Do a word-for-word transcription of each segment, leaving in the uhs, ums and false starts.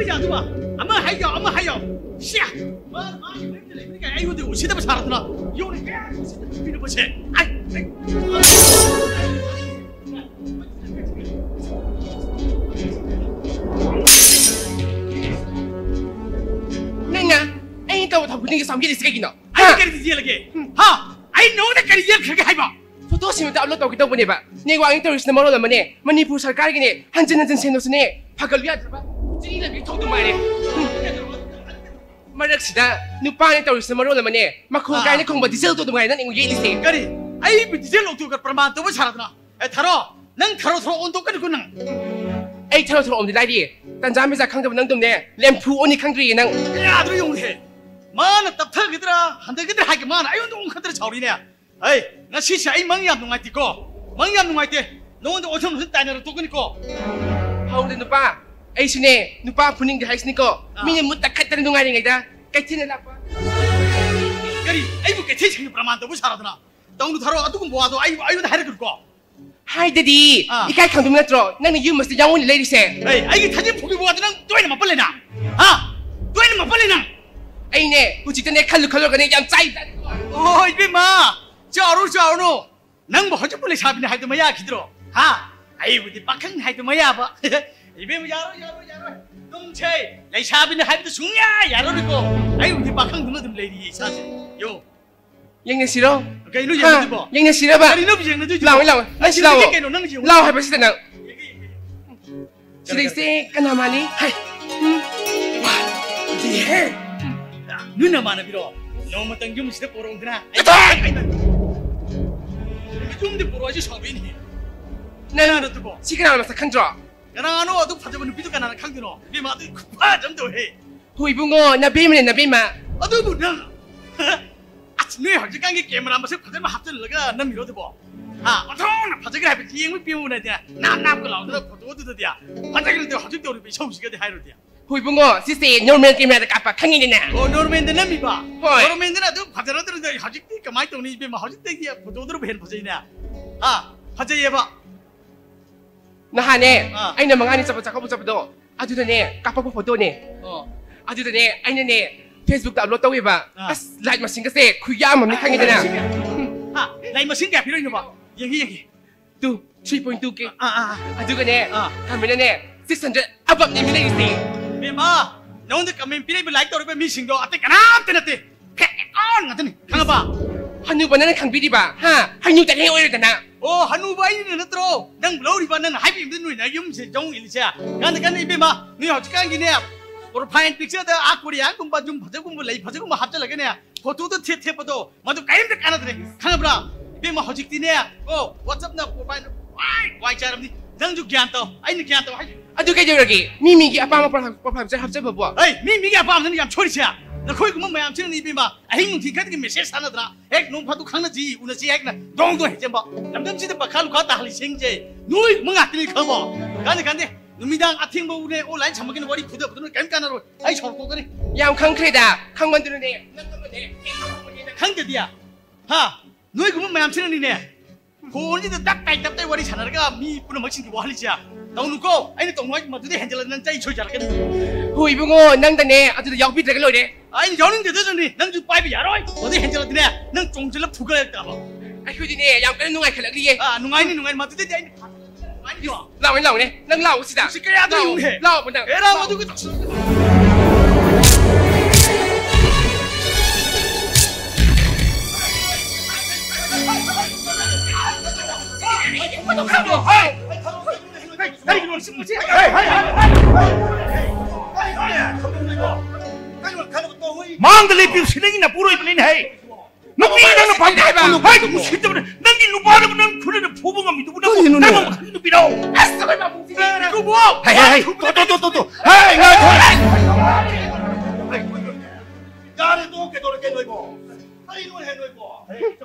ꯌꯥꯗꯕ꯫ ꯑꯃ ꯍꯥꯏꯌꯣ, ꯑꯃ ꯍꯥꯏꯌꯣ꯫ ꯁ꯭ꯌꯥ! ꯃꯥ, ꯃꯥꯒꯤ ꯃꯌꯨꯝꯗ ꯂꯩꯕꯅꯤ ꯀꯥꯏ ꯑꯩꯉꯣꯟꯗ ꯎꯁꯤꯠꯇꯕ ꯁꯥꯔꯗꯅ꯫ ꯌꯦꯡꯉꯨꯅꯦ, ꯀꯌꯥ ꯎꯁꯤꯠꯇꯕ ꯅꯨꯄꯤꯅꯣ ꯃꯁꯦ꯫ ꯑꯩ, ꯑꯩ꯫ ꯅꯪꯅ ꯑꯩꯅ ꯇꯧꯕ ꯊꯕꯛ ꯈꯨꯗꯤꯡꯒꯤ ꯁꯥꯎꯒꯠꯂꯤꯁꯤ ꯀꯩꯒꯤꯅꯣ? ꯑꯩ ꯍꯥ? ꯀꯔꯤ ꯌꯦꯜꯂꯒꯦ? ꯍꯥ? ꯑꯩ ꯅꯉꯣꯟꯗ ꯀꯔꯤ ꯌꯦꯜꯈ꯭ꯔꯒꯦ ꯍꯥꯏꯕ? ꯐꯣꯇꯣꯁꯤꯡ ꯑꯝꯇ ꯑꯞꯂꯣꯗ ꯇꯧꯒꯦ ꯇꯧꯕꯅꯦꯕ꯫ ꯅꯦꯠꯋꯥꯛꯅ ꯇꯧꯔꯤꯁꯤꯅ ꯃꯔꯣꯜ ꯑꯃꯅꯦ, ꯃꯅꯤꯄꯨꯔ ꯁꯔꯀꯥꯔꯒꯤꯅꯦ, ꯍꯟꯖꯤꯟ ꯍꯟꯖꯤꯟ ꯁꯦꯡꯗꯣꯛꯁꯤꯅꯦ꯫ ꯐꯒꯠꯂꯨ ꯌꯥꯗ꯭ꯔꯕ? ꯆꯤꯅꯤ ꯂꯝꯕꯤ ꯊꯣꯛꯇꯨ ꯉꯥꯏꯔꯦ꯫ ꯃꯔꯛꯁꯤꯗ ꯅꯨꯄꯥꯅ ꯇꯧꯔꯤꯁꯤꯅ ꯃꯔꯣꯜ ꯑꯃꯅꯦ, ꯃꯈꯣꯟ ꯑꯥ꯫ ꯀꯥꯏꯅ ꯈꯣꯡꯕ ꯗꯤꯖꯜ ꯑꯣꯇꯣꯗꯨ ꯉꯥꯏꯔꯦ ꯅꯪ ꯑꯩꯉꯣꯟ ꯌꯦꯠꯂꯤꯁꯦ꯫ ꯀꯔꯤ? ꯑꯩꯕꯨ ꯗꯤꯖꯜ ꯑꯣꯇꯣꯒ ꯄ꯭ꯔꯃꯥꯟ ꯇꯧꯕ ꯁꯥꯔꯗꯅ? ꯑꯦ, ꯊꯥꯔꯣ, ꯅꯪ ꯊꯥꯔꯣ ꯊꯥꯔꯣ ꯑꯣꯟꯊꯣꯛꯀꯅꯤꯀꯣ ꯅꯪ꯫ ꯑꯩ ꯊꯥꯔꯣ ꯊꯥꯔꯣ ꯑꯣꯟꯗꯤ ꯂꯥꯏꯔꯤ, ꯇꯟꯖꯥ ꯃꯦꯖꯥ ꯈꯪꯗꯕ ꯅꯪꯗꯨꯝꯅꯦ, ꯂꯦꯝꯐꯨ ꯑꯣꯟꯅꯤ ꯈꯪꯗ꯭ꯔꯤꯌꯦ ꯅꯪ꯫ ꯌꯥꯗ꯭ꯔꯣ ꯌꯦꯡꯉꯨꯅꯦ, ꯃꯥꯅ ꯇꯞꯊꯒꯗ꯭ꯔꯥ ꯍꯟꯊꯒꯗ꯭ꯔꯥ ꯍꯥꯏꯒꯦ, ꯃꯥꯅ ꯑꯩꯉꯣꯟꯗ ꯑꯣꯟꯈꯠꯇꯅ ꯁꯥꯎꯔꯤꯅꯦ꯫ ꯑꯩ ꯉꯁꯤꯁꯦ ꯑꯩ ꯃꯪ ꯌꯥꯝ ꯅꯨꯡꯉꯥꯏꯇꯦꯀꯣ, ꯃꯪ ꯌꯥꯝ ꯅꯨꯡꯉꯥꯏꯇꯦ꯫ ꯅꯉꯣꯟꯗ ꯑꯣꯟꯊꯣꯛ ꯑꯣꯟꯊꯣꯛ ꯇꯥꯏꯅꯔ ꯇꯣꯛꯀꯅꯤꯀꯣ꯫ ꯍꯧꯔꯦ ꯅꯨꯄꯥ, ꯑꯩꯁꯨꯅꯦ ꯅꯨꯄꯥ ꯐꯨꯅꯤꯡꯗꯦ ꯍꯥꯏꯁꯤꯅꯤꯀꯣ꯫ ꯑꯥ꯫ ꯃꯤꯅ ꯃꯨꯠꯇ ꯈꯠꯇꯅ ꯅꯨꯡꯉꯥꯏꯔꯤꯉꯩꯗ ꯀꯩꯊꯦꯜꯗ ꯂꯥꯛꯄ꯫ ꯀꯔꯤ? ꯑꯩꯕꯨ ꯀꯩꯊꯦꯜ ꯁꯪꯒꯤ ꯄ꯭ꯔꯃꯥꯟ ꯇꯧꯕ ꯁꯥꯔꯗꯅ? ꯇꯧꯅꯨ ꯊꯥꯔꯣ, ꯑꯗꯨꯒꯨꯝꯕ ꯋꯥꯗꯣ ꯑꯩ, ꯑꯩꯉꯣꯟꯗ ꯍꯥꯏꯔꯛꯀꯅꯨꯀꯣ꯫ ꯍꯥꯏꯗꯗꯤ ꯑꯥ꯫ ꯏꯀꯥꯏ ꯈꯪꯗꯕ ꯅꯠꯇ꯭ꯔꯣ ꯅꯪꯅ ꯌꯨꯝ ꯑꯁꯤꯗ ꯌꯥꯎꯅ ꯂꯩꯔꯤꯁꯦ? ꯑꯩ, ꯑꯩꯒꯤ ꯊꯥꯖꯤꯟ ꯐꯨꯈꯤꯕ ꯋꯥꯗꯣ ꯅꯪ ꯇꯣꯏꯅ ꯃꯄꯜ ꯂꯩꯅ? ꯍꯥ? ꯇꯣꯏꯅ ꯃꯄꯜ ꯂꯩꯅ? ꯑꯩꯅꯦ ꯍꯧꯖꯤꯛꯇꯅꯦ ꯈꯜꯂꯨ ꯈꯜꯂꯨꯔꯒꯅꯦ ꯌꯥꯝ ꯆꯥꯏ꯫ ꯑꯣ, ꯏꯕꯦꯝꯃ, ꯆꯥꯎꯔꯨ, ꯆꯥꯎꯔꯨꯅꯨ꯫ ꯅꯪꯕꯨ ꯍꯧꯖꯤꯛꯄꯨ ꯂꯩꯁꯥꯕꯤꯅꯤ ꯍꯥꯏꯕꯗꯨ ꯃꯌꯥꯈꯤꯗ꯭ꯔꯣ? ꯍꯥ? ꯑꯩꯕꯨꯗꯤ ꯄꯥꯈꯪ ꯍꯥꯏꯗꯨ ꯃꯌꯥꯕ꯫ ꯏꯕꯦꯝꯃ, ꯌꯥꯔꯣꯏ, ꯌꯥꯔꯣꯏ, ꯌꯥꯔꯣꯏ꯫ ꯇꯨꯝꯁꯦ, ꯂꯩꯁꯥꯕꯤꯅꯤ ꯍꯥꯏꯕꯗꯨ ꯁꯨꯡꯌꯥ ꯌꯥꯔꯔꯣꯏꯀꯣ꯫ ꯑꯩꯕꯨꯗꯤ ꯄꯥꯈꯪꯗꯨꯅ ꯑꯗꯨꯝ ꯂꯩꯔꯤꯌꯦ ꯏꯁꯥꯁꯦ꯫ ꯌꯣ꯫ ꯌꯦꯡꯅꯁꯤꯔꯣ? ꯀꯩꯅꯣ ꯍꯥ? ꯌꯦꯡꯅꯗꯣꯏꯕꯣ? ꯌꯦꯡꯅꯁꯤꯔꯕ? ꯀꯔꯤꯅꯣ ꯌꯦꯡꯅꯗꯣꯏꯁꯤꯕꯣ? ꯂꯥꯛꯑꯣ, ꯂꯥꯛꯑꯣ꯫ ꯅꯪ ꯁꯤ ꯂꯥꯛꯑꯣ꯫ ꯀꯩꯅꯣ? ꯅꯪ ꯌꯦꯡꯉꯨ꯫ ꯂꯥꯛꯑꯣ ꯍꯥꯏꯕꯁꯤꯗ ꯅꯪ꯫ ꯁꯤꯗꯩꯁꯦ ꯀꯅꯥ ꯃꯥꯜꯂꯤ? ꯍꯥꯏ꯫ ꯎꯝ꯫ ꯋꯥ, ꯏꯍꯦ꯫ ꯅꯣꯏ ꯅꯃꯥꯟꯅꯕꯤꯔꯣ? ꯅꯣꯡꯃꯇꯪ ꯌꯨꯝꯁꯤꯗ ꯄꯣꯔꯛꯎꯗꯅ꯫ ꯑꯩ, ꯆꯠꯊꯣꯛ! ꯑꯩ, ꯑꯩ, ꯌꯨꯝꯗ ꯄꯣꯔꯛꯑꯣ ꯍꯥꯏꯁꯨ ꯁꯥꯎꯔꯛꯏꯅꯦ꯫ ꯅꯪ ꯀꯅꯥꯅꯣ ꯑꯗꯨꯕꯣ? ꯁꯤ ꯀꯅꯥꯅꯣ ꯃꯁꯛ ꯈꯪꯗ꯭ꯔꯣ? ꯀꯅꯥꯅꯣ ꯑꯗꯨ ꯐꯖꯕ ꯅꯨꯄꯤꯗꯣ ꯀꯅꯥꯅ ꯈꯪꯗꯣꯏꯅꯣ? ꯏꯕꯦꯝꯃ, ꯑꯗꯨ ꯈꯨꯐꯖ ꯑꯃ ꯇꯧꯋꯦꯍꯦ꯫ ꯍꯣꯏ ꯏꯕꯨꯡꯉꯣ, ꯅꯕꯦꯝꯃꯅꯦ, ꯅꯕꯦꯝꯃ꯫ ꯑꯗꯨꯕꯨ ꯅꯪ, ꯑꯁ, ꯅꯣꯏ ꯍꯧꯖꯤꯛꯀꯥꯟꯒꯤ ꯀꯦꯃꯦꯔꯥ ꯃꯁꯛ ꯐꯖꯕ ꯍꯥꯞꯆꯤꯜꯂꯒ ꯅꯝꯃꯤꯔꯣ ꯑꯗꯨꯕꯣ? ꯍꯥ? ꯑꯣꯟꯊꯣꯛꯅ ꯐꯖꯈ꯭ꯔꯦ ꯍꯥꯏꯕ, ꯌꯦꯡꯕ ꯄꯦꯟꯕꯅꯗꯤ ꯅꯥꯞ ꯅꯥꯞꯀ ꯂꯥꯎꯗꯅ ꯐꯣꯇꯣꯗꯨꯗꯗꯤ꯫ ꯐꯖꯈ꯭ꯔꯦ ꯑꯗꯣ ꯍꯧꯖꯤꯛ ꯇꯧꯔꯤꯕ ꯏꯁꯧꯁꯤꯒꯗꯤ ꯍꯥꯏꯔꯨꯗꯤ꯫ ꯍꯣꯏ ꯏꯕꯨꯡꯉꯣ, ꯁꯤꯁꯦ ꯅꯣꯔꯃꯦꯜ ꯀꯦꯃꯦꯔꯥꯗ ꯀꯥꯞꯄ, ꯈꯪꯉꯤꯗꯅ꯫ ꯑꯣ, ꯅꯣꯔꯃꯦꯜꯗ ꯅꯝꯃꯤꯕ? ꯍꯣꯏ꯫ ꯅꯣꯔꯃꯦꯜꯗꯅ ꯑꯗꯨꯝ ꯐꯖꯔꯗ꯭ꯔꯗꯤ ꯍꯧꯖꯤꯛꯇꯤ ꯀꯃꯥꯏꯅ ꯇꯧꯅꯤ ꯏꯕꯦꯝꯃ? ꯍꯧꯖꯤꯛꯇꯒꯤ ꯐꯣꯇꯣꯗꯨꯅꯕꯨ ꯍꯦꯟꯅ ꯐꯖꯩꯅꯦ꯫ ꯍꯥ? ꯐꯖꯩꯌꯦꯕ꯫ ꯅꯍꯥꯟꯅꯦ, ꯑꯥ꯫ ꯑꯩꯅ ꯃꯉꯥꯅꯤ ꯆꯠꯄ ꯆꯥꯛꯀꯧꯕ ꯆꯠꯄꯗꯣ, ꯑꯗꯨꯗꯅꯦ, ꯀꯥꯞꯄꯛꯄ ꯐꯣꯇꯣꯅꯦ꯫ ꯑꯣ꯫ ꯑꯗꯨꯗꯅꯦ, ꯑꯩꯅꯅꯦ, Facebook ꯇ ꯑꯞꯂꯣꯗ ꯇꯧꯋꯦꯕ꯫ ꯑꯥ꯫ ꯑꯁ, ꯂꯥꯏꯛ ꯃꯁꯤꯡꯒꯁꯦ ꯈꯨꯌꯥꯝ ꯑꯃꯅꯦ, ꯈꯪꯉꯤꯗꯅ꯫ ꯍꯥ? ꯂꯥꯏꯛ ꯃꯁꯤꯡ ꯀꯌꯥ ꯄꯤꯔꯛꯏꯅꯣꯕ? ꯌꯦꯡꯒꯦ, ꯌꯦꯡꯒꯦ꯫ Two, three point two K꯫ ꯑꯥ, ꯑꯥ, ꯑꯥ꯫ ꯑꯗꯨꯒꯅꯦ, ꯑꯥ꯫ ꯀꯃꯦꯟꯅꯅꯦ, six hundred above ꯅꯦ ꯃꯤ ꯂꯩꯔꯤꯁꯦ꯫ ꯏꯕꯦꯝꯃ, ꯅꯉꯣꯟꯗ ꯀꯃꯦꯟ ꯄꯤꯔꯛꯏꯕ, ꯂꯥꯏꯛ ꯇꯧꯔꯤꯕ ꯃꯤꯁꯤꯡꯗꯣ ꯑꯇꯩ ꯀꯅꯥꯝꯇ ꯅꯠꯇꯦ꯫ Fake account ꯉꯥꯛꯇꯅꯤ, ꯈꯪꯉꯕ? ꯍꯅꯨꯕ ꯅꯪꯅ ꯈꯪꯕꯤꯔꯤꯕ, ꯍꯥ? ꯍꯅꯨ ꯇꯅꯦ ꯑꯣꯏꯔꯗꯅ꯫ ꯑꯣ, ꯍꯅꯨꯕ ꯑꯩꯅ ꯅꯠꯇ꯭ꯔꯣ? ꯅꯪ ꯂꯧꯔꯤꯕ, ꯅꯪꯅ ꯍꯥꯏꯕꯤꯕꯗ ꯅꯣꯏꯅ ꯌꯨꯝꯁꯦ ꯆꯪꯉꯛꯏꯁꯦ꯫ ꯀꯥꯟꯗ ꯀꯥꯟꯗ ꯏꯕꯦꯝꯃ, ꯅꯣꯏ ꯍꯧꯖꯤꯛꯀꯥꯟꯒꯤꯅꯦ, profile picture ꯗ ꯑꯥ ꯀꯣꯔꯤꯌꯥꯟꯒꯨꯝꯕ, ꯌꯨꯝ ꯐꯖꯒꯨꯝꯕ, ꯂꯩ ꯐꯖꯒꯨꯝꯕ ꯍꯥꯞꯆꯜꯂꯒꯅꯦ, ꯐꯣꯇꯣꯗ ꯊꯦꯠ ꯊꯦꯠꯄꯗꯣ, ꯃꯗꯨ ꯀꯔꯤꯝꯇ ꯀꯥꯟꯅꯗ꯭ꯔꯦ, ꯈꯪꯉꯕ꯭ꯔꯥ? ꯏꯕꯦꯝꯃ, ꯍꯧꯖꯤꯛꯇꯤꯅꯦ, ꯀꯣ, WhatsApp ꯅ profile ꯂꯣꯏ ꯋꯥꯏ ꯆꯥꯏꯔꯕꯅꯤ꯫ ꯅꯪꯁꯨ ꯒ꯭ꯌꯥꯟ ꯇꯧ, ꯑꯩꯅ ꯒ꯭ꯌꯥꯟ ꯇꯧ ꯍꯥꯏꯁꯦ꯫ ꯑꯗꯨ ꯀꯩꯗꯧꯔꯒꯦ? ꯃꯤ ꯃꯤꯒꯤ ꯑꯄꯥꯝꯕ profile, profile picture ꯍꯥꯞꯆꯕꯕꯨ꯫ ꯑꯩ, ꯃꯤ ꯃꯤꯒꯤ ꯑꯄꯥꯝꯕꯗꯅꯤ ꯌꯥꯝ ꯁꯣꯏꯔꯤꯁꯦ꯫ ꯅꯈꯣꯏꯒꯨꯝꯕ ꯃꯌꯥꯝꯁꯤꯅꯅꯤ ꯏꯕꯦꯝꯃ, ꯑꯍꯤꯡ ꯅꯨꯡꯊꯤꯜ ꯈꯛꯇꯒꯤ message ꯊꯥꯅꯗꯅ, ꯍꯦꯛ ꯅꯣꯡ ꯐꯥꯗꯣꯛ ꯈꯪꯅꯁꯤ, ꯎꯅꯁꯤ ꯍꯥꯏꯗꯅ ꯗꯣꯡ ꯗꯣꯡ ꯍꯦꯛ ꯆꯦꯟꯕ꯫ ꯂꯝꯗꯝꯁꯤꯗ ꯄꯥꯈꯥ ꯂꯨꯈꯥ ꯇꯥꯍꯜꯂꯤꯁꯤꯡꯁꯦ ꯅꯣꯏꯒꯨꯝꯕ ꯉꯥꯛꯇꯅꯤ, ꯈꯪꯉꯕꯣ? ꯀꯥꯟꯗꯦ, ꯀꯥꯟꯗꯦ꯫ ꯅꯨꯃꯤꯗꯥꯡ ꯑꯊꯦꯡꯕ ꯎꯅꯦ, online ꯁꯝꯃꯛꯀꯤꯅ ꯋꯥꯔꯤ ꯐꯨꯗꯕꯗꯨꯅ ꯀꯔꯤꯝ ꯀꯥꯟꯅꯔꯣꯏ꯫ ꯑꯩ ꯁꯥꯎꯔꯛꯇꯣꯛꯀꯅꯤ꯫ ꯌꯥꯝ ꯈꯪꯈ꯭ꯔꯦꯗ꯫ ꯈꯪꯃꯟꯗꯨꯅꯅꯦ, ꯅꯪ ꯑꯃꯅꯦ, ꯑꯩ ꯑꯃꯅꯦ, ꯅꯪ ꯈꯪꯗꯗꯤ? ꯍꯥ? ꯅꯣꯏꯒꯨꯝꯕ ꯃꯌꯥꯝꯁꯤꯅꯅꯤꯅꯦ, ꯐꯣꯟꯁꯤꯗ ꯇꯞ ꯇꯥꯏ ꯇꯞ ꯇꯥꯏ ꯋꯥꯔꯤ ꯁꯥꯟꯅꯔꯒ ꯃꯤ ꯄꯨꯝꯅꯃꯛꯁꯤꯡꯒꯤ ꯋꯥꯍꯜꯂꯤꯁꯦ꯫ ꯇꯧꯅꯨꯀꯣ, ꯑꯩꯅ ꯇꯧꯅꯨ ꯍꯥꯏ, ꯃꯗꯨꯗꯩ ꯍꯦꯟꯖꯜꯂꯗꯤ ꯅꯪ ꯆꯩ ꯁꯣꯏꯖꯔꯛꯀꯅꯤ꯫ ꯍꯣꯏ ꯏꯕꯨꯡꯉꯣ, ꯅꯪꯗꯅꯦ ꯑꯗꯨꯗ ꯌꯥꯎꯕꯤꯗ꯭ꯔꯒ ꯂꯣꯏꯔꯦ꯫ ꯑꯩꯅ ꯌꯥꯎꯅꯤꯡꯗꯗꯅꯅꯤ, ꯅꯪꯁꯨ ꯄꯥꯏꯕ ꯌꯥꯔꯣꯏ꯫ ꯃꯗꯨꯗꯩ ꯍꯦꯟꯖꯜꯂꯗꯤꯅꯦ, ꯅꯪ ꯆꯣꯡꯁꯤꯜꯂ ꯐꯨꯒꯠꯂꯛꯇꯕ꯫ ꯑꯩꯈꯣꯏꯗꯤꯅꯦ ꯌꯥꯝ ꯀꯟꯅ ꯅꯨꯡꯉꯥꯏꯈꯠꯂꯛꯂꯤꯌꯦ꯫ ꯑꯥ, ꯅꯨꯡꯉꯥꯏꯅꯤ, ꯅꯨꯡꯉꯥꯏꯅꯤ, ꯃꯗꯨꯗꯩꯗꯤ ꯑꯩꯅ ꯐꯥꯖꯜꯂꯛꯀꯅꯤ, ꯅꯨꯡꯉꯥꯏꯅꯤꯀꯣ? ꯂꯥꯛꯑꯣꯅꯦ, ꯂꯥꯛꯑꯣꯅꯦ, ꯅꯪ ꯂꯥꯛꯑꯣ ꯁꯤꯗ꯫ ꯁꯤ ꯀꯌꯥꯗ ꯂꯥꯛꯑꯣ, ꯌꯦꯡꯉꯨꯅꯦ꯫ ꯂꯥꯛꯑꯣꯕ ꯅꯪ꯫ ꯑꯦ, ꯂꯥꯛꯑꯣ, ꯂꯥꯛꯑꯣ꯫ ꯑꯗꯨꯒ ꯃꯥꯡꯗ ꯂꯦꯞꯄꯤꯌꯨ, ꯁꯤ ꯅꯪꯒꯤ ꯅꯄꯨꯔꯣꯏꯕꯅꯤꯅꯦ ꯍꯦ꯫ ꯅꯨꯄꯤ ꯅꯪꯅ ꯄꯥꯝꯗꯦ ꯍꯥꯏꯕ꯫ ꯍꯥꯏ, ꯎꯁꯤꯠꯇꯕꯅꯦ꯫ ꯅꯪꯒꯤ ꯅꯨꯄꯥꯗꯕꯨ ꯅꯪ ꯈꯨꯠꯅ ꯐꯨꯕ ꯉꯝꯃꯤꯗꯨꯕꯨ ꯅꯪ ꯀꯔꯤꯅꯣꯅꯦ? ꯀꯔꯝꯕ ꯃꯈꯜꯒꯤ ꯅꯨꯄꯤꯅꯣ? ꯑꯁ, ꯑꯩꯈꯣꯏ ꯄꯥꯕꯨꯡꯁꯤꯗꯤ꯫ ꯏꯀꯨꯕꯣꯛ! ꯍꯩ, ꯍꯩ, ꯍꯩ꯫ ꯇꯣ, ꯇꯣ, ꯇꯣ, ꯇꯣ, ꯇꯣ꯫ ꯍꯩ, ꯉꯥꯏꯈꯣ꯫ ꯌꯥꯔꯦ, ꯇꯣꯛꯑꯣ, ꯀꯩꯗꯧꯔꯒꯦ ꯅꯣꯏꯕꯣ? ꯀꯔꯤꯅꯣ ꯍꯦ ꯅꯣꯏꯕꯣ?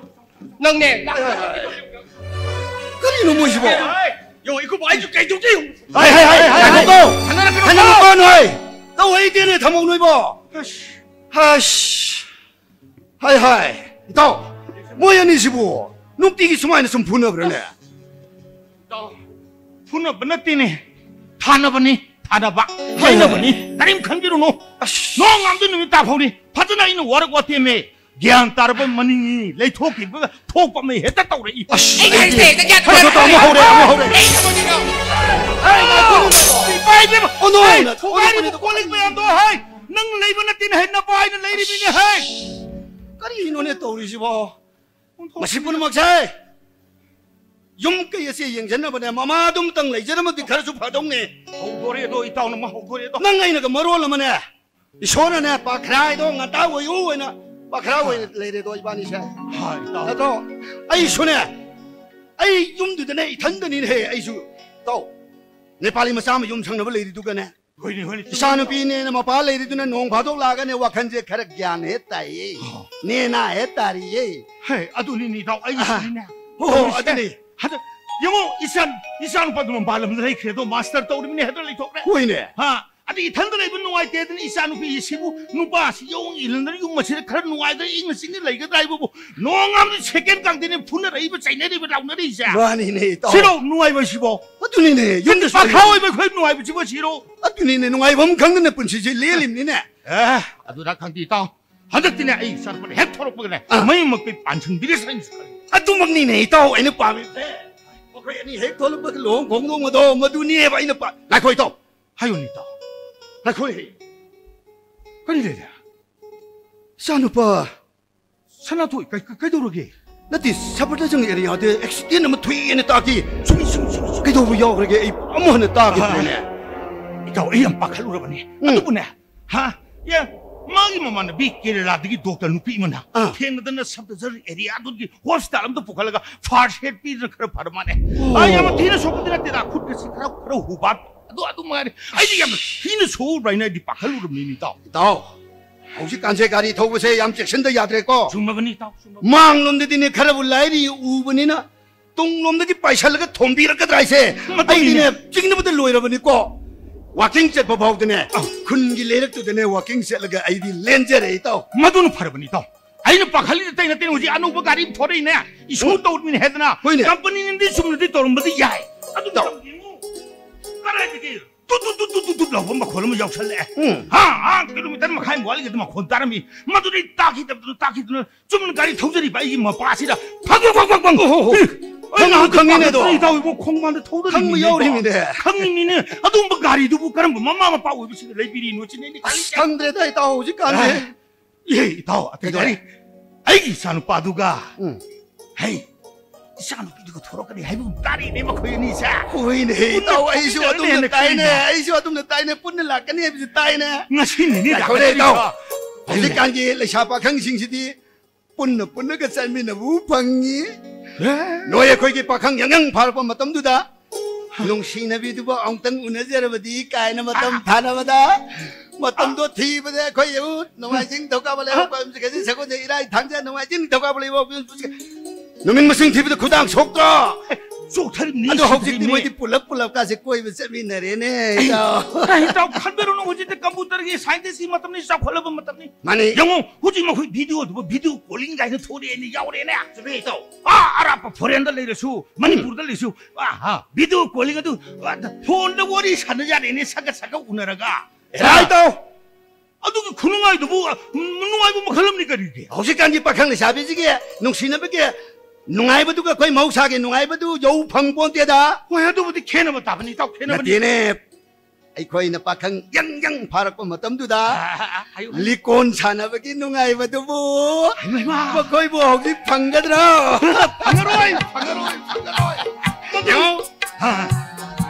ꯅꯪꯅꯦ꯫ ꯀꯔꯤꯅꯣ ꯃꯣꯏꯁꯤꯕꯣ? ꯌꯦꯡꯉꯣ, ꯏꯀꯨꯕꯣꯛ, ꯑꯩꯁꯨ ꯀꯩꯗꯧꯒꯦ ꯌꯦꯡꯉꯣ꯫ ꯍꯩ, ꯍꯩ, ꯍꯩ, ꯍꯩ, ꯍꯩ, ꯍꯩ꯫ ꯊꯥꯡꯅꯔꯛꯀꯅꯨ꯫ ꯊꯥꯡꯅꯔꯛꯀꯅꯨ ꯅꯣꯏ꯫ ꯇꯧ ꯍꯩꯇꯦꯅꯦ, ꯊꯝꯃꯧ ꯅꯣꯏꯕꯣ꯫ ꯑꯁ꯫ ꯍꯥꯏ ꯍꯥꯏ, ꯏꯇꯥꯎ, ꯃꯣꯏ ꯑꯅꯤꯁꯤꯕꯨ ꯅꯨꯡꯇꯤꯒꯤ ꯁꯨꯃꯥꯏꯅ ꯁꯨꯝ ꯐꯨꯅꯕ꯭ꯔꯅꯦ? ꯏꯇꯥꯎ, ꯐꯨꯅꯕ ꯅꯠꯇꯦꯅꯦ, ꯊꯥꯅꯕꯅꯤ꯫ ꯊꯥꯅꯕ ꯍꯥꯏꯅꯕꯅꯤ꯫ ꯀꯔꯤꯝ ꯈꯟꯕꯤꯔꯨꯅꯨ꯫ ꯑꯁ꯫ ꯅꯣꯡꯉꯥꯟꯕꯗꯩ ꯅꯨꯃꯤꯠ ꯇꯥ ꯐꯥꯎꯅꯤ꯫ ꯐꯖꯅ ꯑꯩꯅ ꯋꯥꯔꯛ ꯋꯥꯇꯦꯝꯃꯦ꯫ ꯒ꯭ꯌꯥꯟ ꯇꯥꯔꯕ ꯃꯅꯤꯡꯉꯤ ꯂꯩꯊꯣꯛꯈꯤꯕꯒ ꯊꯣꯛꯄ ꯑꯃ ꯍꯦꯛꯇ ꯇꯧꯔꯛꯏ꯫ ꯑꯁ, ꯑꯩ ꯍꯥꯏꯁꯦ ꯍꯦꯛꯇ ꯒ꯭ꯌꯥꯟ ꯇꯥꯔꯦ꯫ ꯑꯃ ꯍꯧꯔꯦ, ꯑꯃ ꯍꯧꯔꯦ꯫ ꯑꯩ ꯊꯕꯛꯅꯤꯅꯣ꯫ ꯍꯩ, ꯉꯥꯏꯈꯣ, ꯉꯥꯏꯈꯣ꯫ ꯏꯄꯥ ꯏꯕꯦꯝꯃ, ꯑꯣ, ꯅꯣ, ꯍꯩ, ꯅꯣ, ꯊꯨꯒꯥꯏꯔꯤꯕ ꯊꯨꯒꯥꯏꯔꯤꯕ ꯀꯣꯜ ꯂꯤꯛ ꯃꯌꯥꯝꯗꯣ, ꯍꯩ, ꯅꯪ ꯂꯩꯕ ꯅꯠꯇꯦꯅꯦ, ꯍꯩ, ꯅꯄꯥ ꯍꯥꯏꯅ ꯂꯩꯔꯤꯕꯅꯦ, ꯍꯩ꯫ ꯀꯔꯤꯅꯣꯅꯦ ꯇꯧꯔꯤꯁꯤꯕꯣ? ꯃꯁꯤ ꯄꯨꯝꯅꯃꯛꯁꯦ ꯌꯨꯝ ꯀꯩ ꯑꯁꯤ ꯌꯦꯡꯁꯤꯟꯅꯕꯅꯦ, ꯃꯃꯥꯗꯨꯝꯇꯪ ꯂꯩꯖꯔꯝꯃꯗꯤ ꯈꯔꯁꯨ ꯐꯗꯧꯅꯦ꯫ ꯍꯧꯗꯣꯔꯦꯗꯣ, ꯏꯇꯥꯎꯅ ꯑꯃ ꯍꯧꯗꯣꯔꯦꯗꯣ꯫ ꯅꯪ ꯑꯩꯅꯒ ꯃꯔꯣꯜ ꯑꯃꯅꯦ, ꯏꯁꯣꯔꯅꯅꯦ, ꯄꯥꯈ꯭ꯔꯥꯏꯗꯣ ꯉꯟꯇꯥ ꯑꯣꯏꯌꯨ ꯑꯣꯏꯅ ꯄꯥꯈ꯭ꯔꯥ ꯑꯣꯏꯅ ꯂꯩꯔꯦꯗꯣ ꯏꯕꯥꯅꯤꯁꯦ꯫ ꯍꯥ, ꯏꯇꯥꯎ꯫ ꯑꯗꯣ ꯑꯩꯁꯨꯅꯦ, ꯑꯩ ꯌꯨꯝꯗꯨꯗꯅꯦ, ꯏꯊꯟꯗꯅꯤꯅꯦꯍꯦ ꯑꯩꯁꯨ꯫ ꯏꯇꯥꯎ, ꯅꯦꯄꯥꯂꯤ ꯃꯆꯥ ꯑꯃ ꯌꯨꯝ ꯁꯪꯅꯕ ꯂꯩꯔꯤꯗꯨꯒꯅꯦ, ꯍꯣꯏꯅꯦ, ꯍꯣꯏꯅꯦ, ꯆꯨꯝꯃꯦ꯫ ꯏꯆꯥꯅꯨꯄꯤꯅꯦꯅ ꯃꯄꯥ ꯂꯩꯔꯤꯗꯨꯅ ꯅꯣꯡ ꯐꯥꯗꯣꯛ ꯂꯥꯛꯑꯒꯅꯦ, ꯋꯥꯈꯜꯁꯦ ꯈꯔ ꯒ꯭ꯌꯥꯟ ꯍꯦꯛ ꯇꯥꯏꯌꯦ꯫ ꯑꯣ꯫ ꯅꯦꯅꯥ ꯍꯦꯛ ꯇꯥꯔꯤꯌꯦ꯫ ꯍꯦ, ꯑꯗꯨꯅꯤꯅꯦ ꯏꯇꯥꯎ, ꯑꯩꯒꯤꯁꯨꯅꯤꯅꯦ꯫ ꯑꯍꯥ꯫ ꯍꯣ, ꯍꯣ, ꯇꯧꯔꯤꯁꯦ꯫ ꯑꯗꯨꯅꯤ꯫ ꯍꯟꯗꯛ ꯌꯦꯡꯉꯣ, ꯏꯆꯥ, ꯏꯆꯥꯅꯨꯄꯥꯗꯨ ꯃꯄꯥꯟ ꯂꯝꯗ ꯂꯩꯈ꯭ꯔꯦ ꯑꯗꯣ, ꯃꯥꯁꯇꯔ ꯇꯧꯔꯤꯕꯅꯦ, ꯍꯟꯗꯛ ꯂꯩꯊꯣꯛꯈ꯭ꯔꯦ꯫ ꯍꯣꯏꯅꯦ꯫ ꯍꯥ? ꯑꯗꯩ ꯏꯊꯟꯗ ꯂꯩꯕ ꯅꯨꯡꯉꯥꯏꯇꯦ ꯑꯗꯨꯅ, ꯏꯆꯥꯅꯨꯄꯤꯁꯤꯕꯨ ꯅꯨꯄꯥꯁꯤ ꯌꯣꯡ ꯏꯜꯂꯗꯅ ꯌꯨꯝ ꯑꯁꯤꯗ ꯈꯔ ꯅꯨꯡꯉꯥꯏꯗꯅ ꯏꯪꯅ ꯆꯤꯛꯅ ꯂꯩꯒꯗ꯭ꯔꯥ ꯍꯥꯏꯕꯕꯨ, ꯅꯣꯡꯉꯥꯟꯕꯗꯩ ꯁꯦꯀꯦꯟ ꯀꯥꯡꯗꯦꯅꯦ ꯐꯨꯅꯔꯛꯏꯕ, ꯆꯩꯅꯔꯤꯕ, ꯂꯥꯎꯅꯔꯤꯁꯦ꯫ ꯃꯥꯅꯤꯅꯦ, ꯏꯇꯥꯎ꯫ ꯁꯤꯔꯣ ꯅꯨꯡꯉꯥꯏꯕ ꯍꯥꯏꯁꯤꯕꯣ? ꯑꯗꯨꯅꯤꯅꯦ, ꯌꯨꯝꯗ ꯄꯥꯈꯥ ꯁꯨꯃꯥꯏꯅ ꯑꯣꯏꯕ ꯑꯩꯈꯣꯏ ꯅꯨꯡꯉꯥꯏꯕꯁꯤꯕꯣ ꯁꯤꯔꯣ? ꯑꯗꯨꯅꯤꯅꯦ, ꯅꯨꯡꯉꯥꯏꯐꯝ ꯈꯪꯗꯅ ꯄꯨꯟꯁꯤꯁꯦ ꯂꯦꯜꯂꯤꯕꯅꯤꯅꯦ꯫ ꯑꯦ, ꯑꯗꯨꯗ ꯈꯪꯗꯦ ꯏꯇꯥꯎ꯫ ꯍꯟꯗꯛꯇꯤꯅꯦ ꯑꯩ ꯏꯆꯥꯅꯨꯄꯥꯅ ꯍꯦꯛ ꯊꯣꯛꯂꯛꯄꯒꯅꯦ, ꯑꯥ꯫ ꯃꯌꯨꯝꯃꯛꯇꯩ ꯄꯥꯟꯁꯤꯟꯕꯤꯔꯁꯤꯔ ꯑꯩꯅ ꯈꯜꯂꯤ꯫ ꯑꯗꯨꯃꯛꯅꯤꯅꯦ ꯏꯇꯥꯎ ꯑꯩꯅ ꯄꯥꯝꯃꯤꯁꯦ꯫ ꯃꯈꯣꯏ ꯑꯅꯤ ꯍꯦꯛ ꯊꯣꯛꯂꯛꯄꯒ ꯂꯨꯍꯣꯡ ꯈꯣꯡꯗꯣꯡꯕꯗꯣ ꯃꯗꯨꯅꯦꯕ ꯑꯩꯅ ꯄꯥꯝ-, ꯉꯥꯏꯈꯣ ꯏꯇꯥꯎ꯫ ꯍꯥꯏꯌꯨꯅꯦ ꯏꯇꯥꯎ꯫ ꯉꯥꯏꯈꯣ ꯏꯍꯦ꯫ ꯀꯔꯤ ꯂꯩꯔꯦ? ꯏꯆꯥꯅꯨꯄꯥ꯫ ꯁꯅꯥꯊꯣꯏ, ꯀꯩ-, ꯀꯩ-, ꯀꯩꯗꯧꯔꯒꯦ? ꯅꯠꯇꯦ, ꯁꯐꯔꯗꯖꯪ ꯑꯦꯔꯤꯌꯥꯗ ꯑꯦꯛꯁꯤꯗꯦꯟ ꯑꯃ ꯊꯣꯛꯑꯦꯅ ꯇꯥꯈꯤ꯫ ꯁꯨꯝ, ꯁꯨꯝ, ꯁꯨꯝ, ꯁꯨꯝ꯫ ꯀꯩꯗꯧꯕ ꯌꯥꯎꯈ꯭ꯔꯒꯦ? ꯑꯩ ꯑꯃꯨꯛ ꯍꯟꯅ ꯇꯥꯈꯤꯗ꯭ꯔꯦꯅꯦ꯫ ꯑꯥ, ꯏꯇꯥꯎ, ꯑꯩ ꯌꯥꯝ ꯄꯥꯈꯠꯂꯨꯔꯕꯅꯦ꯫ ꯎꯝ꯫ ꯑꯗꯨꯕꯨꯅꯦ, ꯍꯥ? ꯑꯦ, ꯃꯥꯒꯤ ꯃꯃꯥꯟꯅꯕꯤ ꯀꯦꯔꯦꯂꯥꯗꯒꯤ ꯗꯣꯛꯇꯔ ꯅꯨꯄꯤ ꯑꯃꯅ ꯑꯥ꯫ ꯊꯦꯡꯅꯗꯅ ꯁꯐꯔꯗꯖꯪ ꯑꯦꯔꯤꯌꯥꯗꯨꯒꯤ ꯍꯣꯁꯄꯤꯇꯥꯜ ꯑꯝꯗ ꯄꯨꯈꯠꯂꯒ ꯐꯥꯔꯁ ꯑꯦꯗ ꯄꯤꯗꯅ ꯈꯔ ꯐꯔ ꯃꯥꯜꯂꯦ꯫ ꯑꯣ꯫ ꯑꯥ, ꯌꯥꯝꯅ ꯊꯤꯅ ꯁꯣꯛꯄꯗꯤ ꯅꯠꯇꯦꯗ, ꯈꯨꯠꯀꯁꯤ ꯈꯔ, ꯈꯔ ꯍꯨꯕꯥꯠ꯫ ꯑꯗꯨ, ꯑꯗꯨ ꯃꯉꯥꯏꯔꯦ꯫ ꯑꯩꯗꯤ ꯌꯥꯝꯅ ꯊꯤꯅ ꯁꯣꯛꯎꯕ꯭ꯔꯥ ꯍꯥꯏꯅ ꯑꯩꯗꯤ ꯄꯥꯈꯠꯂꯨꯔꯕꯅꯤꯅꯦ, ꯏꯇꯥꯎ꯫ ꯏꯇꯥꯎ, ꯍꯧꯖꯤꯛꯀꯥꯟꯁꯦ ꯒꯥꯔꯤ ꯊꯧꯕꯁꯦ ꯌꯥꯝ ꯆꯦꯛꯁꯤꯟꯗ ꯌꯥꯗ꯭ꯔꯦꯀꯣ꯫ ꯆꯨꯝꯃꯕꯅꯤ, ꯏꯇꯥꯎ, ꯆꯨꯝꯃꯕꯅꯤ꯫ ꯃꯥꯡꯂꯣꯝꯗꯗꯤꯅꯦ ꯈꯔꯕꯨ ꯂꯥꯏꯔꯤ ꯎꯕꯅꯤꯅ, ꯇꯨꯡꯂꯣꯝꯗꯒꯤ ꯄꯥꯏꯁꯜꯂꯒ ꯊꯣꯝꯕꯤꯔꯛꯀꯗ꯭ꯔꯥ ꯍꯥꯏꯁꯦ꯫ ꯃꯗꯨꯅꯤꯅꯦ꯫ ꯑꯩꯗꯤꯅꯦ ꯆꯤꯡꯅꯕꯗ ꯂꯣꯏꯔꯕꯅꯤꯀꯣ꯫ ꯋꯥꯀꯤꯡ ꯆꯠꯄ ꯐꯥꯎꯗꯅꯦ, ꯑꯥ꯫ ꯈꯨꯟꯒꯤ ꯂꯩꯔꯛꯇꯨꯗꯅꯦ ꯋꯥꯀꯤꯡ ꯆꯠꯂꯒ ꯑꯩꯗꯤ ꯂꯦꯟꯖꯔꯦ, ꯏꯇꯥꯎ꯫ ꯃꯗꯨꯅ ꯐꯔꯕꯅꯤ, ꯏꯇꯥꯎ꯫ ꯑꯩꯅ ꯄꯥꯈꯠꯂꯤꯁꯦ ꯑꯇꯩ ꯅꯠꯇꯦ, ꯍꯧꯖꯤꯛ ꯑꯅꯧꯕ ꯒꯥꯔꯤ ꯑꯃ ꯊꯣꯔꯛꯏꯅꯦ, ꯏꯁꯨ ꯎꯝ꯫ ꯇꯧꯔꯤꯅꯤꯅꯦ ꯍꯥꯏꯗꯅ꯫ ꯍꯣꯏꯅꯦ꯫ ꯀꯝꯄꯅꯤꯅꯗꯤ ꯆꯨꯝꯅꯗꯤ ꯇꯧꯔꯝꯕꯗꯤ ꯌꯥꯏ꯫ ꯑꯗꯨ ꯏꯇꯥꯎ꯫ ꯌꯦꯡꯉꯨ꯫ ꯀꯔꯥꯏ two two two two two two ꯂꯥꯎꯕ ꯃꯈꯣꯜ ꯑꯃ ꯌꯥꯎꯁꯜꯂꯛꯑꯦ꯫ ꯎꯝ꯫ ꯍꯥ, ꯑꯥ, ꯀꯤꯂꯣꯃꯤꯇꯔ ꯃꯈꯥꯏ ꯑꯃ ꯋꯥꯠꯂꯤꯉꯩꯗ ꯃꯈꯣꯜ ꯇꯥꯔꯝꯃꯤ꯫ ꯃꯗꯨꯗꯩ ꯇꯥꯈꯤꯗꯕꯗꯨꯅ, ꯇꯥꯈꯤꯗꯕꯗꯨꯅ ꯆꯨꯝꯅ ꯒꯥꯔꯤ ꯊꯧꯖꯔꯤꯕ ꯑꯩꯒꯤ ꯃꯄꯥꯁꯤꯗ ꯐꯪ ꯐꯪ ꯐꯪ ꯐꯪ ꯐꯪ꯫ ꯑꯣ, ꯍꯣ, ꯍꯣ꯫ ꯑꯩ ꯈꯪꯉꯨ, ꯉꯥꯏꯍꯥꯛꯇ ꯈꯪꯉꯤꯅꯦ ꯑꯗꯣ꯫ ꯄꯥꯈꯠꯇꯅ ꯏꯇꯥꯎ ꯏꯕꯣ ꯈꯣꯡꯕꯥꯟꯗ ꯊꯧꯗꯔꯤꯅꯤꯅꯦ ꯈꯪꯕ ꯏꯇꯥꯎ꯫ ꯌꯥꯎꯔꯤꯃꯤꯅꯦ꯫ ꯈꯪꯉꯤꯅꯤꯅꯦ꯫ ꯑꯗꯨꯒꯨꯝꯕ ꯒꯥꯔꯤꯗꯨꯕꯨ ꯀꯔꯝꯕ ꯃꯃꯥ ꯃꯄꯥ ꯑꯣꯏꯕꯁꯤꯡꯅ ꯂꯩꯕꯤꯔꯤꯅꯣ ꯁꯤꯅꯦ ꯑꯩꯅ ꯑꯁ, ꯈꯜꯂꯤꯁꯦ꯫ ꯈꯪꯗ꯭ꯔꯦꯗ ꯏꯇꯥꯎ ꯍꯧꯖꯤꯛꯀꯥꯟꯁꯦ꯫ ꯑꯦ, ꯏꯇꯥꯎ, ꯑꯇꯩ ꯀꯩꯗꯧꯔꯦ? ꯋꯥꯔꯤ꯫ ꯑꯩꯒꯤ ꯏꯆꯥꯅꯨꯄꯥꯗꯨꯒ, ꯎꯝ꯫ ꯍꯩ, ꯏꯆꯥꯅꯨꯄꯤꯗꯨꯒ ꯊꯣꯔꯛꯀꯅꯤ ꯍꯥꯏꯕꯒꯨꯝ ꯇꯥꯔꯤꯅꯦ ꯃꯈꯣꯏ ꯑꯅꯤꯁꯦ꯫ ꯍꯣꯏꯅꯦ, ꯄꯨꯟꯅ ꯏꯇꯥꯎ, ꯑꯩꯁꯨ ꯑꯗꯨꯝꯅ ꯊꯣꯛꯃꯤꯟꯅꯔꯦꯅ ꯇꯥꯏꯅꯦ, ꯈꯜꯂꯤꯅꯦ꯫ ꯑꯩꯁꯨ ꯑꯗꯨꯝꯅ ꯇꯥꯏꯅꯦ, ꯄꯨꯟꯅ ꯂꯥꯛꯀꯅꯤ ꯍꯥꯏꯕꯁꯨ ꯇꯥꯏꯅꯦ꯫ ꯉꯁꯤꯅꯤꯅꯦ ꯉꯥꯏꯈꯣꯅꯦ, ꯂꯥꯛꯀꯗꯣꯏꯁꯦ꯫ ꯏꯇꯥꯎ꯫ ꯍꯣꯏꯅꯦ꯫ ꯍꯧꯖꯤꯛꯀꯥꯟꯒꯤ ꯂꯩꯁꯥ ꯄꯥꯈꯪꯁꯤꯡꯁꯤꯗꯤ ꯄꯨꯟꯅ ꯄꯨꯟꯅꯒ ꯆꯠꯃꯤꯟꯅꯕꯕꯨ ꯐꯪꯉꯤ꯫ ꯑꯦ꯫ ꯅꯣꯏ ꯑꯩꯈꯣꯏꯒꯤ ꯄꯥꯈꯪ ꯌꯥꯡꯌꯪ ꯐꯥꯔꯛꯄ ꯃꯇꯝꯗꯨꯗ ꯅꯨꯡꯁꯤꯅꯕꯤꯗꯨꯕꯨ ꯑꯃꯨꯛꯇꯪ ꯎꯅꯖꯔꯕꯗꯤ ꯀꯥꯏꯅ ꯃꯇꯝ ꯊꯥꯅꯕꯗ, ꯃꯇꯝꯗꯣ ꯊꯤꯕꯗ ꯑꯩꯈꯣꯏ ꯌꯦꯡꯉꯨ, ꯅꯣꯡꯃꯥꯏꯖꯤꯡ, ꯊꯧꯀꯥꯕ, ꯂꯩꯕꯥꯛꯄꯣꯛꯄ, ꯌꯨꯝꯁꯥꯀꯩꯁꯥ, ꯁꯒꯣꯜꯁꯦꯟ, ꯏꯔꯥꯏ, ꯊꯥꯡꯖ, ꯅꯣꯡꯃꯥꯏꯖꯤꯡ, ꯊꯧꯀꯥꯕ, ꯂꯩꯕꯥꯛꯄꯣꯛꯄ, ꯌꯨꯝꯁꯥꯀꯩꯁꯥ, ꯅꯨꯃꯤꯠ ꯃꯁꯤꯡ ꯊꯤꯕꯗ ꯈꯨꯗꯥꯡ ꯁꯣꯛꯇ꯭ꯔꯣ? ꯆꯣꯛꯊꯔꯤꯕꯅꯤ, ꯑꯗꯣ ꯍꯧꯖꯤꯛꯇꯤ ꯁꯤꯗ꯭ꯔꯤꯕꯅꯤ꯫ ꯃꯣꯏꯗꯤ ꯄꯨꯂꯞ ꯄꯨꯂꯞ ꯀꯥꯁꯦ ꯀꯣꯏꯕ ꯆꯠꯃꯤꯟꯅꯔꯦꯅꯦ, ꯑꯩ, ꯏꯇꯥꯎ꯫ ꯑꯩ, ꯏꯇꯥꯎ, ꯈꯟꯕꯤꯔꯨꯅꯨ, ꯍꯧꯖꯤꯛꯇꯤ ꯀꯝꯄ꯭ꯌꯨꯇꯔꯒꯤ, ꯁꯥꯏꯟꯇꯤꯁꯀꯤ ꯃꯇꯝꯅꯤ, ꯆꯥꯎꯈꯠꯂꯕ ꯃꯇꯝꯅꯤ꯫ ꯃꯥꯅꯤ꯫ ꯌꯦꯡꯉꯨ, ꯍꯧꯖꯤꯛ ꯃꯈꯣꯏ ꯚꯤꯗꯤꯑꯣꯗꯨꯕꯨ, ꯚꯤꯗꯤꯑꯣ ꯀꯣꯂꯤꯡ ꯀꯥꯏꯅ ꯊꯣꯛꯂꯛꯑꯦꯅꯦ, ꯌꯥꯎꯔꯦꯅꯦ꯫ ꯆꯨꯝꯃꯦ, ꯏꯇꯥꯎ꯫ ꯑꯥ, ꯑꯔꯥꯞꯄ ꯐꯣꯔꯦꯟꯗ ꯂꯩꯔꯁꯨ, ꯃꯅꯤꯄꯨꯔꯗ ꯂꯩꯔꯁꯨ, ꯑꯥ, ꯍꯥ, ꯚꯤꯗꯤꯑꯣ ꯀꯣꯂꯤꯡ ꯑꯗꯨ, ꯑꯥ, ꯐꯣꯟꯗ ꯋꯥꯔꯤ ꯁꯥꯟꯅ ꯌꯥꯔꯦꯅꯦ, ꯁꯛꯀ ꯁꯛꯀ ꯎꯅꯔꯒ꯫ ꯑꯦꯔꯥ, ꯏꯇꯥꯎ꯫ ꯑꯗꯨꯒꯤ ꯈꯨꯅꯨꯡꯉꯥꯏꯗꯨꯕꯨ, ꯑ, ꯅꯨꯡꯉꯥꯏꯕ ꯃꯈꯜ ꯑꯃꯅꯤ ꯀꯔꯤꯒꯤ? ꯍꯧꯖꯤꯛꯀꯥꯟꯒꯤ ꯄꯥꯈꯪ ꯂꯩꯁꯥꯕꯤꯁꯤꯒꯤ ꯅꯨꯡꯁꯤꯅꯕꯒꯤ ꯅꯨꯡꯉꯥꯏꯕꯗꯨꯒ ꯑꯩꯈꯣꯏ ꯃꯍꯧꯁꯥꯒꯤ ꯅꯨꯡꯉꯥꯏꯕꯗꯨ ꯌꯧ ꯐꯪ ꯄꯣꯟꯇꯦꯗ꯫ ꯍꯣꯏ, ꯑꯗꯨꯕꯨꯗꯤ ꯈꯦꯠꯅꯕ ꯇꯥꯕꯅꯤ, ꯏꯇꯥꯎ, ꯈꯦꯠꯅꯕꯅꯤ꯫ ꯅꯠꯇꯦꯅꯦ꯫ ꯑꯩꯈꯣꯏꯅ ꯄꯥꯈꯪ ꯌꯪ ꯌꯪ ꯐꯥꯔꯛꯄ ꯃꯇꯝꯗꯨꯗ ꯑ, ꯑ, ꯑ, ꯍꯥꯏꯌꯨ, ꯍꯥꯏꯌꯨ꯫ ꯂꯤꯀꯣꯟ ꯁꯥꯟꯅꯕꯒꯤ ꯅꯨꯡꯉꯥꯏꯕꯗꯨꯕꯨ ꯍꯩꯃꯥ, ꯍꯩꯃꯥ꯫ ꯃꯈꯣꯏꯕꯨ ꯍꯧꯖꯤꯛ ꯐꯪꯒꯗ꯭ꯔꯣ? ꯐꯪꯉꯔꯣꯏ, ꯐꯪꯉꯔꯣꯏ, ꯐꯪꯉꯔꯣꯏ꯫ ꯌꯦꯡꯉꯨ, ꯑ꯫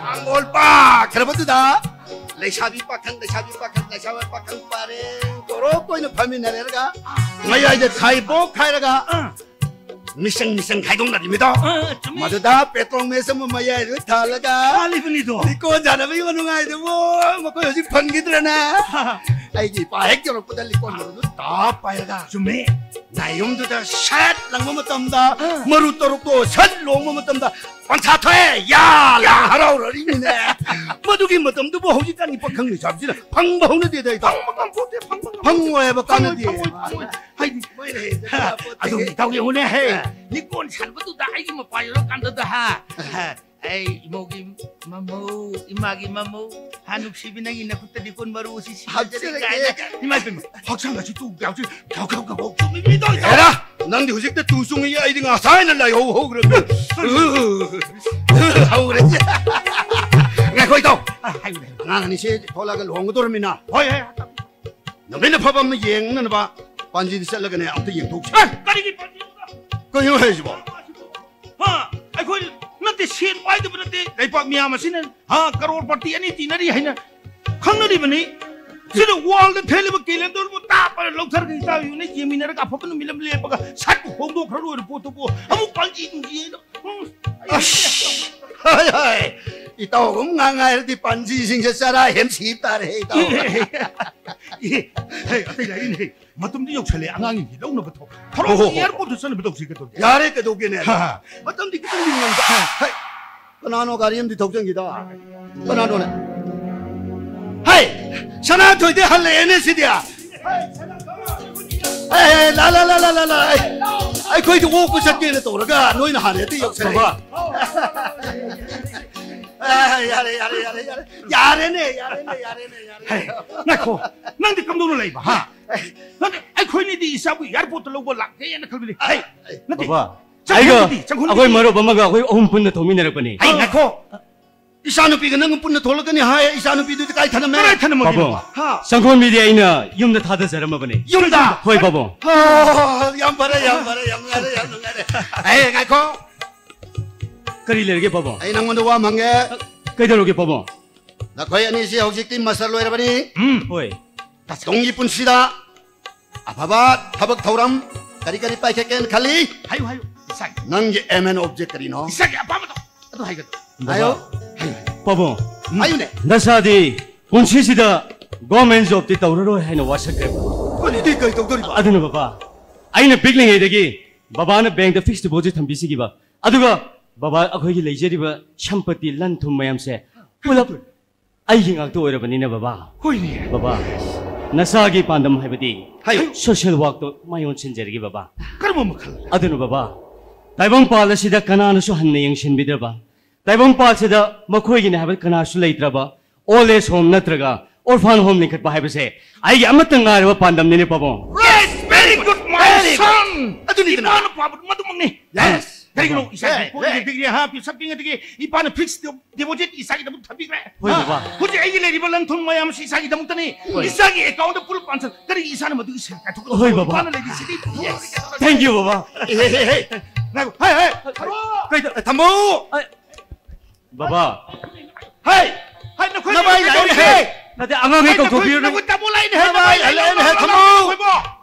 ꯃꯥꯡꯒꯣꯜ ꯄꯥꯛꯈ꯭ꯔꯕꯗꯨꯗ ꯂꯩꯁꯥꯕꯤ ꯄꯥꯈꯪ, ꯂꯩꯁꯥꯕꯤ ꯄꯥꯈꯪ, ꯂꯩꯁꯥꯕꯤ ꯄꯥꯈꯪ ꯄꯔꯦꯡ ꯇꯣꯔꯣꯞ ꯑꯣꯏꯅ ꯐꯝꯃꯤꯟꯅꯔꯦꯔꯒ, ꯃꯌꯥꯏꯗ ꯈꯥꯏꯕꯣꯛ ꯈꯥꯏꯔꯒ, ꯑ꯫ ꯃꯤꯆꯪ ꯃꯤꯆꯪ ꯈꯥꯏꯗꯣꯛꯅꯔꯤꯃꯤꯗꯣ꯫ ꯑ, ꯆꯨꯝꯃꯤ꯫ ꯃꯗꯨꯗ ꯄꯦꯇ꯭ꯔꯣꯜ ꯃꯦꯆ ꯑꯃ ꯃꯌꯥꯏꯗ ꯊꯥꯜꯂꯒ, ꯊꯥꯜꯂꯤꯕꯅꯤꯗꯣ꯫ ꯂꯤꯀꯣꯟ ꯁꯥꯟꯅꯕꯒꯤ ꯃꯅꯨꯡꯉꯥꯏꯗꯨꯕꯨ ꯃꯈꯣꯏ ꯍꯧꯖꯤꯛ ꯐꯪꯈꯤꯗ꯭ꯔꯅꯦ? ꯑꯩꯒꯤ ꯏꯄꯥ ꯍꯦꯛ ꯌꯧꯔꯛꯄꯗ ꯂꯤꯀꯣꯟ ꯃꯔꯨꯗꯨ ꯇꯥꯞ ꯄꯥꯏꯔꯒ, ꯆꯨꯝꯃꯤ꯫ ꯅꯥꯌꯨꯝꯗꯨꯗ ꯁꯠ ꯂꯪꯕ ꯃꯇꯝꯗ, ꯑ꯫ ꯃꯔꯨ ꯇꯔꯨꯛꯇꯣ ꯁꯠ ꯂꯣꯡꯕ ꯃꯇꯝꯗ, ꯄꯟꯊꯥ ꯊꯣꯛꯑꯦ, ꯌꯥ ꯂꯥ ꯍꯔꯥꯎꯔꯔꯤꯅꯤꯅꯦ꯫ ꯃꯗꯨꯒꯤ ꯃꯇꯝꯗꯨꯕꯨ ꯍꯧꯖꯤꯛꯀꯥꯟꯒꯤ ꯄꯥꯈꯪ ꯂꯩꯁꯥꯕꯤꯁꯤꯅ ꯐꯪꯕ ꯍꯧꯅꯗꯦꯗ, ꯏꯇꯥꯎ꯫ ꯐꯪꯕ ꯉꯝꯄꯣꯠꯇꯦ, ꯐꯪꯕ ꯉꯝꯄꯣꯠꯇꯦ꯫ ꯐꯪꯉꯣꯏ ꯍꯥꯏꯕ, ꯐꯪꯉꯣꯏ, ꯀꯥꯟꯅꯗꯦ꯫ ꯐꯪꯉꯣꯏ, ꯐꯪꯉꯣꯏ꯫ ꯍꯥꯏꯗꯤ, ꯃꯣꯏꯅ ꯍꯦꯟꯅ ꯍꯥ, ꯀꯥꯟꯅꯄꯣꯠꯇꯦ꯫ ꯑꯗꯨꯝ ꯏꯇꯥꯎ ꯌꯦꯡꯉꯨꯅꯦ, ꯍꯦ꯫ ꯑ꯫ ꯂꯤꯀꯣꯟ ꯁꯥꯟꯅꯕꯗꯨꯗ ꯑꯩꯒꯤ ꯃꯄꯥ ꯌꯧꯔꯀꯥꯟꯗꯗ, ꯍꯥ꯫ ꯑ꯫ ꯑꯩ ꯏꯃꯧꯒꯤ ꯃꯃꯧ, ꯏꯃꯥꯒꯤ ꯃꯃꯧ, ꯍꯥ, ꯅꯨꯡꯁꯤꯕꯤ, ꯅꯪꯒꯤ ꯅꯈꯨꯠꯇꯗꯤ ꯀꯣꯟ ꯃꯔꯨ ꯑꯁꯤ ꯁꯤꯖꯔꯤ ꯍꯥꯞꯆꯔꯒꯦ꯫ ꯀꯥꯏꯅ꯫ ꯏꯃꯥ ꯏꯕꯦꯝꯃ, ꯍꯛꯆꯥꯡ ꯑꯁꯤ ꯇꯨ ꯌꯥꯎꯁꯤ, ꯈꯥꯎ ꯈꯥꯎ ꯈꯥꯎ ꯆꯨꯝꯃꯤ ꯃꯤꯗꯣ꯫ ꯍꯦꯔꯥ, ꯅꯪꯗꯤ ꯍꯧꯖꯤꯛꯇ ꯇꯨ ꯆꯨꯡꯉꯤ, ꯑꯩꯗꯤ ꯉꯁꯥꯏꯅ ꯂꯥꯏꯍꯧ ꯍꯧꯈ꯭ꯔꯕꯅꯤ꯫ ꯍꯧꯔꯦ꯫ ꯉꯥꯏꯈꯣ ꯏꯇꯥꯎ꯫ ꯑ, ꯍꯥꯏꯌꯨꯅꯦ꯫ ꯑꯉꯥꯡ ꯑꯅꯤꯁꯦ ꯊꯣꯛꯂꯛꯑꯒ ꯂꯨꯍꯣꯡꯒꯗꯧꯔꯃꯤꯅ꯫ ꯍꯣꯏ, ꯍꯣꯏ꯫ ꯅꯨꯃꯤꯠ ꯑꯐꯕ ꯑꯃ ꯌꯦꯡꯅꯅꯕ ꯄꯥꯟꯖꯤꯗ ꯆꯠꯂꯒꯅꯦ ꯑꯝꯇ ꯌꯦꯡꯊꯣꯛꯁꯤ꯫ ꯑꯦ, ꯀꯔꯤꯒꯤ ꯄꯥꯟꯖꯤꯅꯣꯗ? ꯀꯩꯅꯣ ꯍꯥꯏꯁꯤꯕꯣ? ꯍꯥ? ꯑꯩꯈꯣꯏ ꯅꯠꯇꯦ, ꯁꯦꯟ ꯋꯥꯏꯗꯕ ꯅꯠꯇꯦ, ꯂꯩꯄꯥꯛ ꯃꯤꯌꯥꯝ ꯑꯁꯤꯅ, ꯍꯥ, ꯀꯔꯣꯔ ꯄꯥꯔꯇꯤ ꯑꯅꯤ ꯇꯤꯟꯅꯔꯤ ꯍꯥꯏꯅ ꯈꯪꯅꯔꯤꯕꯅꯤ꯫ ꯁꯤꯗ ꯋꯥꯜꯗ ꯊꯦꯠꯂꯤꯕ ꯀꯦꯂꯦꯟꯗꯔꯕꯨ ꯇꯥꯞꯄꯅ ꯂꯧꯊꯔꯒ ꯏꯇꯥꯎ ꯏꯕꯅ ꯌꯦꯡꯃꯤꯟꯅꯔꯒ ꯑꯐꯕ ꯅꯨꯃꯤꯠ ꯑꯃ ꯂꯦꯞꯄꯒ ꯁꯠ ꯍꯣꯡꯗꯣꯛꯈ꯭ꯔ ꯂꯣꯏꯔꯦ ꯄꯣꯠꯇꯨꯕꯨ꯫ ꯑꯃꯨꯛ ꯄꯥꯟꯖꯤ ꯅꯨꯡꯖꯤ ꯍꯥꯏꯅ꯫ ꯎꯝ, ꯑꯁ! ꯍꯥꯏ, ꯍꯥꯏ꯫ ꯏꯇꯥꯎꯒꯨꯝ ꯉꯥꯡꯉꯥꯏꯔꯗꯤ ꯄꯥꯟꯖꯤꯁꯤꯡꯁꯦ ꯆꯔꯥ ꯍꯦꯟ ꯁꯤꯕ ꯇꯥꯔꯦ, ꯏꯇꯥꯎ꯫ ꯑꯦ, ꯑꯦ, ꯑꯇꯩ ꯂꯥꯏꯔꯤꯅꯦ꯫ ꯃꯇꯝꯗꯤ ꯌꯧꯁꯜꯂꯦ, ꯑꯉꯥꯡꯁꯤꯡꯁꯤ ꯂꯧꯅꯕ ꯊꯧ-, ꯊꯧꯔꯥꯡ ꯍꯣ, ꯍꯣ, ꯍꯣ꯫ ꯑꯦꯌꯥꯔꯄꯣꯔꯠꯇ ꯆꯠꯅꯕ ꯇꯧꯁꯤ ꯀꯩꯗꯧꯔꯒꯦ? ꯌꯥꯔꯦ, ꯀꯩꯗꯧꯒꯦꯅꯦ? ꯍꯥ, ꯍꯥ꯫ ꯃꯇꯝꯗꯤ ꯈꯤꯇꯪꯗꯤ ꯉꯟꯕ꯫ ꯍꯥ꯫ ꯍꯩ, ꯀꯅꯥꯅꯣ ꯒꯥꯔꯤ ꯑꯃꯗꯤ ꯊꯧꯖꯟꯈꯤꯗ? ꯀꯅꯥꯅꯣꯅꯦ? ꯍꯩ, ꯁꯅꯥꯊꯣꯏꯗꯤ ꯍꯜꯂꯛꯑꯦꯅꯦ ꯁꯤꯗꯤ꯫ ꯑꯦ, ꯂꯥ, ꯂꯥ, ꯂꯥ, ꯂꯥ, ꯂꯥ, ꯂꯥ꯫ ꯑꯩ, ꯑꯩꯈꯣꯏꯗꯤ ꯑꯣꯛꯄ ꯆꯠꯀꯦꯅ ꯇꯧꯔꯒ ꯅꯣꯏꯅ ꯍꯥꯟꯅ ꯍꯦꯛꯇ ꯌꯧꯁꯜꯂꯛꯑꯦ꯫ ꯕꯕꯥ꯫ ꯑꯦ, ꯌꯥꯔꯦ, ꯌꯥꯔꯦ, ꯌꯥꯔꯦ, ꯌꯥꯔꯦ꯫ ꯌꯥꯔꯦꯅꯦ, ꯌꯥꯔꯦꯅꯦ, ꯌꯥꯔꯦꯅꯦ, ꯌꯥꯔꯦꯅꯦ꯫ ꯍꯩ, ꯉꯥꯏꯈꯣ꯫ ꯅꯪꯗꯤ ꯀꯝꯗꯧꯅ ꯂꯩꯕ, ꯍꯥ? ꯅꯠꯇꯦ, ꯑꯩꯈꯣꯏꯅꯤꯗꯤ ꯏꯆꯥꯕꯨ ꯑꯦꯌꯥꯔꯄꯣꯔꯠꯇ ꯂꯧꯕ ꯂꯥꯛꯀꯦꯅ ꯈꯜꯂꯤꯅꯤ꯫ ꯍꯩ, ꯅꯠꯇꯦ, ꯕꯕꯥ, ꯆꯪꯈꯣꯟꯗꯨꯗꯤ, ꯑꯩꯒ ꯆꯪꯈꯣꯟꯗꯨꯗꯤ? ꯑꯩꯈꯣꯏ ꯃꯔꯨꯞ ꯑꯃꯒ ꯑꯩꯈꯣꯏ ꯑꯍꯨꯝ ꯄꯨꯟꯅ ꯊꯧꯃꯤꯟꯅꯔꯛꯄꯅꯤ꯫ ꯍꯩ, ꯉꯥꯏꯈꯣ꯫ ꯏꯆꯥꯅꯨꯄꯤꯒ ꯅꯪꯒ ꯄꯨꯟꯅ ꯊꯣꯛꯂꯛꯀꯅꯤ ꯍꯥꯏ, ꯏꯆꯥꯅꯨꯄꯤꯗꯨꯗꯤ ꯀꯥꯏ ꯊꯅꯝꯃꯦ? ꯀꯗꯥꯏ ꯊꯅꯝꯃꯒꯦ, ꯄꯥꯕꯨꯡ, ꯕꯕꯥ? ꯍꯥ? ꯆꯪꯈꯣꯟꯕꯤꯗꯤ ꯑꯩꯅ ꯌꯨꯝꯗ ꯊꯥꯗꯖꯔꯝꯃꯕꯅꯤ꯫ ꯌꯨꯝꯗ? ꯍꯣꯏ, ꯄꯥꯕꯨꯡ꯫ ꯍꯣ, ꯌꯥꯝ ꯐꯔꯦ, ꯌꯥꯝ ꯐꯔꯦ, ꯌꯥꯝ ꯅꯨꯡꯉꯥꯏꯔꯦ, ꯌꯥꯝ ꯅꯨꯡꯉꯥꯏꯔꯦ꯫ ꯑꯦ, ꯉꯥꯏꯈꯣ꯫ ꯀꯔꯤ ꯂꯩꯔꯒꯦ, ꯄꯥꯕꯨꯡ? ꯑꯩ ꯅꯪꯉꯣꯟꯗ ꯋꯥ ꯑꯃ ꯍꯪꯒꯦ꯫ ꯀꯩꯗꯧꯔꯒꯦ, ꯄꯥꯕꯨꯡ? ꯅꯈꯣꯏ ꯑꯅꯤꯁꯤ ꯍꯧꯖꯤꯛꯇꯤ ꯃꯁꯇꯔ ꯂꯣꯏꯔꯕꯅꯤ꯫ ꯎꯝ, ꯍꯣꯏ꯫ ꯇꯨꯡꯒꯤ ꯄꯨꯟꯁꯤꯗ ꯑꯐꯕ ꯊꯕꯛ ꯊꯧꯔꯝ ꯀꯔꯤ ꯀꯔꯤ ꯄꯥꯏꯈꯠꯀꯦꯅ ꯈꯜꯂꯤ? ꯍꯥꯏꯌꯨ, ꯍꯥꯏꯌꯨ, ꯏꯁꯥꯒꯤ꯫ ꯅꯪꯒꯤ aim and object ꯀꯔꯤꯅꯣ? ꯏꯁꯥꯒꯤ ꯑꯄꯥꯝꯕꯗꯣ ꯑꯗꯨ ꯍꯥꯏꯒꯗ꯭ꯔꯣ? ꯍꯥꯏꯌꯨ꯫ ꯍꯥꯏꯌꯨ, ꯍꯥꯏꯌꯨ꯫ ꯄꯥꯕꯨꯡ, ꯍꯥꯏꯌꯨꯅꯦ꯫ ꯅꯁꯥꯗꯤ ꯄꯨꯟꯁꯤꯁꯤꯗ government jobꯇꯤ ꯇꯧꯔꯔꯣꯏ ꯍꯥꯏꯅ ꯋꯥꯁꯛꯈ꯭ꯔꯦꯕ꯫ ꯑꯗꯨꯗꯤ ꯀꯩ ꯇꯧꯗꯣꯔꯤꯕ? ꯑꯗꯨꯅ ꯕꯕꯥ, ꯑꯩꯅ ꯄꯤꯛꯂꯤꯉꯩꯗꯒꯤ ꯕꯕꯥꯅ bankꯇ fixed deposit ꯊꯝꯕꯤꯁꯤꯈꯤꯕ, ꯑꯗꯨꯒ ꯕꯕꯥ, ꯑꯩꯈꯣꯏꯒꯤ ꯂꯩꯖꯔꯤꯕ ꯁꯝꯄꯇꯤ, ꯂꯟ ꯊꯨꯝ ꯃꯌꯥꯝꯁꯦ ꯄꯨꯂꯞ ꯑꯩꯒꯤ ꯉꯥꯛꯇ ꯑꯣꯏꯔꯕꯅꯤꯅ ꯕꯕꯥ꯫ ꯍꯣꯏꯅꯦ꯫ ꯕꯕꯥ, ꯅꯁꯥꯒꯤ ꯄꯥꯟꯗꯝ ꯍꯥꯏꯕꯗꯤ ꯍꯥꯏꯌꯨ꯫ Social workꯇꯣ ꯃꯥꯏ ꯑꯣꯟꯁꯤꯟꯖꯔꯒꯦ ꯕꯕꯥ꯫ ꯀꯔꯝꯕ ꯃꯈꯜ? ꯑꯗꯨꯅ ꯕꯕꯥ, ꯇꯥꯏꯕꯪꯄꯥꯜ ꯑꯁꯤꯗ ꯀꯅꯥꯅꯁꯨ ꯍꯟꯅ ꯌꯦꯡꯁꯤꯟꯕꯤꯗ꯭ꯔꯕ, ꯇꯥꯏꯕꯪꯄꯥꯜꯁꯤꯗ ꯃꯈꯣꯏꯒꯤꯅꯤ ꯍꯥꯏꯕ ꯀꯅꯥꯁꯨ ꯂꯩꯇ꯭ꯔꯕ old age home ꯅꯠꯇ꯭ꯔꯒ orphan home ꯂꯤꯡꯈꯠꯄ ꯍꯥꯏꯕꯁꯦ ꯑꯩꯒꯤ ꯑꯃꯠꯇ ꯉꯥꯏꯔꯕ ꯄꯥꯟꯗꯝꯅꯤꯅꯦ, ꯄꯥꯕꯨꯡ꯫ Yes, very good, my son. ꯑꯗꯨꯅꯤꯗꯅ꯫ ꯏꯃꯥꯅ ꯄꯥꯕꯗꯨ ꯃꯗꯨꯃꯛꯅꯤ꯫ Yes. ꯀꯔꯤꯒꯤꯅꯣ? ꯏꯆꯥꯒꯤ ꯄꯣꯠ ꯌꯦꯟ ꯄꯤꯈ꯭ꯔꯦ, ꯍꯥ, ꯄꯤꯁꯛ ꯄꯤꯛꯉꯩꯗꯒꯤ ꯏꯄꯥꯅ fixed deposit ꯏꯆꯥꯒꯤꯗꯃꯛ ꯊꯝꯕꯤꯈ꯭ꯔꯦ꯫ ꯍꯣꯏ, ꯕꯕꯥ꯫ ꯍꯧꯖꯤꯛ ꯑꯩꯒꯤ ꯂꯩꯔꯤꯕ ꯂꯟ ꯊꯨꯝ ꯃꯌꯥꯝꯁꯤ ꯏꯆꯥꯒꯤꯗꯃꯛꯇꯅꯤ꯫ ꯍꯣꯏ꯫ ꯏꯆꯥꯒꯤ account ꯄꯨꯂꯞ ꯄꯥꯟꯁꯤꯜ-, ꯀꯔꯤ ꯏꯆꯥꯅ ꯃꯗꯨꯒꯤ ꯁꯦꯜ ꯀꯥꯏꯊꯣꯛꯀꯗꯕ? ꯍꯣꯏ, ꯕꯕꯥ꯫ ꯏꯄꯥꯅ ꯂꯩꯔꯤꯁꯤꯗꯤ꯫ Yes. Thank you, ꯕꯕꯥ꯫ ꯍꯦ, ꯍꯦ, ꯍꯦ, ꯍꯦ꯫ ꯉꯥꯏꯈꯣ꯫ ꯍꯦ, ꯍꯦ, ꯊꯝꯃꯣ꯫ ꯀꯩꯗ-, ꯊꯝꯃꯣ꯫ ꯑ, ꯕꯕꯥ꯫ ꯍꯦ! ꯍꯦ, ꯅꯈꯣꯏ ꯅꯃꯥꯏ ꯀꯩꯗꯧꯔꯤꯒꯦ? ꯂꯥꯛꯑꯦꯅꯦꯍꯦ! ꯅꯠꯇꯦ, ꯑꯉꯥꯡꯈꯩ ꯍꯦ, ꯅꯈꯣꯏ, ꯀꯧꯊꯣꯛꯄꯤꯔꯨꯅꯨ꯫ ꯅꯈꯣꯏ ꯇꯥꯃꯣ ꯂꯥꯛꯏꯅꯦꯍꯦ, ꯅꯃꯥꯏ ꯅꯃꯥꯏ ꯍꯜꯂꯛꯑꯦꯅꯦꯍꯦ, ꯂꯥꯛꯏꯅꯦꯍꯦ, ꯊꯝꯃꯣ! ꯅꯈꯣꯏꯕꯣ!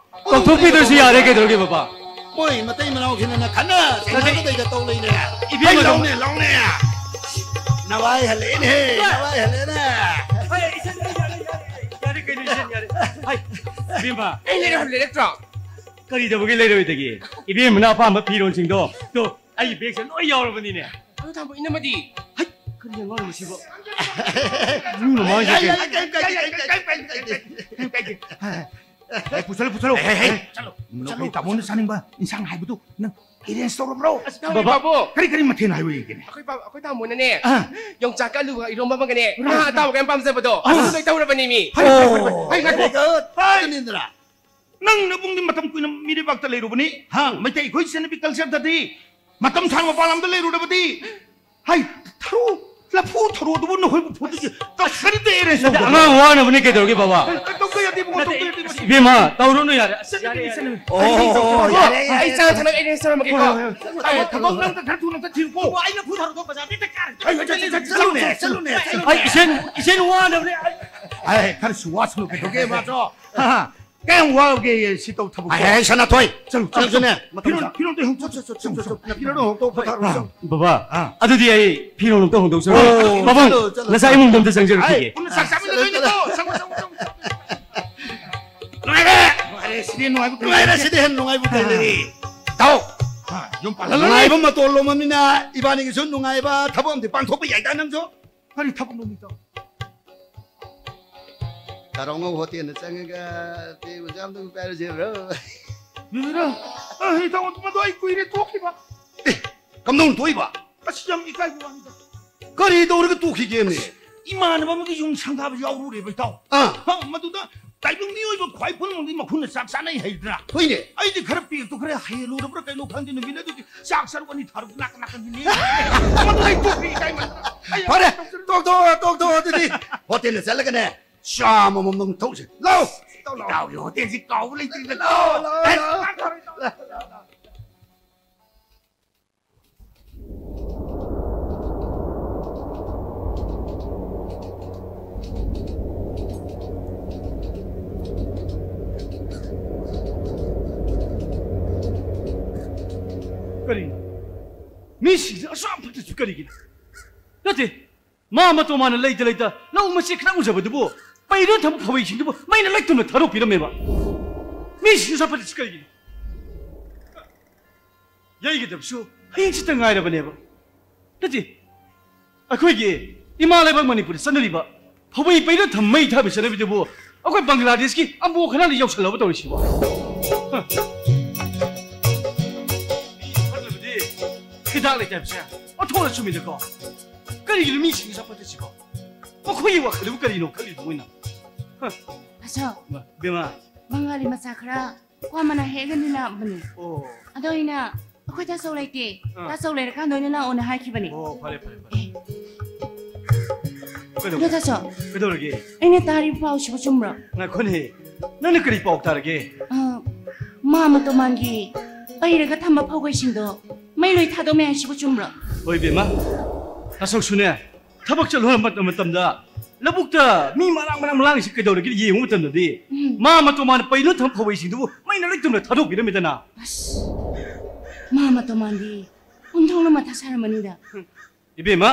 ꯀꯧꯊꯣꯛꯄꯤꯗ꯭ꯔꯁꯨ ꯌꯥꯔꯦ, ꯀꯩꯗꯧꯔꯒꯦ, ꯕꯕꯥ? ꯃꯣꯏ ꯃꯇꯩ ꯃꯅꯥꯎꯁꯤꯅ ꯈꯠꯅ ꯆꯩꯅꯕꯗꯩꯗ ꯇꯧ ꯂꯩꯅꯦ꯫ ꯏꯕꯦꯝꯃ, ꯍꯩ, ꯂꯧꯅꯦ, ꯂꯧꯅꯦ꯫ ꯅꯋꯥꯏ ꯍꯜꯂꯛꯑꯦꯅꯦꯍꯦ, ꯅꯋꯥꯏ ꯍꯜꯂꯛꯑꯦꯅꯦ꯫ ꯍꯣꯏ, ꯏꯆꯟ, ꯌꯥꯔꯦ, ꯌꯥꯔꯦ, ꯌꯥꯔꯦ, ꯀꯩꯅꯣ, ꯏꯆꯟ, ꯌꯥꯔꯦ꯫ ꯍꯥꯏ, ꯏꯕꯦꯝꯃ꯫ ꯑꯩ ꯂꯩꯔꯛ ꯍꯥꯏꯕ ꯂꯩꯔꯛꯇ꯭ꯔꯣ? ꯀꯔꯤ ꯇꯧꯕꯒꯤ ꯂꯩꯔꯣꯏꯗꯒꯦ? ꯏꯕꯦꯝꯃꯅ ꯑꯄꯥꯝꯕ ꯐꯤꯔꯣꯜꯁꯤꯡꯗꯣ, ꯇꯣ, ꯑꯩ ꯕꯦꯒꯁꯦ ꯂꯣꯏ ꯌꯥꯎꯔꯕꯅꯤꯅꯦ꯫ ꯑꯗꯨ ꯊꯝꯕ ꯏꯅꯝꯃꯗꯤ? ꯍꯩ, ꯀꯔꯤ ꯑꯉꯥꯡꯅꯣ ꯁꯤꯕꯣ? ꯃꯤ ꯃꯃꯥꯡꯁꯤꯗ ꯀꯩ-, ꯀꯩꯝ ꯀꯥꯏꯗꯦ, ꯀꯩꯝ ꯀꯥꯏꯗꯦ, ꯀꯩꯝ ꯀꯥꯏꯗꯦ, ꯀꯩꯝ ꯀꯥꯏꯗꯦ꯫ ꯑꯦ, ꯄꯨꯁꯜꯂꯨ, ꯄꯨꯁꯜꯂꯨ꯫ ꯍꯦ, ꯍꯦ, ꯍꯦ꯫ ꯑꯦ, ꯆꯠꯂꯣ, ꯅꯈꯣꯏ ꯆꯠꯂꯣ꯫ ꯇꯥꯃꯣꯅ ꯆꯥꯅꯤꯡꯕ ꯏꯟꯁꯥꯡ ꯍꯥꯏꯕꯗꯨ ꯅꯪ arrange ꯇꯧꯔꯕ꯭ꯔꯣ? ꯑꯁ, ꯇꯧꯔꯦ, ꯕꯥꯕꯨ꯫ ꯀꯔꯤ ꯀꯔꯤ ꯃꯊꯦꯜ ꯍꯥꯏꯕ ꯌꯦꯡꯒꯦꯅꯦ? ꯑꯩꯈꯣꯏ ꯕꯥ-, ꯑꯩꯈꯣꯏ ꯇꯥꯃꯣꯅꯅꯦ, ꯑꯥ꯫ ꯌꯣꯡꯆꯥꯛꯀ ꯑꯂꯨꯒ ꯏꯔꯣꯝꯕ ꯑꯃꯒꯅꯦ, ꯉꯥ ꯑꯥ꯫ ꯑꯇꯥꯎꯕꯒ ꯌꯥꯝ ꯄꯥꯝꯖꯕꯗꯣ, ꯑꯥ꯫ ꯑꯗꯨ ꯂꯣꯏ ꯇꯧꯔꯕꯅꯤ ꯃꯤ꯫ ꯐꯔꯦ, ꯐꯔꯦ, ꯐꯔꯦ, ꯐꯔꯦ꯫ ꯍꯩ, ꯉꯥꯏꯈꯣ꯫ ꯍꯩ, ꯉꯥꯏꯈꯣ꯫ ꯍꯩ꯫ ꯑꯗꯨꯅꯤꯗꯅ꯫ ꯅꯪ ꯅꯕꯨꯡꯗꯤ ꯃꯇꯝ ꯀꯨꯏꯅ ꯃꯤꯔꯩꯕꯥꯛꯇ ꯂꯩꯔꯨꯕꯅꯤ, ꯍꯥ? ꯃꯩꯇꯩ ꯑꯩꯈꯣꯏ ꯆꯠꯅꯕꯤ cultureꯗꯗꯤ ꯃꯇꯝ ꯁꯥꯡꯅ ꯃꯄꯥꯟ ꯂꯝꯗ ꯂꯩꯔꯨꯔꯕꯗꯤ, ꯍꯥꯏ, ꯊꯔꯣ, ꯂꯐꯨ ꯊꯔꯣꯗꯨꯕꯨ ꯅꯈꯣꯏꯕꯨ ꯐꯨꯠꯇꯣꯏꯁꯦ ꯀꯔꯤꯝꯇ arrange ꯅꯠꯇꯦ, ꯇꯧꯗꯕ? ꯑꯉꯥꯡ ꯋꯥꯅꯕꯅꯦ, ꯀꯩꯗꯧꯔꯒꯦ, ꯕꯕꯥ? ꯇꯧꯕ ꯌꯥꯗꯦ, ꯏꯕꯨꯡꯉꯣ, ꯅꯠꯇꯦ, ꯇꯧꯕ ꯌꯥꯗꯦ, ꯃꯁꯤ꯫ ꯏꯕꯦꯝꯃ, ꯇꯧꯔꯨꯅꯨ ꯌꯥꯔꯦ꯫ ꯑꯁ, ꯌꯥꯔꯦ, ꯌꯥꯔꯦ꯫ ꯑꯣ, ꯌꯥꯔꯦ, ꯌꯥꯔꯦ, ꯑꯩ ꯆꯥ ꯊꯛꯅꯕ arrange ꯇꯧꯔꯝꯃꯒꯦꯀꯣ꯫ ꯍꯣꯏ, ꯍꯣꯏ, ꯍꯣꯏ꯫ ꯑꯩ ꯊꯕꯛ ꯅꯪ ꯈꯔ ꯊꯨꯅ ꯑꯝꯇ ꯊꯤꯔꯨꯀꯣ꯫ ꯑꯩ ꯂꯐꯨ ꯊꯔꯣꯗꯣ ꯕꯖꯥꯔꯗ ꯍꯦꯛꯇ ꯀꯥꯔꯦ꯫ ꯍꯣꯏ, ꯍꯣꯏ, ꯆꯠꯂꯨꯅꯦ, ꯆꯠꯂꯨꯅꯦ, ꯆꯠꯂꯨꯅꯦ꯫ ꯑꯩ ꯏꯆꯦꯟ, ꯏꯆꯦꯟ ꯋꯥꯅꯕꯅꯦ꯫ ꯑꯩ ꯑꯦ, ꯈꯔꯁꯨ ꯋꯥꯁꯅꯨ ꯀꯩꯗꯧꯒꯦ, ꯃꯥꯁꯨ? ꯍꯥ, ꯍꯥ꯫ ꯀꯌꯥꯝ ꯋꯥꯕꯒꯦ ꯁꯤ ꯇꯧ ꯊꯕꯛ? ꯑꯦ, ꯑꯦ, ꯁꯅꯥꯊꯣꯏ꯫ ꯆꯠꯂꯨ, ꯆꯠꯂꯨ, ꯅꯪꯁꯨꯅꯦ, ꯆꯠꯂꯨ꯫ ꯃꯇꯝ ꯐꯤꯔꯣꯟ, ꯆꯥ-, ꯐꯤꯔꯣꯟꯗꯣ ꯍꯣꯡ-, ꯆꯠꯂꯨ, ꯆꯠꯂꯨ, ꯆꯠꯂꯨ, ꯆꯠꯂꯨ, ꯆꯠꯂꯨ꯫ ꯐꯤꯔꯣꯟꯗꯣ ꯍꯣꯡꯗꯣꯛꯑꯣ, ꯄꯣꯊꯥꯔꯣ, ꯑꯥ, ꯆꯠꯂꯨ꯫ ꯕꯕꯥ, ꯑꯥ꯫ ꯑꯗꯨꯗꯤ ꯑꯩ ꯐꯤꯔꯣꯟ ꯑꯝꯇ ꯍꯣꯡꯗꯣꯛꯆꯔꯨꯒꯦ꯫ ꯑꯣ, ꯕꯕꯥ, ꯆꯠꯂꯨ, ꯆꯠꯂꯨ, ꯉꯁꯥꯏ ꯆꯠꯂꯨ꯫ ꯏꯃꯨꯡꯗ ꯑꯝꯇ ꯆꯪꯖꯔꯨꯈꯤꯒꯦ꯫ ꯑꯦ, ꯄꯨꯟꯅ ꯆꯥꯛ ꯆꯥꯃꯤꯟꯅꯗꯣꯏꯅꯤꯀꯣ꯫ ꯆꯠꯂꯨ, ꯆꯠꯂꯨ, ꯆꯠꯂꯨ, ꯆꯠꯂꯨ꯫ ꯅꯨꯡꯉꯥꯏꯔꯦ꯫ ꯅꯨꯡꯉꯥꯏꯔꯦ, ꯁꯤꯗꯤ ꯍꯦꯟꯅ ꯅꯨꯡꯉꯥꯏꯕ ꯀꯩ ꯅꯨꯡꯉꯥꯏꯔꯦ, ꯂꯩꯔꯤ? ꯁꯤꯗꯤ ꯍꯦꯟꯅ ꯅꯨꯡꯉꯥꯏꯕ ꯀꯩ ꯂꯩꯔꯤ? ꯇꯥꯎ꯫ ꯑꯥ, ꯌꯨꯝ ꯄꯥꯜꯍꯜꯂꯅꯤ꯫ ꯅꯨꯡꯉꯥꯏꯕ ꯃꯇꯣꯜ ꯂꯣꯝꯃꯝꯅꯤꯅ ꯏꯕꯥꯅꯤꯒꯤꯁꯨ ꯅꯨꯡꯉꯥꯏꯕ ꯊꯕꯛ ꯑꯝꯗꯤ ꯄꯥꯡꯊꯣꯛꯄ ꯌꯥꯏꯗ ꯅꯪꯁꯨ꯫ ꯀꯔꯤ ꯊꯕꯛꯅꯣ, ꯃꯤꯇꯣ? ꯀꯥꯔꯣꯡꯉꯧ ꯍꯣꯇꯦꯜꯗ ꯆꯪꯉꯒ ꯇꯦꯕꯜ ꯆꯥꯝꯗ ꯄꯥꯏꯔꯨꯁꯦ, bro꯫ ꯃꯤꯅꯤꯔ? ꯑ, ꯏꯇꯥꯎ, ꯃꯗꯨ ꯑꯩ ꯀꯨꯏꯔꯦ ꯇꯣꯛꯈꯤꯕ꯫ ꯑꯦ, ꯀꯝꯗꯧꯅ ꯇꯣꯛꯏꯕ? ꯑꯁ, ꯌꯥꯝ ꯏꯀꯥꯏꯕ ꯋꯥꯅꯤꯗ꯫ ꯀꯔꯤ ꯇꯧꯔꯒ ꯇꯣꯛꯈꯤꯒꯦꯃꯤ? ꯏꯃꯥꯟꯅꯕ ꯑꯃꯒꯤ ꯌꯨꯝ ꯁꯪꯒꯥꯕ ꯌꯥꯎꯔꯨꯔꯦꯕ, ꯏꯇꯥꯎ꯫ ꯑꯥ꯫ ꯍ, ꯃꯗꯨꯗ ꯇꯥꯏꯕꯪ ꯃꯤꯑꯣꯏꯕ ꯈ꯭ꯋꯥꯏ ꯄꯨꯝꯅꯃꯛꯇꯤ ꯃꯈꯨꯠꯅ ꯆꯥꯛ ꯆꯥꯅꯩ ꯍꯥꯏꯗ꯭ꯔꯥ? ꯍꯣꯏꯅꯦ꯫ ꯑꯩꯗꯤ ꯈꯔ ꯄꯦꯛꯇꯣ ꯈꯔ ꯍꯦꯜꯂꯨꯔꯕ꯭ꯔꯥ ꯀꯩꯅꯣ ꯈꯪꯗꯦ, ꯅꯨꯃꯤꯠ ꯑꯗꯨꯒꯤ ꯆꯥꯛ ꯁꯔꯨꯛ ꯑꯅꯤ ꯊꯥꯔꯨꯛ ꯅꯥꯀꯟ ꯅꯥꯀꯟꯒꯤꯅꯦ꯫ ꯃꯗꯨ ꯑꯩ ꯇꯣꯛꯈ꯭ꯔꯦ, ꯏꯀꯥꯏꯃꯟꯗꯅ꯫ ꯑꯩ ꯐꯔꯦ, ꯇꯣꯛꯊꯣꯛꯑꯣ, ꯇꯣꯛꯊꯣꯛꯑꯣ ꯑꯗꯨꯗꯤ꯫ ꯍꯣꯇꯦꯜꯗ ꯆꯠꯂꯒꯅꯦ, ꯆꯥ ꯑꯃꯃꯝꯗꯪ ꯊꯛꯎꯁꯦ꯫ ꯂꯥꯛꯑꯣ, ꯂꯥꯛꯑꯣ, ꯂꯥꯛꯑꯣ꯫ ꯏꯇꯥꯎꯒꯤ ꯍꯣꯇꯦꯜꯁꯤ ꯀꯥꯎꯕ ꯂꯩꯇ꯭ꯔꯤꯗ꯫ ꯂꯥꯛꯑꯣ, ꯂꯥꯛꯑꯣ, ꯑꯦ, ꯂꯥꯛꯑꯣ꯫ ꯀꯔꯤꯅꯣ? ꯃꯤꯁꯤꯡꯁꯦ ꯑꯁꯨꯛ ꯌꯥꯝ ꯐꯠꯇ꯭ꯔꯤꯁꯤ ꯀꯔꯤꯒꯤꯅꯣ? ꯅꯠꯇꯦ, ꯃꯥ ꯃꯇꯣ ꯃꯥꯅ ꯂꯩꯇ ꯂꯩꯇ ꯂꯧ ꯃꯆꯦꯠ ꯈꯤꯇꯪ ꯎꯖꯕꯗꯨꯕꯨ, ꯄꯩꯔ ꯊꯝꯕ ꯐꯧꯕꯩꯁꯤꯡꯗꯨꯕꯨ ꯃꯩꯅ ꯂꯩꯇꯨꯝꯅ ꯊꯥꯗꯣꯛꯄꯤꯔꯝꯃꯦꯕ꯫ ꯃꯤꯁꯤꯡꯁꯦ ꯑꯁꯨꯛ ꯐꯠꯇ꯭ꯔꯤꯁꯤ ꯀꯔꯤꯒꯤꯅꯣ? ꯌꯩꯒꯗꯕꯁꯨ ꯍꯌꯦꯡꯁꯤꯇ ꯉꯥꯏꯔꯕꯅꯦꯕ꯫ ꯅꯠꯇꯦ, ꯑꯩꯈꯣꯏꯒꯤ ꯏꯃꯥ ꯂꯩꯕꯥꯛ ꯃꯅꯤꯄꯨꯔꯗ ꯆꯠꯅꯔꯤꯕ ꯐꯧꯕꯩ ꯄꯩꯔ ꯊꯝ ꯃꯩ ꯊꯥꯕꯒꯤ ꯆꯠꯅꯕꯤꯗꯨꯕꯨ ꯑꯩꯈꯣꯏ ꯕꯪꯒ꯭ꯂꯥꯗꯦꯁꯀꯤ ꯑꯝꯕꯣ ꯈꯅꯥꯗ ꯌꯧꯁꯜꯂꯕ ꯇꯧꯔꯤꯁꯤꯕꯣ? ꯍ꯫ ꯃꯤ ꯐꯠꯇꯕꯗꯤ ꯍꯤꯗꯥꯛ ꯂꯩꯇꯦ ꯍꯥꯏꯕꯁꯦ ꯑꯣꯟꯊꯣꯛꯅ ꯆꯨꯝꯃꯤꯗꯀꯣ꯫ ꯀꯔꯤꯒꯤꯅꯣ ꯃꯤꯁꯤꯡꯁꯦ ꯐꯠꯇ꯭ꯔꯤꯁꯤꯕꯣ? ꯃꯈꯣꯏꯒꯤ ꯋꯥꯈꯜꯗꯨꯕꯨ ꯀꯔꯤꯅꯣ ꯈꯜꯂꯤꯗꯣ ꯃꯣꯏꯅ? ꯍ꯫ ꯑꯁꯣꯛ, ꯏꯃꯥ, ꯕꯦꯝꯃ꯫ ꯕꯪꯒꯥꯂꯤ ꯃꯆꯥ ꯈꯔ ꯀ꯭ꯋꯥ ꯃꯅꯥ ꯍꯦꯛꯑꯒ ꯅꯤꯜꯂꯛꯑꯝꯕꯅꯦ꯫ ꯑꯣ꯫ ꯑꯗꯣ ꯑꯩꯅ, "ꯑꯩꯈꯣꯏ ꯇꯥꯆꯧ ꯂꯩꯇꯦ꯫ ꯑꯥ꯫ ꯇꯥꯆꯧ ꯂꯩꯔꯀꯥꯟꯗ ꯑꯣꯏꯅ ꯂꯥꯛꯑꯣꯅ" ꯍꯥꯏꯈꯤꯕꯅꯦ꯫ ꯑꯣ, ꯐꯔꯦ, ꯐꯔꯦ, ꯐꯔꯦ꯫ ꯑꯦ꯫ ꯀꯩꯗꯧꯔꯦ? ꯑꯗꯣ ꯇꯥꯆꯧ, ꯀꯩꯗꯧꯔꯒꯦ? ꯑꯩꯅ ꯇꯥꯔꯤꯕ ꯄꯥꯎꯁꯤꯕꯨ ꯆꯨꯝꯕ꯭ꯔꯣ? ꯉꯥꯏꯈꯣꯅꯦ, ꯅꯪꯅ ꯀꯔꯤ ꯄꯥꯎ ꯇꯥꯔꯒꯦ? ꯑ, ꯃꯥ ꯃꯇꯣꯃꯥꯟꯒꯤ ꯄꯩꯔꯒ ꯊꯝꯕ ꯐꯧꯒꯩꯁꯤꯡꯗꯣ ꯃꯩ ꯂꯣꯏ ꯊꯥꯗꯣꯛꯑꯝꯃꯦ ꯍꯥꯏꯁꯤꯕꯨ ꯆꯨꯝꯕ꯭ꯔꯣ? ꯍꯣꯏ, ꯏꯕꯦꯝꯃ, ꯇꯥꯆꯧꯁꯨꯅꯦ, ꯊꯕꯛ ꯆꯠꯂꯨꯔ ꯃꯇꯝ-, ꯃꯇꯝꯗ ꯂꯧꯕꯨꯛꯇ ꯃꯤ ꯃꯔꯥꯡ ꯃꯔꯥꯡ ꯂꯥꯡꯉꯤꯁꯤ ꯀꯩꯗꯧꯔꯒꯦ ꯌꯦꯡꯉꯨ ꯃꯇꯝꯗꯗꯤ, ꯎꯝ꯫ ꯃꯥ ꯃꯇꯣꯃꯥꯟꯅ ꯄꯩꯗꯨꯅ ꯊꯝ ꯐꯧꯕꯩꯁꯤꯡꯗꯨꯕꯨ ꯃꯩꯅ ꯂꯩꯇꯨꯝꯅ ꯊꯥꯗꯣꯛꯄꯤꯔꯝꯃꯦꯗꯅ꯫ ꯑꯁ, ꯃꯥ ꯃꯇꯣꯃꯥꯟꯗꯤ ꯑꯣꯟꯊꯣꯛꯅ ꯃꯊꯥ ꯁꯥꯔꯝꯃꯅꯤꯗ꯫ ꯏꯕꯦꯝꯃ,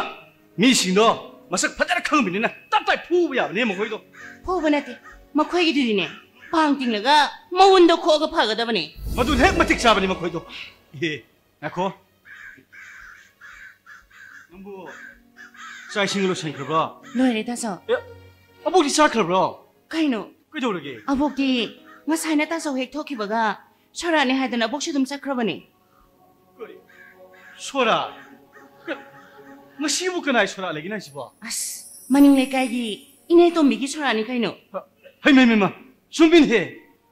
ꯃꯤꯁꯤꯡꯗꯣ ꯃꯁꯛ ꯐꯖꯅ ꯈꯪꯕꯅꯤꯅ ꯇꯞ ꯇꯥꯏ ꯐꯨꯕ ꯌꯥꯕꯅꯦ ꯃꯈꯣꯏꯗꯣ꯫ ꯐꯨꯕ ꯅꯠꯇꯦ, ꯃꯈꯣꯏꯒꯤꯗꯨꯗꯤꯅꯦ, ꯄꯥꯡ ꯇꯤꯡꯂꯒ ꯃꯎꯟꯗ ꯈꯣꯛꯑꯒ ꯐꯒꯗꯕꯅꯦ꯫ ꯃꯗꯨ ꯍꯦꯛ ꯃꯇꯤꯛ ꯆꯥꯕꯅꯤ ꯃꯈꯣꯏꯗꯣ꯫ ꯏꯍꯦ, ꯉꯥꯏꯈꯣ꯫ ꯅꯪꯕꯨ ꯆꯥꯛ ꯏꯁꯤꯡ ꯂꯣꯏꯁꯟꯈ꯭ꯔꯕ꯭ꯔꯣ? ꯂꯣꯏꯔꯦ, ꯇꯥꯆꯧ꯫ ꯑꯦ, ꯑꯕꯣꯛꯇꯤ ꯆꯥꯈ꯭ꯔꯕ꯭ꯔꯣ? ꯀꯩꯅꯣ? ꯀꯩꯗꯧꯔꯒꯦ? ꯑꯕꯣꯛꯇꯤ ꯉꯁꯥꯏꯅ ꯇꯥꯆꯧ ꯍꯦꯛ ꯊꯣꯛꯈꯤꯕꯒ ꯁꯣꯔꯥꯠꯅꯦ ꯍꯥꯏꯗꯅ ꯑꯕꯣꯛꯁꯨ ꯑꯗꯨꯝ ꯆꯠꯈ꯭ꯔꯕꯅꯦ꯫ ꯀꯔꯤ? ꯁꯣꯔꯥꯠ? ꯉꯁꯤꯕꯨ ꯀꯅꯥꯏ ꯁꯣꯔꯥꯠ ꯂꯩꯒꯦꯅꯦ ꯍꯥꯏꯁꯤꯕꯣ? ꯑꯁ, ꯃꯅꯤꯡ ꯂꯩꯀꯥꯏꯒꯤ ꯏꯅꯦ ꯇꯣꯝꯕꯤꯒꯤ ꯁꯣꯔꯥꯠꯅꯤ ꯀꯩꯅꯣ꯫ ꯍꯩꯃ, ꯍꯩꯃ, ꯍꯩꯃ, ꯆꯨꯝꯃꯤꯅꯦꯍꯦ꯫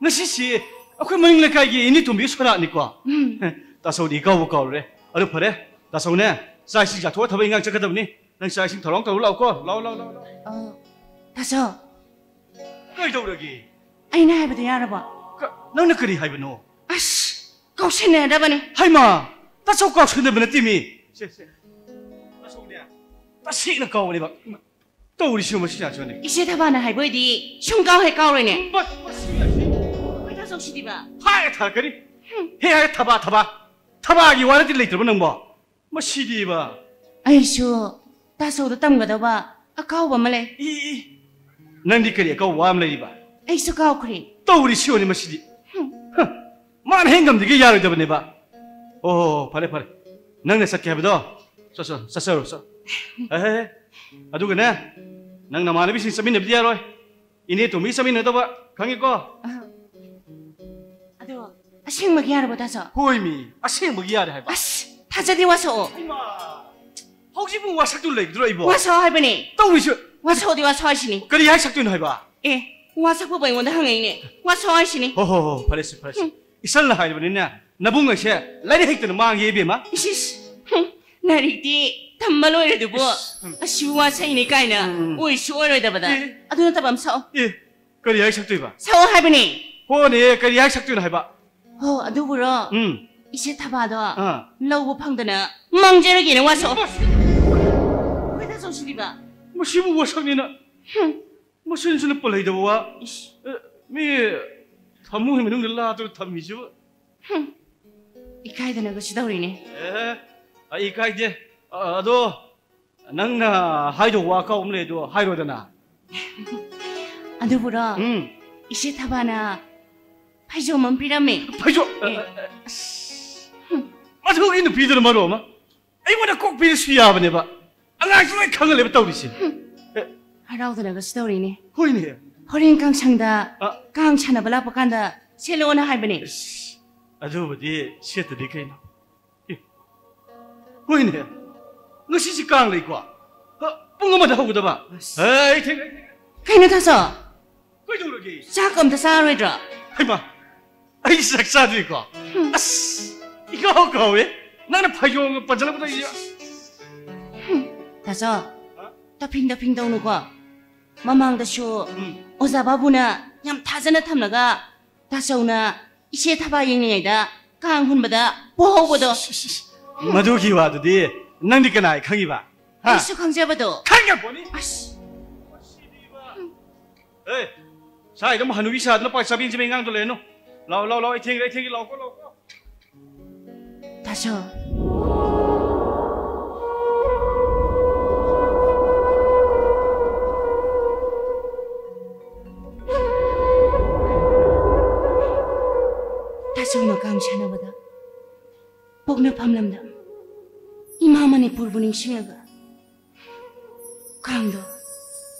ꯉꯁꯤꯁꯤ ꯑꯩꯈꯣꯏ ꯃꯅꯤꯡ ꯂꯩꯀꯥꯏꯒꯤ ꯏꯅꯦ ꯇꯣꯝꯕꯤꯒꯤ ꯁꯣꯔꯥꯠꯅꯤꯀꯣ꯫ ꯎꯝ꯫ ꯇꯥꯆꯧꯗꯤ ꯏꯀꯥꯎꯕꯨ ꯀꯥꯎꯔꯨꯔꯦ꯫ ꯑꯗꯨ ꯐꯔꯦ, ꯇꯥꯆꯧꯅꯦ, ꯆꯥꯛ ꯏꯁꯤꯡ ꯆꯥꯊꯣꯛꯑ ꯊꯕꯛ ꯏꯪꯈꯥꯡ ꯆꯠꯀꯗꯕꯅꯤ꯫ ꯅꯪ ꯆꯥꯛ ꯏꯁꯤꯡ ꯊꯧꯔꯥꯡ ꯇꯧꯔꯨ ꯂꯥꯛꯎꯀꯣ꯫ ꯂꯥꯎ, ꯂꯥꯎ, ꯂꯥꯎ, ꯂꯥꯎ꯫ ꯑ, ꯇꯥꯆꯧ꯫ ꯀꯩꯗꯧꯔꯒꯦ? ꯑꯩꯅ ꯍꯥꯏꯕꯗꯣ ꯌꯥꯔꯕꯣ? ꯀ-, ꯅꯪꯅ ꯀꯔꯤ ꯍꯥꯏꯕꯅꯣ? ꯑꯁ, ꯀꯥꯎꯁꯤꯟꯅꯗꯕꯅꯤ꯫ ꯍꯩꯃꯥ! ꯇꯥꯆꯧ ꯀꯥꯎꯁꯤꯟꯅꯕ ꯅꯠꯇꯦ ꯃꯤ꯫ ꯁꯦ, ꯁꯦ꯫ ꯇꯥꯆꯧꯅꯦ, ꯇꯁꯦꯡꯅ ꯀꯥꯎꯕꯅꯦꯕ꯫ ꯇꯧꯔꯤꯁꯤꯕꯨ ꯃꯁꯤ ꯌꯥꯁꯤꯅꯦ꯫ ꯏꯆꯦ ꯊꯕꯥꯅ ꯍꯥꯏꯕ ꯑꯣꯏꯗꯤ ꯁꯨꯝ ꯀꯥꯎ ꯍꯦꯛ ꯀꯥꯎꯔꯣꯏꯅꯦ꯫ ꯕꯁ, ꯃꯁꯤ ꯌꯥꯁꯤ꯫ ꯑꯩꯈꯣꯏ ꯇꯥꯆꯧꯁꯤꯗꯤꯕ꯫ ꯍꯥꯏ ꯊꯥꯔꯛꯀꯅꯤ꯫ ꯍꯨꯝ꯫ ꯍꯦ ꯍꯥꯏ ꯊꯕꯥ, ꯊꯕꯥ꯫ ꯊꯕꯥꯒꯤ ꯋꯥ ꯅꯠꯇꯦ ꯂꯩꯇ꯭ꯔꯕ ꯅꯪꯕꯣ? ꯃꯁꯤꯗꯤꯕ꯫ ꯑꯩꯁꯨ ꯇꯥꯆꯧꯗ ꯇꯝꯒꯗꯧꯕ ꯑꯀꯥꯎꯕ ꯑꯃ ꯂꯩ꯫ E, E. ꯅꯪꯗꯤ ꯀꯔꯤ ꯑꯀꯥꯎꯕ ꯋꯥ ꯑꯃ ꯂꯩꯔꯤꯕ? ꯑꯩꯁꯨ ꯀꯥꯎꯈ꯭ꯔꯦ꯫ ꯇꯧꯔꯤꯁꯤꯕꯨꯅꯤ ꯃꯁꯤꯗꯤ꯫ ꯍꯨꯝ꯫ ꯍ, ꯃꯥꯅ ꯍꯦꯛ ꯉꯝꯗ꯭ꯔꯤꯒꯩ ꯌꯥꯔꯣꯏꯗꯕꯅꯦꯕ꯫ ꯑꯣ, ꯐꯔꯦ, ꯐꯔꯦ꯫ ꯅꯪꯅ ꯆꯠꯀꯦ ꯍꯥꯏꯕꯗꯣ? ꯆꯠ-, ꯆꯠ-, ꯆꯠꯆꯔꯣ, ꯆꯠ-, ꯑꯦ, ꯑꯦ, ꯑꯦ꯫ ꯑꯗꯨꯒꯅꯦ, ꯅꯪ ꯅꯃꯥꯟꯅꯕꯤꯁꯤꯡ ꯆꯠꯃꯤꯟꯅꯕꯗꯤ ꯌꯥꯔꯣꯏ꯫ ꯏꯅꯦ ꯇꯣꯝꯕꯤ ꯆꯠꯃꯤꯟꯅꯗꯧꯕ, ꯈꯪꯉꯤꯀꯣ? ꯑ, ꯑꯗꯣ, ꯑꯁꯦꯡꯕꯒꯤ ꯌꯥꯔꯕꯣ, ꯇꯥꯆꯧ? ꯍꯣꯏꯃꯤ, ꯑꯁꯦꯡꯕꯒꯤ ꯌꯥꯔꯦ ꯍꯥꯏꯕ꯫ ꯑꯁ, ꯊꯥꯖꯗꯦ, ꯋꯥꯁꯛꯑꯣ꯫ ꯍꯩꯃꯥ! ꯍꯧꯖꯤꯛꯄꯨ ꯋꯥꯁꯛꯇꯨ ꯂꯩꯒꯗ꯭ꯔꯣ ꯑꯩꯕꯣ? ꯋꯥꯁꯛꯑꯣ ꯍꯥꯏꯕꯅꯦ꯫ ꯇꯧꯔꯤꯁꯨ꯫ ꯋꯥꯁꯛꯑꯣꯗꯤ ꯋꯥꯁꯛꯑꯣ ꯍꯥꯏꯁꯤꯅꯤ꯫ ꯀꯔꯤ ꯍꯥꯏ ꯁꯛꯇꯣꯏꯅꯣ ꯍꯥꯏꯕ? ꯑꯦ, ꯋꯥꯁꯛꯄꯕꯨ ꯑꯩꯉꯣꯟꯗ ꯍꯪꯉꯛꯏꯅꯦ꯫ ꯋꯥꯁꯛꯑꯣ ꯍꯥꯏꯁꯤꯅꯤ꯫ ꯍꯣ, ꯍꯣ, ꯍꯣ, ꯐꯔꯦꯁꯦ, ꯐꯔꯦꯁꯦ꯫ ꯍꯨꯝ꯫ ꯏꯆꯜꯅ ꯍꯥꯏꯔꯕꯅꯤꯅꯦ, ꯅꯕꯨꯡ ꯑꯩꯁꯦ ꯂꯥꯏꯔꯤꯛ ꯍꯩꯇꯅ ꯃꯥꯡꯉꯦ, ꯏꯕꯦꯝꯃ꯫ ꯏꯁ, ꯏꯁ꯫ ꯍꯨꯝ, ꯂꯥꯏꯔꯤꯛꯇꯤ ꯇꯝꯕ ꯂꯣꯏꯔꯦ ꯑꯗꯨꯕꯨ, ꯏꯁ, ꯎꯝ꯫ ꯑꯁꯤꯕꯨ ꯋꯥꯁꯛꯏꯅꯦ ꯀꯥꯏꯅ ꯎꯝ꯫ ꯑꯣꯏꯁꯨ ꯑꯣꯏꯔꯣꯏꯗꯕꯗ꯫ ꯑꯦ꯫ ꯑꯗꯨ ꯅꯠꯇꯕ ꯑꯃ ꯁꯛꯑꯣ꯫ ꯑꯦ, ꯀꯔꯤ ꯍꯥꯏ ꯁꯛꯇꯣꯏꯕ? ꯁꯛꯑꯣ ꯍꯥꯏꯕꯅꯦ꯫ ꯍꯣꯅꯦ, ꯀꯔꯤ ꯍꯥꯏ ꯁꯛꯇꯣꯏꯅꯣ ꯍꯥꯏꯕ? ꯍꯣ, ꯑꯗꯨꯕꯨꯔꯣ? ꯎꯝ꯫ ꯏꯆꯦ ꯊꯕꯥꯗꯣ ꯑꯥ꯫ ꯂꯧꯕ ꯐꯪꯗꯅ ꯃꯥꯡꯖꯔꯒꯦꯅ ꯋꯥꯁꯛꯑꯣ꯫ ꯃꯁꯤ-, ꯑꯩꯈꯣꯏ ꯇꯥꯆꯧꯁꯤꯗꯤꯕ꯫ ꯃꯁꯤꯕꯨ ꯋꯥꯁꯛꯅꯦꯅ꯫ ꯍꯨꯝ꯫ ꯃꯆꯤꯟꯁꯤꯅ ꯄꯜꯂꯩꯗꯕ ꯋꯥ꯫ ꯏꯁ꯫ ꯑꯦ, ꯃꯤ ꯐꯃꯨꯡꯒꯤ ꯃꯅꯨꯡꯗ ꯂꯥꯠꯇꯨꯅ ꯊꯝꯃꯤꯁꯤꯕꯨ꯫ ꯍꯨꯝ꯫ ꯏꯀꯥꯏꯗꯅꯒꯁꯨ ꯇꯧꯔꯤꯅꯦ꯫ ꯑꯦ, ꯑꯩ ꯏꯀꯥꯏꯗꯦ꯫ ꯑ-, ꯑꯗꯣ ꯅꯪꯅ ꯍꯥꯏꯗꯧꯕ ꯋꯥ ꯑꯀꯥꯎꯕ ꯑꯃ ꯂꯩ, ꯑꯗꯣ ꯍꯥꯏꯔꯣꯗꯅ꯫ ꯑꯗꯨꯕꯨꯔꯣ, ꯎꯝ꯫ ꯏꯆꯦ ꯊꯕꯥꯅ ꯐꯩꯖꯣꯝ ꯑꯃ ꯄꯤꯔꯝꯃꯦ꯫ ꯐꯩꯖꯣꯝ? ꯑꯦ꯫ ꯑꯁ꯫ ꯍꯨꯝ꯫ ꯃꯗꯨꯒꯤ ꯅꯨꯄꯤꯗꯨꯅ ꯃꯔꯣꯜ ꯑꯃ꯫ ꯑꯩꯉꯣꯟꯗ ꯀꯣꯛ ꯄꯤꯔꯁꯨ ꯌꯥꯕꯅꯦꯕ꯫ ꯑꯉꯥꯡꯁꯨ ꯂꯣꯏ ꯈꯪꯍꯜꯂꯦꯕ ꯇꯧꯔꯤꯁꯦ꯫ ꯍꯨꯝ꯫ ꯑꯦ꯫ ꯍꯔꯥꯎꯗꯅꯒꯁꯨ ꯇꯧꯔꯤꯅꯦ꯫ ꯍꯣꯏꯅꯦ꯫ ꯍꯣꯔꯦꯟ ꯀꯥꯡꯁꯪꯗ ꯑ꯫ ꯀꯥꯡ ꯁꯥꯟꯅꯕ ꯂꯥꯛꯄ ꯀꯥꯟꯗ ꯁꯦꯠꯂꯛꯑꯣꯅ ꯍꯥꯏꯕꯅꯦ꯫ ꯏꯁ, ꯑꯗꯨꯕꯨꯗꯤ ꯁꯦꯠꯇꯗꯤ ꯀꯩꯅꯣ꯫ ꯑꯦ꯫ ꯍꯣꯏꯅꯦ꯫ ꯉꯁꯤꯁꯤ ꯀꯥꯡ ꯂꯩꯀꯣ? ꯍ, ꯄꯨꯡ ꯑꯃꯗ ꯍꯧꯒꯗꯕ꯫ ꯑꯁ꯫ ꯑꯩ ꯊꯦꯡ-, ꯑꯩ ꯊꯦꯡ-, ꯀꯩꯅꯣ ꯊꯥꯁꯣ? ꯀꯩꯗꯧꯔꯒꯦ? ꯆꯥꯛ ꯑꯝꯇ ꯆꯥꯔꯣꯏꯗ꯭ꯔꯣ? ꯍꯩꯃꯥ, ꯑꯩ ꯆꯥꯛ ꯆꯥꯗ꯭ꯔꯤꯀꯣ? ꯍꯨꯝ꯫ ꯑꯁ, ꯏꯀꯥꯎ ꯀꯥꯎꯋꯦ꯫ ꯅꯪꯅ ꯐꯩꯖꯣꯝꯒ ꯄꯟꯁꯤꯜꯂꯛꯄꯗ ꯑꯩꯁꯦ꯫ ꯍꯨꯝ, ꯊꯥꯁꯣ, ꯍ? ꯇꯐꯤꯡ ꯇꯐꯤꯡ ꯇꯧꯅꯨꯀꯣ꯫ ꯃꯃꯥꯡꯗꯁꯨ ꯎꯝ꯫ ꯑꯣꯖꯥ ꯕꯥꯕꯨꯅ ꯌꯥꯝ ꯊꯥꯖꯅ ꯊꯝꯂꯒ ꯇꯥꯆꯧꯅ ꯏꯆꯦ ꯊꯕꯥ ꯌꯦꯡꯂꯤꯉꯩꯗ ꯀꯥꯡ ꯍꯨꯟꯕꯗ ꯄꯣꯍꯧꯕꯗꯣ꯫ ꯁꯤꯁ, ꯃꯗꯨꯒꯤ ꯋꯥꯗꯨꯗꯤ ꯅꯪꯗꯤ ꯀꯅꯥꯏ ꯈꯪꯉꯤꯕ? ꯍꯥ? ꯑꯩꯁꯨ ꯈꯪꯖꯕꯗꯣ꯫ ꯈꯪꯉꯝꯒꯅꯤ꯫ ꯑꯁ꯫ ꯑꯦ, ꯁꯥꯏꯗ ꯑꯃꯨꯛ ꯍꯅꯨꯕꯤ ꯁꯥꯗꯅ ꯄꯥ ꯆꯥꯕꯦꯡ ꯆꯥꯕꯦꯡ ꯉꯥꯡꯗ ꯂꯩꯔꯅꯨ꯫ ꯂꯥꯎ, ꯂꯥꯎ, ꯂꯥꯎ, ꯑꯩ ꯊꯦꯡꯉꯦ, ꯑꯩ ꯊꯦꯡꯉꯦ, ꯂꯥꯎꯀꯣ, ꯂꯥꯎꯀꯣ꯫ ꯇꯥꯆꯧ꯫ ꯇꯥꯆꯧꯅ ꯀꯥꯡ ꯁꯥꯟꯅꯕꯗ ꯄꯣꯛꯅꯐꯝ ꯂꯝꯗꯝ ꯏꯃꯥ ꯃꯅꯤꯄꯨꯔꯕꯨ ꯅꯤꯡꯁꯤꯡꯂꯒ ꯀꯥꯡꯗꯣ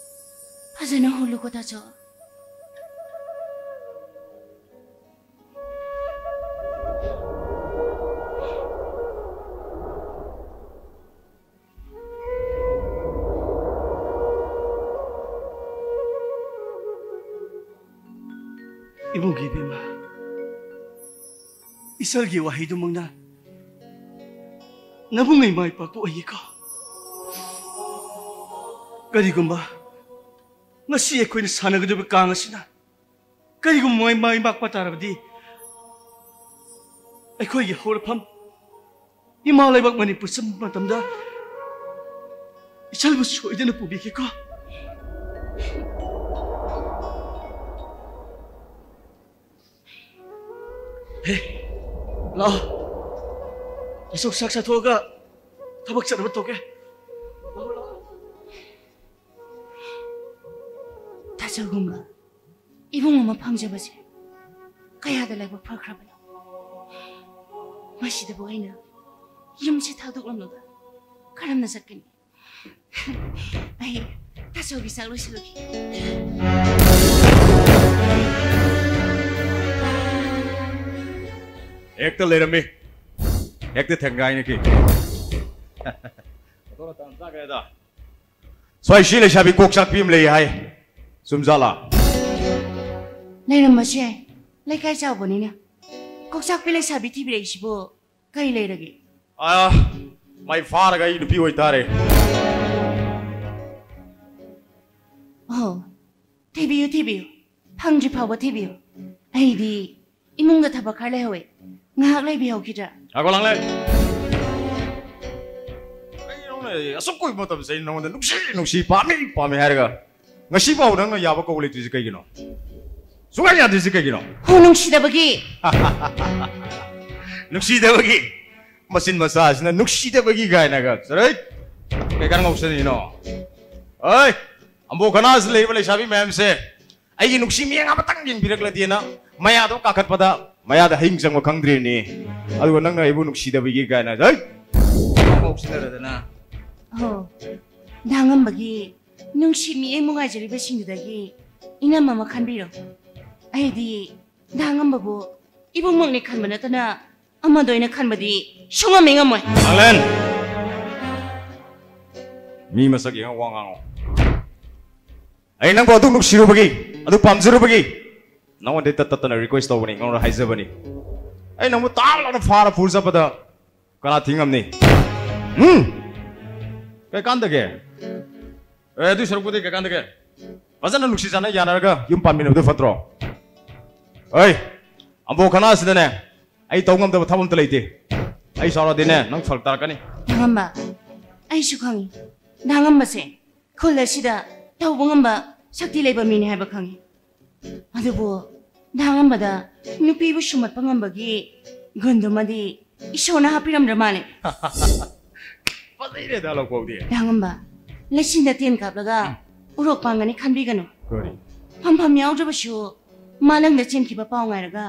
ꯐꯖꯅ ꯍꯨꯜꯂꯨꯀꯣ ꯇꯥꯆꯧ꯫ ꯏꯕꯨꯡꯒꯤ ꯏꯕꯦꯝꯃ, ꯏꯆꯜꯒꯤ ꯋꯥꯍꯩꯗꯨꯃꯛꯅ ꯅꯕꯨꯡꯉꯩ ꯃꯥꯏ ꯄꯥꯛꯄ ꯑꯣꯏꯌꯦꯀꯣ꯫ ꯀꯔꯤꯒꯨꯝꯕ ꯉꯁꯤ ꯑꯩꯈꯣꯏꯅ ꯁꯥꯟꯅꯒꯗꯧꯔꯤꯕ ꯀꯥꯡ ꯑꯁꯤꯅ ꯀꯔꯤꯒꯨꯝꯕ ꯃꯥꯏ, ꯃꯥꯏ ꯄꯥꯛꯄ ꯇꯥꯔꯕꯗꯤ, ꯑꯩꯈꯣꯏꯒꯤ ꯍꯧꯔꯛꯐꯝ ꯏꯃꯥ ꯂꯩꯕꯥꯛ ꯃꯅꯤꯄꯨꯔ ꯆꯪꯕ ꯃꯇꯝꯗ ꯏꯆꯜꯕꯨ ꯁꯣꯏꯗꯅ ꯄꯨꯕꯤꯒꯦꯀꯣ꯫ ꯍꯦ, ꯂꯥꯛꯑꯣ꯫ ꯑꯁꯨꯛ ꯆꯥꯛ ꯆꯥꯊꯣꯛꯑꯒ ꯊꯕꯛ ꯆꯠꯅꯕ ꯇꯧꯒꯦ꯫ ꯂꯥꯛꯑꯣ, ꯂꯥꯛꯑꯣ꯫ ꯇꯥꯆꯧꯒꯨꯝꯕ ꯏꯕꯨꯡ ꯑꯃ ꯐꯪꯖꯕꯁꯦ ꯀꯌꯥꯗ ꯂꯥꯏꯕꯛ ꯐꯈ꯭ꯔꯕꯅꯣ꯫ ꯃꯁꯤꯗꯕꯨ ꯑꯩꯅ ꯌꯨꯝꯁꯦ ꯊꯥꯗꯣꯛꯂꯝꯂꯒ ꯀꯔꯝꯅ ꯆꯠꯀꯅꯤ? ꯑꯩ ꯇꯥꯆꯧꯒꯤ ꯆꯥꯛ ꯂꯣꯏꯁꯤꯜꯂꯨꯈꯤꯒꯦ꯫ ꯍꯦꯛꯇ ꯂꯩꯔꯝꯃꯤ, ꯍꯦꯛꯇ ꯊꯦꯡꯒꯥꯏꯅꯈꯤ꯫ ꯇꯣꯔꯥ ꯇꯥꯟ ꯆꯥꯈ꯭ꯔꯦꯗ꯫ ꯁ꯭ꯋꯥꯏ ꯁꯤ ꯂꯩꯁꯥꯕꯤ ꯀꯣꯛ ꯆꯥꯛꯄꯤ ꯑꯃ ꯂꯩ ꯍꯥꯏ꯫ ꯆꯨꯝꯖꯥꯠꯂꯥ? ꯂꯩꯔꯝꯕꯁꯨ ꯌꯥꯏ꯫ ꯂꯩꯀꯥꯏ ꯆꯥꯎꯕꯅꯤꯅ꯫ ꯀꯣꯛꯆꯥꯛꯄꯤ ꯂꯩꯁꯥꯕꯤ ꯊꯤꯕꯤꯔꯛꯏꯁꯤꯕꯨ ꯀꯔꯤ ꯂꯩꯔꯒꯦ? ꯑꯥ, ꯃꯥꯏ ꯐꯥꯔꯒ ꯑꯩ ꯅꯨꯄꯤ ꯑꯣꯏꯇꯥꯔꯦ꯫ ꯑꯣ, ꯊꯤꯕꯤꯌꯨ, ꯊꯤꯕꯤꯌꯨ꯫ ꯐꯪꯗ꯭ꯔꯤ ꯐꯥꯎꯕ ꯊꯤꯕꯤꯌꯨ꯫ ꯑꯩꯗꯤ ꯏꯃꯨꯡꯗ ꯊꯕꯛ ꯈꯔ ꯂꯩꯍꯧꯋꯦ꯫ ꯉꯥꯏꯍꯥꯛ ꯂꯩꯕꯤꯍꯧꯈꯤꯗ꯭ꯔꯥ? ꯉꯥꯏꯈꯣ, ꯂꯥꯡꯂꯦꯟ꯫ ꯀꯩꯅꯣꯅꯦ, ꯑꯁꯨꯛ ꯀꯨꯏꯕ ꯃꯇꯝꯁꯦ ꯑꯩꯅ ꯅꯉꯣꯟꯗ ꯅꯨꯡꯁꯤ, ꯅꯨꯡꯁꯤ, ꯄꯥꯝꯃꯤ, ꯄꯥꯝꯃꯤ ꯍꯥꯏꯔꯒ ꯉꯁꯤ ꯐꯥꯎ ꯅꯪꯅ ꯌꯥꯕ ꯀꯧ ꯂꯩꯇ꯭ꯔꯤꯁꯦ ꯀꯩꯒꯤꯅꯣ? ꯁꯨꯡꯌꯥ ꯌꯥꯗ꯭ꯔꯤꯁꯦ ꯀꯩꯒꯤꯅꯣ? ꯍꯣ, ꯅꯨꯡꯁꯤꯗꯕꯒꯤ꯫ ꯅꯨꯡꯁꯤꯗꯕꯒꯤ꯫ ꯃꯆꯤꯟ ꯃꯆꯥꯁꯤꯅ ꯅꯨꯡꯁꯤꯗꯕꯒꯤ ꯀꯥꯏꯅꯒ꯫ ꯆꯠꯂꯣꯍꯦ꯫ ꯀꯩ ꯀꯥꯟꯅ ꯉꯥꯎꯁꯟꯅꯤꯅꯣ? ꯑꯩ, ꯑꯝꯕꯣ ꯈꯅꯥꯁꯤꯗ ꯂꯩꯔꯤꯕ ꯂꯩꯁꯥꯕꯤ ꯃꯌꯥꯝꯁꯦ ꯑꯩꯒꯤ ꯅꯨꯡꯁꯤ ꯃꯤꯠꯌꯦꯡ ꯑꯃꯇꯪ ꯌꯦꯡꯕꯤꯔꯛꯂꯗꯤꯅ ꯃꯌꯥꯗꯣ ꯀꯥꯈꯠꯄꯗ ꯃꯌꯥꯗ ꯍꯌꯤꯡ ꯆꯪꯕ ꯈꯪꯗ꯭ꯔꯤꯅꯤ꯫ ꯑꯗꯨꯒ ꯅꯪꯅ ꯑꯩꯕꯨ ꯅꯨꯡꯁꯤꯗꯕꯒꯤ ꯀꯥꯏꯅ, ꯍꯩꯠ! ꯉꯥꯎꯁꯤꯟꯅꯔꯗꯅ꯫ ꯑꯍꯣ, ꯗꯥꯉꯝꯕꯒꯤ ꯅꯨꯡꯁꯤ ꯃꯤꯠꯌꯦꯡꯕꯨ ꯉꯥꯏꯖꯔꯤꯕꯁꯤꯡꯗꯨꯗꯒꯤ ꯏꯅꯝꯃ ꯑꯃ ꯈꯟꯕꯤꯔꯣ꯫ ꯑꯩꯗꯤ ꯗꯥꯉꯝꯕꯕꯨ ꯏꯕꯨꯡꯃꯛꯅꯤ ꯈꯟꯕ ꯅꯠꯇꯅ ꯑꯃꯗ ꯑꯣꯏꯅ ꯈꯟꯕꯗꯤ ꯁꯨꯡꯉꯝ ꯍꯦꯛ ꯉꯝꯃꯣꯏ꯫ ꯂꯥꯡꯂꯦꯟ! ꯃꯤ ꯃꯁꯛ ꯌꯦꯡꯉ ꯋꯥ ꯉꯥꯡꯉꯣ꯫ ꯑꯩ ꯅꯪꯕꯨ ꯑꯗꯨꯛ ꯅꯨꯡꯁꯤꯔꯨꯕꯒꯤ, ꯑꯗꯨꯛ ꯄꯥꯝꯖꯔꯨꯕꯒꯤ ꯅꯉꯣꯟꯗ ꯇꯠ ꯇꯠꯇꯅ request ꯇꯧꯕꯅꯤ, ꯅꯉꯣꯟꯗ ꯍꯥꯏꯖꯕꯅꯤ꯫ ꯑꯩ ꯅꯪꯕꯨ ꯇꯥꯞ ꯂꯥꯎꯅ ꯐꯥꯔ ꯄꯨꯔ ꯆꯠꯄꯗ ꯀꯅꯥ ꯊꯤꯡꯉꯝꯅꯤ? ꯎꯝ? ꯀꯩ ꯀꯥꯟꯗꯒꯦ? ꯑꯦ, ꯑꯗꯨꯏ ꯁꯔꯨꯛꯄꯨꯗꯤ ꯀꯩ ꯀꯥꯟꯗꯒꯦ? ꯐꯖꯅ ꯅꯨꯡꯁꯤ ꯆꯥꯟꯅ ꯌꯥꯅꯔꯒ ꯌꯨꯝ ꯄꯥꯟꯃꯤꯟꯅꯕꯗꯨ ꯐꯠꯇ꯭ꯔꯣ? ꯑꯩ, ꯑꯝꯕꯣ ꯈꯅꯥꯁꯤꯗꯅꯦ, ꯑꯩ ꯇꯧ ꯉꯝꯗꯕ ꯊꯕꯛ ꯑꯝꯇ ꯂꯩꯇꯦ꯫ ꯑꯩ ꯁꯥꯎꯔꯗꯤꯅꯦ, ꯅꯪ ꯐꯔꯛ ꯇꯥꯔꯛꯀꯅꯤ꯫ ꯗꯥꯉꯝꯕ, ꯑꯩꯁꯨ ꯈꯪꯉꯤ꯫ ꯗꯥꯉꯝꯕꯁꯦ ꯈꯨꯜ ꯑꯁꯤꯗ ꯇꯧꯕ ꯉꯝꯕ ꯁꯛꯇꯤ ꯂꯩꯕ ꯃꯤꯅꯤ ꯍꯥꯏꯕ ꯈꯪꯉꯤ꯫ ꯑꯗꯨꯕꯨ ꯗꯥꯉꯝꯕꯗ ꯅꯨꯄꯤꯕꯨ ꯁꯨꯝꯍꯠꯄ ꯉꯝꯕꯒꯤ ꯒꯨꯟꯗꯨꯃꯗꯤ ꯏꯁꯣꯔꯅ ꯍꯥꯞꯄꯤꯔꯝꯗ꯭ꯔ ꯃꯥꯜꯂꯦ꯫ ꯐꯖꯩꯅꯦ ꯗꯥ ꯂꯧꯄꯧꯗꯤ꯫ ꯗꯥꯉꯝꯕ, ꯂꯩꯆꯤꯟꯗ ꯇꯦꯟ ꯀꯥꯞꯂꯒ ꯎꯔꯣꯛ ꯄꯥꯡꯒꯅꯤ ꯈꯟꯕꯤꯒꯅꯨ꯫ ꯀꯔꯤ? ꯐꯝꯐꯝ ꯌꯥꯎꯗ꯭ꯔꯕꯁꯨ ꯃꯥꯂꯪꯗ ꯆꯦꯟꯈꯤꯕ ꯄꯥꯎ ꯉꯥꯏꯔꯒ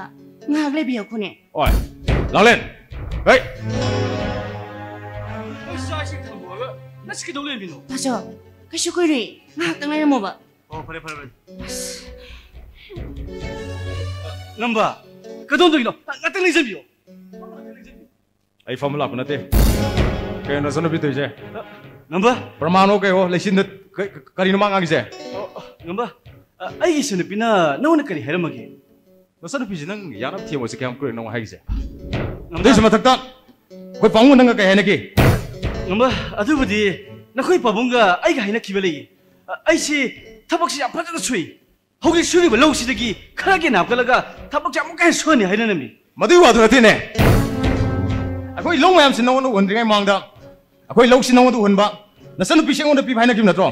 ꯉꯥꯏꯍꯥꯛ ꯂꯩꯕꯤꯌꯨ ꯈꯨꯅꯦ꯫ ꯑꯣꯏ, ꯂꯥꯡꯂꯦꯟ! ꯍꯩ! ꯅꯪ ꯆꯥꯛ ꯏꯁꯤꯡ ꯊꯝꯃꯨꯔꯒ ꯉꯁꯤ ꯀꯩꯗꯧ ꯂꯩꯔꯝꯃꯤꯅꯣ? ꯇꯥꯆꯧ, ꯀꯩꯁꯨ ꯀꯨꯏꯔꯣꯏ, ꯉꯥꯏꯍꯥꯛꯇꯪ ꯂꯩꯔꯝꯃꯣꯕ꯫ ꯑꯣ, ꯐꯔꯦ, ꯐꯔꯦ, ꯐꯔꯦ꯫ ꯉꯝꯕ, ꯀꯗꯣꯝꯗꯒꯤꯅꯣ? ꯉꯥꯛꯇꯪ ꯂꯩꯖꯕꯤꯌꯣ꯫ ꯑꯩ ꯐꯝꯕ ꯂꯥꯛꯄ ꯅꯠꯇꯦ꯫ ꯀꯩꯅꯣ ꯅꯆꯟꯅꯨꯄꯤ ꯇꯧꯔꯤꯁꯦ? ꯉꯝꯕ꯫ ꯄ꯭ꯔꯃꯥꯟ ꯑꯣ ꯀꯩ ꯑꯣ ꯂꯩꯆꯤꯟꯗ ꯀ-, ꯀ-, ꯀꯔꯤꯅꯣ ꯃꯥ ꯉꯥꯡꯉꯤꯁꯦ? ꯑꯣ, ꯉꯝꯕ, ꯑ, ꯑꯩꯒꯤ ꯏꯆꯟꯅꯨꯄꯤꯅ ꯅꯉꯣꯟꯗ ꯀꯔꯤ ꯍꯥꯏꯔꯝꯃꯒꯦ? ꯅꯆꯟꯅꯨꯄꯤꯁꯦ ꯅꯪ ꯌꯥꯅꯕ ꯊꯦꯝꯃꯣꯁꯦ ꯀꯌꯥꯝ ꯀꯨꯏꯔꯦ ꯅꯪ ꯍꯥꯏꯔꯤꯁꯦ? ꯉꯝꯕ꯫ ꯑꯗꯨꯏꯁꯨ ꯃꯊꯛꯇ ꯑꯩꯈꯣꯏ ꯄꯥꯕꯨꯡꯒ ꯅꯪꯒ ꯀꯩ ꯍꯥꯏꯅꯒꯦ? ꯉꯝꯕ, ꯑꯗꯨꯕꯨꯗꯤ ꯅꯈꯣꯏ ꯄꯥꯕꯨꯡꯒ ꯑꯩꯒ ꯍꯥꯏꯅꯈꯤꯕ ꯂꯩꯌꯦ꯫ ꯑ, ꯑꯩꯁꯦ ꯊꯕꯛꯁꯦ ꯌꯥꯝ ꯐꯖꯅ ꯁꯨꯏ꯫ ꯍꯧꯖꯤꯛ ꯁꯨꯔꯤꯕ ꯂꯧꯁꯤꯗꯒꯤ ꯈꯔꯒ ꯍꯦꯟꯅ ꯍꯥꯞꯀꯠꯂꯒ ꯊꯕꯛꯁꯦ ꯑꯃꯨꯛꯀ ꯍꯦꯟꯅ ꯁꯨꯍꯟꯅꯤ ꯍꯥꯏꯅꯔꯝꯃꯤ꯫ ꯃꯗꯨꯒꯤ ꯋꯥꯗꯨ ꯅꯠꯇꯦꯅꯦ꯫ ꯑꯩꯈꯣꯏ ꯂꯧ ꯃꯌꯥꯝꯁꯤ ꯅꯉꯣꯟꯗ ꯎꯍꯟꯗ꯭ꯔꯤꯉꯩ ꯃꯃꯥꯡꯗ ꯑꯩꯈꯣꯏ ꯂꯧꯁꯤ ꯅꯉꯣꯟꯗ ꯎꯍꯟꯕ, ꯅꯆꯟꯅꯨꯄꯤꯁꯤ ꯑꯩꯉꯣꯟꯗ ꯄꯤꯕ ꯍꯥꯏꯅꯈꯤꯕ ꯅꯠꯇ꯭ꯔꯣ?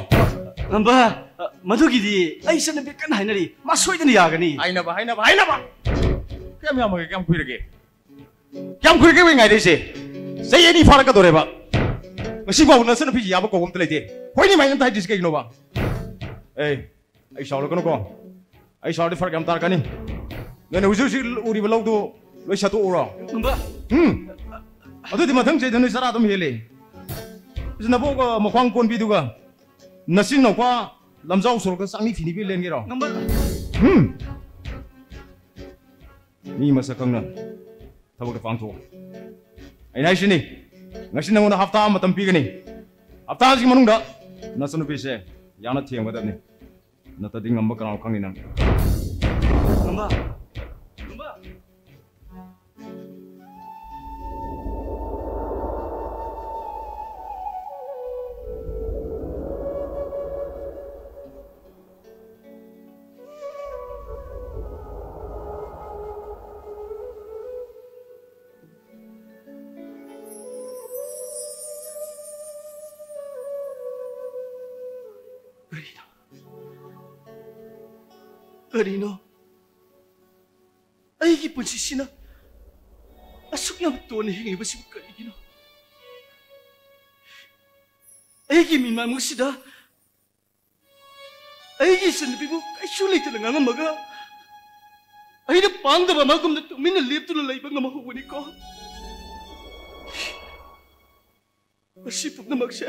ꯉꯝꯕ, ꯑ, ꯃꯗꯨꯒꯤꯗꯤ ꯑꯩ ꯏꯆꯟꯅꯨꯄꯤ ꯀꯟꯅ ꯍꯥꯏꯅꯔꯤ, ꯃꯥ ꯁꯣꯏꯗꯅ ꯌꯥꯒꯅꯤ꯫ ꯍꯥꯏꯅꯕ, ꯍꯥꯏꯅꯕ, ꯍꯥꯏꯅꯕ! ꯀꯌꯥꯝ ꯌꯥꯝꯃꯒꯦ? ꯀꯌꯥꯝ ꯀꯨꯏꯔꯒꯦ? ꯀꯌꯥꯝ ꯀꯨꯏꯔꯒꯦ ꯑꯩꯈꯣꯏ ꯉꯥꯏꯔꯛꯏꯁꯦ? ꯆꯍꯤ ꯑꯅꯤ ꯐꯥꯔꯛꯀꯗꯧꯔꯦꯕ꯫ ꯉꯁꯤ ꯐꯥꯎꯕ ꯅꯆꯟꯅꯨꯄꯤꯁꯤ ꯌꯥꯕ ꯀꯧꯕ ꯑꯝꯇ ꯂꯩꯇꯦ꯫ ꯍꯣꯏꯅꯤ ꯃꯥꯏꯅ ꯑꯝꯇ ꯍꯥꯏꯗ꯭ꯔꯤꯁꯤ ꯀꯩꯒꯤꯅꯣꯕ? ꯑꯦ, ꯑꯩ ꯁꯥꯎꯔꯛꯀꯅꯨꯀꯣ꯫ ꯑꯩ ꯁꯥꯎꯔꯗꯤ ꯐꯔꯛ ꯌꯥꯝ ꯇꯥꯔꯛꯀꯅꯤ꯫ ꯅꯣꯏꯅ ꯍꯧꯖꯤꯛ ꯍꯧꯖꯤꯛ ꯎꯔꯤꯕ ꯂꯧꯗꯨ ꯂꯣꯏ ꯁꯠꯇꯣꯛꯎꯔꯣ꯫ ꯉꯝꯕ꯫ ꯎꯝ꯫ ꯑꯗꯨꯗꯤ ꯃꯊꯪ ꯆꯍꯤꯗ ꯅꯣꯏ ꯆꯔꯥ ꯑꯗꯨꯝ ꯍꯦꯜꯂꯦ꯫ ꯁꯤ ꯅꯕꯣꯛꯀ ꯃꯈ꯭ꯋꯥꯡ ꯀꯣꯟꯕꯤꯗꯨꯒ ꯅꯆꯤꯟ ꯅꯧꯄꯥ ꯂꯝꯖꯥꯎ ꯁꯣꯔꯣꯛꯇ ꯆꯥꯛꯅꯤ ꯐꯤꯅꯤ ꯄꯤ ꯂꯦꯟꯒꯦꯔꯣ? ꯉꯝꯕ꯫ ꯎꯝ꯫ ꯃꯤ ꯃꯁꯛ ꯈꯪꯅ ꯊꯕꯛꯇ ꯄꯥꯡꯊꯣꯛꯎ꯫ ꯑꯩꯅ ꯍꯥꯏꯁꯤꯅꯤ, ꯉꯁꯤ ꯅꯉꯣꯟꯗ ꯍꯞꯇꯥ ꯑꯃ ꯃꯇꯝ ꯄꯤꯒꯅꯤ꯫ ꯍꯞꯇꯥꯁꯤꯒꯤ ꯃꯅꯨꯡꯗ ꯅꯆꯟꯅꯨꯄꯤꯁꯦ ꯌꯥꯅ ꯊꯦꯝꯒꯗꯕꯅꯤ꯫ ꯅꯠꯇ꯭ꯔꯗꯤ ꯉꯝꯕ ꯀꯅꯥꯅꯣ ꯈꯪꯅꯤ ꯅꯪ꯫ ꯉꯝꯕ! ꯉꯝꯕ! ꯀꯔꯤꯅꯣ? ꯀꯔꯤꯅꯣ? ꯑꯩꯒꯤ ꯄꯨꯟꯁꯤꯁꯤꯅ ꯑꯁꯨꯛ ꯌꯥꯝ ꯇꯣꯟꯅ ꯍꯤꯡꯂꯤꯕꯁꯤꯕꯨ ꯀꯔꯤꯒꯤꯅꯣ? ꯑꯩꯒꯤ ꯃꯤꯠꯃꯥꯡ ꯑꯁꯤꯗ ꯑꯩꯒꯤ ꯏꯆꯟꯅꯨꯄꯤꯕꯨ ꯀꯩꯁꯨ ꯂꯩꯇꯅ ꯉꯥꯡꯉꯝꯃꯒ, ꯑꯩꯅ ꯄꯥꯡꯗꯕ ꯑꯃꯒꯨꯝꯅ ꯇꯨꯃꯤꯟꯅ ꯂꯦꯞꯇꯨꯅ ꯂꯩꯕ ꯉꯝꯍꯧꯕꯅꯤꯀꯣ꯫ ꯃꯁꯤ ꯄꯨꯝꯅꯃꯛꯁꯦ,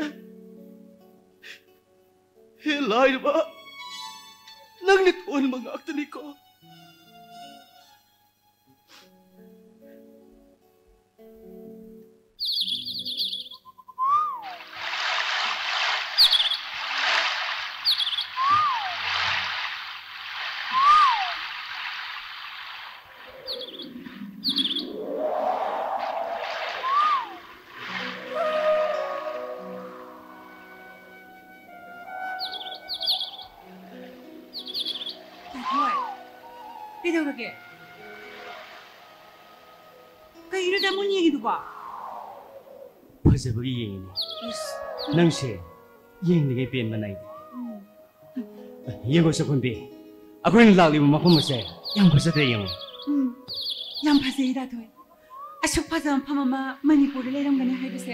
ꯍꯦ ꯂꯥꯏꯔꯕ, ꯅꯪꯅ ꯊꯣꯛꯍꯟꯕ ꯉꯥꯛꯇꯅꯤꯀꯣ꯫ ꯀꯩꯗꯧꯔꯒꯦ? ꯀꯩꯅꯣ ꯗꯥ ꯃꯨꯟ ꯌꯦꯡꯉꯤꯗꯨꯕꯣ? ꯐꯖꯕꯒꯤ ꯌꯦꯡꯉꯤꯅꯦ꯫ ꯏꯁ, ꯅꯪꯁꯦ ꯌꯦꯡꯂꯤꯉꯩ ꯄꯦꯟꯕ ꯅꯥꯏꯗꯦ꯫ ꯎꯝ, ꯌꯦꯡꯉꯣ ꯆꯈꯨꯟꯕꯤ, ꯑꯩꯈꯣꯏꯅ ꯂꯥꯛꯂꯤꯕ ꯃꯐꯝ ꯑꯁꯦ ꯌꯥꯝ ꯐꯖꯗ꯭ꯔꯦ, ꯌꯦꯡꯉꯣ꯫ ꯎꯝ, ꯌꯥꯝ ꯐꯖꯩ ꯗꯥ ꯊꯣꯏ꯫ ꯑꯁꯨꯛ ꯐꯖꯕ ꯃꯐꯝ ꯑꯃ ꯃꯅꯤꯄꯨꯔꯗ ꯂꯩꯔꯝꯒꯅꯤ ꯍꯥꯏꯕꯁꯦ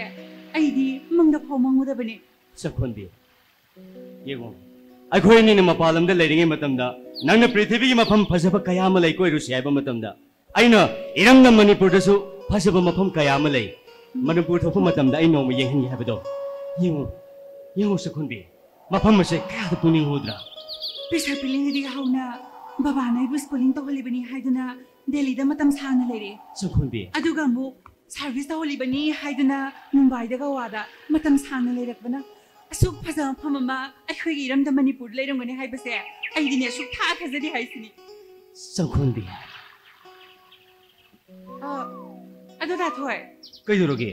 ꯑꯩꯗꯤ ꯃꯪꯗ ꯐꯥꯎ ꯃꯪꯉꯨꯗꯕꯅꯦ꯫ ꯆꯈꯨꯟꯕꯤ, ꯌꯦꯡꯉꯣ, ꯑꯩꯈꯣꯏ ꯑꯅꯤꯅ ꯃꯄꯥꯟ ꯂꯝꯗ ꯂꯩꯔꯤꯉꯩ ꯃꯇꯝꯗ ꯅꯪꯅ ꯄ꯭ꯔꯤꯊꯤꯕꯤꯒꯤ ꯃꯐꯝ ꯐꯖꯕ ꯀꯌꯥ ꯑꯃ ꯂꯩ, ꯀꯣꯏꯔꯨꯁꯤ ꯍꯥꯏꯕ ꯃꯇꯝꯗ, ꯑꯩꯅ ꯏꯔꯝꯗꯝ ꯃꯅꯤꯄꯨꯔꯗꯁꯨ ꯐꯖꯕ ꯃꯐꯝ ꯀꯌꯥ ꯑꯃ ꯂꯩ, ꯃꯅꯤꯄꯨꯔ ꯊꯣꯛꯄ ꯃꯇꯝꯗ ꯑꯩ ꯅꯣꯡꯃ ꯌꯦꯡꯍꯟꯒꯦ ꯍꯥꯏꯕꯗꯣ꯫ ꯌꯦꯡꯉꯣ, ꯌꯦꯡꯉꯣ ꯆꯈꯨꯟꯕꯤ, ꯃꯐꯝ ꯑꯁꯦ ꯀꯌꯥꯗ ꯄꯨꯛꯅꯤꯡ ꯍꯨꯗ꯭ꯔꯥ? ꯄꯤꯁꯛ ꯄꯤꯛꯂꯤꯉꯩꯗꯒꯤ ꯍꯧꯅ ꯕꯕꯥꯅ ꯑꯩꯕꯨ ꯁ꯭ꯀꯨꯂꯤꯡ ꯇꯧꯍꯜꯂꯤꯕꯅꯤ ꯍꯥꯏꯗꯨꯅ ꯗꯦꯜꯂꯤꯗ ꯃꯇꯝ ꯁꯥꯡꯅ ꯂꯩꯔꯦ꯫ ꯆꯈꯨꯟꯕꯤ, ꯑꯗꯨꯒ ꯑꯃꯨꯛ ꯁꯥꯔꯚꯤꯁ ꯇꯧꯍꯜꯂꯤꯕꯅꯤ ꯍꯥꯏꯗꯨꯅ ꯃꯨꯝꯕꯥꯏꯗ ꯒꯋꯥꯗ ꯃꯇꯝ ꯁꯥꯡꯅ ꯂꯩꯔꯛꯄꯅ ꯑꯁꯨꯛ ꯐꯖꯕ ꯃꯐꯝ ꯑꯃ ꯑꯩꯈꯣꯏꯒꯤ ꯏꯔꯝꯗꯝ ꯃꯅꯤꯄꯨꯔꯗ ꯂꯩꯔꯝꯒꯅꯤ ꯍꯥꯏꯕꯁꯦ ꯑꯩꯗꯤꯅꯦ ꯁꯨꯛꯊꯥ ꯊꯥꯖꯗꯦ ꯍꯥꯏꯁꯤꯅꯤ꯫ ꯆꯈꯨꯟꯕꯤ꯫ ꯑ, ꯑꯗꯨ ꯗꯥ ꯊꯣꯏ, ꯀꯩꯗꯧꯔꯒꯦ?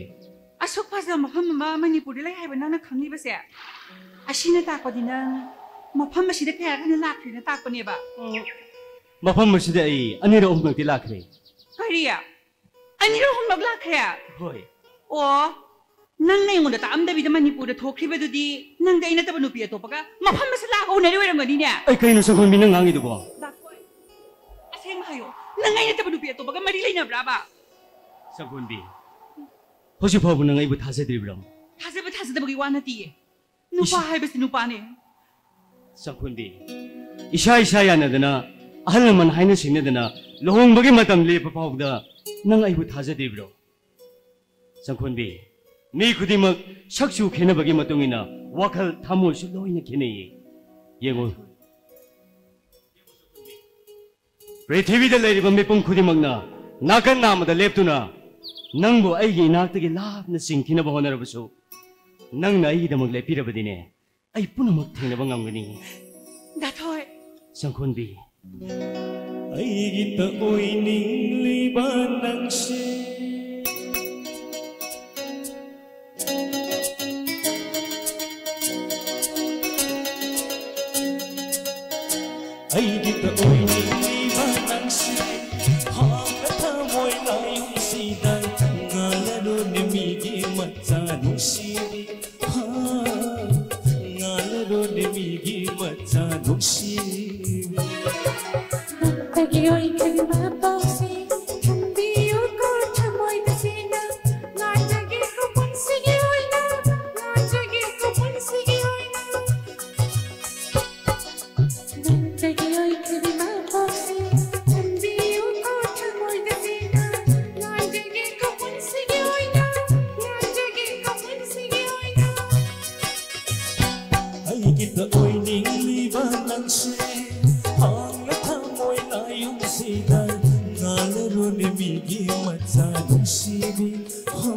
ꯑꯁꯨꯛ ꯐꯖꯕ ꯃꯐꯝ ꯑꯃ ꯃꯅꯤꯄꯨꯔꯗ ꯂꯩ ꯍꯥꯏꯕ ꯅꯪꯅ ꯈꯪꯂꯤꯕꯁꯦ ꯑꯁꯤꯅ ꯇꯥꯛꯄꯗꯤ ꯅꯪ ꯃꯐꯝ ꯑꯁꯤꯗ ꯀꯌꯥ ꯍꯟꯅ ꯂꯥꯛꯈ꯭ꯔꯦꯅ ꯇꯥꯛꯄꯅꯦꯕ꯫ ꯃꯐꯝ ꯑꯁꯤꯗ ꯑꯩ ꯑꯅꯤꯔꯛ ꯑꯍꯨꯝꯂꯛꯇꯤ ꯂꯥꯛꯈ꯭ꯔꯦ꯫ ꯀꯔꯤ? ꯑꯅꯤꯔꯛ ꯑꯍꯨꯝꯂꯛ ꯂꯥꯛꯈ꯭ꯔꯦ? ꯍꯣꯏ꯫ ꯑꯣ, ꯅꯪꯅ ꯑꯩꯉꯣꯟꯗ ꯇꯥꯛꯑꯝꯗꯕꯤꯗ ꯃꯅꯤꯄꯨꯔꯗ ꯊꯣꯛꯈ꯭ꯔꯤꯕꯗꯨꯗꯤ ꯅꯪꯗꯤ ꯑꯩ ꯅꯠꯇꯕ ꯅꯨꯄꯤ ꯑꯇꯣꯞꯄꯒ ꯃꯐꯝ ꯑꯁꯤ ꯂꯥꯛꯑꯒ ꯎꯅꯔꯤ ꯑꯣꯏꯔꯝꯒꯅꯤꯅꯦ꯫ ꯑꯩ ꯀꯩꯅꯣ ꯆꯈꯨꯟꯕꯤ ꯅꯪ ꯉꯥꯡꯉꯤꯗꯨꯕꯣ? ꯗꯥ ꯊꯣꯏ, ꯑꯁꯦꯡꯕ ꯍꯥꯏꯌꯣ, ꯅꯪ ꯑꯩ ꯅꯠꯇꯕ ꯅꯨꯄꯤ ꯑꯇꯣꯞꯄꯒ ꯃꯔꯤ ꯂꯩꯅꯕ꯭ꯔꯥꯕ? ꯆꯈꯨꯟꯕꯤ, ꯍꯧꯖꯤꯛ ꯐꯥꯎꯕ ꯅꯪ ꯑꯩꯕꯨ ꯊꯥꯖꯗ꯭ꯔꯤꯕ꯭ꯔꯣ? ꯊꯥꯖꯕ ꯊꯥꯖꯗꯕꯒꯤ ꯋꯥ ꯅꯠꯇꯤꯌꯦ, ꯅꯨꯄꯥ ꯏꯁ- ꯍꯥꯏꯕꯁꯤ ꯅꯨꯄꯥꯅꯦ꯫ ꯆꯈꯨꯟꯕꯤ, ꯏꯁꯥ ꯏꯁꯥ ꯌꯥꯅꯗꯅ, ꯑꯍꯜ ꯂꯃꯟ ꯍꯥꯏꯅ ꯁꯤꯡꯅꯗꯅ ꯂꯨꯍꯣꯡꯕꯒꯤ ꯃꯇꯝ ꯂꯦꯞꯄ ꯐꯥꯎꯕꯗ ꯅꯪ ꯑꯩꯕꯨ ꯊꯥꯖꯗ꯭ꯔꯤꯕ꯭ꯔꯣ? ꯆꯈꯨꯟꯕꯤ, ꯃꯤ ꯈꯨꯗꯤꯡꯃꯛ ꯁꯛꯆꯨ ꯈꯦꯠꯅꯕꯒꯤ ꯃꯇꯨꯡ ꯏꯟꯅ ꯋꯥꯈꯜ ꯊꯃꯣꯏꯁꯨ ꯂꯣꯏꯅ ꯈꯦꯠꯅꯩꯌꯦ꯫ ꯌꯦꯡꯉꯨ, ꯄ꯭ꯔꯤꯊꯤꯕꯤꯗ ꯂꯩꯔꯤꯕ ꯃꯤꯄꯨꯝ ꯈꯨꯗꯤꯡꯃꯛꯅ ꯅꯥꯀꯟ ꯅꯥꯝꯃꯗ ꯂꯦꯞꯇꯨꯅ ꯅꯪꯕꯨ ꯑꯩꯒꯤ ꯏꯅꯥꯛꯇꯒꯤ ꯂꯥꯞꯅ ꯆꯤꯡꯊꯤꯅꯕ ꯍꯣꯠꯅꯔꯕꯁꯨ, ꯅꯪꯅ ꯑꯩꯒꯤꯗꯃꯛ ꯂꯦꯞꯄꯤꯔꯕꯗꯤꯅꯦ, ꯑꯩ ꯄꯨꯝꯅꯃꯛ ꯊꯦꯡꯅꯕ ꯉꯝꯒꯅꯤ꯫ ꯗꯥ ꯊꯣꯏ꯫ ꯆꯈꯨꯟꯕꯤ꯫ ꯑꯩꯒꯤꯇ ꯑꯣꯏꯅꯤꯡꯂꯤꯕ ꯅꯪꯁꯦ꯫ ꯑꯩꯒꯤꯇ ꯑꯣꯏꯅꯤꯡꯂꯤꯕ ꯅꯪꯁꯦ꯫ ꯍꯥꯡꯅ ꯊꯃꯣꯏ ꯂꯥꯏꯌꯨꯝꯁꯤꯗ ꯉꯥꯜꯂꯔꯣꯅꯦ ꯃꯤꯒꯤ ꯃꯆꯥ ꯅꯨꯡꯁꯤꯕꯤ꯫ ꯍꯥ, ꯉꯥꯜꯂꯔꯣꯅꯦ ꯃꯤꯒꯤ ꯃꯆꯥ ꯅꯨꯡꯁꯤꯕꯤ꯫ ꯅꯪꯗꯒꯤ ꯑꯣꯏꯈꯤꯕ ꯄꯥꯎꯁꯦ ꯊꯝꯕꯤꯌꯨꯀꯣ ꯊꯃꯣꯏꯗ ꯁꯦꯡꯅ꯫ ꯉꯥꯏꯖꯒꯦꯀꯣ ꯄꯨꯟꯁꯤꯒꯤ ꯑꯣꯏꯅ, ꯉꯥꯏꯖꯒꯦꯀꯣ ꯄꯨꯟꯁꯤꯒꯤ ꯑꯣꯏꯅ꯫ ꯅꯪꯗꯒꯤ ꯑꯣꯏꯈꯤꯕ ꯄꯥꯎꯁꯦ ꯊꯝꯕꯤꯌꯨꯀꯣ ꯊꯃꯣꯏꯗ ꯁꯦꯡꯅ꯫ ꯉꯥꯏꯖꯒꯦꯀꯣ ꯄꯨꯟꯁꯤꯒꯤ ꯑꯣꯏꯅ, ꯉꯥꯏꯖꯒꯦꯀꯣ ꯄꯨꯟꯁꯤꯒꯤ ꯑꯣꯏꯅ꯫ ꯑꯩꯒꯤꯇ ꯑꯣꯏꯅꯤꯡꯂꯤꯕ ꯅꯪꯁꯦ ꯍꯥꯡꯅ ꯊꯃꯣꯏ ꯂꯥꯏꯌꯨꯝꯁꯤꯗ ꯉꯥꯜꯂꯔꯣꯅꯦ ꯃꯤꯒꯤ ꯃꯆꯥ ꯅꯨꯡꯁꯤꯕꯤ꯫ ꯍꯣ,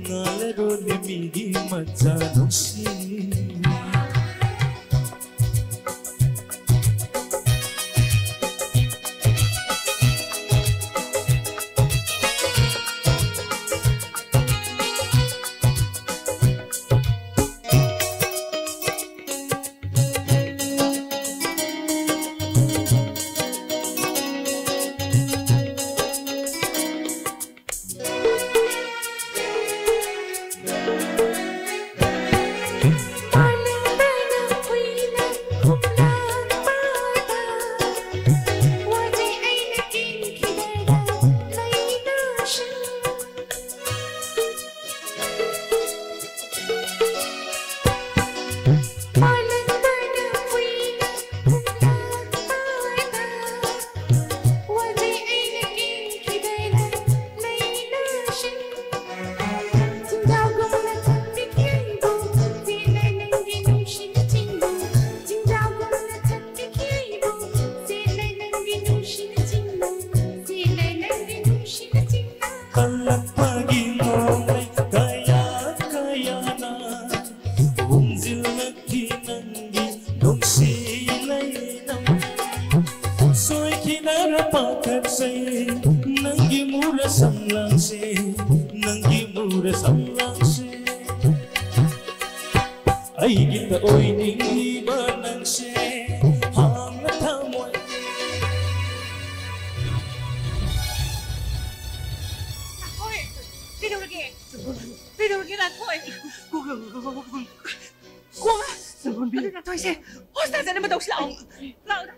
ꯉꯥꯜꯂꯔꯣꯅꯦ ꯃꯤꯒꯤ ꯃꯆꯥ ꯅꯨꯡꯁꯤꯕꯤ꯫ ꯀꯜꯂꯛꯄꯒꯤ ꯅꯣꯡꯃꯩ ꯀꯌꯥ ꯀꯌꯥꯅ ꯍꯨꯝꯖꯤꯜꯂꯛꯈꯤ ꯅꯪꯒꯤ ꯅꯨꯡꯁꯤ ꯂꯩꯅꯝ꯫ ꯁꯣꯏꯈꯤꯗꯅ ꯄꯥꯈꯠꯆꯩ ꯅꯪꯒꯤ ꯃꯨꯔ ꯁꯝꯂꯥꯡꯁꯦ, ꯅꯪꯒꯤ ꯃꯨꯔ ꯁꯝꯂꯥꯡꯁꯦ꯫ ꯑꯩꯒꯤꯇ ꯑꯣꯏꯅꯤꯡꯂꯤꯕ ꯅꯪꯁꯦ ꯍꯥꯡꯅ ꯊꯃꯣꯏ ꯀꯣꯃ, ꯆꯪꯕꯝꯕꯤ꯫ ꯑꯗꯨ ꯅꯠꯇꯣꯏꯁꯦ, ꯍꯣꯁꯄꯤꯇꯥꯜ ꯆꯠꯅꯕ ꯇꯧꯁꯤ ꯂꯥꯛꯑꯣ꯫ ꯂꯥꯛꯑꯣ꯫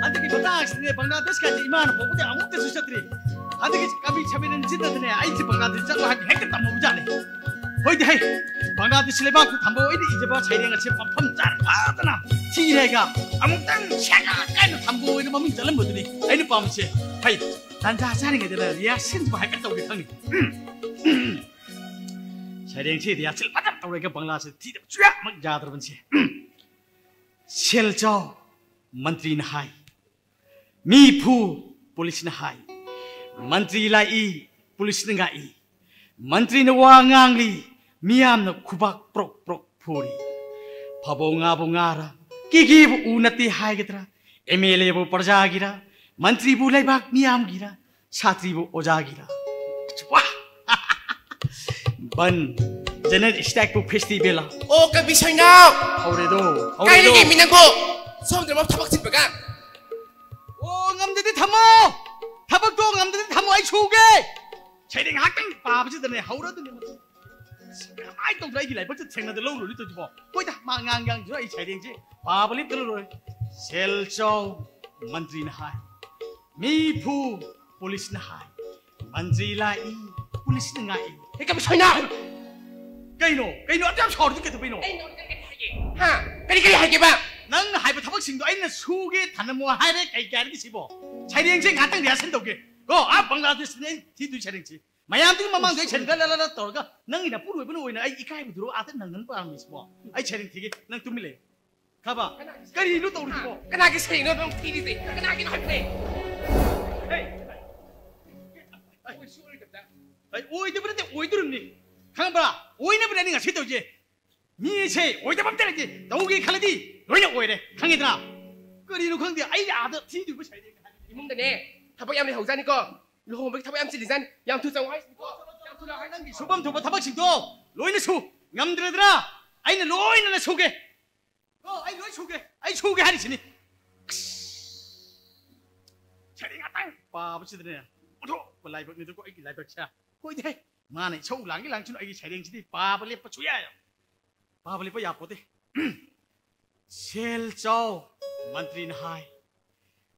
ꯍꯟꯗꯛꯀꯤ ꯃꯇꯥꯡꯁꯤꯗꯅꯦ, ꯕꯪꯒ꯭ꯂꯥꯗꯦꯁꯀꯥꯁꯦ ꯏꯃꯥꯅ ꯄꯣꯛꯄꯗꯤ ꯑꯃꯨꯛꯇꯁꯨ ꯆꯠꯇ꯭ꯔꯤ꯫ ꯍꯟꯗꯛꯀꯤ ꯀꯕꯤ ꯁꯃꯤꯔꯟꯁꯤꯗꯅꯦ, ꯑꯩꯁꯦ ꯕꯪꯒ꯭ꯂꯥꯗꯦꯁ ꯆꯠꯂꯣ ꯍꯥꯏꯕ ꯍꯦꯛꯇ ꯇꯝꯃꯨꯕꯖꯥꯠꯅꯤ꯫ ꯍꯣꯏꯗꯤ ꯍꯩ, ꯕꯪꯒ꯭ꯂꯥꯗꯦꯁ ꯂꯩꯕꯥꯛꯇ ꯊꯝꯕ ꯑꯩꯅ ꯏꯖꯕ ꯁꯩꯔꯦꯡ ꯑꯁꯦ ꯃꯐꯝ ꯆꯥꯅ ꯐꯖꯅ ꯊꯤꯔꯦꯒ ꯑꯃꯨꯛꯇꯪ ꯁꯦꯒꯥ ꯀꯥꯏꯅ ꯊꯝꯕ ꯑꯣꯏꯅ ꯃꯃꯤꯡ ꯆꯠꯂꯝꯕꯗꯨꯅꯤ ꯑꯩꯅ ꯄꯥꯝꯃꯤꯁꯦ꯫ ꯍꯩ, ꯇꯥꯟꯖꯥ ꯆꯥꯔꯤꯉꯩꯗ ꯔꯤꯍꯥꯔꯁꯦꯜꯕꯨ ꯍꯥꯏꯐꯦꯠ ꯇꯧꯒꯦ ꯈꯪꯉꯤ꯫ ꯁꯩꯔꯦꯡꯁꯤ ꯔꯤꯍꯥꯔꯁꯦꯜ ꯐꯖꯅ ꯇꯧꯔꯒ ꯕꯪꯒ꯭ꯂꯥꯁꯦ ꯊꯤꯗꯕ ꯁꯨꯌꯥꯃꯛ ꯌꯥꯗ꯭ꯔꯕꯅꯤꯁꯦ꯫ ꯁꯦꯜ ꯆꯥꯎ, ꯃꯟꯇ꯭ꯔꯤꯅ ꯍꯥꯏ꯫ ꯃꯤ ꯐꯨ, ꯄꯨꯂꯤꯁꯅ ꯍꯥꯏ꯫ ꯃꯟꯇ꯭ꯔꯤ ꯂꯥꯛꯏ, ꯄꯨꯂꯤꯁꯅ ꯉꯥꯛꯏ꯫ ꯃꯟꯇ꯭ꯔꯤꯅ ꯋꯥ ꯉꯥꯡꯂꯤ, ꯃꯤꯌꯥꯝꯅ ꯈꯨꯕꯥꯛ ꯄ꯭ꯔꯣꯛ ꯄ꯭ꯔꯣꯛ ꯐꯨꯔꯤ꯫ ꯐꯕꯧ ꯉꯥꯕꯧ ꯉꯥꯔ, ꯀꯤꯒꯦꯕꯨ ꯎ ꯅꯠꯇꯦ ꯍꯥꯏꯒꯗ꯭ꯔꯥ? M L ꯑꯦꯕꯨ ꯄ꯭ꯔꯖꯥꯒꯤꯔ? ꯃꯟꯇ꯭ꯔꯤꯕꯨ ꯂꯩꯕꯥꯛ ꯃꯤꯌꯥꯝꯒꯤꯔ? ꯁꯥꯇ꯭ꯔꯤꯕꯨ ꯑꯣꯖꯥꯒꯤꯔ? ꯋꯥ! ꯕꯟ, ꯖꯦꯅꯔꯦꯜ ꯁ꯭ꯇ꯭ꯔꯥꯏꯛꯄꯨ ꯐꯦꯁꯇꯤꯚꯦꯜꯂ? ꯑꯣ, ꯀꯕꯤ ꯁꯣꯏꯅꯥꯎ! ꯍꯧꯔꯦꯗꯣ, ꯍꯧꯔꯦꯗꯣ꯫ ꯀꯥꯏꯗꯒꯤ ꯃꯤ ꯅꯪꯕꯨ? ꯁꯣꯝꯗ ꯃꯥ ꯊꯕꯛ ꯆꯤꯟꯕꯒ꯫ ꯑꯣ, ꯉꯝꯗꯗꯤ ꯊꯝꯃꯣ! ꯊꯕꯛꯇꯣ ꯉꯝꯗꯗꯤ ꯊꯝꯃꯣ, ꯑꯩ ꯁꯨꯒꯦ! ꯁꯩꯔꯦꯡ ꯉꯥꯏꯍꯥꯛꯇꯪ ꯄꯥꯕꯁꯤꯗꯅꯦ, ꯍꯧꯔꯗꯨꯅꯦ ꯃꯗꯨ꯫ ꯑꯁ, ꯀꯃꯥꯏꯅ ꯇꯧꯗꯅ ꯑꯩꯒꯤ ꯂꯥꯏꯕꯛꯁꯦ ꯊꯦꯡꯅꯗ ꯂꯧꯔꯨꯔꯤ ꯇꯧꯔꯤꯁꯤꯕꯣ? ꯍꯣꯏꯗ, ꯃꯥ ꯉꯥꯡ ꯉꯥꯡꯗ꯭ꯔꯣ ꯑꯩ ꯁꯩꯔꯦꯡꯁꯦ ꯄꯥꯕ ꯂꯦꯞꯇꯅ ꯂꯣꯏꯔꯦ꯫ ꯁꯦꯜ ꯆꯥꯎ, ꯃꯟꯇ꯭ꯔꯤꯅ ꯍꯥꯏ꯫ ꯃꯤ ꯐꯨ, ꯄꯨꯂꯤꯁꯅ ꯍꯥꯏ꯫ ꯃꯟꯇ꯭ꯔꯤ ꯂꯥꯛꯏ, ꯄꯨꯂꯤꯁꯅ ꯉꯥꯛꯏ꯫ ꯍꯦ, ꯀꯕꯤ ꯁꯣꯏꯅꯥ! ꯀꯩꯅꯣ? ꯀꯩꯅꯣ? ꯑꯗꯨ ꯌꯥꯝ ꯁꯥꯎꯔꯤꯗꯨ ꯀꯩꯗꯧꯕꯩꯅꯣ? ꯀꯩꯅꯣ? ꯀꯔꯤ ꯀꯔꯤ ꯍꯥꯏꯒꯦ? ꯍꯥ? ꯀꯔꯤ ꯀꯔꯤ ꯍꯥꯏꯒꯦꯕ? ꯅꯪꯅ ꯍꯥꯏꯕ ꯊꯕꯛꯁꯤꯡꯗꯣ ꯑꯩꯅ ꯁꯨꯒꯦ ꯊꯅꯝꯃꯣ ꯍꯥꯏꯔꯦ, ꯀꯩ ꯀꯥꯏꯔꯒꯦ ꯁꯤꯕꯣ? ꯁꯩꯔꯦꯡꯁꯦ ꯉꯥꯛꯇꯪ ꯔꯤꯍꯥꯔꯁꯦꯜ ꯇꯧꯒꯦ꯫ ꯀꯣ, ꯑꯥ ꯕꯪꯒ꯭ꯂꯥꯗꯦꯁꯅꯦ ꯑꯩ ꯊꯤꯗꯣꯏ ꯁꯩꯔꯦꯡꯁꯦ꯫ ꯃꯌꯥꯝꯗꯨꯒꯤ ꯃꯃꯥꯡꯗ ꯑꯩ ꯁꯩꯔꯦꯡ ꯂ ꯂ ꯂ ꯇꯧꯔꯒ ꯅꯪꯒꯤꯅ ꯑꯄꯨꯔꯣꯏꯕꯅ ꯑꯣꯏꯅ ꯑꯩ ꯏꯀꯥꯏꯕꯗꯨꯔꯣ ꯑꯥꯗ ꯅꯪꯅꯅ ꯄꯥꯔꯝꯃꯤꯁꯤꯕꯣ? ꯑꯩ ꯁꯩꯔꯦꯡ ꯊꯤꯒꯦ, ꯅꯪ ꯇꯨꯃꯤꯟ ꯂꯩ꯫ ꯈꯕ? ꯀꯔꯤꯅꯣ ꯇꯧꯔꯤꯁꯤꯕꯣ? ꯀꯅꯥꯒꯤ ꯁꯩꯔꯦꯡꯅꯣ ꯅꯪ ꯊꯤꯔꯤꯁꯦ? ꯀꯅꯥꯒꯤꯅꯣ ꯍꯥꯏꯕꯅꯦ? ꯍꯦ! ꯑꯩ ꯑꯣꯏꯗꯕ ꯅꯠꯇꯦ, ꯑꯣꯏꯗꯣꯔꯤꯕꯅꯤ꯫ ꯈꯪꯕ꯭ꯔꯥ? ꯑꯣꯏꯅꯕꯅꯦ ꯑꯩꯅ ꯉꯁꯤ ꯇꯧꯔꯤꯁꯦ꯫ ꯃꯤꯁꯦ ꯑꯣꯏꯗꯕ ꯑꯝꯇ ꯂꯩꯇꯦ꯫ ꯇꯧꯒꯦ ꯈꯜꯂꯗꯤ ꯂꯣꯏꯅ ꯑꯣꯏꯔꯦ꯫ ꯈꯪꯉꯦꯗꯅ? ꯀꯔꯤꯅꯣ ꯈꯪꯗꯦ, ꯑꯩꯅ ꯑꯥꯗ ꯊꯤꯗꯣꯏꯕ ꯁꯩꯔꯦꯡ ꯍꯥꯏ-, ꯏꯃꯨꯡꯗꯅꯦ, ꯊꯕꯛ ꯌꯥꯝ ꯂꯩꯍꯧꯖꯥꯠꯅꯤꯀꯣ꯫ ꯂꯨꯍꯣꯡꯕꯒꯤ ꯊꯕꯛ ꯌꯥꯝ ꯆꯤꯜꯂꯤꯖꯥꯠꯅꯤ꯫ ꯌꯥꯝ ꯊꯨ ꯆꯪꯉꯨ ꯍꯥꯏꯁꯤꯅꯤꯀꯣ꯫ ꯌꯥꯝ ꯊꯨꯅ ꯍꯥꯏ-, ꯅꯪꯒꯤ ꯁꯨꯐꯝ ꯊꯣꯛꯄ ꯊꯕꯛꯁꯤꯡꯗꯣ ꯂꯣꯏꯅ ꯁꯨ꯫ ꯉꯝꯗ꯭ꯔꯗ꯭ꯔꯥ? ꯑꯩꯅ ꯂꯣꯏꯅ ꯁꯨꯒꯦ꯫ ꯀꯣ, ꯑꯩ ꯂꯣꯏ ꯁꯨꯒꯦ꯫ ꯑꯩ ꯁꯨꯒꯦ ꯍꯥꯏꯔꯤꯁꯤꯅꯤ꯫ ꯑꯁ! ꯁꯩꯔꯦꯡ ꯉꯥꯛꯇꯪ ꯄꯥꯕꯁꯤꯗꯅꯦ ꯑꯣꯟꯊꯣꯛꯄ ꯂꯥꯏꯕꯛꯅꯤꯗꯀꯣ ꯑꯩꯒꯤ ꯂꯥꯏꯕꯛꯁꯦ꯫ ꯍꯣꯏꯗꯤ ꯍꯦ, ꯃꯥꯅ ꯏꯁꯧ ꯂꯥꯡꯒꯦ ꯂꯥꯡꯁꯅꯨ, ꯑꯩꯒꯤ ꯁꯩꯔꯦꯡꯁꯤꯗꯤ ꯄꯥꯕ ꯂꯦꯞꯄ ꯁꯨꯌꯥ ꯌꯥꯔꯣꯏ꯫ ꯄꯥꯕ ꯂꯦꯞꯄ ꯌꯥꯄꯣꯠꯇꯦ꯫ ꯁꯦꯜ ꯆꯥꯎ, ꯃꯟꯇ꯭ꯔꯤꯅ ꯍꯥꯏ꯫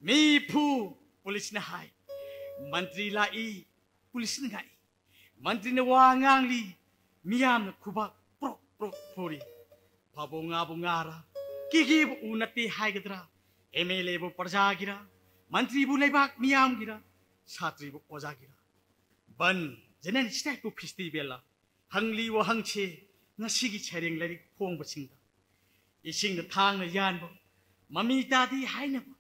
ꯃꯤ ꯐꯨ, ꯄꯨꯂꯤꯁꯅ ꯍꯥꯏ꯫ ꯃꯟꯇ꯭ꯔꯤ ꯂꯥꯛꯏ, ꯄꯨꯂꯤꯁꯅ ꯉꯥꯛꯏ꯫ ꯃꯟꯇ꯭ꯔꯤꯅ ꯋꯥ ꯉꯥꯡꯂꯤ, ꯃꯤꯌꯥꯝꯅ ꯈꯨꯕꯥꯛ ꯄ꯭ꯔꯣꯛ ꯄ꯭ꯔꯣꯛ ꯐꯨꯔꯤ꯫ ꯐꯥꯕꯣ ꯉꯥꯕꯨ ꯉꯥꯔꯥ, ꯀꯦꯒꯦꯕꯨ ꯎ ꯅꯠꯇꯦ ꯍꯥꯏꯒꯗ꯭ꯔꯥ? M L ꯑꯦꯕꯨ ꯄ꯭ꯔꯖꯥꯒꯤꯔꯥ? ꯃꯟꯇ꯭ꯔꯤꯕꯨ ꯂꯩꯕꯥꯛ ꯃꯤꯌꯥꯝꯒꯤꯔꯥ? ꯁꯥꯇ꯭ꯔꯤꯕꯨ ꯑꯣꯖꯥꯒꯤꯔꯥ? ꯕꯟ, ꯖꯦꯅꯦꯔꯦꯜ ꯁ꯭ꯇ꯭ꯔꯥꯏꯛꯄꯨ ꯐꯦꯁꯇꯤꯚꯦꯜꯂ? ꯍꯪꯂꯤ ꯋꯥꯍꯪꯁꯦ ꯉꯁꯤꯒꯤ ꯁꯩꯔꯦꯡ ꯂꯥꯏꯔꯤꯛ ꯐꯣꯡꯕꯁꯤꯡꯗ꯫ ꯏꯁꯤꯡꯗ ꯊꯥꯡꯅ ꯌꯥꯟꯕ, ꯃꯃꯤ ꯇꯥꯗꯦ ꯍꯥꯏꯅꯕ,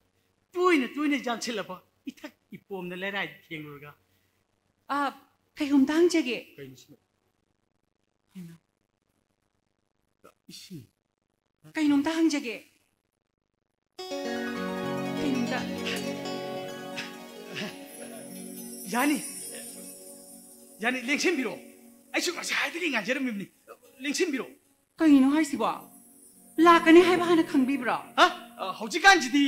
ꯇꯣꯏꯅ ꯇꯣꯏꯅ ꯌꯥꯟꯁꯤꯜꯂꯕ ꯏꯊꯛ ꯏꯄꯣꯝꯅ ꯂꯩꯔꯥꯏꯗ ꯊꯦꯡꯂꯨꯔꯒ꯫ ꯑ, ꯀꯩꯅꯣꯝꯇ ꯍꯪꯖꯒꯦ꯫ ꯀꯩꯅꯣ ꯁꯤꯕꯣ? ꯍꯩꯃꯥ꯫ ꯏꯁꯤꯡ꯫ ꯀꯩꯅꯣꯝꯇ ꯍꯪꯖꯒꯦ꯫ ꯀꯩꯅꯣꯝꯇ꯫ ꯌꯥꯅꯤ꯫ ꯌꯥꯅꯤ, ꯂꯦꯡꯁꯤꯟꯕꯤꯔꯣ꯫ ꯑꯩꯁꯨ ꯉꯁꯥꯏꯗꯒꯤ ꯉꯥꯏꯖꯔꯝꯃꯤꯕꯅꯤ꯫ ꯂꯦꯡꯁꯤꯟꯕꯤꯔꯣ꯫ ꯀꯩꯅꯣ ꯍꯥꯏꯁꯤꯕꯣ? ꯂꯥꯛꯀꯅꯤ ꯍꯥꯏꯕ ꯍꯥꯟꯅ ꯈꯪꯕꯤꯕ꯭ꯔꯣ? ꯍꯥ? ꯑ, ꯍꯧꯖꯤꯛꯀꯥꯟꯁꯤꯗꯤ,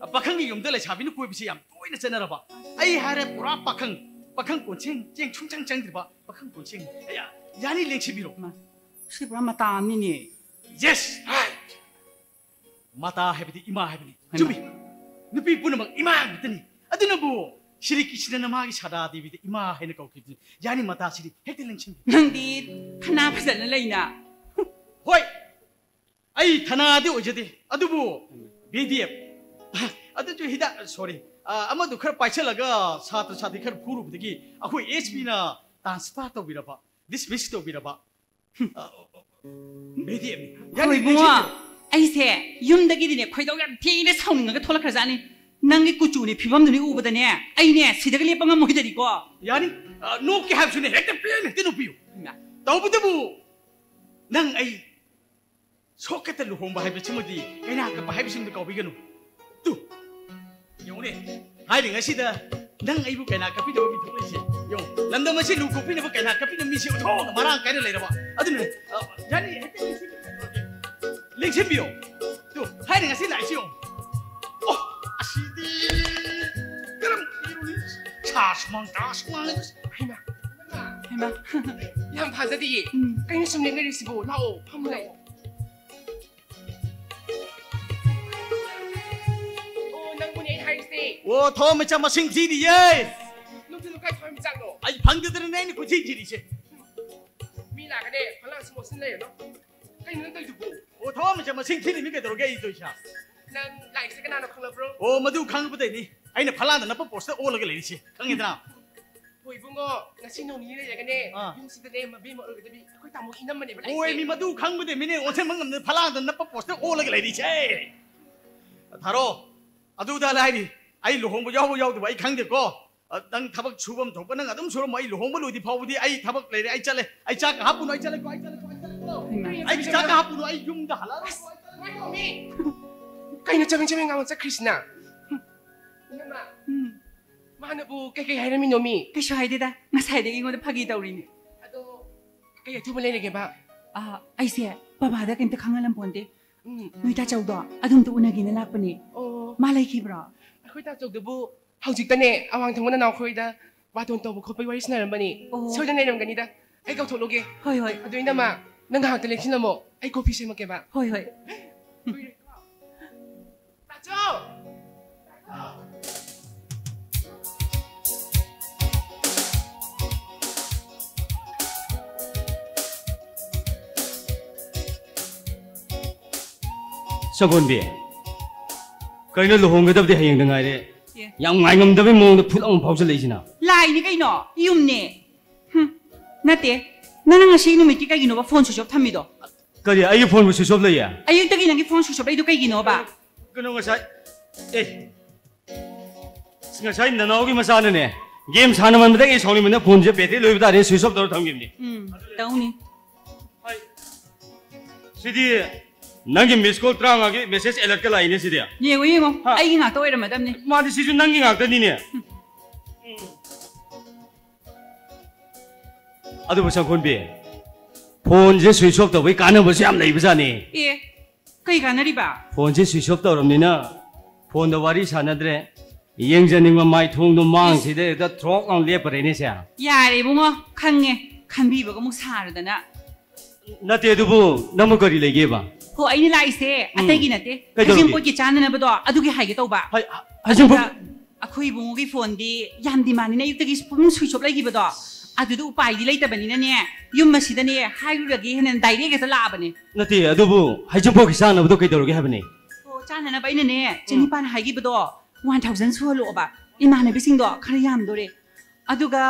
ꯑ, ꯄꯥꯈꯪꯒꯤ ꯌꯨꯝꯗ ꯂꯩꯁꯥꯕꯤꯅ ꯀꯣꯏꯕꯁꯤ ꯌꯥꯝ ꯇꯣꯏꯅ ꯆꯠꯅꯔꯕ꯫ ꯑꯩ ꯍꯥꯏꯔꯦ ꯄꯨꯔꯥ ꯄꯥꯈꯪ, ꯄꯥꯈꯪ ꯀꯣꯟꯁꯦꯡ, ꯆꯦꯡ ꯁꯨꯡꯆꯪ ꯆꯪꯗ꯭ꯔꯤꯕ ꯄꯥꯈꯪ ꯀꯣꯟꯁꯦꯡ꯫ ꯑꯌꯥ, ꯌꯥꯅꯤ, ꯂꯦꯡꯁꯤꯟꯕꯤꯔꯣ꯫ ꯃꯥ, ꯁꯤ ꯄꯨꯔꯥ ꯃꯇꯥ ꯑꯃꯅꯤꯅꯦ꯫ Yes, right. ꯃꯥꯇꯥ ꯍꯥꯏꯕꯗꯤ ꯏꯃꯥ ꯍꯥꯏꯕꯅꯤ꯫ ꯍꯩꯃꯥ꯫ ꯆꯨꯝꯃꯤ꯫ ꯅꯨꯄꯤ ꯄꯨꯝꯅꯃꯛ ꯏꯃꯥ ꯉꯥꯛꯇꯅꯤ꯫ ꯑꯗꯨꯅꯕꯨ ꯁ꯭ꯔꯤ ꯀ꯭ꯔꯤꯁꯅꯅ ꯃꯥꯒꯤ ꯁꯥꯗꯥ ꯗꯦꯕꯤꯗ ꯏꯃꯥ ꯍꯥꯏꯅ ꯀꯧꯈꯤꯕꯅꯤ꯫ ꯌꯥꯅꯤ, ꯃꯥꯇꯥꯁꯤꯗꯤ ꯍꯦꯛꯇ ꯂꯦꯡꯁꯤꯟꯕꯤ꯫ ꯅꯪꯗꯤ ꯊꯅꯥ ꯐꯖꯅ ꯂꯩꯅ꯫ ꯍꯣꯏ, ꯑꯩ ꯊꯅꯥꯗꯤ ꯑꯣꯏꯖꯗꯦ, ꯑꯗꯨꯕꯨ ꯕꯤ ꯗꯤ ꯑꯦꯐ, ꯑꯗꯨꯁꯨ ꯍꯤꯗꯥꯛ, sorry, ꯑ, ꯑꯃꯗꯨ ꯈꯔ ꯄꯥꯏꯁꯜꯂꯒ ꯁꯥꯇ꯭ꯔ ꯁꯥꯇ꯭ꯔꯤ ꯈꯔ ꯐꯨꯔꯨꯕꯗꯒꯤ ꯑꯩꯈꯣꯏ ꯑꯦꯁ ꯄꯤꯅ transfer ꯇꯧꯕꯤꯔꯕ, dismiss ꯇꯧꯕꯤꯔꯕ꯫ ꯍꯝ꯫ ꯑ, ꯕꯤ ꯗꯤ ꯑꯦꯐꯅꯤ꯫ ꯍꯣꯏ, ꯌꯥꯅꯤ, ꯏꯕꯨꯡꯉꯣ, ꯂꯦꯡꯁꯤꯟꯕꯤꯔꯣ꯫ ꯑꯩꯁꯦ ꯌꯨꯝꯗꯒꯤꯗꯤꯅꯦ ꯈꯣꯏꯗꯧ ꯌꯥꯝ ꯊꯤꯅ ꯁꯥꯎꯅꯤꯡꯉꯒ ꯊꯣꯛꯂꯛꯈ꯭ꯔꯖꯥꯠꯅꯤ꯫ ꯅꯪꯒꯤ ꯀꯨꯆꯨꯅꯤ ꯐꯤꯕꯝꯗꯨꯅꯤ ꯎꯕꯗꯅꯦ ꯑꯩꯅꯦ ꯁꯤꯗꯒ ꯂꯦꯞꯄ ꯉꯝꯃꯣꯏꯗꯔꯤꯀꯣ꯫ ꯌꯥꯅꯤ, ꯑ, ꯅꯣꯛꯀꯦ ꯍꯥꯏꯕꯁꯨꯅꯦ ꯍꯦꯛꯇ ꯄꯦꯟꯅ ꯍꯦꯛꯇ ꯅꯣꯛꯄꯤꯌꯨ꯫ ꯍꯩꯃꯥ꯫ ꯇꯧꯕꯇꯕꯨ ꯅꯪ ꯑꯩ ꯁꯣꯛꯀꯠꯇ ꯂꯨꯍꯣꯡꯕ ꯍꯥꯏꯕꯁꯤꯃꯗꯤ ꯀꯩꯅꯥ ꯀꯞꯄ ꯍꯥꯏꯕꯁꯤꯃꯗꯤ ꯀꯥꯎꯕꯤꯒꯅꯨ꯫ ꯇꯨ, ꯌꯦꯡꯉꯨꯅꯦ, ꯍꯥꯏꯔꯤꯉꯩꯁꯤꯗ ꯅꯪ ꯑꯩꯕꯨ ꯀꯩꯅꯥ ꯀꯞꯄꯤꯅꯕ ꯃꯤ ꯊꯣꯛꯂꯛꯏꯁꯦ ꯌꯦꯡꯉꯨ꯫ ꯂꯝꯗꯝ ꯑꯁꯤ ꯂꯨ ꯀꯣꯛꯄꯤꯅꯕ ꯀꯩꯅꯥ ꯀꯞꯄꯤꯅꯕ ꯃꯤꯁꯦ ꯑꯣꯟꯊꯣꯛꯅ ꯃꯔꯥꯡ ꯀꯥꯏꯅ ꯂꯩꯔꯕ꯫ ꯑꯗꯨꯅ, ꯑ, ꯌꯥꯅꯤ, ꯍꯦꯛꯇ ꯂꯦꯡꯁꯤꯟꯕꯤꯌꯣ꯫ ꯂꯦꯡꯁꯤꯟꯕꯤꯌꯣ꯫ ꯇꯨ, ꯍꯥꯏꯔꯤꯉꯩꯁꯤ ꯂꯥꯛꯏꯁꯤ ꯌꯦꯡꯉꯨ꯫ ꯑꯣ, ꯑꯁꯤꯗꯤ ꯇꯥꯖ ꯃꯍꯜ, ꯇꯥꯖ ꯃꯍꯜ꯫ ꯍꯩꯃꯥ, ꯍꯩꯃꯥ, ꯌꯥꯝ ꯊꯥꯖꯗꯤꯌꯦ꯫ ꯎꯝ꯫ ꯀꯩꯅꯣ ꯁꯨꯝ ꯂꯦꯞꯅꯔꯤꯁꯤꯕꯣ? ꯂꯥꯛꯑꯣ, ꯐꯝꯃꯨ ꯂꯥꯛꯑꯣ꯫ ꯑꯣ, ꯅꯪꯕꯨꯅꯦ ꯑꯩ ꯍꯥꯏꯔꯤꯁꯦ꯫ ꯑꯣ, ꯊꯋꯥꯟꯃꯤꯆꯥꯛ ꯃꯁꯤꯡ ꯊꯤꯔꯤꯌꯦ꯫ ꯅꯨꯡꯊꯤꯜ ꯀꯥꯏ ꯊꯋꯥꯟꯃꯤꯆꯥꯛꯅꯣ? ꯑꯩ ꯐꯪꯗꯗꯅꯅꯦ ꯑꯩꯅ ꯀꯣꯏꯊꯤ ꯊꯤꯔꯤꯁꯦ꯫ ꯃꯤ ꯂꯥꯛꯀꯅꯤ, ꯐꯂꯥꯡ ꯁꯨꯝ ꯑꯣꯠꯁꯤꯟ ꯂꯩꯔꯅꯨ꯫ ꯀꯩꯅꯣ ꯅꯪ ꯇꯧꯔꯤꯗꯨꯕꯣ? ꯑꯣ, ꯊꯋꯥꯟꯃꯤꯆꯥꯛ ꯃꯁꯤꯡ ꯊꯤꯔꯤꯃꯤ ꯀꯩꯗꯧꯔꯒꯦ ꯑꯩ ꯇꯧꯔꯤꯁꯦ? ꯅꯪ ꯂꯥꯏꯔꯤꯛꯁꯦ ꯀꯅꯥꯅ ꯈꯪꯂꯕ꯭ꯔꯣ? ꯑꯣ, ꯃꯗꯨ ꯈꯪꯕꯗꯩꯅꯤ ꯑꯩꯅ ꯐꯂꯥꯡꯗ ꯅꯞꯄ ꯄꯣꯁꯇꯔ ꯑꯣꯜꯂꯒ ꯂꯩꯔꯤꯁꯦ, ꯈꯪꯉꯤꯗꯅ? ꯍꯣꯏ ꯏꯕꯨꯡꯉꯣ, ꯉꯁꯤ ꯅꯣꯡ ꯅꯤꯅꯤ ꯂꯩꯔꯒꯅꯦ, ꯑꯥ꯫ ꯌꯨꯝꯁꯤꯗꯅꯦ ꯃꯕꯦꯝꯃ ꯑꯣꯏꯔꯒꯗꯕꯤ ꯑꯩꯈꯣꯏ ꯇꯥꯃꯣ ꯏꯅꯝꯃꯅꯦꯕ ꯂꯥꯛꯏꯁꯦ꯫ ꯍꯣꯏ, ꯃꯤ ꯃꯗꯨ ꯈꯪꯕꯗꯩ ꯃꯤꯅꯦ ꯑꯣꯟꯁꯤꯟꯕ ꯉꯝꯗꯅ ꯐꯂꯥꯡꯗ ꯅꯞꯄ ꯄꯣꯁꯇꯔ ꯑꯣꯜꯂꯒ ꯂꯩꯔꯤꯁꯦ꯫ ꯊꯥꯔꯣ, ꯑꯗꯨꯗ ꯂꯥꯏꯔꯤ, ꯑꯩ ꯂꯨꯍꯣꯡꯕ ꯌꯥꯎꯕ ꯌꯥꯎꯗꯕ ꯑꯩ ꯈꯪꯗꯦꯀꯣ꯫ ꯑ, ꯅꯪ ꯊꯕꯛ ꯁꯨꯐꯝ ꯊꯣꯛꯄ ꯅꯪ ꯑꯗꯨꯝ ꯁꯨꯔꯝꯃꯣ, ꯑꯩ ꯂꯨꯍꯣꯡꯕ ꯂꯣꯏꯗ꯭ꯔꯤ ꯐꯥꯎꯕꯗꯤ ꯑꯩ ꯊꯕꯛ ꯂꯩꯔꯦ, ꯑꯩ ꯆꯠꯂꯦ, ꯑꯩ ꯆꯥꯛ ꯉꯥꯏꯍꯥꯛ ꯄꯨꯅꯣ, ꯑꯩ ꯆꯠꯂꯦꯀꯣ, ꯑꯩ ꯆꯠꯂꯦꯀꯣ, ꯑꯩ ꯆꯠꯂꯦꯀꯣ꯫ ꯍꯩꯃꯥ꯫ ꯑꯩ ꯆꯥꯛ ꯉꯥꯏꯍꯥꯛ ꯄꯨꯅꯣ, ꯑꯩ ꯌꯨꯝꯗ ꯍꯜꯂꯛꯑꯔꯣꯏꯀꯣ, ꯑꯩ ꯆꯠꯂꯦꯀꯣ꯫ ꯀꯩꯅꯣ ꯆꯕꯦꯡ ꯆꯕꯦꯡ ꯉꯥꯡꯉ ꯆꯠꯈ꯭ꯔꯤꯁꯤꯅ? ꯏꯅꯝꯃ, ꯎꯝ꯫ ꯃꯥꯅꯕꯨ ꯀꯩꯀꯩ ꯍꯥꯏꯔꯝꯃꯤꯅꯣ ꯃꯤ? ꯀꯩꯁꯨ ꯍꯥꯏꯗꯦꯗ, ꯉꯁꯥꯏꯗꯒꯤ ꯑꯩꯉꯣꯟꯗ ꯐꯥꯒꯤ ꯇꯧꯔꯤꯅꯦ꯫ ꯑꯗꯣ ꯀꯩ ꯑꯊꯨꯕ ꯂꯩꯔꯒꯦꯕ? ꯑ, ꯑꯩꯁꯦ ꯕꯕꯥꯗ ꯀꯩꯝꯇ ꯈꯪꯍꯜꯂꯝꯄꯣꯟꯇꯦ꯫ ꯎꯝ꯫ ꯅꯣꯏ ꯇꯥꯆꯧꯗꯣ ꯑꯗꯨꯝꯇ ꯎꯅꯒꯦꯅ ꯂꯥꯛꯄꯅꯦ꯫ ꯑꯣ꯫ ꯃꯥ ꯂꯩꯈꯤꯕ꯭ꯔꯣ? ꯑꯩꯈꯣꯏ ꯇꯥꯆꯧꯗꯨꯕꯨ ꯍꯧꯖꯤꯛꯇꯅꯦ ꯑꯋꯥꯡ ꯊꯪꯕ ꯅꯅꯥꯎꯈꯣꯏꯗ ꯕꯥꯇꯣꯟ ꯇꯧꯕ ꯈꯣꯠꯄꯒꯤ ꯋꯥꯔꯤ ꯁꯥꯟꯅꯔꯝꯕꯅꯤ꯫ ꯑꯣ꯫ ꯁꯣꯏꯗꯅ ꯂꯩꯔꯝꯒꯅꯤꯗ꯫ ꯑꯩ ꯀꯧꯊꯣꯛꯂꯨꯒꯦ꯫ ꯍꯣꯏ, ꯍꯣꯏ꯫ ꯑꯗꯨ ꯏꯅꯝꯃ, ꯅꯪ ꯉꯥꯏꯍꯥꯛꯇ ꯂꯦꯡꯁꯤꯜꯂꯝꯃꯣ꯫ ꯑꯩ ꯀꯣꯐꯤ ꯁꯦꯝꯃꯛꯀꯦꯕ꯫ ꯍꯣꯏ, ꯍꯣꯏ꯫ ꯀꯨꯏꯔꯣꯏꯀꯣ꯫ ꯇꯥꯆꯧ! ꯁꯪꯒꯣꯟꯕꯤ, ꯀꯩꯅꯣ ꯂꯨꯍꯣꯡꯒꯗꯕꯗꯤ ꯍꯌꯦꯡꯗ ꯉꯥꯏꯔꯦ? ꯑꯦ꯫ ꯌꯥꯝ ꯉꯥꯏꯉꯝꯗꯕꯩ ꯃꯑꯣꯡꯗ ꯐꯨꯠ ꯑꯃꯨꯛ ꯐꯥꯎꯖꯜꯂꯛꯏꯁꯤꯅ꯫ ꯂꯥꯏꯅꯤ ꯀꯩꯅꯣ, ꯌꯨꯝꯅꯦ꯫ ꯍꯨꯝ, ꯅꯠꯇꯦ, ꯅꯪꯅ ꯉꯁꯤ ꯅꯨꯃꯤꯠꯀꯤ ꯀꯩꯒꯤꯅꯣꯕ ꯐꯣꯟ switch off ꯊꯝꯃꯤꯗꯣ? ꯀꯔꯤ, ꯑꯩꯒꯤ ꯐꯣꯟꯕꯨ switch off ꯂꯩꯌꯦ? ꯑꯌꯨꯛꯇꯒꯤ ꯅꯪꯒꯤ ꯐꯣꯟ switch off ꯂꯩꯗꯣ ꯀꯩꯒꯤꯅꯣꯕ? ꯀꯩꯅꯣ ꯉꯁꯥꯏ, ꯑꯦ, ꯉꯁꯥꯏ ꯅꯅꯥꯎꯒꯤ ꯃꯆꯥꯅꯅꯦ, game ꯁꯥꯟꯅꯃꯟꯕꯗꯒꯤ ꯑꯩ ꯁꯥꯎꯅꯤꯡꯕꯅ ꯐꯣꯟꯁꯦ battery ꯂꯣꯏꯕ ꯇꯥꯔꯦ, switch off ꯇꯧꯔ ꯊꯝꯈꯤꯕꯅꯤ꯫ ꯎꯝ, ꯇꯧꯅꯤ꯫ ꯍꯥꯏ꯫ ꯁꯤꯗꯤ ꯅꯪꯒꯤ miss call ꯇꯔꯥꯃꯉꯥꯒꯤ message alertꯀ ꯂꯥꯛꯏꯅꯦ ꯁꯤꯗꯤ꯫ ꯌꯦꯡꯉꯣ, ꯌꯦꯡꯉꯣ, ꯍꯥ? ꯑꯩꯒꯤ ꯉꯥꯛꯇ ꯑꯣꯏꯔꯝꯃꯗꯕꯅꯤ꯫ ꯃꯥꯗꯤ ꯁꯤꯁꯨ ꯅꯪꯒꯤ ꯉꯥꯛꯇꯅꯤꯅꯦ꯫ ꯎꯝ꯫ ꯑꯗꯨꯕꯨ ꯁꯪꯈꯣꯟꯕꯤ, ꯐꯣꯟꯁꯦ switch off ꯇꯧꯕꯩ ꯀꯥꯟꯅꯕꯁꯨ ꯌꯥꯝ ꯂꯩꯕꯖꯥꯠꯅꯤ꯫ ꯑꯦ, ꯀꯩ ꯀꯥꯟꯅꯔꯤꯕ? ꯐꯣꯟꯁꯦ switch off ꯇꯧꯔꯕꯅꯤꯅ ꯐꯣꯟꯗ ꯋꯥꯔꯤ ꯁꯥꯟꯅꯗ꯭ꯔꯦ, ꯌꯦꯡꯖꯅꯤꯡꯕ ꯃꯥꯏꯊꯣꯡꯗꯣ ꯃꯥꯡꯁꯤꯗ ꯍꯦꯛꯇ ꯊ꯭ꯔꯣꯛ ꯂꯥꯎ ꯂꯦꯞꯄꯔꯦꯅꯦ ꯁꯦ꯫ ꯌꯥꯔꯦ ꯏꯕꯨꯡꯉꯣ, ꯈꯪꯉꯦ꯫ ꯈꯟꯕꯤꯕꯒ ꯑꯃꯨꯛ ꯁꯥꯔꯗꯅ꯫ ꯅꯠꯇꯦ, ꯑꯗꯨꯕꯨ ꯅꯪꯕꯨ ꯀꯔꯤ ꯂꯩꯒꯦꯕ? ꯍꯣ, ꯑꯩꯅ ꯂꯥꯛꯏꯁꯦ ꯎꯝ꯫ ꯑꯇꯩꯒꯤ ꯅꯠꯇꯦ꯫ ꯀꯩꯗꯧꯔꯒꯦ? ꯍꯩꯖꯤꯡꯄꯣꯠꯀꯤ ꯆꯥꯅꯅꯕꯗꯣ ꯑꯗꯨꯒꯤ ꯍꯥꯏꯒꯦ ꯇꯧꯕ꯫ ꯍꯩ-, ꯍꯩꯖꯤꯡꯄꯣꯠ? ꯑꯗꯨꯗ ꯑꯩꯈꯣꯏ ꯏꯕꯨꯡꯉꯣꯒꯤ ꯐꯣꯟꯗꯤ ꯌꯥꯝ ꯗꯤꯃꯥꯟꯅꯤꯅ ꯑꯌꯨꯛꯇꯒꯤ ꯁꯨꯝ ꯁ꯭ꯋꯤꯆ ꯑꯣꯐ ꯂꯩꯈꯤꯕꯗꯣ, ꯑꯗꯨꯗ ꯎꯄꯥꯏꯗꯤ ꯂꯩꯇꯕꯅꯤꯅꯅꯦ, ꯌꯨꯝ ꯑꯁꯤꯗꯅꯦ ꯍꯥꯏꯔꯨꯔꯒꯦ ꯍꯥꯏꯅ ꯗꯥꯏꯔꯦꯛ ꯍꯦꯛꯇ ꯂꯥꯛꯑꯕꯅꯦ꯫ ꯅꯠꯇꯦ, ꯑꯗꯨꯕꯨ ꯍꯩꯖꯤꯡꯄꯣꯠꯀꯤ ꯆꯥꯅꯕꯗꯣ ꯀꯩꯗꯧꯔꯒꯦ ꯍꯥꯏꯕꯅꯦ? ꯑꯣ, ꯆꯥꯅꯅꯕ ꯑꯩꯅꯅꯦ, ꯎꯝ꯫ ꯆꯅꯤꯄꯥꯟ ꯍꯥꯏꯈꯤꯕꯗꯣ ꯋꯥꯟ ꯊꯥꯎꯖꯟ ꯁꯨꯍꯜꯂꯛꯑꯣꯕ꯫ ꯏꯃꯥꯟꯅꯕꯤꯁꯤꯡꯗꯣ ꯈꯔ ꯌꯥꯝꯗꯣꯔꯦ꯫ ꯑꯗꯨꯒ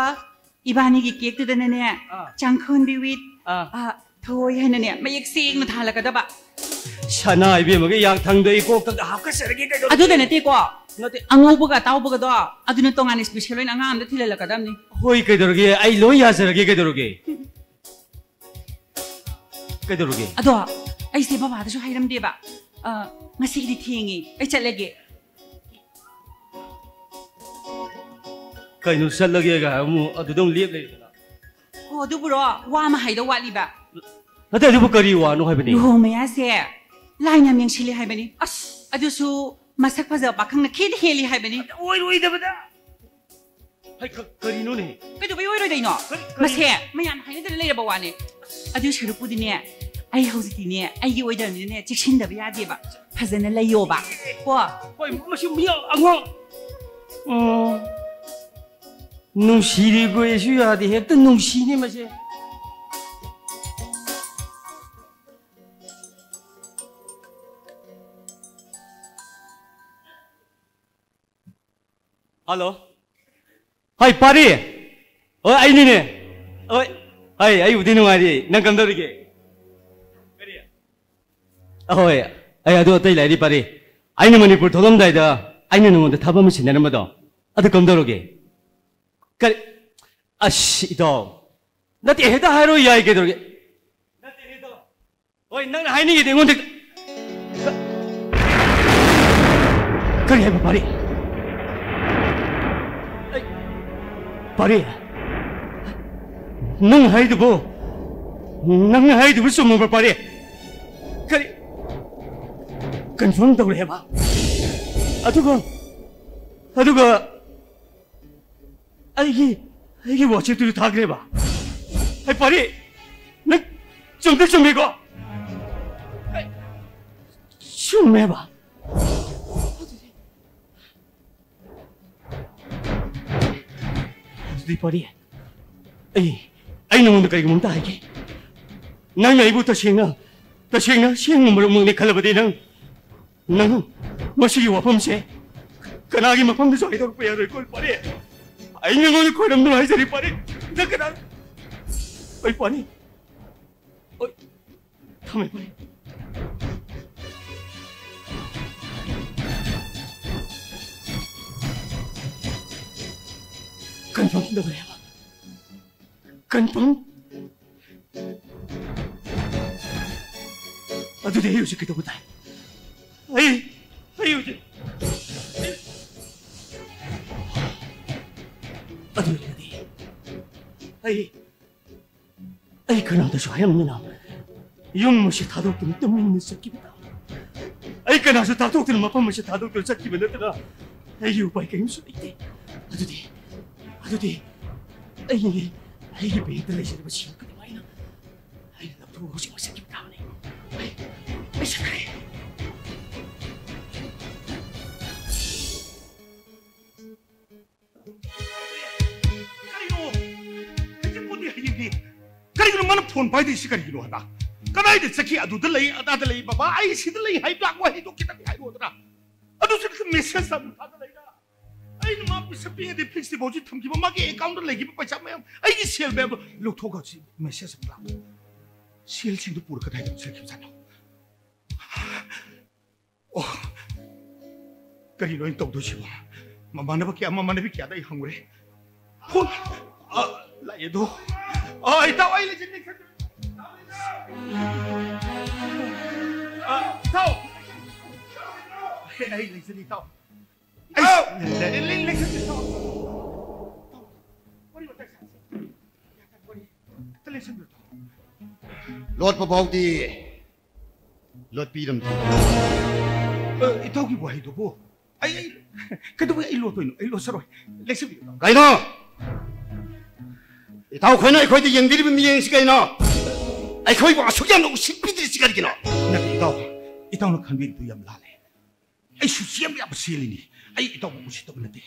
ꯏꯕꯥꯅꯤꯒꯤ ꯀꯦꯛꯇꯨꯗꯅꯅꯦ, ꯑꯥ꯫ ꯆꯥꯡꯈꯣꯟꯕꯤ with, ꯑꯥ꯫ ꯑꯥ, ꯊꯣꯏ ꯍꯥꯏꯅꯅꯦ, ꯃꯌꯦꯛ ꯁꯦꯡꯅ ꯊꯥꯜꯂꯛꯀꯗꯕ꯫ ꯁꯅꯥ ꯏꯕꯦꯝꯃꯒꯤ ꯌꯥꯡꯊꯪꯗꯣ ꯑꯩ ꯀꯣꯛꯇ ꯍꯥꯞꯀꯠꯆꯔꯒꯦ ꯀꯩꯗꯧꯔꯒꯦ? ꯑꯗꯨꯗ ꯅꯠꯇꯦꯀꯣ꯫ ꯅꯠꯇꯦ꯫ ꯑꯉꯧꯕꯒ ꯑꯇꯥꯎꯕꯒꯗꯣ ꯑꯗꯨꯅ ꯇꯣꯉꯥꯟꯅ special ꯑꯣꯏꯅ ꯑꯉꯥꯡ ꯑꯝꯗ ꯊꯤꯜꯍꯜꯂꯛꯀꯗꯕꯅꯤ꯫ ꯍꯣꯏ, ꯀꯩꯗꯧꯔꯒꯦ? ꯑꯩ ꯂꯣꯏ ꯌꯥꯖꯔꯒꯦ ꯀꯩꯗꯧꯔꯒꯦ? ꯀꯩꯗꯧꯔꯒꯦ? ꯑꯗꯣ ꯑꯩꯁꯦ ꯕꯕꯥꯗꯁꯨ ꯍꯥꯏꯔꯝꯗꯦꯕ꯫ ꯑ, ꯉꯁꯤꯒꯤꯗꯤ ꯊꯦꯡꯉꯦ, ꯑꯩ ꯆꯠꯂꯒꯦ꯫ ꯀꯩꯅꯣ ꯆꯠꯂꯒꯦꯒ ꯍꯥꯏ ꯑꯃꯨꯛ ꯑꯗꯨꯗ ꯑꯃꯨꯛ ꯂꯦꯞ ꯂꯩꯔꯗꯅ? ꯍꯣ, ꯑꯗꯨꯕꯨꯔꯣ, ꯋꯥ ꯑꯃ ꯍꯥꯏꯗꯧ ꯋꯥꯠꯂꯤꯕ꯫ ꯅꯠꯇꯦ, ꯑꯗꯨꯕꯨ ꯀꯔꯤ ꯋꯥꯅꯣ ꯍꯥꯏꯕꯅꯤ? ꯂꯨꯍꯣꯡ ꯃꯌꯥꯁꯦ line ꯌꯥꯝ ꯌꯦꯡꯁꯤꯜꯂꯤ ꯍꯥꯏꯕꯅꯤ꯫ ꯑꯁ! ꯑꯗꯨꯁꯨ ꯃꯁꯛ ꯐꯖꯕ ꯄꯥꯈꯪꯅ ꯈꯦꯗ ꯍꯦꯜꯂꯤ ꯍꯥꯏꯕꯅꯤ꯫ ꯑꯣꯏꯔꯣꯏꯗꯕꯗ! ꯍꯩ, ꯀ-, ꯀꯔꯤꯅꯣꯅꯦ? ꯀꯩꯗꯧꯕꯩ ꯑꯣꯏꯔꯣꯏꯗꯣꯏꯅꯣ? ꯀꯔꯤ, ꯀꯔꯤ? ꯃꯁꯦ ꯃꯌꯥꯝ ꯍꯥꯏꯅꯗꯅ ꯂꯩꯔꯕ ꯋꯥꯅꯦ꯫ ꯑꯗꯨ ꯁꯔꯨꯛꯄꯨꯗꯤꯅꯦ, ꯑꯩ ꯍꯧꯖꯤꯛꯇꯤꯅꯦ, ꯑꯩꯒꯤ ꯑꯣꯏꯗꯕꯅꯤꯅꯅꯦ, ꯆꯦꯛꯁꯤꯟꯗꯕ ꯌꯥꯗꯦꯕ꯫ ꯐꯖꯅ ꯂꯩꯌꯣꯕ꯫ ꯀꯣ? ꯍꯣꯏ, ꯃꯁꯤ ꯃꯤ ꯑꯉꯥꯡ꯫ ꯎꯝ, ꯅꯨꯡꯁꯤꯔꯤꯕꯣꯏꯁꯨ ꯌꯥꯗꯦ, ꯍꯦꯛꯇ ꯅꯨꯡꯁꯤꯅꯦ ꯃꯁꯦ꯫ ꯍꯜꯂꯣ꯫ ꯍꯥꯏ, ꯄꯥꯔꯤ꯫ ꯍꯣꯏ, ꯑꯩꯅꯤꯅꯦ꯫ ꯍꯣꯏ꯫ ꯍꯥꯏ, ꯑꯩꯕꯨꯗꯤ ꯅꯨꯡꯉꯥꯏꯔꯤ꯫ ꯅꯪ ꯀꯝꯗꯧꯔꯤꯒꯦ? ꯀꯔꯤ? ꯑꯍꯣꯏ, ꯑꯩ ꯑꯗꯨ ꯑꯇꯩ ꯂꯥꯏꯔꯤ, ꯄꯥꯔꯤ꯫ ꯑꯩꯅ ꯃꯅꯤꯄꯨꯔ ꯊꯣꯛꯂꯝꯗꯥꯏꯗ ꯑꯩꯅ ꯅꯉꯣꯟꯗ ꯊꯕꯛ ꯑꯃ ꯁꯤꯟꯅꯔꯝꯕꯗꯣ, ꯑꯗꯨ ꯀꯝꯗꯧꯔꯒꯦ? ꯀꯔꯤ? ꯑꯁ, ꯏꯇꯥꯎ꯫ ꯅꯠꯇꯦ, ꯍꯦꯛꯇ ꯍꯥꯏꯔꯣ ꯌꯥꯏ, ꯀꯩꯗꯧꯔꯒꯦ? ꯅꯠꯇꯦ, ꯏꯇꯥꯎ꯫ ꯍꯣꯏ, ꯅꯪꯅ ꯍꯥꯏꯅꯤꯡꯉꯤꯗꯤ ꯑꯩꯉꯣꯟꯗ ꯀ-, ꯀꯔꯤ ꯍꯥꯏꯕ, ꯄꯥꯔꯤ? ꯑꯩ, ꯄꯥꯔꯤ? ꯅꯪ ꯍꯥꯏꯗꯨꯕꯨ, ꯅꯪꯅ ꯍꯥꯏꯗꯨꯕꯨ ꯆꯨꯝꯃꯕ꯭ꯔ, ꯄꯥꯔꯤ? ꯀꯔꯤ? Confirm ꯇꯧꯔꯦ ꯍꯥꯏꯕ? ꯑꯗꯨꯒ ꯑꯗꯨꯒ ꯑꯩꯒꯤ ꯑꯩꯒꯤ ꯋꯥꯆꯦꯞꯇꯨꯁꯨ ꯊꯥꯈ꯭ꯔꯦꯕ꯫ ꯑꯩ ꯄꯥꯔꯤ, ꯅꯪ ꯆꯨꯝꯗꯤ ꯆꯨꯝꯃꯤꯀꯣ? ꯑꯩ ꯆꯨꯝꯃꯦꯕ꯫ ꯑꯗꯨꯗꯤ ꯄꯥꯔꯤ, ꯑꯩ ꯑꯩ ꯅꯉꯣꯟꯗ ꯀꯔꯤꯒꯨꯝꯕ ꯑꯝꯇ ꯍꯥꯏꯒꯦ꯫ ꯅꯪꯅ ꯑꯩꯕꯨ ꯇꯁꯦꯡꯅ ꯇꯁꯦꯡꯅ ꯁꯦꯡꯕ ꯃꯔꯨꯞꯃꯛꯅꯤ ꯈꯜꯂꯕꯗꯤ ꯅꯪ ꯅꯪ ꯃꯁꯤꯒꯤ ꯋꯥꯐꯝꯁꯦ ꯀꯅꯥꯒꯤ ꯃꯐꯝꯗꯁꯨ ꯍꯥꯏꯗꯣꯔꯛꯄ ꯌꯥꯔꯣꯏꯀꯣ, ꯄꯥꯔꯤ꯫ ꯑꯩ ꯅꯉꯣꯟꯗ ꯈꯣꯏꯔꯝꯗꯨꯅ ꯍꯥꯏꯖꯔꯤ, ꯄꯥꯔꯤ꯫ ꯅꯪ ꯀꯅꯥ? ꯑꯩ ꯄꯥꯔꯤ꯫ ꯑꯣꯏ, ꯊꯝꯃꯦ, ꯄꯥꯔꯤ꯫ ꯀꯟꯐꯥꯔꯝ ꯇꯧꯔꯦꯕ꯫ ꯀꯟꯐꯥꯔꯝ? ꯑꯗꯨꯗꯤ ꯑꯩ ꯍꯧꯖꯤꯛ ꯀꯩꯗꯧꯕ ꯇꯥꯏ? ꯑꯩ ꯑꯩ ꯍꯧꯖꯤꯛ ꯑꯗꯨ ꯑꯣꯏꯔꯒꯗꯤ ꯑꯩ ꯑꯩ ꯀꯅꯥꯗꯁꯨ ꯍꯥꯏꯔꯝꯗꯅ ꯌꯨꯝ ꯑꯁꯤ ꯊꯥꯗꯣꯛꯇꯨꯅ ꯇꯨꯃꯤꯟꯅ ꯆꯠꯈꯤꯕ ꯇꯥꯕꯅꯤ꯫ ꯑꯩ ꯀꯅꯥꯁꯨ ꯊꯥꯗꯣꯛꯇꯨꯅ ꯃꯐꯝ ꯑꯁꯤ ꯊꯥꯗꯣꯛꯇꯨꯅ ꯆꯠꯈꯤꯕ ꯅꯠꯇꯅ ꯑꯩꯒꯤ ꯎꯄꯥꯏ ꯀꯔꯤꯝꯁꯨ ꯂꯩꯇꯦ꯫ ꯑꯗꯨꯗꯤ ꯑꯗꯨꯗꯤ ꯑꯩ ꯑꯩꯒꯤ ꯕꯦꯡꯛꯇ ꯂꯩꯖꯔꯤꯕ ꯁꯦꯜ ꯈꯨꯗꯤꯡꯃꯛ ꯑꯩꯅ ꯑꯩꯅ ꯂꯧꯊꯣꯛꯑꯒ ꯍꯧꯖꯤꯛꯃꯛ ꯆꯠꯈꯤꯕ ꯇꯥꯕꯅꯤ꯫ ꯑꯩ ꯑꯩ ꯆꯠꯈ꯭ꯔꯦ꯫ ꯀꯔꯤꯅꯣ? ꯍꯧꯖꯤꯛꯄꯨꯗꯤ ꯍꯌꯦꯡꯅꯤ꯫ ꯀꯔꯤꯒꯤꯅꯣ ꯃꯥꯅ ꯐꯣꯟ ꯄꯥꯏꯗ꯭ꯔꯤꯁꯤ ꯀꯔꯤꯒꯤꯅꯣ ꯍꯥꯏꯕ? ꯀꯗꯥꯏꯗ ꯆꯠꯈꯤ? ꯑꯗꯨꯗ ꯂꯩ, ꯑꯗꯥꯗ ꯂꯩ꯫ ꯕꯕꯥ, ꯑꯩ ꯁꯤꯗ ꯂꯩ ꯍꯥꯏꯕ ꯋꯥꯍꯩꯗꯣ ꯈꯤꯇꯪ ꯍꯥꯏꯔꯛꯑꯣꯗꯅ꯫ ꯑꯗꯨꯁꯨ ꯃꯦꯁꯦꯖ ꯑꯃ ꯊꯥꯗ ꯂꯩꯔ꯫ ꯑꯩꯅ ꯃꯥ ꯄꯩꯁꯥ ꯄꯤꯉꯩꯗꯤ ꯐꯤꯛꯁ ꯗꯤꯄꯣꯖꯤꯠ ꯊꯝꯈꯤꯕ, ꯃꯥꯒꯤ ꯑꯦꯀꯥꯎꯟꯗ ꯂꯩꯈꯤꯕ ꯄꯩꯁꯥ ꯃꯌꯥꯝ, ꯑꯩꯒꯤ ꯁꯦꯜ ꯃꯌꯥꯝꯗꯣ ꯂꯧꯊꯣꯛꯈ꯭ꯔꯁꯤ꯫ ꯃꯦꯁꯦꯖ ꯑꯃ ꯂꯥꯛꯄ꯫ ꯁꯦꯜꯁꯤꯡꯗꯣ ꯄꯨꯔ ꯀꯗꯥꯏꯗ ꯆꯠꯈꯤꯕꯖꯥꯠꯅꯣ? ꯑꯣ, ꯀꯔꯤꯅꯣ ꯑꯩꯅ ꯇꯧꯗꯣꯏꯁꯤꯕꯣ? ꯃꯃꯥꯟꯅꯕ ꯀꯌꯥ, ꯃꯃꯥꯟꯅꯕꯤ ꯀꯌꯥꯗ ꯑꯩ ꯍꯪꯉꯨꯔꯦ꯫ ꯐꯣꯟ, ꯑ, ꯂꯥꯛꯑꯦꯗꯣ꯫ ꯑ, ꯏꯇꯥꯎ, ꯑꯩ ꯂꯩꯖꯅꯤ꯫ ꯑ, ꯏꯇꯥꯎ꯫ ꯑꯩ ꯂꯩꯖꯅꯤ, ꯏꯇꯥꯎ꯫ ꯑꯩ ꯏꯇꯥꯎ! ꯂꯩ-, ꯂꯩ-, ꯂꯩꯖꯅꯤ, ꯏꯇꯥꯎ꯫ ꯏꯇꯥꯎ, ꯋꯥꯔꯤ ꯋꯥꯇꯥꯏ ꯁꯥꯁꯤ꯫ ꯋꯥꯔꯤ ꯑꯝꯇ ꯂꯦꯞꯁꯟꯕꯤꯌꯨ, ꯏꯇꯥꯎ꯫ ꯂꯣꯠꯄ ꯐꯥꯎꯗꯤ ꯂꯣꯠꯄꯤꯔꯝꯗꯦ꯫ ꯑ, ꯏꯇꯥꯎꯒꯤ ꯋꯥꯍꯩꯗꯨꯕꯨ ꯑꯩ, ꯑꯩ ꯀꯩꯗꯧꯕꯩ ꯑꯩ ꯂꯣꯠꯇꯣꯏꯅꯣ? ꯑꯩ ꯂꯣꯠꯆꯔꯣꯏ꯫ ꯂꯦꯡꯁꯤꯟꯕꯤꯌꯨ, ꯏꯇꯥꯎ꯫ ꯀꯩꯅꯣ? ꯏꯇꯥꯎ ꯈꯣꯏꯅ ꯑꯩꯈꯣꯏꯗ ꯌꯦꯡꯕꯤꯔꯤꯕ ꯃꯤꯠꯌꯦꯡꯁꯤ ꯀꯩꯅꯣ? ꯑꯩꯈꯣꯏꯕꯨ ꯑꯁꯨꯛ ꯌꯥꯝꯅ ꯎꯁꯤꯠꯄꯤꯗ꯭ꯔꯤꯁꯤ ꯀꯔꯤꯒꯤꯅꯣ? ꯅꯠꯇꯦ, ꯏꯇꯥꯎ꯫ ꯏꯇꯥꯎꯅ ꯈꯟꯕꯤꯔꯤꯗꯨ ꯌꯥꯝ ꯂꯥꯜꯂꯦ꯫ ꯑꯩꯁꯨ ꯆꯦꯟꯕ ꯌꯥꯕ ꯆꯦꯜꯂꯤꯅꯤ꯫ ꯑꯩ ꯏꯇꯥꯎꯕꯨ ꯎꯁꯤꯠꯇꯕ ꯅꯠꯇꯦ꯫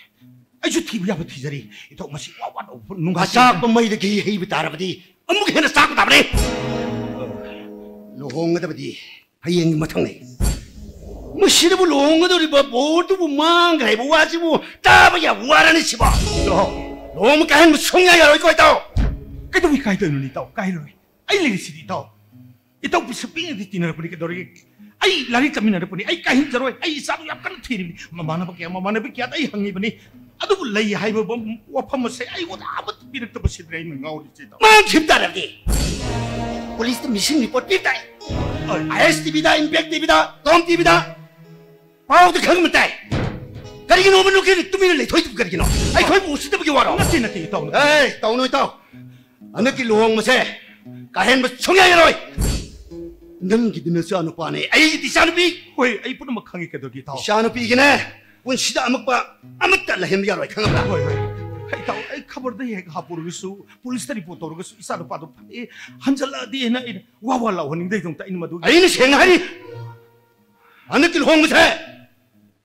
ꯑꯩꯁꯨ ꯊꯤꯕ ꯌꯥꯕ ꯊꯤꯖꯔꯤ꯫ ꯏꯇꯥꯎ, ꯃꯁꯤ ꯋꯥ ꯋꯥꯅ ꯎꯐꯨꯟ ꯅꯨꯡ ꯑꯆꯥꯛꯄ ꯃꯩꯗꯒꯤ ꯍꯩꯕ ꯇꯥꯔꯕꯗꯤ ꯑꯃꯨꯛ ꯍꯦꯟꯅ ꯆꯥꯛꯄ ꯇꯥꯕꯅꯤ꯫ ꯂꯨꯍꯣꯡꯒꯗꯕꯗꯤ ꯍꯌꯦꯡꯒꯤ ꯃꯊꯪꯅꯤ꯫ ꯃꯁꯤꯗꯕꯨ ꯂꯨꯍꯣꯡꯒꯗꯧꯔꯤꯕ ꯕꯣꯔꯗꯨꯕꯨ ꯃꯥꯡꯈ꯭ꯔꯦ ꯍꯥꯏꯕ ꯋꯥꯁꯤꯕꯨ ꯇꯥꯕ ꯌꯥꯕ ꯋꯥꯔꯅꯤ ꯁꯤꯕꯣ? ꯂꯨꯍꯣꯡ-, ꯂꯨꯍꯣꯡꯕ ꯀꯥꯏꯍꯟꯕ ꯁꯨꯡꯌꯥ ꯌꯥꯔꯣꯏꯀꯣ, ꯏꯇꯥꯎ꯫ ꯀꯩꯗꯧꯕꯩ ꯀꯥꯏꯗꯣꯏꯅꯣ, ꯏꯇꯥꯎ? ꯀꯥꯏꯔꯣꯏ꯫ ꯑꯩ ꯂꯩꯔꯤꯁꯤꯗꯤ, ꯏꯇꯥꯎ꯫ ꯏꯇꯥꯎ ꯄꯤꯁꯛ ꯄꯤꯛꯏꯉꯩꯗꯒꯤ ꯇꯤꯟꯅꯔꯛꯄꯅꯤ, ꯀꯩꯗꯧꯔꯒꯦ? ꯑꯩ ꯂꯥꯏꯔꯤꯛ ꯇꯝꯃꯤꯟꯅꯔꯛꯄꯅꯤ꯫ ꯑꯩ ꯀꯥꯏꯍꯟꯖꯔꯣꯏ꯫ ꯑꯩ ꯏꯆꯥꯗꯨ ꯌꯥꯝ ꯀꯟꯅ ꯊꯤꯔꯤꯕꯅꯤ꯫ ꯃꯃꯥꯟꯅꯕ ꯀꯌꯥ, ꯃꯃꯥꯟꯅꯕꯤ ꯀꯌꯥꯗ ꯑꯩ ꯍꯪꯉꯤꯕꯅꯤ꯫ ꯑꯗꯨꯕꯨ ꯂꯩ ꯍꯥꯏꯕ ꯋꯥꯐꯝ ꯑꯁꯦ ꯑꯩꯉꯣꯟꯗ ꯑꯃꯠꯇ ꯄꯤꯔꯛꯇꯕꯁꯤꯗꯅꯤ ꯑꯩꯅ ꯉꯥꯎꯔꯤꯁꯦ, ꯏꯇꯥꯎ꯫ ꯃꯥꯡꯈꯤꯕ ꯇꯥꯔꯕꯗꯤ ꯄꯨꯂꯤꯁꯇ ꯃꯤꯁꯤꯡ ꯔꯤꯄꯣꯔꯠ ꯄꯤꯕ ꯇꯥꯏ꯫ ꯑꯥꯏ ꯑꯦꯁ ꯇꯤ ꯚꯤꯗ, ꯏꯝꯄꯦꯛ ꯇꯤ ꯚꯤꯗ, ꯇꯣꯝ ꯇꯤ ꯚꯤꯗ ꯄꯥꯎꯗ ꯈꯪꯕ ꯇꯥꯏ꯫ ꯀꯔꯤꯒꯤꯅꯣꯕ ꯅꯨꯡꯈꯤꯜ ꯇꯨꯃꯤꯟꯅ ꯂꯩꯊꯣꯛꯏꯗꯨꯕꯨ ꯀꯔꯤꯒꯤꯅꯣ? ꯑꯩꯈꯣꯏꯕꯨ ꯎꯁꯤꯠꯇꯕꯒꯤ ꯋꯥꯔꯣ? ꯅꯠꯇꯦ, ꯅꯠꯇꯦ, ꯏꯇꯥꯎ, ꯅꯠꯇꯦ꯫ ꯑꯦ, ꯇꯧꯅꯨ, ꯏꯇꯥꯎ꯫ ꯍꯟꯗꯛꯀꯤ ꯂꯨꯍꯣꯡꯕꯁꯦ ꯀꯥꯏꯍꯟꯕ ꯁꯨꯡꯌꯥ ꯌꯥꯔꯣꯏ꯫ ꯅꯪꯒꯤꯗꯤ ꯅꯆꯥꯅꯨꯄꯥꯅꯦ, ꯑꯩꯒꯤꯗꯤ ꯏꯆꯥꯅꯨꯄꯤ꯫ ꯍꯣꯏ, ꯑꯩ ꯄꯨꯝꯅꯃꯛ ꯈꯪꯉꯤ, ꯀꯩꯗꯧꯒꯦ, ꯏꯇꯥꯎ? ꯏꯆꯥꯅꯨꯄꯤꯒꯤꯅꯦ, ꯄꯨꯟꯁꯤꯗ ꯑꯃꯛꯄ ꯑꯃꯠꯇ ꯂꯩꯍꯟꯕ ꯌꯥꯔꯣꯏ, ꯈꯪꯉꯕ꯭ꯔꯥ? ꯍꯣꯏ, ꯍꯣꯏ꯫ ꯍꯩ, ꯏꯇꯥꯎ, ꯑꯩ ꯈꯕꯔꯗ ꯍꯦꯛ ꯍꯥꯞꯄꯨꯔꯒꯁꯨ, ꯄꯨꯂꯤꯁꯇ ꯔꯤꯄꯣꯔꯠ ꯇꯧꯔꯒꯁꯨ, ꯏꯆꯥꯅꯨꯄꯥꯗꯣ ꯐꯥꯔꯦ, ꯍꯟꯖꯜꯂꯛꯑꯗꯤꯅ ꯑꯩꯅ ꯋꯥ ꯋꯥ ꯂꯥꯎꯍꯟꯅꯤꯡꯗꯩꯗꯃꯛꯇ ꯑꯩꯅ ꯃꯗꯨꯒꯤ ꯑꯩꯅ ꯁꯦꯡꯅ ꯍꯥꯏꯔꯤ, ꯍꯟꯗꯛꯀꯤ ꯂꯨꯍꯣꯡꯕꯁꯦ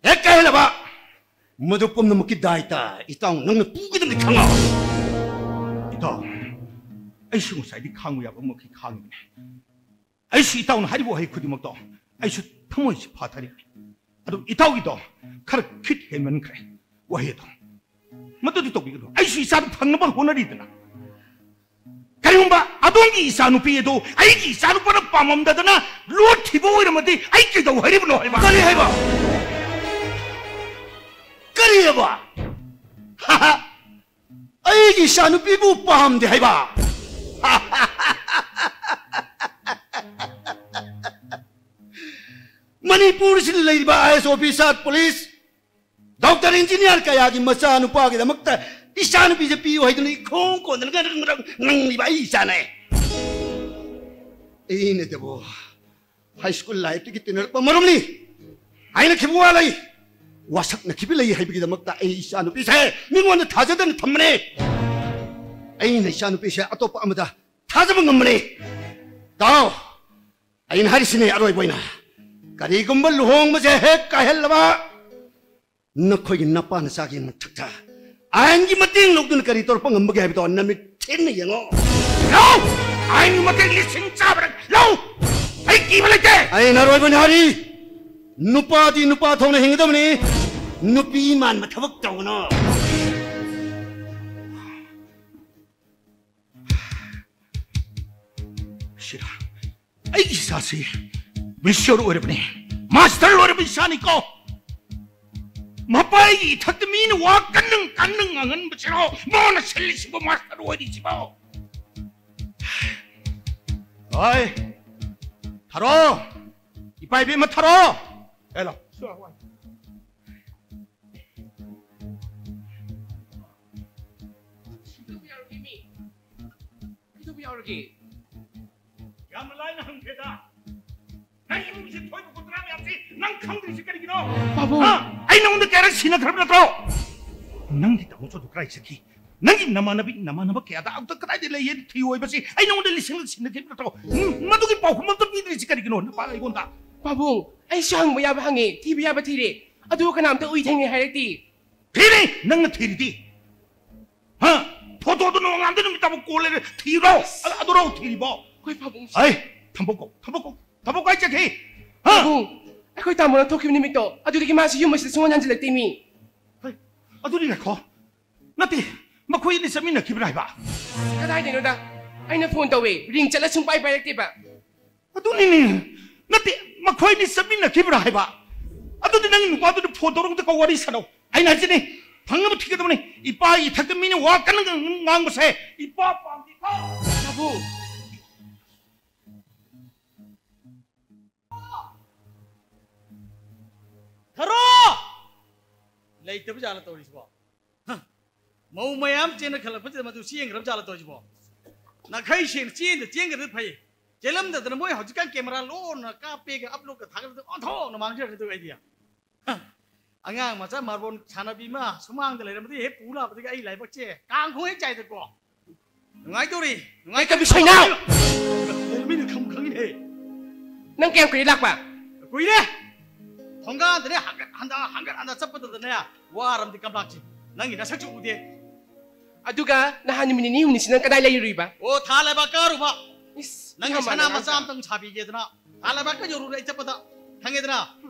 ꯍꯦꯛ ꯀꯥꯏꯍꯜꯂꯕ, ꯃꯗꯨ ꯄꯨꯝꯅꯃꯛꯀꯤ ꯗꯥꯏꯇ ꯏꯇꯥꯎ ꯅꯪꯅ ꯄꯨꯒꯗꯕꯅꯤ, ꯈꯪꯉꯣ꯫ ꯏꯇꯥꯎ, ꯑꯩꯁꯨ ꯉꯁꯥꯏꯗꯤ ꯈꯥꯡꯕ ꯌꯥꯕ ꯃꯈꯩ ꯈꯥꯡꯉꯤꯕꯅꯤ꯫ ꯑꯩꯁꯨ ꯏꯇꯥꯎꯅ ꯍꯥꯏꯔꯤꯕ ꯋꯥꯍꯩ ꯈꯨꯗꯤꯡꯃꯛꯇꯣ ꯑꯩꯁꯨ ꯊꯃꯣꯏꯁꯤ ꯐꯥꯊꯔꯤꯕꯅꯤ꯫ ꯑꯗꯨ ꯏꯇꯥꯎꯒꯤꯗꯣ ꯈꯔ ꯈꯤꯠ ꯍꯦꯟꯃꯟꯈ꯭ꯔꯦ ꯋꯥꯍꯩꯗꯣ꯫ ꯃꯗꯨꯗꯤ ꯇꯧꯕꯤꯒꯅꯨ꯫ ꯑꯩꯁꯨ ꯏꯆꯥꯗꯨ ꯐꯪꯅꯕ ꯍꯣꯠꯅꯔꯤꯗꯅ꯫ ꯀꯔꯤꯒꯨꯝꯕ ꯑꯗꯣꯝꯒꯤ ꯏꯆꯥꯅꯨꯄꯤ ꯑꯗꯨ ꯑꯩꯒꯤ ꯏꯆꯥꯅꯨꯄꯥꯅ ꯄꯥꯝꯃꯝꯗꯗꯅ ꯂꯣꯠꯈꯤꯕ ꯑꯣꯏꯔꯝꯃꯗꯤ ꯑꯩ ꯀꯩꯗꯧ ꯍꯥꯏꯔꯤꯕꯅꯣ ꯍꯥꯏꯕ? ꯀꯔꯤ ꯍꯥꯏꯕ? ꯀꯔꯤ ꯍꯥꯏꯕ? ꯑꯩꯒꯤ ꯏꯆꯥꯅꯨꯄꯤꯕꯨ ꯄꯥꯝꯗꯦ ꯍꯥꯏꯕ? ꯃꯅꯤꯄꯨꯔꯁꯤꯗ ꯂꯩꯔꯤꯕ ꯑꯥꯏ ꯑꯦꯁ ꯑꯣꯐꯤꯁꯥꯔ, ꯄꯨꯂꯤꯁ, ꯗꯣꯛꯇꯔ, ꯏꯟꯖꯤꯅꯤꯌꯥꯔ ꯀꯌꯥꯒꯤ ꯃꯆꯥꯅꯨꯄꯥꯒꯤꯗꯃꯛꯇ ꯏꯆꯥꯅꯨꯄꯤꯁꯦ ꯄꯤꯌꯨ ꯍꯥꯏꯗꯨꯅ ꯏꯈꯣꯡ ꯀꯣꯟꯗꯅ ꯉꯔꯪ ꯉꯔꯪ ꯉꯪꯂꯤꯕ ꯑꯩ ꯏꯆꯥꯅꯦ꯫ ꯑꯩꯅꯗꯕꯨ ꯍꯥꯏ ꯁ꯭ꯀꯨꯜ ꯂꯥꯏꯐꯇꯒꯤ ꯇꯤꯟꯅꯔꯛꯄ ꯃꯔꯨꯞꯅꯤ ꯍꯥꯏꯅꯈꯤꯕ ꯋꯥ ꯂꯩ꯫ ꯋꯥꯁꯛꯅꯈꯤꯕ ꯂꯩ ꯍꯥꯏꯕꯒꯤꯗꯃꯛꯇ ꯑꯩ ꯏꯆꯥꯅꯨꯄꯤꯁꯦ ꯃꯤꯉꯣꯟꯗ ꯊꯥꯖꯗꯅ ꯊꯝꯕꯅꯦ꯫ ꯑꯩꯅ ꯏꯆꯥꯅꯨꯄꯤꯁꯦ ꯑꯇꯣꯞꯄ ꯑꯃꯗ ꯊꯥꯖꯕ ꯉꯝꯕꯅꯦ꯫ ꯇꯥꯎ, ꯑꯩꯅ ꯍꯥꯏꯔꯤꯁꯤꯅꯦ ꯑꯔꯣꯏꯕ ꯑꯣꯏꯅ, ꯀꯔꯤꯒꯨꯝꯕ ꯂꯨꯍꯣꯡꯕꯁꯦ ꯍꯦꯛ ꯀꯥꯏꯍꯜꯂꯕ, ꯅꯈꯣꯏꯒꯤ ꯅꯄꯥ ꯅꯆꯥꯒꯤ ꯃꯊꯛꯇ ꯑꯥꯏꯟꯒꯤ ꯃꯇꯦꯡ ꯂꯧꯗꯨꯅ ꯀꯔꯤ ꯇꯧꯔꯛꯄ ꯉꯝꯕꯒꯦ ꯍꯥꯏꯕꯗꯣ ꯅꯃꯤꯠ ꯊꯦꯡꯅ ꯌꯦꯡꯉꯣ꯫ ꯂꯧ! ꯑꯥꯏꯟꯒꯤ ꯃꯇꯦꯡ ꯂꯤꯁꯤꯡ ꯆꯥꯕꯔꯛ ꯂꯧ! ꯑꯩ ꯀꯤꯕ ꯂꯩꯇꯦ! ꯑꯩꯅ ꯑꯔꯣꯏꯕꯅꯤ ꯍꯥꯏꯔꯤ, ꯅꯨꯄꯥꯗꯤ ꯅꯨꯄꯥ ꯊꯣꯛꯅ ꯍꯤꯡꯒꯗꯕꯅꯤ, ꯅꯨꯄꯤ ꯃꯥꯟꯕ ꯊꯕꯛ ꯇꯧꯒꯅꯨ꯫ ꯁꯤꯔꯥ, ꯑꯩꯒꯤ ꯏꯆꯥꯁꯤ ꯃꯦꯆ꯭ꯌꯣꯔ ꯑꯣꯏꯔꯕꯅꯤ, ꯃꯥꯁꯇꯔ ꯑꯣꯏꯔꯕ ꯏꯆꯥꯅꯤꯀꯣ꯫ ꯃꯄꯥꯒꯤ ꯏꯊꯛꯇ ꯃꯤꯅ ꯋꯥ ꯀꯟꯅ ꯀꯟꯅ ꯉꯥꯡꯍꯟꯕꯁꯤꯔꯣ ꯃꯉꯣꯟꯗ ꯁꯤꯜꯂꯤꯁꯤꯕꯣ, ꯃꯥꯁꯇꯔ ꯑꯣꯏꯔꯤꯁꯤꯕꯣ? ꯍꯣꯏ, ꯊꯥꯔꯣ, ꯏꯄꯥ ꯏꯕꯦꯝꯃ ꯊꯥꯔꯣ꯫ ꯍꯦꯂꯣ꯫ ꯀꯩꯗꯧꯕ ꯌꯥꯎꯔꯒꯦ? ꯌꯥꯝꯅ ꯂꯥꯏꯅ ꯍꯪꯈ꯭ꯔꯦꯗ꯫ ꯅꯪ ꯏꯃꯨꯡꯁꯤ ꯊꯣꯏꯕ ꯈꯣꯠꯇꯅ ꯃꯌꯥꯝꯁꯤ ꯅꯪ ꯈꯪꯗ꯭ꯔꯤꯁꯤ ꯀꯔꯤꯒꯤꯅꯣ? ꯄꯥꯕꯨꯡ! ꯍꯥ? ꯑꯩ ꯅꯉꯣꯟꯗ ꯀꯌꯥꯔꯛ ꯁꯤꯟꯅꯈ꯭ꯔꯕ ꯅꯠꯇ꯭ꯔꯣ? ꯅꯪꯒꯤ ꯇꯥꯃꯣ ꯆꯧꯗꯨ ꯀꯗꯥꯏ ꯆꯠꯈꯤ? ꯅꯪꯒꯤ ꯅꯃꯥꯟꯅꯕꯤ, ꯅꯃꯥꯟꯅꯕ ꯀꯌꯥꯗ ꯑꯝꯇ ꯀꯗꯥꯏꯗ ꯂꯩꯌꯦ ꯊꯤꯌꯨ ꯍꯥꯏꯕꯁꯤ ꯑꯩ ꯅꯉꯣꯟꯗ ꯂꯤꯁꯤꯡ ꯁꯤꯟꯅꯈꯤꯕ ꯅꯠꯇ꯭ꯔꯣ? ꯎꯝ, ꯃꯗꯨꯒꯤ ꯄꯥꯎꯈꯨꯝ ꯑꯝꯇ ꯄꯤꯗ꯭ꯔꯤꯁꯤ ꯀꯔꯤꯒꯤꯅꯣ? ꯅꯄꯥ ꯑꯩꯉꯣꯟꯗ꯫ ꯄꯥꯕꯨꯡ, ꯑꯩꯁꯨ ꯍꯪꯕ ꯌꯥꯕ ꯍꯪꯉꯦ, ꯊꯤꯕ ꯌꯥꯕ ꯊꯤꯔꯦ, ꯑꯗꯨꯕꯨ ꯀꯅꯥꯝꯇ ꯎꯏ ꯊꯦꯡꯅꯩ ꯍꯥꯏꯔꯛꯇꯦ꯫ ꯊꯤꯔꯤ! ꯅꯪꯅ ꯊꯤꯔꯤꯗꯤ꯫ ꯍꯥ? ꯐꯣꯇꯣꯗꯨ ꯅꯣꯡꯉꯥꯟꯕꯗꯩ ꯅꯨꯃꯤꯠ ꯇꯥꯕ ꯀꯣꯜ ꯂꯩꯔꯦ ꯊꯤꯔꯣ꯫ ꯑ-, ꯑꯗꯨꯔꯣ ꯊꯤꯔꯤꯕꯣ? ꯑꯩꯈꯣꯏ ꯄꯥꯕꯨꯡꯁꯤ꯫ ꯑꯩ, ꯊꯝꯕꯧ ꯀꯧ, ꯊꯝꯕꯧ ꯀꯧ, ꯊꯝꯕꯧ ꯀꯥꯏ ꯆꯠꯈꯤ? ꯍꯥ? ꯄꯥꯕꯨꯡ, ꯑꯩꯈꯣꯏ ꯇꯥꯃꯣꯅ ꯊꯣꯛꯈꯤꯕ ꯅꯨꯃꯤꯠꯇꯣ, ꯑꯗꯨꯗꯒꯤ ꯃꯥꯁꯤ ꯌꯨꯝ ꯑꯁꯤꯗ ꯁꯨꯡꯍꯟ ꯍꯟꯖꯤꯜꯂꯛꯇꯦ ꯃꯤ꯫ ꯍꯩ, ꯑꯗꯨꯗꯤ ꯉꯥꯏꯈꯣ꯫ ꯅꯠꯇꯦ, ꯃꯈꯣꯏ ꯑꯅꯤ ꯆꯠꯃꯤꯟꯅꯈꯤꯕ꯭ꯔꯥ ꯍꯥꯏꯕ? ꯀꯗꯥꯏꯗꯩꯅꯣꯗ? ꯑꯩꯅ ꯐꯣꯟ ꯇꯧꯋꯦ, ꯔꯤꯡ ꯆꯠꯂ ꯁꯨꯡꯄꯥꯏ ꯄꯥꯏꯔꯛꯇꯦꯕ꯫ ꯑꯗꯨꯅꯤꯅꯦ꯫ ꯅꯠꯇꯦ, ꯃꯈꯣꯏ ꯑꯅꯤ ꯆꯠꯃꯤꯟꯅꯈꯤꯕ꯭ꯔꯥ ꯍꯥꯏꯕ? ꯑꯗꯨꯗꯤ ꯅꯪꯒꯤ ꯅꯨꯄꯥꯗꯨꯅ ꯐꯣꯟ ꯇꯧꯔꯒ ꯑꯝꯇ ꯀꯧ, ꯋꯥꯔꯤ ꯁꯥꯟꯅꯧ꯫ ꯑꯩꯅ ꯍꯥꯏꯁꯤꯅꯤ, ꯐꯪꯅꯕ ꯊꯤꯒꯗꯕꯅꯤ꯫ ꯏꯄꯥꯒꯤ ꯏꯊꯛꯇ ꯃꯤꯅ ꯋꯥ ꯀꯟꯅ ꯉꯥꯡ-, ꯉꯥꯡꯕꯁꯦ ꯏꯄꯥ ꯄꯥꯝꯗꯦꯀꯣ꯫ ꯄꯥꯕꯨꯡ꯫ ꯊꯔꯣ! ꯂꯩꯇꯕ ꯖꯥꯠꯂ ꯇꯧꯔꯤꯁꯤꯕꯣ? ꯍ! ꯃꯧ ꯃꯌꯥꯝ ꯆꯦꯟꯅ ꯈꯜꯂꯛꯄꯁꯤꯗ ꯃꯗꯨ ꯆꯦꯟꯈ꯭ꯔꯕ ꯖꯥꯠꯂ ꯇꯧꯔꯤꯁꯤꯕꯣ? ꯅꯥꯈꯩ ꯁꯦꯡꯅ ꯆꯦꯟꯗ ꯆꯦꯟꯈ꯭ꯔꯗꯤ ꯐꯩ꯫ ꯆꯦꯜꯂꯝꯗꯗꯅ ꯃꯣꯏ ꯍꯧꯖꯤꯛꯀꯥꯟ ꯀꯦꯃꯦꯔꯥ ꯂꯣꯟꯅ ꯀꯥꯞꯄꯦꯒ ꯑꯞꯂꯣꯗꯀ ꯊꯥꯒꯠꯂꯗꯤ ꯑꯣꯟꯊꯣꯛꯅ ꯃꯥꯡꯖꯒꯗꯧ ꯑꯩꯗꯤ꯫ ꯍ! ꯑꯉꯥꯡ ꯃꯆꯥ ꯃꯥꯔꯕꯣꯜ ꯁꯥꯟꯅꯕꯤ ꯑꯃ ꯁꯨꯃꯥꯡꯗ ꯂꯩꯔꯝꯕꯗꯒꯤ ꯍꯦꯛ ꯄꯨ ꯂꯥꯛꯄꯗꯒꯤ ꯑꯩ ꯂꯥꯏꯕꯛꯁꯦ ꯀꯥꯡ ꯈꯣꯡ ꯍꯦꯛ ꯆꯥꯏꯗꯀꯣ꯫ ꯅꯨꯡꯉꯥꯏꯗꯧꯔꯤ, ꯅꯨꯡꯉꯥꯏ-, ꯀꯩ ꯀꯕꯤ ꯁꯣꯏꯅꯥ? ꯃꯤꯅ ꯈꯪ ꯈꯪꯉꯤꯅꯦ꯫ ꯅꯪ ꯀꯌꯥꯝ ꯀꯨꯏꯔꯦ ꯂꯥꯛꯄ? ꯀꯨꯏꯔꯦ꯫ ꯊꯣꯡꯒꯥꯟꯗꯅꯦ ꯍꯪꯒꯠ ꯍꯟꯗ, ꯍꯪꯒꯠ ꯍꯟꯗ ꯆꯠꯄꯗꯗꯅꯦ ꯋꯥꯔꯝꯗꯤ ꯀꯝꯂꯥꯛꯁꯤ꯫ ꯅꯪꯒꯤ ꯅꯁꯛꯁꯨ ꯎꯗꯦ꯫ ꯑꯗꯨꯒ ꯅꯍꯥꯟ ꯅꯨꯃꯤꯠ ꯅꯤꯅꯤ ꯍꯨꯝꯅꯤꯁꯤ ꯅꯪ ꯀꯗꯥꯏ ꯂꯩꯔꯨꯔꯤꯕ? ꯑꯣ, ꯊꯥ ꯂꯩꯕꯥꯛ ꯀꯥꯔꯨꯕ꯫ ꯏꯁ, ꯅꯪꯒꯤ ꯌꯥꯝ ꯁꯅꯥ ꯃꯥꯟꯅꯕ ꯃꯆꯥ ꯇꯥꯏ꯫ ꯑꯝꯇꯪ ꯁꯥꯕꯤꯒꯦꯗꯅ꯫ ꯊꯥ ꯂꯩꯕꯥꯛꯀ ꯌꯧꯔꯨꯔꯦ ꯑꯩ ꯆꯠꯄꯗ꯫ ꯈꯪꯉꯦꯗꯅ?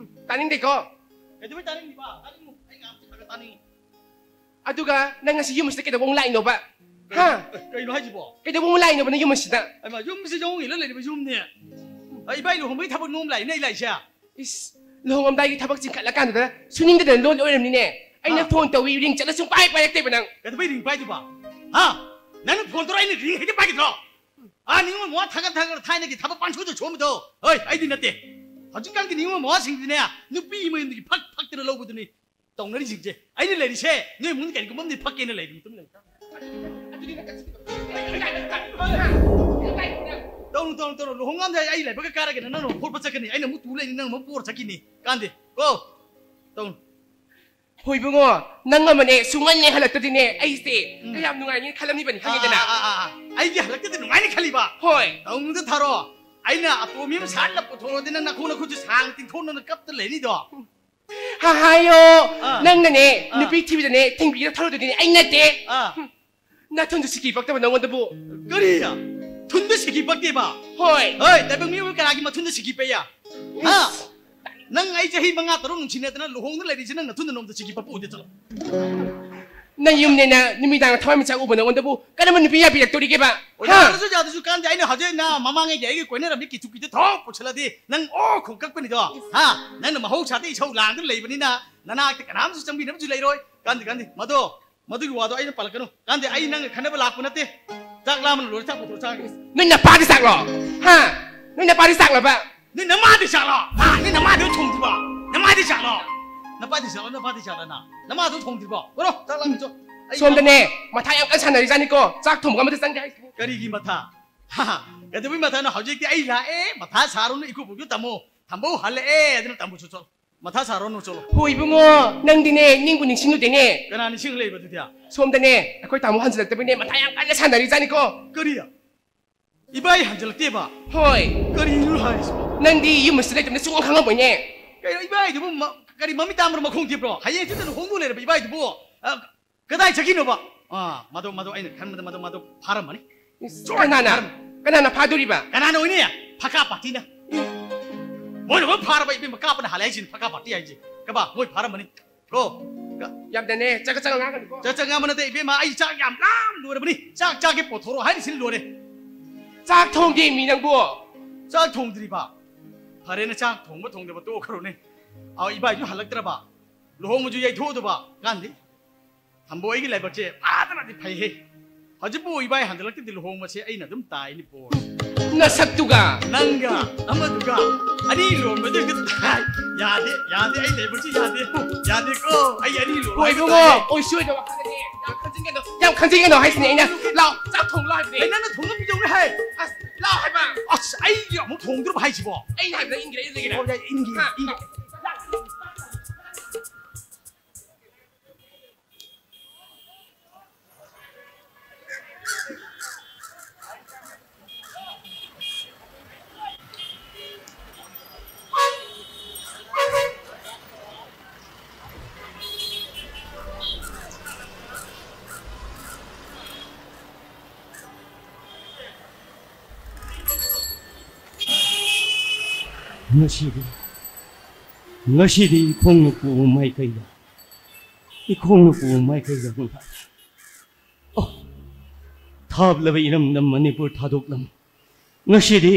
ꯇꯥꯅꯤꯡꯗꯦꯀꯣ꯫ ꯀꯩꯗꯧꯕꯩ ꯇꯥꯅꯤꯡꯗꯤꯕ? ꯇꯥꯅꯤꯡꯉꯨ꯫ ꯑꯩ ꯉꯥꯡꯕꯁꯦ ꯈꯔ ꯈꯔ ꯇꯥꯅꯤꯡꯉꯨ꯫ ꯑꯗꯨꯒ ꯅꯪ ꯉꯁꯤ ꯌꯨꯝ ꯑꯁꯤꯗ ꯀꯩꯗꯧꯕ ꯑꯃꯨꯛ ꯂꯥꯛꯏꯅꯣꯕ? ꯍꯥ? ꯀꯩꯅꯣ ꯍꯥꯏꯁꯤꯕꯣ? ꯀꯩꯗꯧꯕ ꯑꯃꯨꯛ ꯂꯥꯛꯏꯅꯣꯕ ꯅꯪ ꯌꯨꯝ ꯑꯁꯤꯗ? ꯑꯩꯃ, ꯌꯨꯝꯁꯤ ꯌꯣꯡ ꯏꯜꯂ ꯂꯩꯔꯤꯕ ꯌꯨꯝꯅꯦ꯫ ꯑꯩ ꯏꯕꯥꯏ ꯂꯨꯍꯣꯡꯕꯒꯤ ꯊꯕꯛ ꯅꯣꯝ ꯂꯥꯛꯏꯅꯦ ꯑꯩ ꯂꯥꯛꯏꯁꯦ꯫ ꯏꯁ, ꯂꯨꯍꯣꯡꯉꯝꯗꯥꯏꯒꯤ ꯊꯕꯛ ꯆꯤꯟꯈꯠꯂꯀꯥꯟꯗꯨꯗ ꯁꯨꯅꯤꯡꯗꯗꯅ ꯂꯣꯟ ꯑꯣꯏꯔꯝꯅꯤꯅꯦ꯫ ꯑꯩꯅ ꯍꯥ? ꯐꯣꯟ ꯇꯧꯏ, ꯔꯤꯡ ꯆꯠꯂ ꯁꯨꯡꯄꯥꯏ ꯄꯥꯏꯔꯛꯇꯦꯕ ꯅꯪ꯫ ꯀꯩꯗꯧꯕꯩ ꯔꯤꯡ ꯄꯥꯏꯗꯨꯕ? ꯍꯥ? ꯅꯪꯅ ꯐꯣꯟ ꯇꯧꯔ ꯑꯩꯅ ꯔꯤꯡ ꯍꯦꯛꯇ ꯄꯥꯏꯒꯗ꯭ꯔꯣ? ꯑꯥ, ꯅꯤꯉꯣꯜ ꯃꯋꯥ ꯊꯥꯒꯠ ꯊꯥꯒꯠ ꯊꯥꯏꯅꯒꯤ ꯊꯕꯛ ꯄꯥꯡꯁꯨꯗ ꯁꯨꯝꯕꯗꯣ꯫ ꯍꯣꯏ, ꯑꯩꯗꯤ ꯅꯠꯇꯦ꯫ ꯍꯧꯖꯤꯛꯀꯥꯟꯒꯤ ꯅꯤꯉꯣꯜ ꯃꯋꯥꯁꯤꯡꯗꯤꯅꯦ, ꯅꯨꯄꯤ ꯃꯌꯨꯝꯗꯒꯤ ꯐꯛ ꯐꯛꯇꯅ ꯂꯧꯕꯗꯨꯅꯤ ꯇꯧꯅꯔꯤꯁꯤꯡꯁꯦ꯫ ꯑꯩꯅ ꯂꯩꯔꯤꯁꯦ ꯅꯣꯏ ꯏꯃꯨꯡꯗ ꯀꯔꯤꯒꯨꯝꯕ ꯑꯃꯗꯤ ꯐꯛꯀꯦꯅ ꯂꯩꯔꯤ ꯃꯇꯨꯡ ꯂꯩ꯫ ꯇꯧꯅꯨ, ꯇꯧꯅꯨ, ꯇꯧꯅꯨ꯫ ꯂꯨꯍꯣꯡꯉꯝꯗꯥꯏ ꯑꯩ ꯂꯥꯏꯕꯛꯀ ꯀꯥꯔꯒꯅ ꯅꯪꯅ ꯑꯃꯨꯛ ꯐꯣꯠꯄ ꯆꯠꯀꯅꯤ, ꯑꯩꯅ ꯑꯃꯨꯛ ꯇꯨ ꯂꯩꯅꯤ, ꯅꯪ ꯑꯃꯨꯛ ꯄꯣꯔ ꯆꯠꯈꯤꯅꯤ꯫ ꯀꯥꯟꯗꯦ ꯀꯣ꯫ ꯇꯧꯅꯨ꯫ ꯍꯣꯏ ꯏꯕꯨꯡꯉꯣ, ꯅꯪ ꯑꯃꯅꯦ ꯁꯨꯡꯍꯟꯅꯦ ꯍꯜꯂꯛꯇꯗꯤꯅꯦ ꯑꯩꯁꯦ ꯎꯝ꯫ ꯀꯌꯥꯝ ꯅꯨꯡꯉꯥꯏꯅꯤ ꯈꯜꯂꯝꯃꯤꯕꯅꯤ, ꯈꯪꯉꯦꯗꯅ? ꯑꯥ, ꯑꯥ, ꯑꯥ, ꯑꯥ꯫ ꯑꯩꯒꯤ ꯍꯜꯂꯛꯇꯗꯤ ꯅꯨꯡꯉꯥꯏꯅꯤ ꯈꯜꯂꯤꯕ? ꯍꯣꯏ꯫ ꯇꯧꯅꯨꯗ ꯊꯥꯔꯣ꯫ ꯑꯩꯅ ꯑꯇꯣꯝꯕꯤ ꯑꯃ ꯁꯥꯍꯜꯂ ꯄꯨꯊꯣꯔꯛꯑꯗꯤ ꯅꯪ ꯅꯈꯣꯡ ꯅꯈꯨꯠꯁꯨ ꯁꯥꯡꯅ ꯇꯤꯡꯊꯣꯛꯅꯅ ꯀꯞꯇ ꯂꯩꯅꯤꯗꯣ꯫ ꯍꯥ, ꯍꯥꯏꯌꯣ꯫ ꯑꯥ꯫ ꯅꯪꯅꯅꯦ ꯑꯥ꯫ ꯅꯨꯄꯤ ꯊꯤꯕꯗꯅꯦ ꯊꯤꯡꯕꯤꯔ ꯊꯧꯔꯗꯣꯏꯅꯦ ꯑꯩ ꯅꯠꯇꯦ꯫ ꯑꯥ꯫ ꯅꯥꯊꯨꯟꯗꯨ ꯁꯤꯀꯤ ꯄꯛꯇꯕ ꯅꯉꯣꯟꯗꯕꯨ꯫ ꯀꯔꯤ? ꯊꯨꯟꯗ ꯁꯤꯀꯤ ꯄꯛꯇꯦꯕ? ꯍꯣꯏ꯫ ꯍꯣꯏ, ꯇꯥꯏꯕꯪ ꯃꯤꯑꯣꯏꯕ ꯀꯅꯥꯒꯤ ꯃꯊꯨꯟꯗ ꯁꯤꯀꯤ ꯄꯛꯏ? ꯍꯥ? ꯏꯁ꯫ ꯅꯪ ꯑꯩ ꯆꯍꯤ ꯃꯉꯥ ꯇꯔꯨꯛ ꯅꯨꯡꯁꯤꯅꯗꯅ ꯂꯨꯍꯣꯡꯗ ꯂꯩꯔꯤꯁꯦ ꯅꯪ ꯅꯊꯨꯟꯗ ꯅꯣꯡꯃꯇ ꯁꯤꯀꯤ ꯄꯛꯄ ꯎꯗꯦ, ꯆꯠꯂꯣ꯫ ꯅꯪ ꯌꯨꯝꯅꯦꯅ ꯅꯨꯃꯤꯗꯥꯡ ꯊꯋꯥꯟꯃꯤꯆꯥꯛ ꯎꯕ ꯅꯉꯣꯟꯗꯕꯨ ꯀꯔꯝꯕ ꯅꯨꯄꯤ ꯌꯥꯕꯤꯔꯛꯇꯣꯔꯤꯒꯦꯕ? ꯍꯥ? ꯌꯥꯗ꯭ꯔꯁꯨ ꯌꯥꯗ꯭ꯔꯁꯨ ꯀꯥꯟꯗꯦ, ꯑꯩꯅ ꯍꯧꯖꯤꯛ ꯅ ꯃꯃꯥꯡꯉꯩꯒꯤ ꯑꯩꯒꯤ ꯀꯣꯏꯅꯔꯝꯕꯤ ꯀꯤꯆꯨ ꯀꯤꯗ ꯊꯣꯛ ꯄꯨꯁꯜꯂꯗꯤ ꯅꯪ ꯑꯣ ꯈꯣꯡ ꯀꯛꯄꯅꯤꯗꯣ꯫ ꯍꯥ? ꯅꯪꯅ ꯃꯍꯧꯁꯥꯗ ꯏꯁꯧ ꯂꯥꯡꯗꯨꯅ ꯂꯩꯕꯅꯤꯅ ꯅꯅꯥꯛꯇ ꯀꯅꯥꯝꯁꯨ ꯆꯪꯕꯤꯅꯕꯁꯨ ꯂꯩꯔꯣꯏ꯫ ꯀꯥꯟꯗꯦ, ꯀꯥꯟꯗꯦ꯫ ꯃꯗꯣ ꯃꯗꯨꯒꯤ ꯋꯥꯗꯣ ꯑꯩꯅ ꯄꯜꯂꯛꯀꯅꯨ꯫ ꯀꯥꯟꯗꯦ, ꯑꯩ ꯅꯪꯒ ꯈꯟꯅꯕ ꯂꯥꯛꯄ ꯅꯠꯇꯦ꯫ ꯆꯥꯛ ꯂꯥꯝꯕꯅ ꯂꯣꯏꯔꯦ, ꯆꯥꯛ ꯄꯨꯊꯣꯔ ꯆꯥꯒꯦ꯫ ꯅꯣꯏ ꯅꯄꯥꯗꯤ ꯆꯥꯛꯂꯣ? ꯍꯥ? ꯅꯣꯏ ꯅꯄꯥꯗꯤ ꯆꯥꯛꯂꯣꯕ? ꯅꯣꯏ ꯅꯃꯥꯗꯤ ꯆꯥꯛꯂꯣ? ꯍꯥ? ꯅꯣꯏ ꯅꯃꯥꯗꯤ ꯊꯣꯡꯗ꯭ꯔꯤꯕꯣ? ꯅꯃꯥꯗꯤ ꯆꯥꯛꯂꯣ? ꯅꯄꯥꯗꯤ ꯆꯥꯛꯂꯣ, ꯅꯄꯥꯗꯤ ꯆꯥꯛꯂꯣ ꯅ? ꯅꯃꯥꯗꯣ ꯊꯣꯡꯗ꯭ꯔꯤꯕꯣ? ꯕꯣꯔꯣ, ꯆꯥꯛ ꯂꯥꯝꯃꯤ ꯆꯣ꯫ ꯑꯩ ꯁꯣꯝꯗꯅꯦ, ꯃꯊꯥ ꯌꯥꯝ ꯀꯟꯅ ꯁꯥꯟꯅꯔꯤꯖꯥꯠꯅꯤꯀꯣ꯫ ꯆꯥꯛ ꯊꯣꯡꯕꯒ ꯑꯃꯇ ꯆꯪꯗꯦ ꯍꯥꯏꯁꯤꯅꯤ꯫ ꯀꯔꯤꯒꯤ ꯃꯊꯥ? ꯍꯥ, ꯍꯥ꯫ ꯀꯩꯗꯧꯕꯩ ꯃꯊꯥꯅꯣ? ꯍꯧꯖꯤꯛꯇꯤ ꯑꯩ ꯂꯥꯛꯑꯦ, ꯃꯊꯥ ꯁꯥꯔꯨꯅꯨ, ꯏꯀꯨꯕꯣꯛꯁꯨ ꯇꯝꯃꯣ꯫ ꯊꯝꯕꯧ ꯍꯜꯂꯛꯑꯦ, ꯑꯗꯨꯅ ꯇꯝꯕꯧꯁꯨ ꯆꯣ꯫ ꯃꯊꯥ ꯁꯥꯔꯨꯔꯅꯨ, ꯆꯠꯂꯣ꯫ ꯍꯣꯏ ꯏꯕꯨꯡꯉꯣ, ꯅꯪꯗꯤꯅꯦ ꯅꯤꯡꯕꯨ ꯅꯤꯡꯁꯤꯡꯂꯨꯗꯦꯅꯦ꯫ ꯀꯅꯥ ꯅꯤꯡꯁꯤꯡ ꯂꯩꯕ ꯑꯗꯨꯗꯤ? ꯁꯣꯝꯗꯅꯦ ꯑꯩꯈꯣꯏ ꯇꯥꯃꯣ ꯍꯟꯖꯤꯜꯂꯛꯇꯕꯅꯦ ꯃꯊꯥ ꯌꯥꯝ ꯀꯟꯅ ꯁꯥꯟꯅꯔꯤꯖꯥꯠꯅꯤꯀꯣ꯫ ꯀꯔꯤ? ꯏꯕꯥꯏ ꯍꯟꯖꯤꯜꯂꯛꯇꯦꯕ? ꯍꯣꯏ꯫ ꯀꯔꯤꯅꯣ ꯍꯥꯏꯁꯤꯕꯣ? ꯅꯪꯗꯤ ꯌꯨꯝ ꯑꯁꯤꯗ ꯂꯩꯇꯕꯅꯤꯅ ꯁꯨꯡꯈꯪ ꯈꯪꯉꯝꯃꯣꯏꯅꯦ꯫ ꯀꯩꯅꯣ ꯏꯕꯥꯏꯗꯨꯕꯨ ꯃ-, ꯀꯔꯤ ꯃꯃꯤꯠ ꯇꯥꯡꯕ꯭ꯔꯥ ꯃꯈꯣꯡ ꯊꯦꯠꯄ꯭ꯔꯣ? ꯍꯌꯦꯡ ꯍꯪꯆꯤꯠꯇ ꯂꯨꯍꯣꯡꯗꯧ ꯂꯩꯔꯕ ꯏꯕꯥꯏꯗꯨꯕꯨ, ꯑ, ꯀꯗꯥꯏ ꯆꯠꯈꯤꯅꯣꯕ? ꯑꯥ, ꯃꯗꯣ, ꯃꯗꯣ ꯑꯩꯅ ꯈꯟꯕꯗ ꯃꯗꯣ, ꯃꯗꯣ ꯐꯥꯔꯝꯃꯅꯤ꯫ ꯏꯁ, ꯀꯅꯥꯅ? ꯐꯥꯔꯝ- ꯀꯅꯥꯅ ꯐꯥꯗꯣꯔꯤꯕ? ꯀꯅꯥꯅ ꯑꯣꯏꯅꯤ? ꯐꯀꯥ ꯄꯥꯔꯇꯤꯅ꯫ ꯃꯣꯏꯅ ꯂꯣꯏ ꯐꯥꯔꯕ ꯏꯕꯦꯝꯃ, ꯀꯥꯞꯄꯅ ꯍꯥꯜꯂꯦ ꯍꯥꯏꯁꯤꯅꯤ, ꯐꯀꯥ ꯄꯥꯔꯇꯤ ꯍꯥꯏꯁꯦ꯫ ꯀꯕꯥ, ꯃꯣꯏ ꯐꯥꯔꯝꯃꯅꯤ꯫ ꯀꯣ? ꯀ- ꯌꯥꯝꯗꯅꯦ, ꯆꯥꯛ ꯆꯥꯛ ꯉꯥꯡꯒꯅꯨꯀꯣ꯫ ꯆꯥꯛ ꯆꯥꯛ ꯉꯥꯡꯕ ꯅꯠꯇꯦ ꯏꯕꯦꯝꯃ, ꯑꯩ ꯆꯥꯛ ꯌꯥꯝ ꯂꯥꯝ ꯂꯣꯏꯔꯕꯅꯤ꯫ ꯆꯥꯛ ꯆꯥꯒꯦ ꯄꯣꯊꯣꯔꯛꯑꯣ ꯍꯥꯏꯔꯤꯁꯤꯅꯤ ꯂꯣꯏꯔꯦ꯫ ꯆꯥꯛ ꯊꯣꯡꯗꯦ ꯃꯤ ꯅꯪꯕꯨ꯫ ꯆꯥꯛ ꯊꯣꯡꯗ꯭ꯔꯤꯕ? ꯐꯔꯦꯅꯦ, ꯆꯥꯛ ꯊꯣꯡꯕ ꯊꯣꯡꯗꯕ ꯇꯣꯛꯈ꯭ꯔꯣꯅꯦ꯫ ꯑꯥ, ꯏꯕꯥꯏꯁꯨ ꯍꯜꯂꯛꯇ꯭ꯔꯕ? ꯂꯨꯍꯣꯡꯕꯁꯨ ꯌꯩꯊꯣꯛꯑꯗꯕ ꯀꯥꯟꯗꯦ꯫ ꯊꯝꯕꯣꯏꯒꯤ ꯂꯥꯏꯕꯛꯁꯦ ꯐꯖꯅꯗꯤ ꯐꯩꯍꯦ꯫ ꯍꯧꯖꯤꯛꯄꯨ ꯏꯕꯥꯏ ꯍꯟꯖꯤꯜꯂꯛꯇꯗꯤ ꯂꯨꯍꯣꯡꯕꯁꯦ ꯑꯩꯅ ꯑꯗꯨꯝ ꯇꯥꯏꯅꯤ ꯄꯣ꯫ ꯅꯁꯛꯇꯨꯒ꯫ ꯅꯪꯒ ꯑꯃꯗꯨꯒ ꯑꯅꯤ ꯂꯣꯟꯕꯗꯨ ꯍꯦꯛꯇ ꯇꯥꯏ꯫ ꯌꯥꯗꯦ, ꯌꯥꯗꯦ, ꯑꯩ ꯂꯥꯏꯕꯛꯁꯤ ꯌꯥꯗꯦ꯫ ꯌꯥꯗꯦꯀꯣ, ꯑꯩ ꯑꯅꯤ ꯂꯣꯟꯕ ꯍꯣꯏ ꯍꯦꯛꯇ ꯏꯕꯨꯡꯉꯣ, ꯇꯥꯏ꯫ ꯑꯣꯏꯁꯣꯏꯗꯕ ꯍꯥꯏꯕꯅꯦ꯫ ꯌꯥꯝ ꯈꯟꯖꯤꯟꯒꯅꯨ, ꯌꯥꯝ ꯈꯟꯖꯤꯟꯒꯅꯨ ꯍꯥꯏꯁꯤꯅꯦ ꯑꯩꯅ꯫ ꯂꯥꯛꯑꯣ, ꯆꯥꯛ ꯊꯣꯡꯂꯣ ꯍꯥꯏꯕꯅꯦ꯫ ꯑꯩ ꯅꯪꯅ ꯊꯣꯡꯅ ꯄꯤꯖꯧꯅꯦ ꯍꯥꯏ꯫ ꯑꯁ, ꯂꯥꯛꯑꯣ ꯍꯥꯏꯕ꯫ ꯑꯁ, ꯑꯩꯒꯤ ꯑꯃꯨꯛ ꯊꯣꯡꯗ꯭ꯔꯕ ꯍꯥꯏꯁꯤꯕꯣ? ꯑꯩꯅ ꯍꯥꯏꯕꯗ ꯏꯟꯒꯦꯔꯥ ꯏꯟꯗꯒꯦꯔꯥ? ꯑꯣ, ꯌꯥꯏ, ꯏꯟꯒꯦ, ꯍꯥ? ꯏꯟꯒꯦ꯫ ꯉꯁꯤꯗꯤ, ꯉꯁꯤꯗꯤ ꯏꯈꯣꯡꯅ ꯄꯨꯕ ꯃꯥꯏꯀꯩꯗ, ꯏꯈꯣꯡꯅ ꯄꯨꯕ ꯃꯥꯏꯀꯩꯗ ꯍꯣꯡꯊꯥꯏ꯫ ꯑꯣ, ꯊꯥꯞꯂꯕ ꯏꯔꯝꯗꯝ ꯃꯅꯤꯄꯨꯔ ꯊꯥꯗꯣꯛꯂꯝ꯫ ꯉꯁꯤꯗꯤ,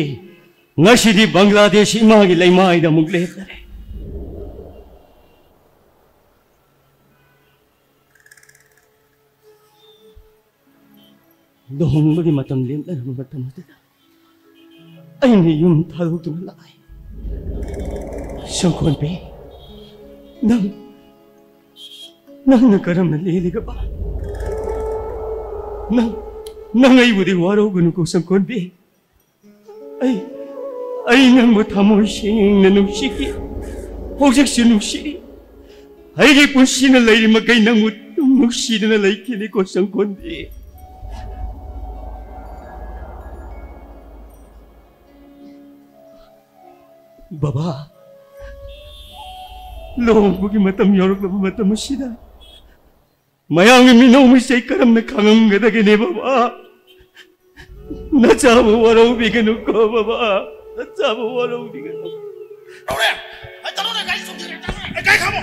ꯉꯁꯤꯗꯤ ꯕꯪꯒ꯭ꯂꯥꯗꯦꯁ ꯏꯃꯥꯒꯤ ꯂꯩꯃꯥꯏꯗ ꯑꯃꯨꯛ ꯂꯦꯞꯂꯔꯦ꯫ ꯂꯨꯍꯣꯡꯕꯒꯤ ꯃꯇꯝ ꯂꯦꯞꯅꯔꯕ ꯃꯇꯝ ꯑꯗꯨꯗ ꯑꯩꯅ ꯌꯨꯝ ꯊꯥꯗꯣꯛꯇꯨꯅ ꯂꯥꯛꯏ꯫ ꯁꯪꯈꯣꯟꯕꯤ, ꯅꯪ, ꯅꯪꯅ ꯀꯔꯝꯅ ꯂꯦꯜꯂꯤꯒꯕ? ꯅꯪ, ꯅꯪ ꯑꯩꯕꯨꯗꯤ ꯋꯥꯔꯧꯒꯅꯨꯀꯣ ꯁꯪꯈꯣꯟꯕꯤ꯫ ꯑꯩ, ꯑꯩ ꯅꯪꯕꯨ ꯊꯃꯣꯏ ꯁꯦꯡꯅ ꯅꯨꯡꯁꯤꯈꯤ꯫ ꯍꯧꯖꯤꯛꯁꯨ ꯅꯨꯡꯁꯤꯔꯤ꯫ ꯑꯩꯒꯤ ꯄꯨꯟꯁꯤꯅ ꯂꯩꯔꯤ ꯃꯈꯩ ꯅꯪꯕꯨ ꯑꯗꯨꯝ ꯅꯨꯡꯁꯤꯗꯨꯅ ꯂꯩꯈꯤꯅꯤꯀꯣ ꯁꯪꯒꯣꯟꯗꯤ꯫ ꯕꯕꯥ, ꯂꯨꯍꯣꯡꯕꯒꯤ ꯃꯇꯝ ꯌꯧꯔꯛꯂꯕ ꯃꯇꯝ ꯑꯁꯤꯗ ꯃꯌꯥꯝꯒꯤ ꯃꯤꯅꯧ ꯃꯤꯁꯩ ꯀꯔꯝꯅ ꯈꯪꯉꯝꯒꯗꯒꯦꯅꯦ ꯕꯕꯥ? ꯅꯆꯥꯕꯨ ꯋꯥꯔꯧꯕꯤꯒꯅꯨꯀꯣ ꯕꯕꯥ, ꯅꯆꯥꯕꯨ ꯋꯥꯔꯧꯕꯤꯒꯅꯨ꯫ ꯇꯧꯔꯦ! ꯑꯩ ꯇꯧꯔꯦ! ꯒꯥꯔꯤ ꯆꯣꯡꯊꯔꯦ! ꯇꯧꯔꯦ! ꯑꯩ ꯒꯥꯔꯤ ꯈꯥꯝꯃꯣ!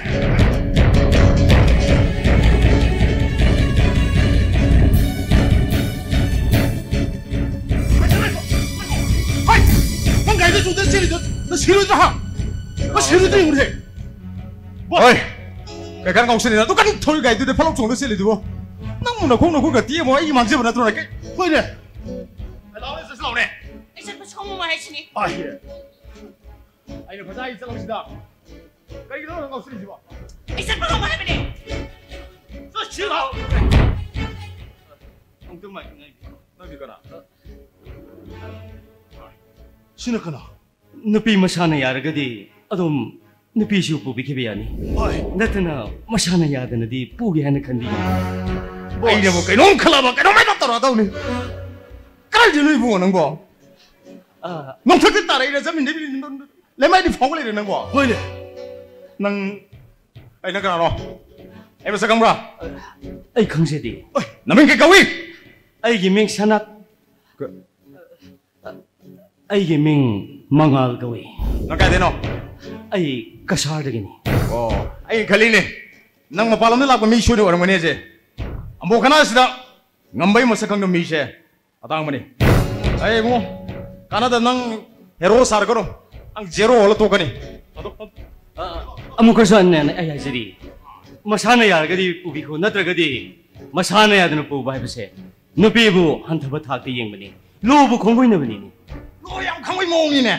ꯍꯣꯏ! ꯅꯪ ꯒꯥꯔꯤꯗ ꯆꯣꯡꯊꯔ ꯆꯦꯜꯂꯤꯗꯣ ꯅꯪ ꯁꯤꯔꯣꯏꯗ꯭ꯔꯥ, ꯍꯥ? ꯅꯪ ꯁꯤꯔꯣꯏꯗ꯭ꯔꯥ ꯌꯦꯡꯉꯨꯅꯦ! ꯍꯣꯏ! ꯀꯩꯀꯥꯟ ꯉꯥꯎꯁꯤꯜꯂꯤꯅ? ꯑꯗꯨ ꯀꯔꯤ ꯊꯧꯔꯤ ꯒꯥꯔꯤꯗꯨꯗ ꯐꯠ ꯂꯥꯎ ꯆꯣꯡꯗ ꯆꯦꯜꯂꯤꯗꯨꯕꯣ? ꯅꯪꯕꯨ ꯅꯈꯣꯡ ꯅꯈꯨꯠꯀ ꯇꯦꯛꯑꯝꯃꯣ ꯑꯩꯒꯤ ꯃꯥꯡꯖꯕ ꯅꯠꯇ꯭ꯔꯣꯅꯦ? ꯀꯩ-, ꯍꯣꯏꯅꯦ! ꯂꯥꯎꯅꯦ, ꯆꯠꯁꯤ ꯂꯥꯎꯅꯦ! ꯑꯩ ꯆꯠꯄ ꯁꯪꯉꯝꯃꯣꯏ ꯍꯥꯏꯁꯤꯅꯤ꯫ ꯑꯥꯏ! ꯑꯩꯅ ꯐꯖꯅ ꯑꯩ ꯆꯠꯂꯧꯁꯤꯗ꯫ ꯀꯩꯒꯤꯅꯣ ꯅꯪ ꯉꯥꯎꯁꯤꯜꯂꯤꯁꯤꯕꯣ? ꯑꯩ ꯆꯠꯄ ꯉꯝꯃꯣꯏ ꯍꯥꯏꯕꯅꯦ꯫ ꯆꯠꯁꯤ ꯂꯥꯎ! ꯑꯃꯨꯛꯇ ꯃꯥꯏ ꯉꯥꯏꯕꯤꯌꯨ꯫ ꯅꯪꯗꯤ ꯀꯅꯥ? ꯁꯤꯅ ꯀꯅꯥ? ꯅꯨꯄꯤ ꯃꯁꯥꯅ ꯌꯥꯔꯒꯗꯤ ꯑꯗꯨꯝ ꯅꯨꯄꯤꯁꯨ ꯄꯨꯕꯤꯈꯤꯕ ꯌꯥꯅꯤ꯫ ꯍꯣꯏ꯫ ꯅꯠꯇꯅ ꯃꯁꯥꯅ ꯌꯥꯗꯅꯗꯤ ꯄꯨꯒꯦ ꯍꯥꯏꯅ ꯈꯟꯕꯤꯒꯅꯨ꯫ ꯕꯣꯁ꯫ ꯑꯩꯅꯕꯨ ꯀꯩꯅꯣꯝ ꯈꯜꯂꯕ ꯀꯩꯅꯣꯝ ꯍꯦꯛꯇ ꯇꯧꯔꯛꯑꯗꯧꯅꯤ꯫ ꯀꯗꯥꯏꯗꯅꯣ ꯏꯕꯨꯡꯉꯣ ꯅꯪꯕꯣ? ꯑꯥ꯫ ꯅꯣꯡꯊꯛꯇ ꯇꯥꯔꯛꯏꯔ ꯖꯃꯤꯟꯗ ꯂꯩꯃꯥꯏꯗꯤ ꯐꯥꯎꯒꯠꯂꯛꯏꯔ ꯅꯪꯕꯣ? ꯍꯣꯏꯅꯦ꯫ ꯅꯪ, ꯑꯩ ꯅꯪ ꯀꯅꯥꯅꯣ? ꯑꯩ ꯃꯁꯛ ꯈꯪꯕ꯭ꯔꯥ? ꯑꯩ ꯈꯪꯖꯗꯦ꯫ ꯑꯣꯏ, ꯅꯃꯤꯡ ꯀꯩ ꯀꯧꯏ? ꯑꯩꯒꯤ ꯃꯤꯡ ꯁꯅꯥ-, ꯀ-, ꯑꯩꯒꯤ ꯃꯤꯡ ꯃꯉꯥꯜ ꯀꯧꯏ꯫ ꯅꯪ ꯀꯥꯏꯗꯩꯅꯣ? ꯑꯩ ꯀꯁꯥꯔꯗꯒꯤꯅꯤ꯫ ꯑꯣ, ꯑꯩ ꯈꯜꯂꯤꯅꯦ, ꯅꯪ ꯃꯄꯥꯟ ꯂꯝꯗ ꯂꯥꯛꯄ ꯃꯤ ꯁꯣꯏꯗ ꯑꯣꯏꯔꯝꯒꯅꯤ ꯑꯁꯦ꯫ ꯑꯃꯨꯛ ꯈꯅꯥꯁꯤꯗ ꯉꯝꯕꯩ ꯃꯁꯛ ꯈꯪꯗꯕ ꯃꯤꯁꯦ ꯑꯇꯥꯡꯕꯅꯤ꯫ ꯑꯩ ꯏꯕꯨꯡꯉꯣ, ꯀꯥꯟꯅꯗ ꯅꯪ ꯍꯦꯔꯣ ꯁꯥꯔꯒꯅꯨ, ꯅꯪ ꯖꯦꯔꯣ ꯑꯣꯜꯂ ꯇꯣꯛꯀꯅꯤ꯫ ꯑꯗꯣ, ꯑ, ꯑꯃꯨꯛꯀꯁꯨ ꯍꯟꯅ ꯑꯩ ꯍꯥꯏꯖꯔꯤ, ꯃꯁꯥꯅ ꯌꯥꯔꯒꯗꯤ ꯄꯨꯕꯤꯈꯣ, ꯅꯠꯇ꯭ꯔꯒꯗꯤ ꯃꯁꯥꯅ ꯌꯥꯗꯅ ꯄꯨꯕ ꯍꯥꯏꯕꯁꯦ ꯅꯨꯄꯤꯕꯨ ꯍꯟꯊꯕ ꯊꯥꯛꯇ ꯌꯦꯡꯕꯅꯤ, ꯂꯨꯕꯨ ꯈꯣꯡꯒꯣꯏꯅꯕꯅꯤꯅꯦ꯫ ꯂꯣ ꯌꯥꯝ ꯈꯪꯕꯩ ꯃꯑꯣꯡꯅꯤꯅꯦ꯫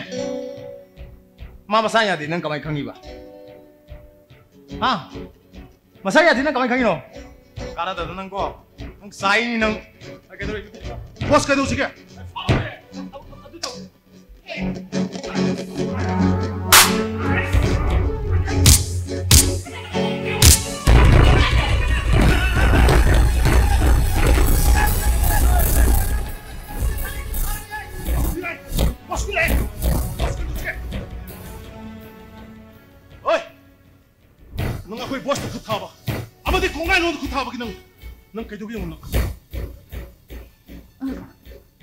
ꯃꯥ ꯃꯁꯥ ꯌꯥꯗꯦ, ꯅꯪ ꯀꯃꯥꯏꯅ ꯈꯪꯉꯤꯕ? ꯍꯥ? ꯃꯁꯥ ꯌꯥꯗꯦ, ꯅꯪ ꯀꯃꯥꯏꯅ ꯈꯪꯉꯤꯅꯣ? ꯀꯥꯟꯅꯗꯕꯗ ꯅꯪ ꯀꯣ, ꯅꯪ ꯆꯥꯏꯅꯤ ꯅꯪ꯫ ꯀꯩꯗꯧꯔꯤ? ꯕꯣꯁ, ꯀꯩꯗꯧꯁꯤꯒꯦ? ꯑꯗꯨ ꯇꯧ꯫ ꯑꯩ, ꯑꯩ, ꯐꯥꯕꯒꯤ ꯅꯪ, ꯅꯪ ꯀꯩꯗꯧꯒꯦ ꯌꯦꯡꯉꯨ ꯅꯪ꯫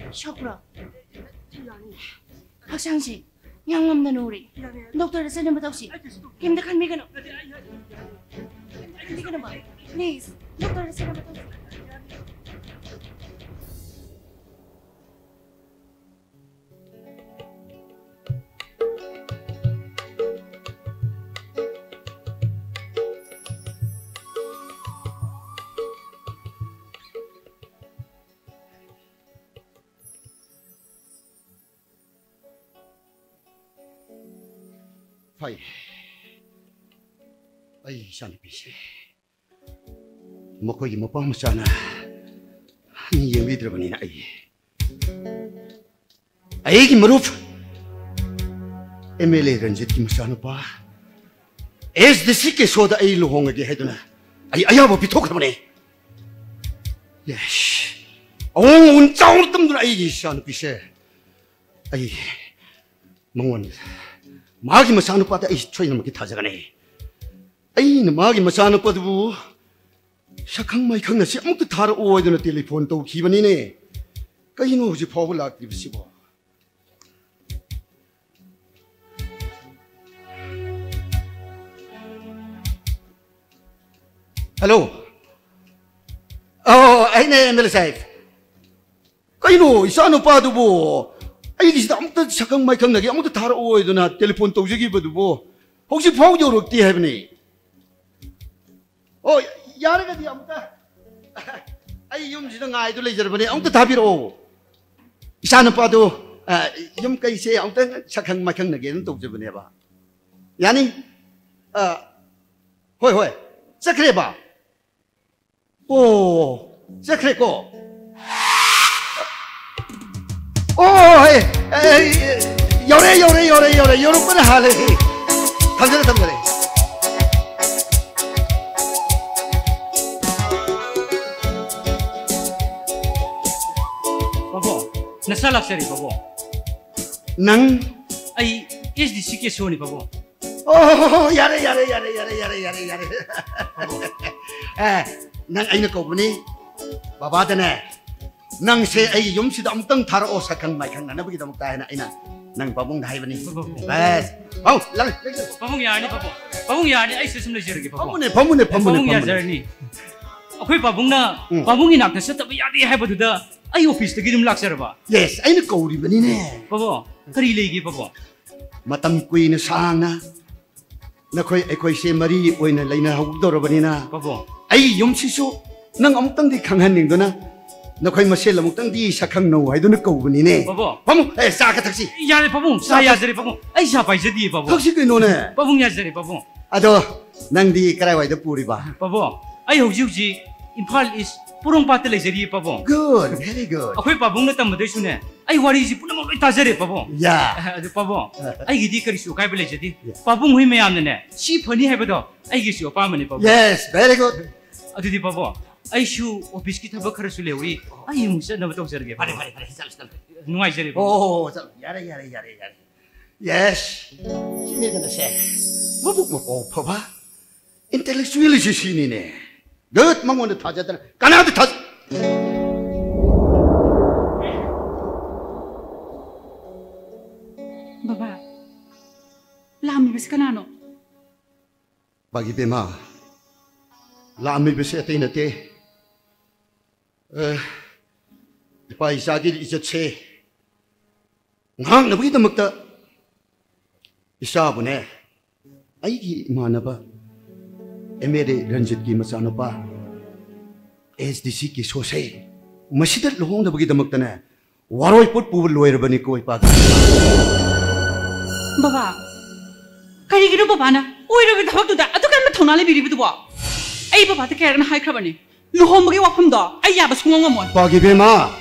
ꯁꯣꯛꯄ꯭ꯔꯣ? ꯍꯛꯆꯥꯡꯁꯤ ꯌꯥꯝ ꯉꯝꯗꯅ ꯎꯔꯤ꯫ ꯗꯣꯛꯇꯔꯗ ꯆꯠꯅꯕ ꯇꯧꯁꯤ꯫ ꯀꯩꯝꯇ ꯈꯟꯕꯤꯒꯅꯨ꯫ ꯈꯟꯕꯤꯒꯅꯨꯕ꯫ ꯄ꯭ꯂꯤꯖ, ꯗꯣꯛꯇꯔꯗ ꯆꯠꯅꯕ ꯇꯧꯁꯤ꯫ ꯐꯩ꯫ ꯑꯩ ꯏꯆꯥꯅꯨꯄꯤꯁꯦ ꯃꯈꯣꯏꯒꯤ ꯃꯄꯥ ꯃꯆꯥꯅ ꯌꯦꯡꯕꯤꯗ꯭ꯔꯕꯅꯤꯅ ꯑꯩ, ꯑꯩꯒꯤ ꯃꯔꯨꯞ ꯑꯦꯝ ꯑꯦꯜ ꯑꯦ ꯔꯟꯖꯤꯠꯀꯤ ꯃꯆꯥꯅꯨꯄꯥ ꯑꯦꯁ ꯗꯤ ꯁꯤ ꯀꯦꯁꯣꯗ ꯑꯩ ꯂꯨꯍꯣꯡꯉꯒꯦ ꯍꯥꯏꯗꯨꯅ ꯑꯩ ꯑꯌꯥꯕ ꯄꯤꯊꯣꯛꯈ꯭ꯔꯕꯅꯦ꯫ ꯌꯦꯁ꯫ ꯑꯋꯣꯡ ꯑꯋꯣꯟ ꯆꯥꯎꯅ ꯇꯝꯗꯨꯅ ꯑꯩꯒꯤ ꯏꯆꯥꯅꯨꯄꯤꯁꯦ ꯑꯩ ꯃꯉꯣꯟꯗ, ꯃꯥꯒꯤ ꯃꯆꯥꯅꯨꯄꯥꯗ ꯑꯩ ꯁꯣꯏꯗꯅꯃꯛꯀꯤ ꯊꯥꯖꯒꯅꯤ꯫ ꯑꯩꯅ ꯃꯥꯒꯤ ꯃꯆꯥꯅꯨꯄꯥꯗꯨꯕꯨ ꯁꯛꯈꯪ ꯃꯥꯏꯈꯪ ꯑꯁꯤ ꯑꯃꯨꯛꯇ ꯊꯥꯔꯛꯑꯣ ꯍꯥꯏꯗꯨꯅ ꯇꯦꯂꯤꯐꯣꯟ ꯇꯧꯈꯤꯕꯅꯤꯅꯦ꯫ ꯀꯩꯅꯣ ꯍꯧꯖꯤꯛ ꯐꯥꯎꯕ ꯂꯥꯛꯇ꯭ꯔꯤꯕꯁꯤꯕꯣ? ꯍꯜꯂꯣ꯫ ꯑꯣ, ꯑꯩꯅꯦ ꯑꯦꯝ ꯑꯦꯜ ꯑꯦ ꯁꯥꯍꯦꯕ꯫ ꯀꯩꯅꯣ, ꯏꯆꯥ ꯅꯨꯄꯥꯗꯨꯕꯨ ꯑꯩꯒꯤꯁꯤꯗ ꯑꯃꯨꯛꯇ ꯁꯛꯈꯪ ꯃꯥꯏꯈꯪꯅꯒꯦ, ꯑꯃꯨꯛꯇ ꯊꯥꯔꯛꯑꯣ ꯍꯥꯏꯗꯅ ꯇꯦꯂꯤꯐꯣꯟ ꯇꯧꯖꯈꯤꯕꯗꯨꯕꯨ ꯍꯧꯖꯤꯛ ꯐꯥꯎ ꯌꯧꯔꯛꯇꯦ ꯍꯥꯏꯕꯅꯤ꯫ ꯑꯣ, ꯌꯥꯔꯒꯗꯤ ꯑꯃꯨꯛꯇ ꯑꯩ ꯌꯨꯝꯁꯤꯗ ꯉꯥꯏꯗꯨ ꯂꯩꯖꯔꯕꯅꯦ, ꯑꯃꯨꯛꯇ ꯊꯥꯕꯤꯔꯛꯑꯣ꯫ ꯏꯆꯥ ꯅꯨꯄꯥꯗꯨ, ꯑ, ꯌꯨꯝ ꯀꯩꯁꯦ ꯑꯃꯨꯛꯇꯪ ꯁꯛꯈꯪ ꯃꯥꯏꯈꯪꯅꯒꯦꯅ ꯇꯧꯖꯕꯅꯦꯕ꯫ ꯌꯥꯅꯤ? ꯑ, ꯍꯣꯏ, ꯍꯣꯏ꯫ ꯆꯠꯈ꯭ꯔꯦꯕ? ꯑꯣ, ꯆꯠꯈ꯭ꯔꯦꯀꯣ? ꯑꯣ, ꯍꯦ, ꯑꯦ, ꯑꯦ, ꯌꯧꯔꯦ, ꯌꯧꯔꯦ, ꯌꯧꯔꯦ, ꯌꯧꯔꯦ, ꯌꯧꯔꯛꯄꯅ ꯍꯥꯜꯂꯦ꯫ ꯊꯝꯖꯔꯦ, ꯊꯝꯖꯔꯦ꯫ ꯄꯥꯕꯨꯡ, ꯅꯆꯥ ꯂꯥꯛꯆꯔꯦ, ꯄꯥꯕꯨꯡ꯫ ꯅꯪ? ꯑꯩ ꯑꯦꯁ ꯗꯤ ꯁꯤ ꯀꯦꯁꯣꯅꯤ, ꯄꯥꯕꯨꯡ꯫ ꯑꯣ, ꯌꯥꯔꯦ, ꯌꯥꯔꯦ, ꯌꯥꯔꯦ꯫ ꯑꯦ, ꯅꯪ ꯑꯩꯅ ꯀꯧꯕꯅꯤ꯫ ꯕꯕꯥꯗꯅꯦ, ꯅꯪꯁꯦ ꯑꯩꯒꯤ ꯌꯨꯝꯁꯤꯗ ꯑꯃꯨꯛꯇꯪ ꯊꯥꯔꯛꯑꯣ, ꯁꯛꯈꯪ ꯃꯥꯏꯈꯪꯅꯅꯕꯒꯤꯗꯃꯛꯇ ꯍꯥꯏꯅ ꯑꯩꯅ ꯅꯪ ꯄꯥꯕꯨꯡꯗ ꯍꯥꯏꯕꯅꯤ꯫ ꯕꯕꯥ, ꯕꯕꯥ꯫ ꯕꯁ꯫ ꯄꯥꯎ, ꯂꯥꯛꯂꯦ, ꯂꯥꯛꯂꯦ꯫ ꯄꯥꯕꯨꯡ ꯌꯥꯔꯅꯤ, ꯄꯥꯕꯨꯡ꯫ ꯄꯥꯕꯨꯡ ꯌꯥꯔꯅꯤ, ꯑꯩ ꯁꯤꯗ ꯁꯨꯝ ꯂꯩꯖꯔꯒꯦ, ꯄꯥꯕꯨꯡ꯫ ꯐꯝꯃꯨꯅꯦ, ꯐꯝꯃꯨꯅꯦ, ꯐꯝꯃꯨꯅꯦ, ꯄꯥꯕꯨꯡ ꯐꯝꯃꯨꯅꯦ꯫ ꯌꯥꯖꯔꯅꯤ꯫ ꯑꯩꯈꯣꯏ ꯄꯥꯕꯨꯡꯅ ꯎꯝ꯫ ꯄꯥꯕꯨꯡꯒꯤ ꯅꯥꯛꯇ ꯆꯠꯇꯕ ꯌꯥꯗꯦ ꯍꯥꯏꯕꯗꯨꯗ ꯑꯩ ꯑꯣꯐꯤꯁꯇꯒꯤ ꯑꯗꯨꯝ ꯂꯥꯛꯆꯔꯕ꯫ ꯌꯦꯁ, ꯑꯩꯅ ꯀꯧꯔꯤꯕꯅꯤꯅꯦ꯫ ꯄꯥꯕꯨꯡ, ꯀꯔꯤ ꯂꯩꯒꯦ, ꯄꯥꯕꯨꯡ? ꯃꯇꯝ ꯀꯨꯏꯅ ꯁꯥꯡꯅ ꯅꯈꯣꯏ ꯑꯩꯈꯣꯏꯁꯦ ꯃꯔꯤ ꯑꯣꯏꯅ ꯂꯩꯅꯍꯧꯗꯧꯔꯕꯅꯤꯅ, ꯄꯥꯕꯨꯡ꯫ ꯑꯩ ꯌꯨꯝꯁꯤꯁꯨ ꯅꯪ ꯑꯃꯨꯛꯇꯪꯗꯤ ꯈꯪꯍꯟꯅꯤꯡꯗꯨꯅ, ꯅꯈꯣꯏ ꯃꯁꯦꯜ ꯑꯃꯨꯛꯇꯪꯗꯤ ꯁꯛꯈꯪꯅꯧ ꯍꯥꯏꯗꯨꯅ ꯀꯧꯕꯅꯤꯅꯦ꯫ ꯄꯥꯕꯨꯡ꯫ ꯐꯝꯃꯨ, ꯑꯦ, ꯆꯥ ꯈ ꯊꯛꯁꯤ꯫ ꯌꯥꯔꯦ, ꯄꯥꯕꯨꯡ, ꯆꯥ ꯆꯥ ꯊꯛ- ꯌꯥꯖꯔꯦ, ꯄꯥꯕꯨꯡ꯫ ꯑꯩ ꯆꯥ ꯄꯥꯏꯖꯗꯤꯌꯦ, ꯄꯥꯕꯨꯡ꯫ ꯊꯛꯁꯤ ꯀꯩꯅꯣꯅꯦ? ꯄꯥꯕꯨꯡ, ꯌꯥꯖꯔꯦ, ꯄꯥꯕꯨꯡ꯫ ꯑꯗꯣ, ꯅꯪꯗꯤ ꯀꯔꯥꯏꯋꯥꯏꯗ ꯄꯨꯔꯤꯕ? ꯄꯥꯕꯨꯡ, ꯑꯩ ꯍꯧꯖꯤꯛ ꯍꯧꯖꯤꯛ ꯏꯝꯐꯥꯜ ꯏꯁ ꯄꯣꯔꯣꯝꯄꯥꯠꯇ ꯂꯩꯖꯔꯤꯌꯦ, ꯄꯥꯕꯨꯡ꯫ Good, very good. ꯑꯩꯈꯣꯏ ꯄꯥꯕꯨꯡꯅ ꯇꯝꯕꯗꯩꯁꯨꯅꯦ, ꯑꯩ ꯋꯥꯔꯤꯁꯤ ꯄꯨꯝꯅꯃꯛ ꯂꯣꯏ ꯇꯥꯖꯔꯦ, ꯄꯥꯕꯨꯡ꯫ ꯌꯥ꯫ ꯑꯗꯨ, ꯄꯥꯕꯨꯡ, ꯑ, ꯑ꯫ ꯑꯩꯒꯤꯗꯤ ꯀꯔꯤꯁꯨ ꯑꯀꯥꯏꯕ ꯂꯩꯖꯗꯦ꯫ ꯌꯥ꯫ ꯄꯥꯕꯨꯡ ꯍꯣꯏ ꯃꯌꯥꯝꯅꯅꯦ, ꯁꯤ ꯐꯅꯤ ꯍꯥꯏꯕꯗꯣ ꯑꯩꯒꯤꯁꯨ ꯑꯄꯥꯝꯕꯅꯤ, ꯄꯥꯕꯨꯡ꯫ Yes, very good. ꯑꯗꯨꯗꯤ, ꯄꯥꯕꯨꯡ, ꯑꯩꯁꯨ ꯑꯣꯐꯤꯁꯀꯤ ꯊꯕꯛ ꯈꯔꯁꯨ ꯂꯩꯍꯧꯔꯤ, ꯑꯩ ꯑꯃꯨꯛ ꯆꯠꯅꯕ ꯇꯧꯖꯔꯒꯦ, ꯐꯔꯦ, ꯄꯥꯕꯨꯡ꯫ ꯐꯔꯦ, ꯐꯔꯦ, ꯆꯠꯂꯨ, ꯆꯠꯂꯨ꯫ ꯅꯨꯡꯉꯥꯏꯖꯔꯦ, ꯑꯣ, ꯄꯥꯕꯨꯡ꯫ ꯑꯣ, ꯑꯣ, ꯆꯠꯂꯨ꯫ ꯌꯥꯔꯦ, ꯌꯥꯔꯦ, ꯌꯥꯔꯦ, ꯌꯥꯔꯦ꯫ ꯌꯦꯁ꯫ ꯁꯤꯅꯤꯗꯅꯁꯦ꯫ ꯃꯕꯨꯛ ꯃꯄꯥꯎ ꯐꯕ꯫ Intellectual ꯁꯤ ꯁꯤꯅꯤꯅꯦ꯫ ꯒꯨꯗ, ꯃꯉꯣꯟꯗ ꯊꯥꯖꯗꯅ ꯀꯅꯥꯗ ꯊꯥꯖ-, ꯕꯕꯥ, ꯂꯥꯛꯂꯝꯃꯤꯕꯁꯤ ꯀꯅꯥꯅꯣ? ꯄꯥꯒꯤ ꯕꯦꯝꯃ, ꯂꯥꯛꯂꯝꯃꯤꯕꯁꯦ ꯑꯇꯩ ꯅꯠꯇꯦ꯫ ꯑ, ꯏꯄꯥ ꯏꯆꯥꯒꯤ ꯏꯖꯠꯁꯦ ꯉꯥꯛꯅꯕꯒꯤꯗꯃꯛꯇ ꯏꯆꯥꯕꯨꯅꯦ, ꯑꯩꯒꯤ ꯏꯃꯥꯟꯅꯕ ꯑꯦꯝ ꯑꯦꯜ ꯑꯦ ꯔꯟꯖꯤꯠꯀꯤ ꯃꯆꯥꯅꯨꯄꯥ ꯑꯦꯁ ꯗꯤ ꯁꯤ ꯀꯤꯁꯣꯔꯁꯦ ꯃꯁꯤꯗ ꯂꯨꯍꯣꯡꯅꯕꯒꯤꯗꯃꯛꯇꯅꯦ, ꯋꯥꯔꯣꯏ ꯄꯣꯠ ꯄꯨꯕ ꯂꯣꯏꯔꯕꯅꯤꯀꯣ, ꯏꯄꯥꯒꯤ꯫ ꯕꯕꯥ, ꯀꯔꯤꯒꯤꯅꯣ ꯕꯕꯥꯅ ꯑꯣꯏꯔꯣꯏꯕ ꯊꯕꯛꯇꯨꯗ ꯑꯗꯨꯛ ꯀꯟꯕ ꯊꯧꯅꯥ ꯂꯩꯕꯤꯔꯤꯕꯗꯨꯕꯣ? ꯑꯩ ꯕꯕꯥꯗ ꯀꯌꯥꯔꯛꯅ ꯍꯥꯏꯈ꯭ꯔꯕꯅꯤ, ꯂꯨꯍꯣꯡꯕꯒꯤ ꯋꯥꯐꯝꯗꯣ ꯑꯩ ꯌꯥꯕ ꯁꯨꯡꯉꯝ ꯉꯝꯃꯣꯏ꯫ ꯄꯥꯒꯤ ꯕꯦꯝꯃ,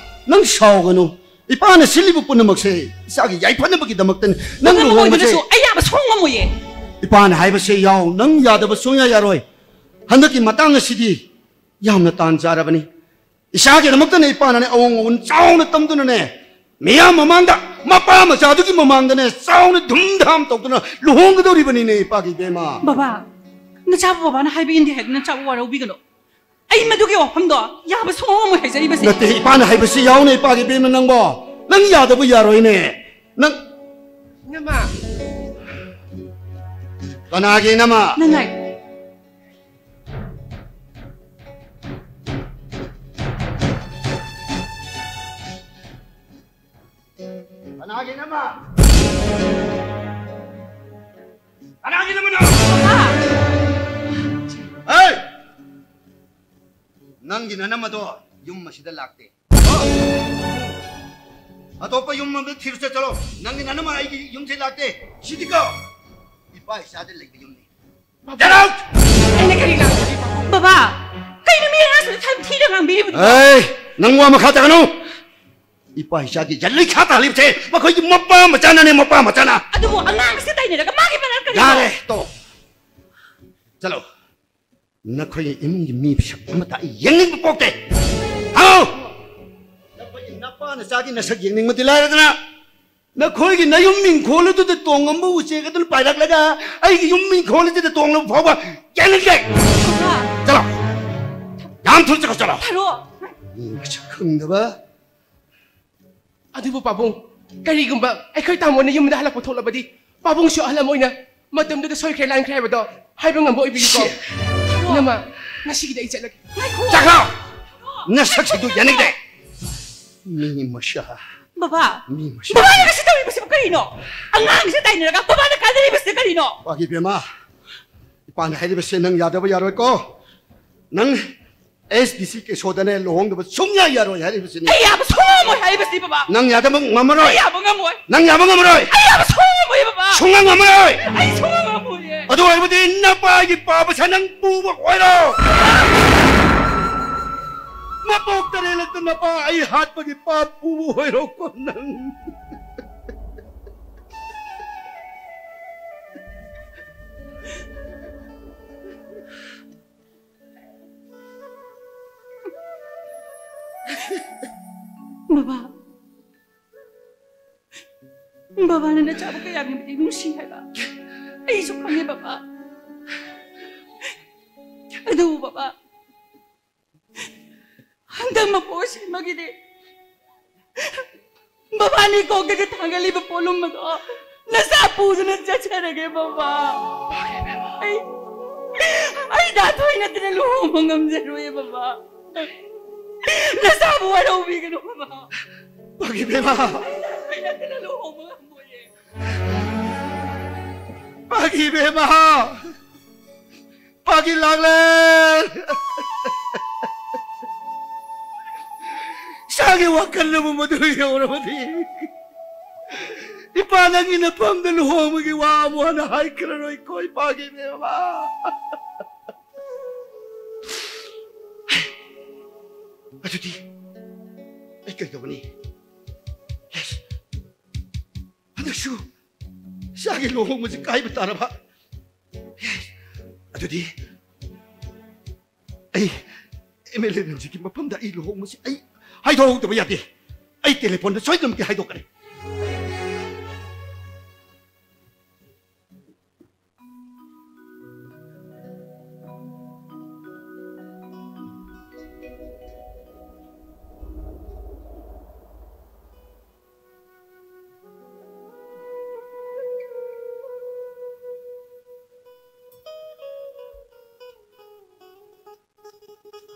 ꯅꯪ ꯁꯥꯎꯒꯅꯨ꯫ ꯏꯄꯥꯅ ꯁꯤꯜꯂꯤꯕ ꯄꯨꯝꯅꯃꯛꯁꯦ ꯏꯆꯥꯒꯤ ꯌꯥꯏꯐꯅꯕꯒꯤꯗꯃꯛꯇꯅꯤ꯫ ꯅꯪ ꯄꯨꯝꯅꯃꯛ ꯂꯨꯍꯣꯡꯕꯁꯦ ꯑꯣꯏꯗꯨꯅꯁꯨ ꯑꯩ ꯌꯥꯕ ꯁꯨꯡꯉꯝ ꯉꯝꯃꯣꯏꯌꯦ꯫ ꯏꯄꯥꯅ ꯍꯥꯏꯕꯁꯦ ꯌꯥꯎ, ꯅꯪ ꯌꯥꯗꯕ ꯁꯨꯡꯌꯥ ꯌꯥꯔꯣꯏ꯫ ꯍꯟꯗꯛꯀꯤ ꯃꯇꯥꯡ ꯑꯁꯤꯗꯤ ꯌꯥꯝꯅ ꯇꯥꯟ ꯆꯥꯔꯕꯅꯤ꯫ ꯏꯆꯥꯒꯤꯗꯃꯛꯇꯅꯦ ꯏꯄꯥꯅꯅꯦ ꯑꯋꯣꯡ ꯑꯋꯣꯟ ꯆꯥꯎꯅ ꯇꯝꯗꯨꯅꯅꯦ, ꯃꯤꯌꯥꯝ ꯃꯃꯥꯡꯗ, ꯃꯄꯥ ꯃꯆꯥꯗꯨꯒꯤ ꯃꯃꯥꯡꯗꯅꯦ ꯆꯥꯎꯅ ꯙꯨꯝꯙꯥꯝ ꯇꯧꯗꯨꯅ ꯂꯨꯍꯣꯡꯒꯗꯧꯔꯤꯕꯅꯤꯅꯦ, ꯏꯄꯥꯒꯤ ꯏꯕꯦꯝꯃ꯫ ꯕꯕꯥ, ꯅꯆꯥꯕꯨ ꯕꯕꯥꯅ ꯍꯥꯏꯕ ꯏꯟꯗꯦ ꯍꯥꯏꯗꯨꯅ ꯅꯆꯥꯕꯨ ꯋꯥꯔꯧꯕꯤꯒꯅꯨ꯫ ꯑꯩ ꯃꯗꯨꯒꯤ ꯋꯥꯐꯝꯗꯣ ꯌꯥꯕ ꯁꯨꯡꯉꯝ ꯉꯝꯃꯣꯏ ꯍꯥꯏꯖꯔꯤꯕꯁꯦ꯫ ꯅꯠꯇꯦ, ꯏꯄꯥꯅ ꯍꯥꯏꯕꯁꯤ ꯌꯥꯎꯅ, ꯏꯄꯥꯒꯤ ꯏꯕꯦꯝꯃ ꯅꯪꯕꯣ꯫ ꯅꯪ ꯌꯥꯗꯕ ꯌꯥꯔꯣꯏꯅꯦ꯫ ꯅꯪ ꯏꯅꯝꯃ꯫ ꯀꯅꯥꯒꯤ ꯏꯅꯝꯃ? ꯅꯅꯥꯏ꯫ ꯀꯅꯥꯒꯤ ꯏꯅꯝꯃ? ꯀꯅꯥꯒꯤ ꯏꯅꯝꯃꯅꯣ? ꯍꯥ? ꯍꯦ! ꯅꯪꯒꯤ ꯅꯅꯝꯃꯗꯣ ꯌꯨꯝ ꯑꯁꯤꯗ ꯂꯥꯛꯇꯦ꯫ ꯑꯇꯣꯞꯄ ꯌꯨꯝ ꯑꯃꯗ ꯊꯤꯔꯨ ꯆꯠꯂꯣ꯫ ꯅꯪꯒꯤ ꯅꯅꯝꯃ ꯑꯩꯒꯤ ꯌꯨꯝꯁꯤꯗ ꯂꯥꯛꯇꯦ꯫ ꯁꯤꯗꯤꯀꯣ ꯏꯄꯥ ꯏꯆꯥꯗ ꯂꯩꯕ ꯌꯨꯝꯅꯤ꯫ Get out! ꯑꯩꯅ ꯀꯔꯤ ꯉꯥꯡꯕꯤꯔꯤꯕ? ꯕꯕꯥ, ꯀꯩꯅꯣ ꯃꯤ ꯑꯉꯥꯡꯁꯤꯗ ꯊꯝ ꯊꯤꯅ ꯉꯥꯡꯕꯤꯔꯤꯕꯗꯨꯕꯣ? ꯑꯦ, ꯅꯪ ꯋꯥ ꯃꯈꯥ ꯇꯥꯒꯅꯨ꯫ ꯏꯄꯥ ꯏꯆꯥꯒꯤ ꯌꯥꯂꯩꯈꯥ ꯇꯥꯍꯜꯂꯤꯕꯁꯦ ꯃꯈꯣꯏꯒꯤ ꯃꯄꯥ ꯃꯆꯥꯅꯅꯦ, ꯃꯄꯥ ꯃꯆꯥꯅ꯫ ꯑꯗꯨꯕꯨ ꯑꯉꯥꯡꯁꯦ ꯇꯥꯏꯅꯔꯒ ꯃꯥꯒꯤ ꯃꯔꯝ ꯀꯔꯤꯅꯣ? ꯌꯥꯔꯦ, ꯇꯣꯛꯑꯣ꯫ ꯆꯠꯂꯣ꯫ ꯅꯈꯣꯏꯒꯤ ꯏꯃꯨꯡꯒꯤ ꯃꯤ ꯃꯤꯁꯛ ꯑꯃꯠꯇ ꯑꯩ ꯌꯦꯡꯅꯤꯡꯕ ꯄꯣꯛꯇꯦ꯫ ꯍꯥꯎ! ꯅꯈꯣꯏꯒꯤ ꯅꯄꯥ ꯅꯆꯥꯒꯤ ꯅꯁꯛ ꯌꯦꯡꯅꯤꯡꯕꯗꯤ ꯂꯥꯏꯔꯗꯅ, ꯅꯈꯣꯏꯒꯤ ꯅꯌꯨꯝ ꯏꯪꯈꯣꯜ ꯑꯗꯨꯗ ꯇꯣꯡꯉꯝꯕ ꯎꯆꯦꯛ ꯑꯗꯨꯅ ꯄꯥꯏꯔꯛꯂꯒ ꯑꯩꯒꯤ ꯌꯨꯝ ꯏꯪꯈꯣꯜ ꯑꯁꯤꯗ ꯇꯣꯡꯂꯕ ꯐꯥꯎꯕ ꯌꯦꯡꯅꯤꯡꯗꯦ꯫ ꯕꯕꯥ! ꯆꯠꯂꯣ꯫ ꯌꯥꯝ ꯊꯨꯅ ꯆꯠꯈ꯭ꯔꯣ, ꯆꯠꯂꯣ꯫ ꯊꯥꯔꯣ꯫ ꯃꯤ ꯃꯁꯛ ꯈꯪꯗꯕ꯫ ꯑꯗꯨꯕꯨ ꯄꯥꯕꯨꯡ, ꯀꯔꯤꯒꯨꯝꯕ ꯑꯩꯈꯣꯏ ꯇꯥꯃꯣꯅ ꯌꯨꯝꯗ ꯍꯜꯂꯛꯄ ꯊꯣꯛꯂꯕꯗꯤ, ꯄꯥꯕꯨꯡꯁꯨ ꯑꯍꯜ ꯑꯃ ꯑꯣꯏꯅ ꯃꯇꯝꯗꯨꯗ ꯁꯣꯏꯈ꯭ꯔꯦ ꯂꯥꯟꯈ꯭ꯔꯦ ꯍꯥꯏꯕꯗꯣ ꯍꯥꯏꯕ ꯉꯝꯕ ꯑꯣꯏꯕꯤꯌꯨꯀꯣ꯫ ꯁꯤ ꯏꯅꯝꯃ, ꯉꯁꯤꯒꯤꯗꯤ ꯑꯩ ꯆꯠꯂꯒꯦ꯫ ꯉꯥꯏꯈꯣ! ꯆꯠꯈ꯭ꯔꯣ! ꯅꯁꯛꯁꯤꯡꯗꯨ ꯌꯥꯅꯤꯡꯗꯦ꯫ ꯃꯤ ꯃꯆꯥ꯫ ꯕꯕꯥ! ꯃꯤ ꯃꯆꯥ꯫ ꯕꯕꯥꯅ ꯉꯁꯤ ꯇꯧꯔꯤꯕꯁꯤꯕꯨ ꯀꯔꯤꯅꯣ? ꯑꯉꯥꯡꯁꯤꯗ ꯇꯥꯏꯅꯔꯒ ꯕꯕꯥꯅ ꯀꯥꯟꯅꯔꯤꯕꯁꯤꯅ ꯀꯔꯤꯅꯣ? ꯄꯥꯒꯤ ꯕꯦꯝꯃ, ꯏꯄꯥꯅ ꯍꯥꯏꯔꯤꯕꯁꯦ ꯅꯪ ꯌꯥꯗꯕ ꯌꯥꯔꯣꯏꯀꯣ꯫ ꯅꯪ ꯑꯦꯁ ꯗꯤ ꯁꯤ ꯀꯦꯁꯣꯗꯅꯦ ꯂꯨꯍꯣꯡꯗꯕ ꯁꯨꯡꯌꯥ ꯌꯥꯔꯣꯏ ꯍꯥꯏꯔꯤꯕꯁꯤꯅꯤ꯫ ꯑꯩ ꯌꯥꯕ ꯁꯨꯡꯉꯝꯃꯣꯏ ꯍꯥꯏꯔꯤꯕꯁꯤꯅꯤ, ꯕꯕꯥ꯫ ꯅꯪ ꯌꯥꯗꯕ ꯉꯝꯃꯔꯣꯏ꯫ ꯑꯩ ꯌꯥꯕ ꯉꯝꯃꯣꯏ꯫ ꯅꯪ ꯌꯥꯕ ꯉꯝꯃꯔꯣꯏ꯫ ꯑꯩ ꯌꯥꯕ ꯁꯨꯡꯉꯝ ꯉꯝꯃꯣꯏ, ꯕꯕꯥ꯫ ꯁꯨꯡꯉꯝ ꯉꯝꯃꯔꯣꯏ꯫ ꯑꯩ ꯁꯨꯡꯉꯝ ꯉꯝꯃꯣꯏꯌꯦ꯫ ꯑꯗꯨ ꯑꯣꯏꯔꯕꯗꯤ ꯅꯄꯥꯒꯤ ꯄꯥꯕꯁꯦ ꯅꯪ ꯄꯨꯕ ꯑꯣꯏꯔꯣ꯫ ꯃꯄꯣꯛ ꯇꯔꯦꯠꯂꯛꯇ ꯅꯄꯥ ꯑꯩ ꯍꯥꯠꯄꯒꯤ ꯄꯥꯞ ꯄꯨꯕ ꯑꯣꯏꯔꯣꯀꯣ ꯅꯪ꯫ ꯕꯕꯥ, ꯕꯕꯥꯅ ꯅꯆꯥꯕꯨ ꯀꯌꯥꯝ ꯌꯥꯝꯅ ꯅꯨꯡꯁꯤ ꯍꯥꯏꯕ ꯑꯩꯁꯨ ꯈꯪꯉꯦ, ꯕꯕꯥ꯫ ꯑꯗꯨꯕꯨ, ꯕꯕꯥ, ꯅꯪ ꯃꯄꯣꯛ ꯁꯤꯟꯕꯒꯤꯗꯤ ꯕꯕꯥꯅꯤ ꯀꯣꯛꯇꯒ ꯊꯥꯡꯒꯠꯂꯤꯕ ꯄꯣꯠꯂꯨꯝ ꯑꯗꯣ ꯅꯆꯥ ꯄꯨꯗꯨꯅ ꯆꯠꯆꯔꯒꯦ ꯕꯕꯥ꯫ ꯑꯩ ꯑꯩ ꯗꯥ ꯊꯣꯏ ꯅꯠꯇꯅ ꯂꯨꯍꯣꯡꯕ ꯉꯝꯖꯔꯣꯏ ꯕꯕꯥ꯫ ꯅꯆꯥꯕꯨ ꯋꯥꯔꯧꯕꯤꯒꯅꯨ ꯕꯕꯥ꯫ ꯄꯥꯒꯤ ꯕꯦꯝꯃ꯫ ꯑꯩ ꯗꯥ ꯊꯣꯏ ꯅꯠꯇꯅ ꯂꯨꯍꯣꯡꯕ ꯉꯝꯃꯣꯏꯌꯦ꯫ ꯄꯥꯒꯤ ꯕꯦꯝꯃ꯫ ꯄꯥꯒꯤ ꯂꯥꯛꯂꯦ꯫ ꯏꯆꯥꯒꯤ ꯋꯥꯈꯜꯅꯕꯨ ꯃꯗꯨ ꯌꯧꯔꯕꯗꯤ ꯏꯄꯥ ꯅꯪꯒꯤ ꯅꯐꯝꯗ ꯂꯨꯍꯣꯡꯕꯒꯤ ꯋꯥ ꯑꯃꯨꯛ ꯍꯟꯅ ꯍꯥꯏꯈ꯭ꯔꯔꯣꯏꯀꯣ ꯏꯄꯥꯒꯤ ꯕꯦꯝꯃ꯫ ꯑꯗꯨꯗꯤ ꯑꯩ ꯀꯩꯗꯧꯒꯅꯤ? ꯍꯟꯗꯛꯁꯨ ꯏꯆꯥꯒꯤ ꯂꯨꯍꯣꯡꯕꯁꯤ ꯀꯥꯏꯕ ꯇꯥꯔꯕ꯫ ꯑꯗꯨꯗꯤ ꯑꯩ ꯑꯦꯝ ꯑꯦꯜ ꯑꯦ ꯔꯟꯖꯤꯠꯀꯤ ꯃꯐꯝꯗ ꯑꯩ ꯂꯨꯍꯣꯡꯕꯁꯤ ꯑꯩ ꯍꯥꯏꯗꯣꯛꯍꯧꯗꯕ ꯌꯥꯗꯦ꯫ ꯑꯩ ꯇꯦꯂꯤꯐꯣꯟꯗ ꯁꯣꯏꯗꯅꯃꯛꯀꯤ ꯍꯥꯏꯗꯣꯛꯀꯅꯤ꯫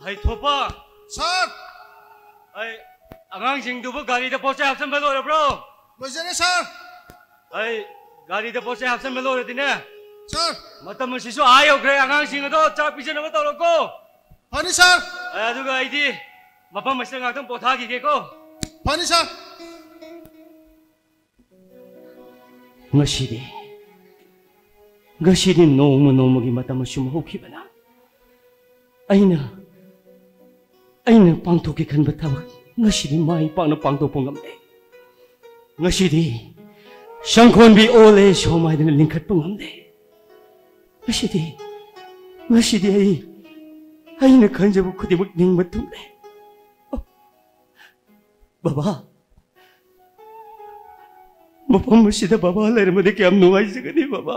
ꯍꯩ ꯊꯣꯛꯄ꯫ ꯁꯥꯔ! ꯑꯩ ꯑꯉꯥꯡꯁꯤꯡꯗꯨꯕꯨ ꯒꯥꯔꯤꯗ ꯄꯣꯠ ꯆꯩ ꯍꯥꯞꯆꯤꯟꯕ ꯂꯣꯏꯔꯕ꯭ꯔꯣ? ꯂꯣꯏꯖꯔꯦ, ꯁꯥꯔ꯫ ꯑꯩ ꯒꯥꯔꯤꯗ ꯄꯣꯠ ꯆꯩ ꯍꯥꯞꯆꯤꯟꯕ ꯂꯣꯏꯔꯗꯤꯅꯦ, ꯁꯥꯔ꯫ ꯃꯇꯝ ꯑꯁꯤꯁꯨ ꯑꯥ ꯌꯧꯈ꯭ꯔꯦ꯫ ꯑꯉꯥꯡꯁꯤꯡ ꯑꯗꯣ ꯆꯥꯛ ꯄꯤꯖꯅꯕ ꯇꯧꯔꯣꯀꯣ꯫ ꯐꯅꯤ, ꯁꯥꯔ꯫ ꯑꯩ ꯑꯗꯨꯒ ꯑꯩꯗꯤ ꯃꯐꯝ ꯑꯁꯤꯗ ꯉꯥꯛꯇꯪ ꯄꯣꯊꯥꯈꯤꯒꯦꯀꯣ꯫ ꯐꯅꯤ, ꯁꯥꯔ꯫ ꯉꯁꯤꯗꯤ, ꯉꯁꯤꯗꯤ ꯅꯣꯡꯃ ꯅꯣꯡꯃꯒꯤ ꯃꯇꯝ ꯑꯁꯨꯝ ꯍꯧꯈꯤꯕꯅ ꯑꯩꯅ, ꯑꯩꯅ ꯄꯥꯡꯊꯣꯛꯀꯦ ꯈꯟꯕ ꯊꯕꯛ ꯉꯁꯤꯗꯤ ꯃꯥꯏ ꯄꯥꯛꯅ ꯄꯥꯡꯊꯣꯛꯄ ꯉꯝꯗꯦ꯫ ꯉꯁꯤꯗꯤ ꯁꯪꯈꯣꯟꯕꯤ ꯑꯣꯜ ꯑꯦꯖ ꯍꯣꯝ ꯍꯥꯏꯗꯅ ꯂꯤꯡꯈꯠꯄ ꯉꯝꯗꯦ꯫ ꯉꯁꯤꯗꯤ, ꯉꯁꯤꯗꯤ ꯑꯩ, ꯑꯩꯅ ꯈꯟꯖꯕ ꯈꯨꯗꯤꯡꯃꯛ ꯅꯤꯡꯕ ꯊꯨꯡꯂꯦ꯫ ꯕꯕꯥ, ꯃꯐꯝ ꯑꯁꯤꯗ ꯕꯕꯥ ꯂꯩꯔꯝꯃꯗꯤ ꯀꯌꯥꯝ ꯅꯨꯡꯉꯥꯏꯖꯒꯅꯤ ꯕꯕꯥ꯫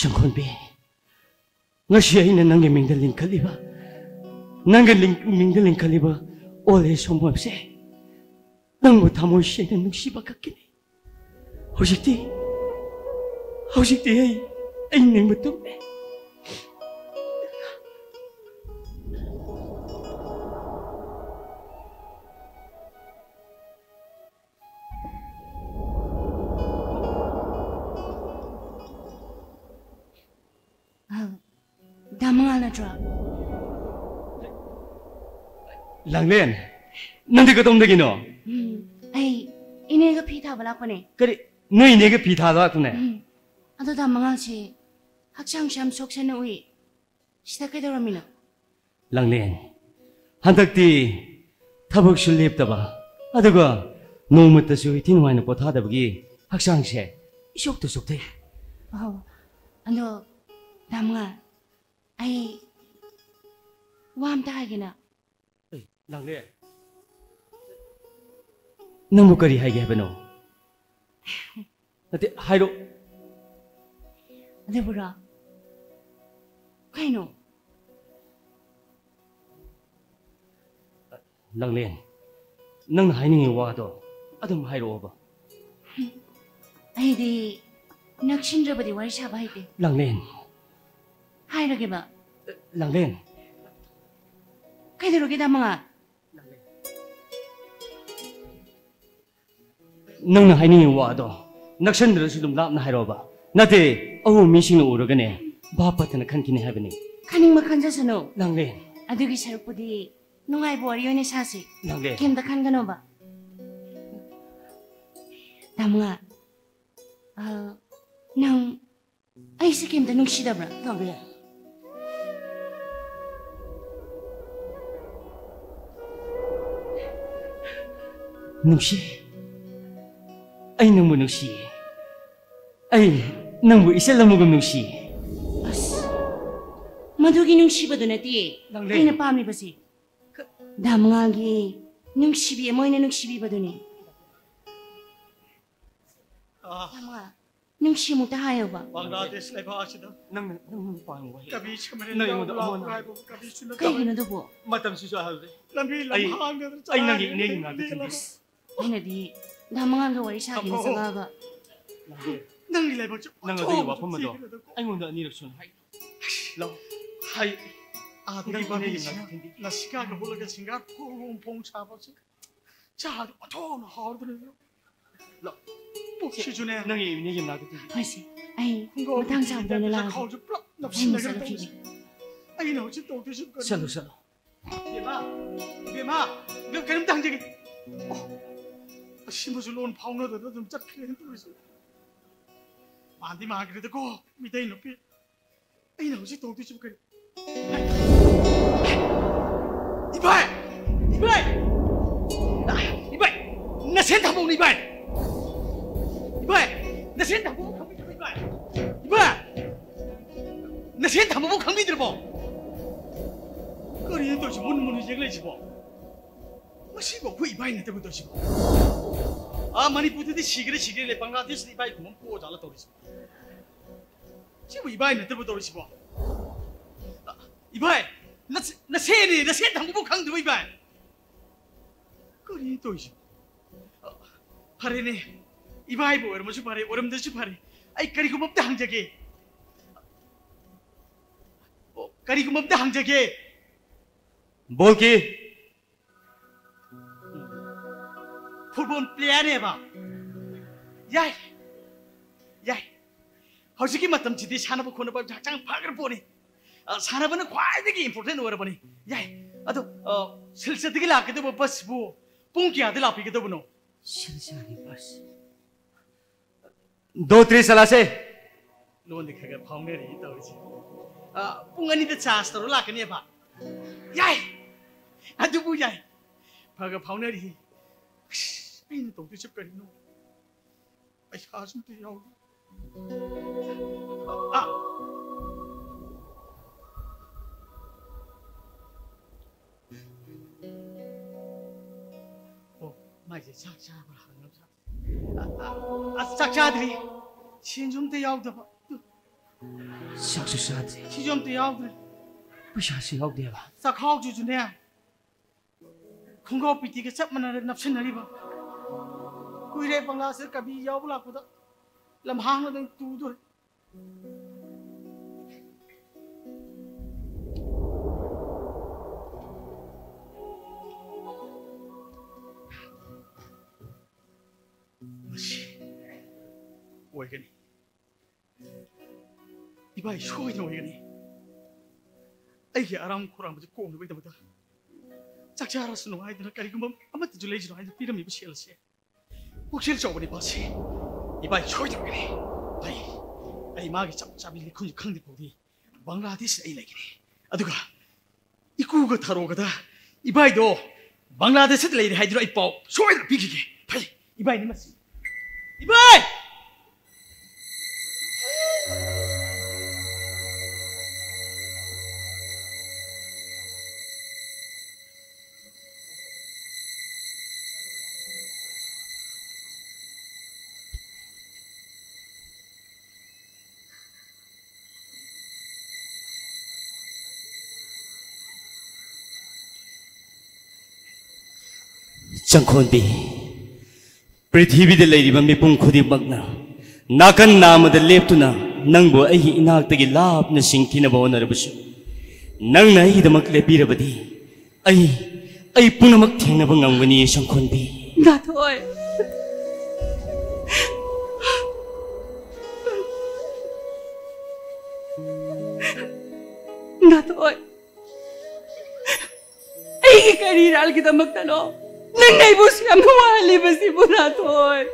ꯁꯪꯈꯣꯟꯕꯤ, ꯉꯁꯤ ꯑꯩꯅ ꯅꯪꯒꯤ ꯃꯤꯡꯗ ꯂꯤꯡꯈꯠꯂꯤꯕ, ꯅꯪꯒꯤ ꯂꯤꯡ-, ꯃꯤꯡꯗ ꯂꯤꯡꯈꯠꯂꯤꯕ old age home ꯍꯥꯏꯕꯁꯦ ꯅꯪꯕꯨ ꯊꯃꯣꯏ ꯁꯦꯡꯅ ꯅꯨꯡꯁꯤꯕ ꯈꯛꯀꯤꯅꯤ꯫ ꯍꯧꯖꯤꯛꯇꯤ, ꯍꯧꯖꯤꯛꯇꯤ ꯑꯩ, ꯑꯩ ꯅꯤꯡꯕ ꯇꯨꯝꯃꯦ꯫ ꯑ, ꯗꯥ ꯃꯉꯥꯜ ꯅꯠꯇ꯭ꯔꯣ? ꯂꯥꯡꯂꯦꯟ, ꯅꯪꯗꯤ ꯀꯗꯣꯝꯗꯒꯤꯅꯣ? ꯎꯝ, ꯑꯩ ꯏꯅꯦꯒ ꯐꯤ ꯊꯥꯕ ꯂꯥꯛꯄꯅꯦ꯫ ꯀꯔꯤ? ꯅꯣꯏ ꯏꯅꯦꯒ ꯐꯤ ꯊꯥꯕ ꯂꯥꯛꯄꯅꯦ? ꯎꯝ, ꯑꯗꯣ ꯗꯥ ꯃꯉꯥꯜꯁꯦ ꯍꯛꯆꯥꯡꯁꯦ ꯌꯥꯝ ꯁꯣꯛꯆꯟꯅ ꯎꯏ꯫ ꯁꯤꯗ ꯀꯩꯗꯧꯔꯝꯃꯤꯅꯣ? ꯂꯥꯡꯂꯦꯟ, ꯍꯟꯗꯛꯇꯤ ꯊꯕꯛꯁꯨ ꯂꯦꯞꯇꯕ, ꯑꯗꯨꯒ ꯅꯣꯡꯃꯇꯁꯨ ꯏꯊꯤ ꯅꯨꯡꯉꯥꯏꯅ ꯄꯣꯊꯥꯗꯕꯒꯤ ꯍꯛꯆꯥꯡꯁꯦ ꯏꯁꯣꯛꯇ ꯁꯣꯛꯊꯩ꯫ ꯑꯍꯣ, ꯑꯗꯣ ꯗꯥ ꯃꯉꯥꯜ, ꯑꯩ ꯋꯥ ꯑꯝꯇ ꯍꯥꯏꯒꯦꯅ꯫ ꯑꯦ, ꯂꯥꯡꯂꯦꯟ, ꯅꯪꯕꯨ ꯀꯔꯤ ꯍꯥꯏꯒꯦ ꯍꯥꯏꯕꯅꯣ? ꯅꯠꯇꯦ, ꯍꯥꯏꯔꯣ꯫ ꯑꯗꯨꯕꯨꯔꯣ? ꯀꯩꯅꯣ? ꯂꯥꯡꯂꯦꯟ, ꯅꯪꯅ ꯍꯥꯏꯅꯤꯡꯉꯤ ꯋꯥꯗꯣ ꯑꯗꯨꯝ ꯍꯥꯏꯔꯛꯑꯣꯕ꯫ ꯑꯩꯗꯤ ꯅꯛꯁꯤꯟꯗ꯭ꯔꯕꯗꯤ ꯋꯥꯔꯤ ꯁꯥꯕ ꯍꯩꯇꯦ꯫ ꯂꯥꯡꯂꯦꯟ꯫ ꯍꯥꯏꯔꯒꯦꯕ꯫ ꯂꯥꯡꯂꯦꯟ꯫ ꯀꯩꯗꯧꯔꯒꯦ, ꯗꯥ ꯃꯉꯥꯜ? ꯅꯪꯅ ꯍꯥꯏꯅꯤꯡꯉꯤ ꯋꯥꯗꯣ ꯅꯛꯁꯟꯗ꯭ꯔꯁꯨ ꯑꯗꯨꯝ ꯂꯥꯞꯅ ꯍꯥꯏꯔꯛꯑꯣꯕ꯫ ꯅꯠꯇꯦ, ꯑꯎꯕ ꯃꯤꯁꯤꯡꯅ ꯎꯔꯒꯅꯦ, ꯚꯥꯞ ꯐꯠꯇꯅ ꯈꯟꯈꯤꯅꯤ ꯍꯥꯏꯕꯅꯤ꯫ ꯈꯟꯅꯤꯡꯕ ꯈꯟꯖꯁꯅꯨ꯫ ꯂꯥꯡꯂꯦꯟ꯫ ꯑꯗꯨꯒꯤ ꯁꯔꯨꯛꯄꯨꯗꯤ ꯅꯨꯡꯉꯥꯏꯕ ꯋꯥꯔꯤ ꯑꯣꯏꯅ ꯁꯥꯁꯤ꯫ ꯂꯥꯡꯂꯦꯟ꯫ ꯀꯩꯝꯇ ꯈꯟꯒꯅꯣꯕ꯫ ꯗꯥ ꯃꯉꯥꯜ, ꯑ, ꯅꯪ ꯑꯩꯁꯦ ꯀꯩꯝꯇ ꯅꯨꯡꯁꯤꯗꯕ꯭ꯔꯥ? ꯂꯥꯡꯂꯦꯟ꯫ ꯅꯨꯡꯁꯤ꯫ ꯑꯩ ꯅꯪꯕꯨ ꯅꯨꯡꯁꯤ꯫ ꯑꯩ ꯅꯪꯕꯨ ꯏꯆꯜ ꯑꯃꯒꯨꯝ ꯅꯨꯡꯁꯤ꯫ ꯑꯁ, ꯃꯗꯨꯒꯤ ꯅꯨꯡꯁꯤꯕꯗꯨ ꯅꯠꯇꯦ ꯂꯥꯡꯂꯦꯟ꯫ ꯑꯩꯅ ꯄꯥꯝꯂꯤꯕꯁꯤ꯫ ꯗꯥ ꯃꯉꯥꯜꯒꯤ ꯅꯨꯡꯁꯤꯕꯤ ꯑꯃ ꯑꯣꯏꯅ ꯅꯨꯡꯁꯤꯕꯤꯕꯗꯨꯅꯤ꯫ ꯑꯥ꯫ ꯗꯥ ꯃꯉꯥꯜ, ꯅꯨꯡꯁꯤꯃꯨꯛꯇ ꯍꯥꯏꯌꯣꯕ꯫ ꯕꯪꯒ꯭ꯂꯥꯗꯦꯁ ꯂꯩꯕꯥꯛ ꯑꯁꯤꯗ ꯅꯪꯅ ꯅꯪ ꯄꯥꯝꯕ ꯋꯥꯍꯩ ꯀꯕꯤ ꯁꯃꯔꯦꯟꯗ꯭ꯔ ꯅꯪ ꯑꯩꯉꯣꯟꯗ ꯂꯥꯎ ꯑꯃꯨꯛ ꯍꯥꯏꯕ ꯀꯕꯤꯁꯨ ꯅꯠꯇꯕ꯫ ꯀꯩꯒꯤꯅꯣ ꯑꯗꯨꯕꯨ? ꯃꯇꯝꯁꯤꯁꯨ ꯑꯍꯜꯂꯦ꯫ ꯂꯝꯕꯤ ꯑꯩ ꯂꯝꯍꯥꯡꯗ ꯑꯩ ꯅꯪꯒꯤ ꯏꯅꯦꯒꯤ ꯃꯅꯥꯛꯇ ꯊꯤꯟꯕꯤꯌꯨ꯫ ꯑꯩꯅꯗꯤ ꯅꯍꯥ ꯃꯉꯥꯜꯒ ꯋꯥꯔꯤ ꯁꯥꯒꯦꯅ ꯊꯝꯃꯣ꯫ ꯆꯪꯉꯛꯑꯒ꯫ ꯅꯪꯒꯤ ꯂꯥꯏꯕꯛꯁꯦ ꯅꯪ ꯑꯗꯨꯒꯤ ꯑꯣꯟꯊꯣꯛꯅ ꯋꯥꯐꯝ ꯑꯗꯣ ꯊꯤꯈ꯭ꯔꯦꯗꯀꯣ꯫ ꯑꯩꯉꯣꯟꯗ ꯑꯅꯤꯔꯛ ꯁꯨꯅ ꯍꯥꯏ꯫ ꯂꯧ꯫ ꯍꯥꯏ꯫ ꯑꯥꯗꯒꯤ ꯅꯪ ꯏꯅꯦꯒꯤ ꯄꯥꯝꯕꯤꯁꯤꯅ ꯃꯅꯥꯛꯇ ꯊꯤꯟꯕꯤꯌꯨ꯫ ꯂꯁꯤꯀꯥꯒ ꯍꯨꯠꯂꯒ ꯁꯤꯡꯒꯥꯔ ꯐꯣꯡ ꯐꯣꯡ ꯁꯥꯕꯁꯦ ꯆꯥꯗꯤ ꯑꯣꯟꯊꯣꯛꯅ ꯍꯥꯎꯔꯗꯅ꯫ ꯂꯧ꯫ ꯄꯨꯛꯁꯤꯁꯨꯅꯦ꯫ ꯅꯪꯒꯤ ꯏꯅꯦꯒꯤ ꯃꯅꯥꯛꯇ ꯊꯤꯟꯕꯤꯌꯨ꯫ ꯍꯣꯏꯁꯦ, ꯑꯩ ꯈꯨꯡꯒꯪꯒꯤ ꯃꯇꯥꯡ ꯆꯥꯕꯗ ꯇꯥꯏꯞꯇ ꯑꯣꯏꯅ ꯂꯥꯛꯑꯒꯦ꯫ ꯆꯈꯥꯎꯁꯨ ꯄꯨꯂꯞ ꯑꯩ ꯅꯞꯁꯤꯟꯅꯈ꯭ꯔꯦ ꯆꯠꯂꯨꯈꯤꯒꯦ꯫ ꯇꯧꯔꯤꯁꯦ꯫ ꯑꯩꯅ ꯍꯧꯖꯤꯛ ꯇꯧꯗꯣꯏꯁꯤ ꯀꯔꯤꯅꯣ? ꯆꯠꯂꯨ, ꯆꯠꯂꯨ꯫ ꯏꯕꯦꯝꯃ, ꯏꯕꯦꯝꯃ, ꯅꯪ ꯀꯔꯤꯝꯇ ꯍꯪꯖꯒꯦ꯫ ꯑꯣ, ꯑꯁꯤꯃꯁꯨ ꯂꯣꯟ ꯐꯥꯎꯅꯗꯅ ꯑꯗꯨꯝ ꯆꯠꯈ꯭ꯔꯦꯅ ꯇꯧꯔꯤꯁꯦ꯫ ꯃꯥꯟꯗꯤ ꯃꯥꯟꯈ꯭ꯔꯦꯗꯀꯣ, ꯃꯤꯇꯩ ꯅꯨꯄꯤ꯫ ꯑꯩꯅ ꯍꯧꯖꯤꯛ ꯇꯧꯗꯣꯏꯁꯤꯕꯨ ꯀꯔꯤ? ꯏꯕꯥꯏ! ꯏꯕꯥꯏ! ꯏꯕꯥꯏ! ꯅꯁꯦꯟ ꯊꯝꯃꯧꯅꯦ, ꯏꯕꯥꯏ! ꯏꯕꯥꯏ! ꯅꯁꯦꯟ ꯊꯝꯃꯧ ꯈꯪꯕꯤꯗ꯭ꯔꯕꯣ, ꯏꯕꯥꯏ? ꯏꯕꯥꯏ! ꯅꯁꯦꯟ ꯊꯝꯃꯧ ꯈꯪꯕꯤꯗ꯭ꯔꯕꯣ? ꯀꯔꯤꯅꯣ ꯇꯧꯔꯤꯁꯤ? ꯃꯨꯟ ꯃꯨꯟꯅ ꯌꯦꯡ ꯂꯩꯁꯤꯕꯣ? ꯃꯁꯤꯕꯨ ꯑꯩꯈꯣꯏ ꯏꯕꯥꯏ ꯅꯠꯇꯕ ꯇꯧꯔꯤꯁꯤꯕꯣ? ꯑꯥ, ꯃꯅꯤꯄꯨꯔꯗꯗꯤ ꯁꯤꯒꯦꯔꯥ ꯁꯤꯒꯦꯔꯥ ꯂꯩ, ꯕꯪꯒ꯭ꯂꯥꯗꯦꯁꯇ ꯏꯕꯥꯏ ꯈꯨꯃꯝ ꯄꯣꯛꯑ ꯖꯥꯠꯂ ꯇꯧꯔꯤꯁꯤꯕꯣ? ꯁꯤꯕꯨ ꯏꯕꯥꯏ ꯅꯠꯇꯕ ꯇꯧꯔꯤꯁꯤꯕꯣ? ꯑ, ꯏꯕꯥꯏ! ꯅꯁ-, ꯅꯁꯦꯅꯦ, ꯅꯁꯦ ꯊꯝꯕꯕꯨ ꯈꯪꯗ꯭ꯔꯤꯕꯣ, ꯏꯕꯥꯏ? ꯀꯔꯤꯅꯣ ꯇꯧꯔꯤꯁꯤꯕꯣ? ꯑ, ꯐꯔꯦꯅꯦ, ꯏꯕꯥꯏꯕꯨ ꯑꯣꯏꯔꯝꯃꯁꯨ ꯐꯔꯦ, ꯑꯣꯏꯔꯝꯗ꯭ꯔꯁꯨ ꯐꯔꯦ, ꯑꯩ ꯀꯔꯤꯒꯨꯝꯕ ꯑꯝꯇ ꯍꯪꯖꯒꯦ꯫ ꯑꯣ, ꯀꯔꯤꯒꯨꯝꯕ ꯑꯝꯇ ꯍꯪꯖꯒꯦ꯫ ꯕꯣꯜꯀꯤ꯫ ꯐꯨꯠꯕꯣꯜ ꯄ꯭ꯂꯦꯌꯔꯅꯦꯕ꯫ ꯌꯥꯏ, ꯌꯥꯏ꯫ ꯍꯧꯖꯤꯛꯀꯤ ꯃꯇꯝꯁꯤꯗꯤ ꯁꯥꯟꯅꯕ ꯈꯣꯠꯅꯕ ꯍꯛꯆꯥꯡ ꯐꯈ꯭ꯔ ꯄꯣꯠꯅꯤ꯫ ꯑ, ꯁꯥꯟꯅꯕꯅ ꯈ꯭ꯋꯥꯏꯗꯒꯤ ꯏꯝꯄꯣꯔꯇꯦꯟ ꯑꯣꯏꯔꯕꯅꯤ꯫ ꯌꯥꯏ꯫ ꯑꯗꯣ, ꯑ, ꯁꯤꯜꯆꯔꯗꯒꯤ ꯂꯥꯛꯀꯗꯧꯕ ꯕꯁꯁꯤꯕꯨ ꯄꯨꯡ ꯀꯌꯥꯗ ꯂꯥꯛꯄꯤꯒꯗꯕꯅꯣ? ꯁꯤꯜꯆꯔꯒꯤ ꯕꯁ꯫ ꯗꯣ ꯇ꯭ꯔꯤ ꯆꯂꯥꯁꯦ꯫ ꯂꯣꯟꯗꯤ ꯈꯔ ꯈꯔ ꯐꯥꯎꯅꯔꯤ ꯇꯧꯔꯤꯁꯦ꯫ ꯑ, ꯄꯨꯡ ꯑꯅꯤꯗ ꯆꯥꯔꯖ ꯇꯧꯔ ꯂꯥꯛꯀꯅꯦꯕ꯫ ꯌꯥꯏ꯫ ꯑꯗꯨꯕꯨ ꯌꯥꯏ꯫ ꯈꯔ ꯈꯔ ꯐꯥꯎꯅꯔꯤ꯫ ꯑꯁ, ꯑꯩꯅ ꯇꯧꯗꯣꯏꯁꯦ ꯀꯔꯤꯅꯣ? ꯄꯩꯁꯥꯁꯨ ꯑꯝꯇ ꯌꯥꯎꯗꯦ꯫ ꯑ, ꯑ꯫ ꯑꯣ, ꯃꯥꯏꯁꯦ ꯆꯥꯛ ꯆꯥꯕ꯭ꯔꯥ ꯍꯪꯉꯝ ꯁꯥ-, ꯑ, ꯑ, ꯑꯁ, ꯆꯥꯛ ꯆꯥꯗ꯭ꯔꯤ꯫ ꯁꯦꯟꯁꯨ ꯑꯝꯇ ꯌꯥꯎꯗꯕ꯫ ꯆꯥꯛꯁꯨ ꯆꯥꯗ꯭ꯔꯦ꯫ ꯁꯤꯁꯨ ꯑꯝꯇ ꯌꯥꯎꯗ꯭ꯔꯦ꯫ ꯄꯩꯁꯥꯁꯨ ꯌꯥꯎꯗꯦꯕ꯫ ꯆꯥꯛꯈꯥꯎꯁꯤꯁꯨꯅꯦ, ꯈꯣꯡꯒ꯭ꯔꯥꯎ ꯄꯤꯇꯤꯒ ꯆꯞ ꯃꯥꯟꯅꯅ ꯅꯞꯁꯤꯟꯅꯔꯤꯕ꯫ ꯀꯨꯏꯔꯦ ꯕꯪꯂꯥꯁꯤꯗ ꯀꯕꯤ ꯌꯥꯎꯕ ꯂꯥꯛꯄꯗ꯫ ꯂꯝꯍꯥꯡꯗ ꯑꯣꯏꯅ ꯇꯨꯗꯣꯔꯦ꯫ ꯃꯁꯤ ꯑꯣꯏꯒꯅꯤ꯫ ꯏꯕꯥꯏ ꯁꯣꯏꯗꯅ ꯑꯣꯏꯒꯅꯤ꯫ ꯑꯩꯒꯤ ꯑꯔꯥꯝ ꯈꯧꯔꯥꯡꯕꯁꯦ ꯀꯣꯛꯅꯕꯒꯤꯗꯃꯛꯇ ꯆꯥꯛ ꯆꯥꯔꯁꯅꯨ ꯍꯥꯏꯗꯅ ꯀꯔꯤꯒꯨꯝꯕ ꯑꯃꯠꯇꯁꯨ ꯂꯩꯁꯅꯨ ꯍꯥꯏꯗꯅ ꯄꯤꯔꯝꯃꯤꯕ ꯁꯦꯜ ꯑꯁꯦ꯫ ꯄꯨꯛꯆꯦꯜ ꯆꯥꯎꯕ ꯅꯤꯄꯥꯁꯤ ꯏꯕꯥꯏ ꯁꯣꯏꯗꯅ ꯑꯣꯏꯒꯅꯤ꯫ ꯑꯩ, ꯑꯩ ꯃꯥꯒꯤ ꯆꯞ ꯆꯥꯕꯤ ꯂꯩꯈꯨꯝꯁꯨ ꯈꯪꯗ꯭ꯔꯤ ꯐꯥꯎꯗꯤ ꯕꯪꯒ꯭ꯂꯥꯗꯦꯁꯁꯤꯗ ꯑꯩ ꯂꯩꯒꯅꯤ꯫ ꯑꯗꯨꯒ ꯏꯀꯨꯒ ꯊꯔꯣꯒꯗ ꯏꯕꯥꯏꯗꯣ ꯕꯪꯒ꯭ꯂꯥꯗꯦꯁꯇ ꯂꯩꯔꯦ ꯍꯥꯏꯗꯨꯅ ꯑꯩ ꯄꯥꯎ ꯁꯣꯏꯗꯅ ꯄꯤꯈꯤꯒꯦ꯫ ꯐꯩ, ꯏꯕꯥꯏꯅꯤ ꯃꯁꯤ꯫ ꯏꯕꯥꯏ! ꯆꯪꯈꯣꯟꯕꯤ, ꯄ꯭ꯔꯤꯊꯤꯕꯤꯗ ꯂꯩꯔꯤꯕ ꯃꯤꯄꯨꯝ ꯈꯨꯗꯤꯡꯃꯛꯅ ꯅꯥꯀꯟ ꯅꯥꯝꯃꯗ ꯂꯦꯞꯇꯨꯅ ꯅꯪꯕꯨ ꯑꯩꯒꯤ ꯏꯅꯥꯛꯇꯒꯤ ꯂꯥꯞꯅ ꯆꯤꯡꯊꯤꯅꯕ ꯍꯣꯠꯅꯔꯕꯁꯨ, ꯅꯪꯅ ꯑꯩꯒꯤꯗꯃꯛ ꯂꯦꯞꯄꯤꯔꯕꯗꯤ, ꯑꯩ, ꯑꯩ ꯄꯨꯝꯅꯃꯛ ꯊꯦꯡꯅꯕ ꯉꯝꯒꯅꯤ, ꯁꯪꯈꯣꯟꯕꯤ꯫ ꯉꯥꯊꯣꯏ꯫ ꯉꯥꯊꯣꯏ꯫ ꯑꯩꯒꯤ ꯀꯔꯤ ꯏꯔꯥꯜꯒꯤꯗꯃꯛꯇꯅꯣ ꯅꯪꯅ ꯑꯩꯕꯨ ꯁꯨꯛ ꯌꯥꯝꯅ ꯋꯥꯍꯜꯂꯤꯕꯁꯤꯕꯨ, ꯉꯥꯊꯣꯏ?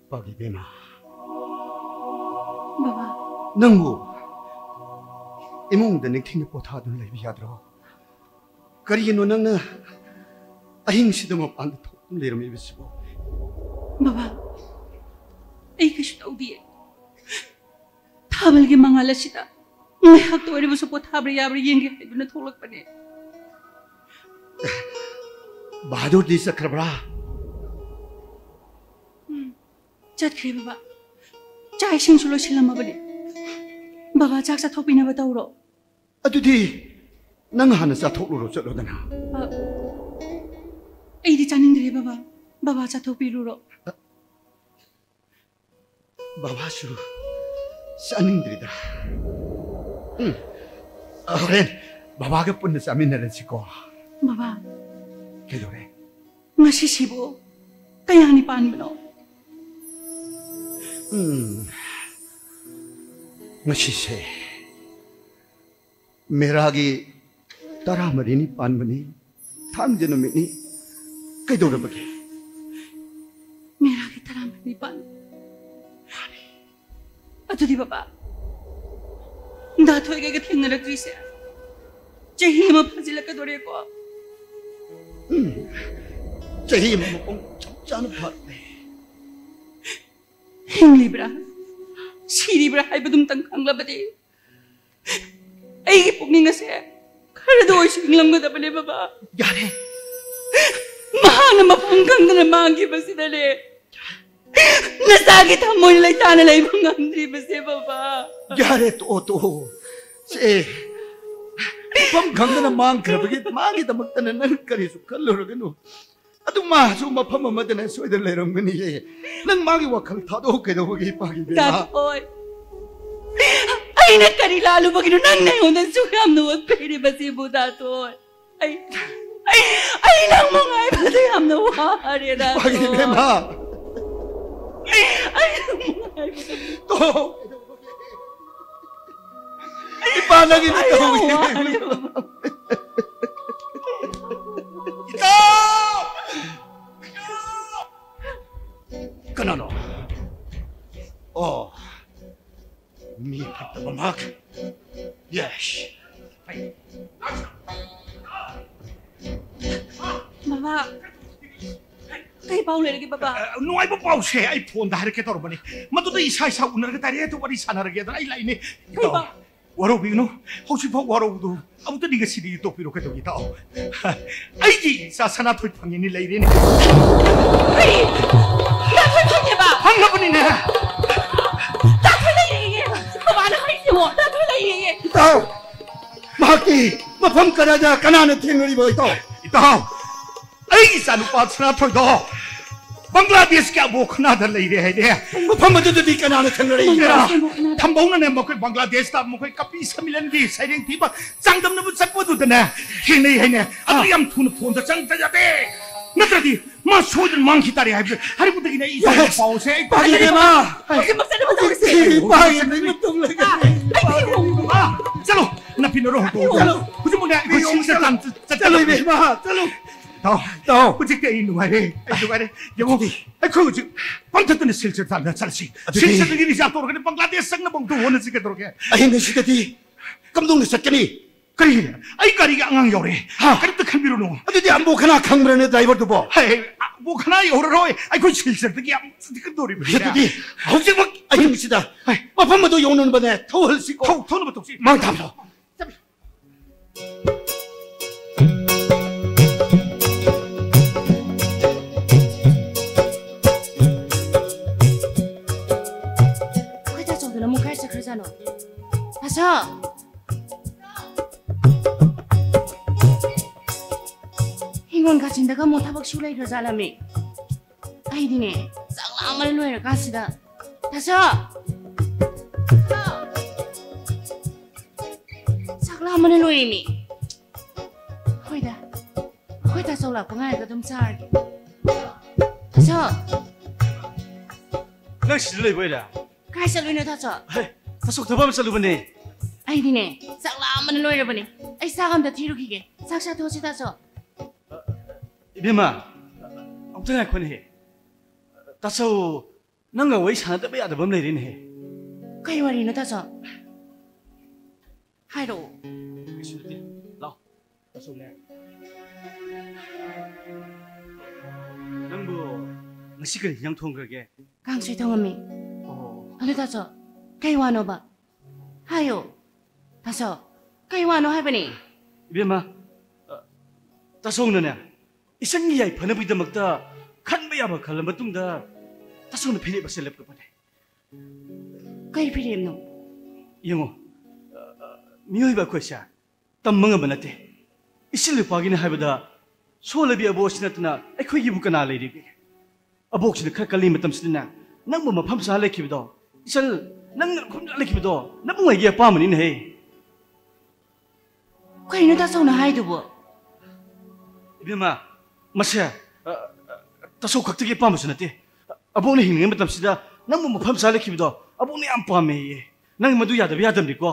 ꯄꯥꯕꯤ ꯕꯦꯝꯃ, ꯕꯕꯥ꯫ ꯅꯪꯕꯨ ꯏꯃꯨꯡꯗ ꯅꯤꯡꯊꯤꯅ ꯄꯣꯊꯥꯗꯨꯅ ꯂꯩꯕ ꯌꯥꯗ꯭ꯔꯣ? ꯀꯔꯤꯒꯤꯅꯣ ꯅꯪꯅ ꯑꯍꯤꯡꯁꯤꯗ ꯃꯄꯥꯟꯗ ꯊꯣꯛ ꯂꯩꯔꯝꯃꯤꯕꯁꯤꯕꯨ? ꯕꯕꯥ, ꯑꯩ ꯀꯩꯁꯨ ꯇꯧꯗꯤꯌꯦ꯫ ꯊꯥꯕꯜꯒꯤ ꯃꯉꯥꯜ ꯑꯁꯤꯗ ꯉꯥꯏꯍꯥꯛꯇ ꯑꯣꯏꯔꯕꯁꯨ ꯄꯣꯊꯥꯕ꯭ꯔꯥ ꯌꯥꯕ꯭ꯔꯥ ꯌꯦꯡꯒꯦ ꯍꯥꯏꯗꯨꯅ ꯊꯣꯛꯂꯛꯄꯅꯦ꯫ ꯕꯍꯥꯗꯨꯔꯗꯤ ꯆꯠꯈ꯭ꯔꯕ꯭ꯔꯥ? ꯎꯝ, ꯆꯠꯈ꯭ꯔꯦ ꯕꯕꯥ꯫ ꯆꯥꯛ ꯏꯁꯤꯡꯁꯨ ꯂꯣꯏꯁꯤꯜꯂꯝꯃꯕꯅꯦ꯫ ꯕꯕꯥ ꯆꯥꯛ ꯆꯥꯊꯣꯛꯄꯤꯅꯕ ꯇꯧꯔꯣ꯫ ꯑꯗꯨꯗꯤ ꯅꯪ ꯍꯥꯟꯅ ꯆꯥꯊꯣꯛꯂꯨꯔꯣ, ꯆꯠꯂꯣꯗꯅ꯫ ꯑ, ꯑꯩꯗꯤ ꯆꯥꯅꯤꯡꯗ꯭ꯔꯦ ꯕꯕꯥ꯫ ꯕꯕꯥ ꯆꯥꯊꯣꯛꯄꯤꯔꯨꯔꯣ꯫ ꯕꯕꯥꯁꯨ ꯆꯥꯅꯤꯡꯗ꯭ꯔꯤꯗ꯫ ꯎꯝ꯫ ꯍꯣꯔꯦꯟ ꯕꯕꯥꯒ ꯄꯨꯟꯅ ꯆꯥꯃꯤꯟꯅꯔꯁꯤꯀꯣ꯫ ꯕꯕꯥ꯫ ꯀꯩꯗꯧꯔꯦ? ꯉꯁꯤꯁꯤꯕꯨ ꯀꯌꯥꯅꯤ ꯄꯥꯟꯕꯅꯣ? ꯎꯝ꯫ ꯉꯁꯤꯁꯦ ꯃꯦꯔꯥꯒꯤ ꯇꯔꯥꯃꯔꯤꯅꯤ ꯄꯥꯟꯕꯅꯤ, ꯊꯥꯡꯖ ꯅꯨꯃꯤꯠꯅꯤ꯫ ꯀꯩꯗꯧꯔꯕꯒꯦ? ꯃꯦꯔꯥꯒꯤ ꯇꯔꯥꯃꯔꯤꯅꯤ ꯄꯥꯟꯕ꯫ ꯑꯗꯨꯗꯤ ꯕꯕꯥ, ꯗꯥ ꯊꯣꯏꯒ ꯊꯦꯡꯅꯔꯛꯇ꯭ꯔꯤꯁꯦ ꯆꯍꯤ ꯑꯃ ꯐꯥꯖꯤꯜꯂꯛꯀꯗꯣꯔꯦꯀꯣ꯫ ꯎꯝ, ꯆꯍꯤ ꯑꯃ ꯃꯄꯨꯡ ꯆꯞ ꯆꯥꯅ ꯐꯥꯔꯛꯂꯦ꯫ ꯍꯤꯡꯂꯤꯕ꯭ꯔꯥ, ꯁꯤꯔꯤꯕ꯭ꯔꯥ ꯍꯥꯏꯕꯗꯨꯝꯇꯪ ꯈꯪꯂꯕꯗꯤ ꯑꯩꯒꯤ ꯄꯨꯛꯅꯤꯡ ꯑꯁꯦ ꯈꯔꯗ ꯑꯣꯏꯁꯨ ꯏꯪꯂꯝꯒꯗꯕꯅꯦ ꯕꯕꯥ꯫ ꯌꯥꯔꯦ꯫ ꯃꯍꯥꯛꯅ ꯃꯐꯝ ꯈꯪꯗꯅ ꯃꯥꯡꯈꯤꯕꯁꯤꯗꯅꯦ ꯅꯆꯥꯒꯤ ꯊꯃꯣꯏ ꯂꯩꯇꯥꯅ ꯂꯩꯕ ꯉꯝꯗ꯭ꯔꯤꯕꯁꯦ ꯕꯕꯥ꯫ ꯌꯥꯔꯦ, ꯇꯣꯛꯑꯣ, ꯇꯣꯛꯑꯣ꯫ ꯁꯦ, ꯃꯐꯝ ꯈꯪꯗꯅ ꯃꯥꯡꯈ꯭ꯔꯕꯒꯤ ꯃꯥꯒꯤꯗꯃꯛꯇꯅ ꯅꯪ ꯀꯔꯤꯁꯨ ꯈꯜꯂꯨꯔꯒꯅꯨ꯫ ꯑꯗꯨ ꯃꯥꯁꯨ ꯃꯐꯝ ꯑꯃꯗꯅ ꯁꯣꯏꯗꯅ ꯂꯩꯔꯝꯒꯅꯤꯌꯦ꯫ ꯅꯪ ꯃꯥꯒꯤ ꯋꯥꯈꯜ ꯊꯥꯗꯣꯛꯑꯣ ꯀꯩꯗꯧꯕꯒꯤ ꯏꯄꯥꯒꯤ ꯕꯦꯝꯃ? ꯗꯥ ꯊꯣꯏ, ꯑꯩꯅ ꯀꯔꯤ ꯂꯥꯜꯂꯨꯕꯒꯤꯅꯣ ꯅꯪꯅ ꯑꯩꯉꯣꯟꯗ ꯑꯁꯨꯛ ꯌꯥꯝꯅ ꯑꯣꯠꯄꯤꯔꯤꯕꯁꯤꯕꯨ, ꯗꯥ ꯊꯣꯏ? ꯑꯩ, ꯑꯩ, ꯑꯩ ꯅꯪꯕꯨ ꯉꯥꯏꯕꯗ ꯌꯥꯝꯅ ꯋꯥꯔꯦ, ꯗꯥ ꯏꯄꯥꯒꯤ ꯊꯣꯏ꯫ ꯕꯦꯝꯃ꯫ ꯑꯩ ꯅꯪꯕꯨ ꯉꯥꯏꯕꯗ ꯇꯣ꯫ ꯏꯄꯥ ꯅꯪꯒꯤꯗꯤ ꯑꯩ ꯌꯥꯝ ꯇꯧꯏ꯫ ꯋꯥꯔꯦ, ꯕꯕꯥ꯫ ꯏꯇꯥꯎ! ꯀꯅꯥꯅꯣ? ꯑꯣ, ꯃꯤ ꯐꯠꯇꯕ ꯃꯍꯥꯛ꯫ ꯌꯦꯁ꯫ ꯕꯕꯥ, ꯀꯩ ꯄꯥꯎ ꯂꯩꯔꯒꯦ, ꯕꯕꯥ? ꯑ, ꯅꯨꯡꯉꯥꯏꯕ ꯄꯥꯎꯁꯦ ꯑꯩ ꯐꯣꯟꯗ ꯍꯥꯏꯔꯛꯀꯦ ꯇꯧꯔꯝꯕꯅꯤ꯫ ꯃꯗꯨꯗ ꯏꯁꯥ ꯏꯁꯥ ꯎꯅꯔꯒ ꯗꯥꯏꯔꯦꯛꯇ ꯋꯥꯔꯤ ꯁꯥꯟꯅꯔꯒꯦꯗꯅ ꯑꯩ ꯂꯥꯛꯏꯅꯦ꯫ ꯀꯩ ꯏꯇꯥꯎ, ꯄꯥꯎ? ꯋꯥꯔꯧꯕꯤꯒꯅꯨ꯫ ꯍꯧꯖꯤꯛꯐꯥꯎ ꯋꯥꯔꯧꯕꯗꯨ ꯑꯃꯨꯛꯇꯗꯤ ꯉꯁꯤꯗꯤ ꯇꯣꯛꯄꯤꯔꯣ ꯀꯩꯗꯧꯒꯦ, ꯏꯇꯥꯎ? ꯑꯩꯒꯤ ꯏꯆꯥ ꯁꯅꯥꯊꯣꯏ ꯐꯪꯉꯦꯅꯦ, ꯂꯩꯔꯦꯅꯦ꯫ ꯀꯔꯤ? ꯁꯅꯥꯊꯣꯏ ꯐꯪꯉꯦꯕ? ꯐꯪꯉꯕꯅꯤꯅꯦ꯫ ꯁꯅꯥꯊꯣꯏ ꯂꯩꯔꯦꯌꯦ꯫ ꯕꯕꯥꯅ ꯍꯥꯏꯁꯤꯕꯣ, ꯁꯅꯥꯊꯣꯏ ꯂꯩꯔꯦꯌꯦ꯫ ꯏꯇꯥꯎ, ꯃꯍꯥꯛꯀꯤ ꯃꯐꯝ ꯀꯗꯥꯏꯗ ꯀꯅꯥꯅ ꯊꯦꯡꯅꯔꯤꯕ, ꯏꯇꯥꯎ? ꯏꯇꯥꯎ, ꯑꯩꯒꯤ ꯏꯆꯥꯅꯨꯄꯥ ꯁꯅꯥꯊꯣꯏꯗꯣ ꯕꯪꯒ꯭ꯂꯥꯗꯦꯁꯀꯤ ꯑꯕꯣ ꯈꯅꯥꯗ ꯂꯩꯔꯦ ꯍꯥꯏꯔꯦ꯫ ꯃꯐꯝ ꯑꯗꯨꯗꯗꯤ ꯀꯅꯥꯅ ꯊꯦꯡꯅꯔꯛꯏ? ꯕꯪꯒ꯭ꯂꯥꯗꯦꯁꯀꯤ ꯑꯕꯣ ꯈꯅꯥꯗ? ꯊꯝꯕꯧꯅꯅꯦ ꯃꯈꯣꯏ ꯕꯪꯒ꯭ꯂꯥꯗꯦꯁꯇ ꯃꯈꯣꯏ ꯀꯄꯤ ꯁꯃꯤꯂꯟꯒꯤ ꯁꯩꯔꯦꯡ ꯊꯤꯕ ꯆꯥꯡꯗꯝꯅꯕ ꯆꯠꯄꯗꯨꯗꯅꯦ ꯊꯦꯡꯅꯩ ꯍꯥꯏꯅꯦ꯫ ꯑꯗꯨ ꯑꯥ꯫ ꯌꯥꯝ ꯊꯨꯅ ꯐꯣꯟꯗ ꯆꯪꯗ ꯌꯥꯗꯦ, ꯅꯠꯇ꯭ꯔꯗꯤ ꯃꯥ ꯁꯣꯏꯗꯅ ꯃꯥꯡꯈꯤ ꯇꯥꯔꯦ ꯍꯥꯏꯕꯁꯦ ꯍꯥꯏꯔꯛꯄꯗꯒꯤꯅꯦ ꯑꯩ ꯏꯇꯥꯎꯒꯤ ꯌꯥꯔꯦ꯫ ꯄꯥꯎꯁꯦ ꯑꯩ ꯄꯥꯈꯠꯂꯦ꯫ ꯏꯕꯦꯝꯃ꯫ ꯍꯧꯖꯤꯛꯃꯛ ꯆꯠꯅꯕ ꯇꯧꯔꯁꯤ꯫ ꯍꯧꯖꯤꯛꯇꯤ ꯏꯄꯥꯒꯤ ꯃꯇꯨꯡ ꯂꯩꯒꯅꯤ꯫ ꯑꯥ, ꯑꯩ ꯐꯤ ꯍꯣꯡꯉꯨ꯫ ꯑꯥ, ꯆꯠꯂꯣ, ꯅꯥꯄꯤ ꯅꯔꯣ ꯍꯧꯗꯣꯛꯑꯣ꯫ ꯆꯠꯂꯣ꯫ ꯍꯧꯖꯤꯛꯃꯛꯅꯦ ꯑꯩꯈꯣꯏ ꯏꯕꯦꯝꯃ, ꯁꯤꯡꯁ ꯆꯠꯂꯣ꯫ ꯇꯥꯟ ꯆꯠ-, ꯆꯠꯂꯣ, ꯆꯠꯂꯣ꯫ ꯏꯕꯦꯝꯃ, ꯆꯠꯂꯣ꯫ ꯇꯥꯎ, ꯇꯥꯎ꯫ ꯍꯧꯖꯤꯛꯇꯤ ꯑꯩ ꯅꯨꯡꯉꯥꯏꯔꯦ, ꯑꯩ ꯅꯨꯡꯉꯥꯏꯔꯦ꯫ ꯌꯦꯡꯉꯣ, ꯑꯗꯨꯗꯤ ꯑꯩꯈꯣꯏ ꯍꯧꯖꯤꯛ ꯄꯪꯊꯠꯇꯅ ꯁꯤꯜꯆꯔ ꯇꯥꯟꯅ ꯆꯠꯂꯁꯤ꯫ ꯑꯗꯨꯗꯤ ꯁꯤꯜꯆꯔꯗꯒꯤ ꯔꯤꯖꯥꯕ ꯇꯧꯔꯒꯅꯤ ꯕꯪꯒ꯭ꯂꯥꯗꯦꯁ ꯆꯪꯅꯕ ꯑꯃꯨꯛꯇ ꯍꯣꯠꯅꯁꯤ ꯀꯩꯗꯧꯔꯒꯦ? ꯑꯍꯤꯡ ꯑꯁꯤꯗꯗꯤ ꯀꯝꯗꯧꯅ ꯆꯠꯀꯅꯤ? ꯀꯔꯤ? ꯑꯩ ꯒꯥꯔꯤꯒ ꯑꯉꯥꯡ ꯌꯧꯔꯦ꯫ ꯍꯥ? ꯀꯔꯤꯝꯇ ꯈꯟꯕꯤꯔꯨꯅꯨ꯫ ꯑꯗꯨꯗꯤ ꯑꯝꯕꯣ ꯈꯅꯥ ꯈꯪꯕ꯭ꯔꯅꯦ ꯗ꯭ꯔꯥꯏꯚꯔꯗꯨꯕꯣ? ꯍꯦ, ꯑꯝꯕꯣ ꯈꯅꯥ ꯌꯧꯔꯔꯣꯏ꯫ ꯑꯩꯈꯣꯏ ꯁꯤꯜꯆꯔꯗꯒꯤ ꯌꯥꯝ ꯆꯠꯀꯗꯧꯔꯤꯕꯅꯤꯅ꯫ ꯑꯗꯨꯗꯤ ꯍꯧꯖꯤꯛꯃꯛ ꯑꯍꯤꯡꯁꯤꯗ ꯍꯣꯏ꯫ ꯃꯐꯝ ꯑꯗꯨ ꯌꯧꯅꯅꯕꯅꯦ ꯊꯧꯍꯜꯁꯤꯀꯣ꯫ ꯊꯧ-, ꯊꯧꯅꯕ ꯇꯧꯁꯤ꯫ ꯃꯥꯡ ꯊꯥꯕꯤꯔꯣ꯫ ꯑꯩꯈꯣꯏ ꯇꯥꯆꯧꯗꯨꯅ ꯑꯃꯨꯛ ꯀꯥꯏ ꯆꯠꯈ꯭ꯔꯖꯥꯠꯅꯣ? ꯇꯥꯆꯧ! ꯍꯤꯡꯒꯣꯜ ꯀꯥꯆꯤꯟꯗꯒ ꯑꯃꯨꯛ ꯊꯕꯛ ꯁꯨ ꯂꯩꯈ꯭ꯔꯖꯥꯠꯂꯃꯤ? ꯑꯩꯗꯤꯅꯦ, ꯆꯥꯛ ꯂꯥꯝꯕꯅ ꯂꯣꯏꯔꯀꯥꯟꯁꯤꯗ꯫ ꯇꯥꯆꯧ! ꯆꯥꯛ ꯂꯥꯝꯕꯅ ꯂꯣꯏꯔꯦꯃꯤ꯫ ꯍꯣꯏꯗ, ꯑꯩꯈꯣꯏ ꯇꯥꯆꯧ ꯂꯥꯛꯄ ꯉꯥꯏꯔꯒ ꯑꯗꯨꯝ ꯆꯥꯔꯒꯦ꯫ ꯇꯥꯆꯧ! ꯅꯪ ꯁꯤꯗ ꯂꯩꯕ ꯑꯣꯏꯔꯦ? ꯀꯥꯏ ꯆꯠꯂꯨꯏꯅꯣ, ꯇꯥꯆꯧ? ꯍꯦ, ꯇꯥꯆꯧ ꯊꯕꯛ ꯑꯃ ꯆꯠꯂꯨꯕꯅꯦ꯫ ꯑꯩꯗꯤꯅꯦ, ꯆꯥꯛ ꯂꯥꯝꯕꯅ ꯂꯣꯏꯔꯕꯅꯦ꯫ ꯑꯩ ꯆꯥꯛ ꯑꯝꯇ ꯊꯤꯔꯨꯈꯤꯒꯦ꯫ ꯆꯥꯛ ꯆꯥꯊꯣꯛꯑꯁꯤ, ꯇꯥꯆꯧ꯫ ꯏꯕꯦꯝꯃ, ꯑꯝꯇ ꯉꯥꯏꯈꯣꯅꯦꯍꯦ꯫ ꯇꯥꯆꯧ, ꯅꯪꯒ ꯋꯥꯔꯤ ꯁꯥꯟꯅꯗꯕ ꯌꯥꯗꯕ ꯑꯃ ꯂꯩꯔꯦꯅꯦꯍꯦ꯫ ꯀꯩ ꯋꯥꯔꯤꯅꯣ, ꯇꯥꯆꯧ? ꯍꯥꯏꯔꯛꯑꯣ꯫ ꯀꯩꯁꯨ ꯅꯠꯇꯦ꯫ ꯂꯥꯎ꯫ ꯇꯥꯆꯧꯅꯦ꯫ ꯅꯪꯕꯨ ꯉꯁꯤ ꯀꯔꯤ ꯍꯤꯟꯖꯥꯡ ꯊꯣꯡꯈ꯭ꯔꯒꯦ? ꯀꯥꯡꯁꯣꯏ ꯊꯣꯡꯉꯝꯃꯤ꯫ ꯑꯣ꯫ ꯑꯗꯨ ꯇꯥꯆꯧ, ꯀꯩ ꯋꯥꯅꯣꯕ? ꯍꯥꯏꯌꯣ꯫ ꯇꯥꯆꯧ, ꯀꯩ ꯋꯥꯅꯣ ꯍꯥꯏꯕꯅꯤ? ꯏꯕꯦꯝꯃ, ꯑ, ꯇꯥꯆꯧꯅꯅꯦ, ꯏꯆꯟꯒꯤ ꯌꯥꯏꯐꯅꯕꯒꯤꯗꯃꯛꯇ ꯈꯟꯕ ꯌꯥꯕ ꯈꯜꯂ ꯃꯇꯨꯡꯗ ꯇꯥꯆꯧꯅ ꯐꯤꯔꯦꯞ ꯑꯁꯤ ꯂꯦꯞꯄꯛꯄꯅꯦ꯫ ꯀꯩ ꯐꯤꯔꯦꯞꯅꯣ? ꯌꯦꯡꯉꯣ, ꯑ, ꯑ, ꯃꯤꯑꯣꯏꯕ ꯑꯩꯈꯣꯏꯁꯦ ꯇꯝꯕ ꯉꯝꯕ ꯅꯠꯇꯦ꯫ ꯏꯆꯤꯜ ꯏꯄꯥꯒꯤꯅꯤ ꯍꯥꯏꯕꯗ ꯁꯣꯜꯂꯕꯤ ꯑꯕꯣꯛ ꯑꯁꯤ ꯅꯠꯇꯅ ꯑꯩꯈꯣꯏꯒꯤꯕꯨ ꯀꯅꯥ ꯂꯩꯔꯤꯒꯦ? ꯑꯕꯣꯛꯁꯤꯅ ꯈꯔ ꯀꯜꯂꯤ ꯃꯇꯝꯁꯤꯗꯅꯦ, ꯅꯪꯕꯨ ꯃꯐꯝ ꯆꯥ ꯂꯩꯈꯤꯕꯗꯣ, ꯏꯆꯜ, ꯅꯪꯅ ꯃꯐꯝ ꯆꯥ ꯂꯩꯈꯤꯕꯗꯣ ꯅꯕꯨꯡ ꯑꯩꯒꯤ ꯑꯄꯥꯝꯕꯅꯤꯅꯦꯍꯦ꯫ ꯀꯩꯅꯣ ꯇꯥꯆꯧꯅ ꯍꯥꯏꯗꯨꯕꯣ? ꯏꯕꯦꯝꯃ, ꯃꯁꯦ, ꯑ, ꯑ, ꯇꯥꯆꯧ ꯈꯛꯇꯒꯤ ꯑꯄꯥꯝꯕꯁꯨ ꯅꯠꯇꯦ꯫ ꯑꯕꯣꯛꯅ ꯍꯤꯡꯂꯤꯉꯩ ꯃꯇꯝꯁꯤꯗ ꯅꯪꯕꯨ ꯃꯐꯝ ꯆꯥ ꯂꯩꯈꯤꯕꯗꯣ ꯑꯕꯣꯛꯅ ꯌꯥꯝ ꯄꯥꯝꯃꯦꯌꯦ꯫ ꯅꯪ ꯃꯗꯨ ꯌꯥꯗꯕ ꯌꯥꯗꯕꯅꯤꯀꯣ꯫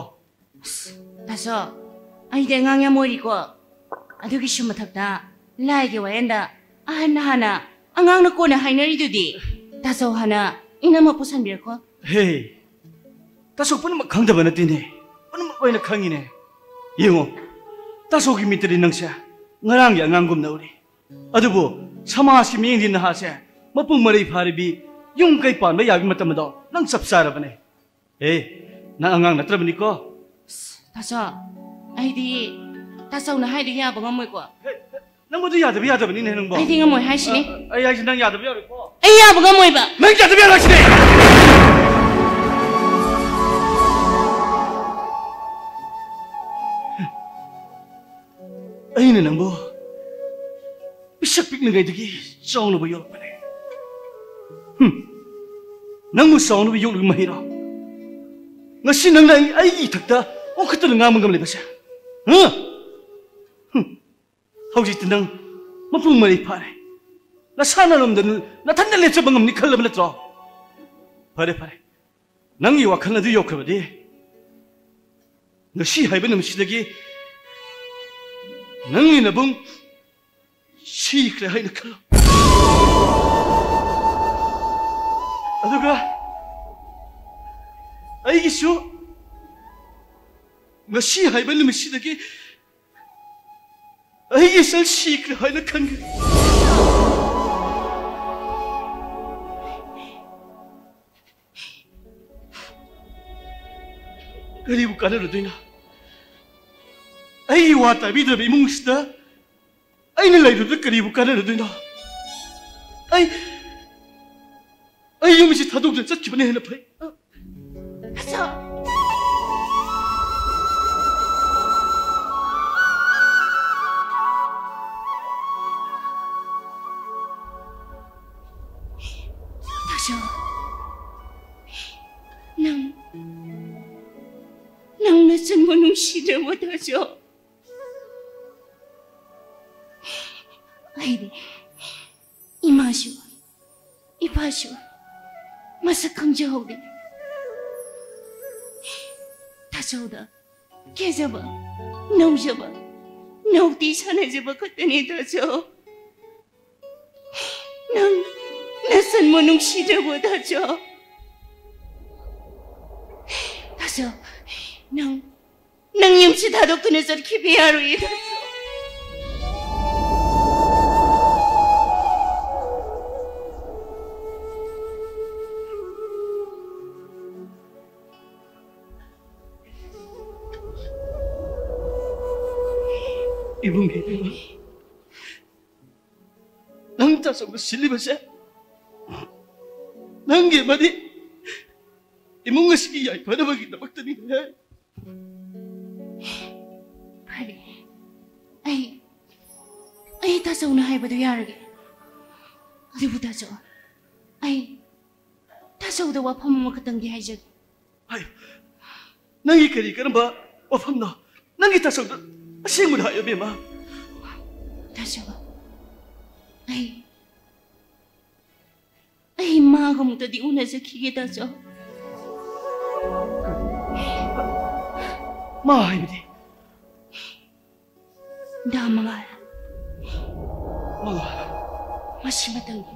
ꯑꯁ, ꯇꯥꯆꯧ, ꯑꯩꯗꯤ ꯑꯉꯥꯡ ꯌꯥꯝ ꯑꯣꯏꯔꯤꯀꯣ꯫ ꯑꯗꯨꯒꯤꯁꯨ ꯃꯊꯛꯇ ꯂꯥꯏꯒꯤ ꯋꯥꯌꯦꯜꯗ ꯑꯍꯟꯅ ꯍꯥꯟꯅ, ꯑꯉꯥꯡꯅ ꯀꯣꯟꯅ ꯍꯥꯏꯅꯔꯤꯗꯨꯗꯤ꯫ ꯇꯥꯆꯧ ꯍꯥꯟꯅ ꯏꯅꯝꯃ ꯄꯨꯁꯟꯕꯤꯔꯛꯈꯣ꯫ ꯍꯦ, ꯇꯥꯆꯧ ꯄꯨꯝꯅꯃꯛ ꯈꯪꯗꯕ ꯅꯠꯇꯦꯅꯦ, ꯄꯨꯝꯅꯃꯛ ꯂꯣꯏꯅ ꯈꯪꯉꯤꯅꯦ꯫ ꯌꯦꯡꯉꯣ, ꯇꯥꯆꯧꯒꯤ ꯃꯤꯠꯇꯗꯤ ꯅꯪꯁꯦ ꯉꯔꯥꯡꯒꯤ ꯑꯉꯥꯡꯒꯨꯝꯅ ꯎꯔꯤ꯫ ꯑꯗꯨꯕꯨ ꯁꯃꯥꯖꯀꯤ ꯃꯤꯠꯌꯦꯡꯗꯤ ꯅꯍꯥꯁꯦ ꯃꯄꯨꯡ ꯃꯔꯩ ꯐꯥꯔꯕꯤ, ꯌꯨꯝ ꯀꯩ ꯄꯥꯟꯕ ꯌꯥꯕꯒꯤ ꯃꯇꯝ ꯑꯗꯣ ꯅꯪ ꯆꯞ ꯆꯥꯔꯕꯅꯦ꯫ ꯑꯦ, ꯅꯪ ꯑꯉꯥꯡ ꯅꯠꯇ꯭ꯔꯕꯅꯤꯀꯣ꯫ ꯑꯁ, ꯇꯥꯆꯧ, ꯑꯩꯗꯤ ꯇꯥꯆꯧꯅ ꯍꯥꯏꯗꯣ ꯌꯥꯕ ꯉꯝꯃꯣꯏꯀꯣ꯫ ꯍꯦ, ꯅꯪ ꯃꯗꯨ ꯌꯥꯗꯕ ꯌꯥꯗꯕꯅꯤꯅꯦ ꯅꯪꯕꯣ꯫ ꯑꯩꯗꯤ ꯉꯝꯃꯣꯏ ꯍꯥꯏꯁꯤꯅꯤ꯫ ꯑ, ꯑꯩ ꯍꯥꯏꯁꯤ ꯅꯪ ꯌꯥꯗꯕ ꯌꯥꯔꯣꯏꯀꯣ꯫ ꯑꯩ ꯌꯥꯕ ꯉꯝꯃꯣꯏꯕ꯫ ꯅꯪ ꯌꯥꯗꯕ ꯌꯥꯔꯣꯏ ꯍꯥꯏꯁꯤꯅꯦ꯫ ꯑꯩꯅ ꯅꯪꯕꯨ ꯄꯤꯁꯛ ꯄꯤꯛꯂꯤꯉꯩꯗꯒꯤ ꯆꯥꯎꯅꯕ ꯌꯣꯛꯂꯛꯄꯅꯦ꯫ ꯍꯨꯝ, ꯅꯪꯕꯨ ꯆꯥꯎꯅꯕ ꯌꯣꯛꯂꯤꯕ ꯃꯍꯩꯔꯣ? ꯉꯁꯤ ꯅꯪꯅ ꯑꯩ, ꯑꯩꯒꯤ ꯏꯊꯛꯇ ꯑꯣꯟꯈꯠꯇꯨꯅ ꯉꯥꯡꯕ ꯉꯝꯂꯤꯕꯁꯦ? ꯍꯥ? ꯍꯨꯝ, ꯍꯧꯖꯤꯛꯇꯤ ꯅꯪ ꯃꯄꯨꯡ ꯃꯔꯩ ꯐꯥꯔꯦ꯫ ꯅꯁꯥꯅ ꯂꯣꯝꯗ ꯅꯊꯟꯗ ꯂꯦꯞꯆꯕ ꯉꯝꯅꯤ ꯈꯜꯂꯕ ꯅꯠꯇ꯭ꯔꯣ? ꯐꯔꯦ, ꯐꯔꯦ, ꯅꯪꯒꯤ ꯋꯥꯈꯜ ꯑꯗꯨ ꯌꯧꯈ꯭ꯔꯕꯗꯤ, ꯉꯁꯤ ꯍꯥꯏꯕ ꯅꯨꯃꯤꯠꯁꯤꯗꯒꯤ ꯅꯪꯒꯤ ꯅꯕꯨꯡ ꯁꯤꯈ꯭ꯔꯦ ꯍꯥꯏꯅ ꯈꯜꯂꯣ꯫ ꯑꯗꯨꯒ ꯑꯩꯒꯤꯁꯨ ꯉꯁꯤ ꯍꯥꯏꯕ ꯅꯨꯃꯤꯠꯁꯤꯗꯒꯤ ꯑꯩꯒꯤ ꯏꯆꯜ ꯁꯤꯈ꯭ꯔꯦ ꯍꯥꯏꯅ ꯈꯟꯒꯅꯤ꯫ ꯀꯔꯤꯕꯨ ꯀꯥꯟꯅꯔꯨꯗꯣꯏꯅꯣ? ꯑꯩꯒꯤ ꯋꯥ ꯇꯥꯕꯤꯗ꯭ꯔꯕ ꯏꯃꯨꯡꯁꯤꯗ ꯑꯩꯅ ꯂꯩꯔꯨꯕꯗ ꯀꯔꯤꯕꯨ ꯀꯥꯟꯅꯔꯨꯗꯣꯏꯅꯣ? ꯑꯩ, ꯑꯩ ꯌꯨꯝꯁꯤ ꯊꯥꯗꯣꯛꯇꯨꯅ ꯆꯠꯈꯤꯕꯅ ꯍꯦꯟꯅ ꯐꯩ꯫ ꯑꯆꯥ꯫ ꯇꯥꯆꯧ, ꯅꯪ, ꯅꯪ ꯅꯆꯟꯕꯨ ꯅꯨꯡꯁꯤꯗ꯭ꯔꯕꯣ, ꯇꯥꯆꯧ? ꯑꯩꯗꯤ ꯏꯃꯥꯁꯨ ꯏꯄꯥꯁꯨ ꯃꯁꯛ ꯈꯪꯖꯍꯧꯗꯦ꯫ ꯇꯥꯆꯧꯗ ꯀꯦꯖꯕ, ꯅꯧꯖꯕ, ꯅꯧꯇꯤ ꯁꯥꯟꯅꯖꯕ ꯈꯛꯇꯅꯤ, ꯇꯥꯆꯧ꯫ ꯅꯪ ꯅꯆꯟꯕꯨ ꯅꯨꯡꯁꯤꯗ꯭ꯔꯕꯣ, ꯇꯥꯆꯧ? ꯇꯥꯆꯧ, ꯅꯪ, ꯅꯪ ꯌꯨꯝꯁꯤ ꯊꯥꯗꯣꯛꯇꯨꯅ ꯆꯠꯈꯤꯕ ꯌꯥꯔꯣꯏꯌꯦ, ꯇꯥꯆꯧ꯫ ꯏꯕꯨꯡꯒꯤ ꯏꯕꯦꯝꯃ, ꯅꯪ ꯇꯥꯆꯧꯅ ꯁꯤꯜꯂꯤꯕꯁꯦ ꯅꯪꯒꯤ ꯑꯃꯗꯤ ꯏꯃꯨꯡ ꯑꯁꯤꯒꯤ ꯌꯥꯏꯐꯅꯕꯒꯤꯗꯃꯛꯇꯅꯤꯅꯦ꯫ ꯐꯔꯦ, ꯑꯩ, ꯑꯩ ꯇꯥꯆꯧꯅ ꯍꯥꯏꯕꯗꯨ ꯌꯥꯔꯒꯦ꯫ ꯑꯗꯨꯕꯨ ꯇꯥꯆꯧ, ꯑꯩ ꯇꯥꯆꯧꯗ ꯋꯥꯐꯝ ꯑꯃꯈꯛꯇꯪꯗꯤ ꯍꯥꯏꯖꯒꯦ꯫ ꯍꯥꯏꯌꯨ꯫ ꯅꯪꯒꯤ ꯀꯔꯤ ꯀꯔꯝꯕ ꯋꯥꯐꯝꯅꯣ? ꯅꯪꯒꯤ ꯇꯥꯆꯧꯗ ꯑꯁꯦꯡꯕꯗꯣ ꯍꯥꯏꯌꯨ, ꯏꯕꯦꯝꯃ꯫ ꯇꯥꯆꯧ, ꯑꯩ, ꯑꯩ ꯃꯥꯒ ꯑꯃꯨꯛꯇꯗꯤ ꯎꯅꯖꯈꯤꯒꯦ, ꯇꯥꯆꯧ꯫ ꯃꯥ ꯍꯥꯏꯕꯗꯤ? ꯗꯥ ꯃꯉꯥꯜ꯫ ꯃꯉꯥꯜ꯫ ꯃꯁꯤꯃꯇꯪꯗꯤ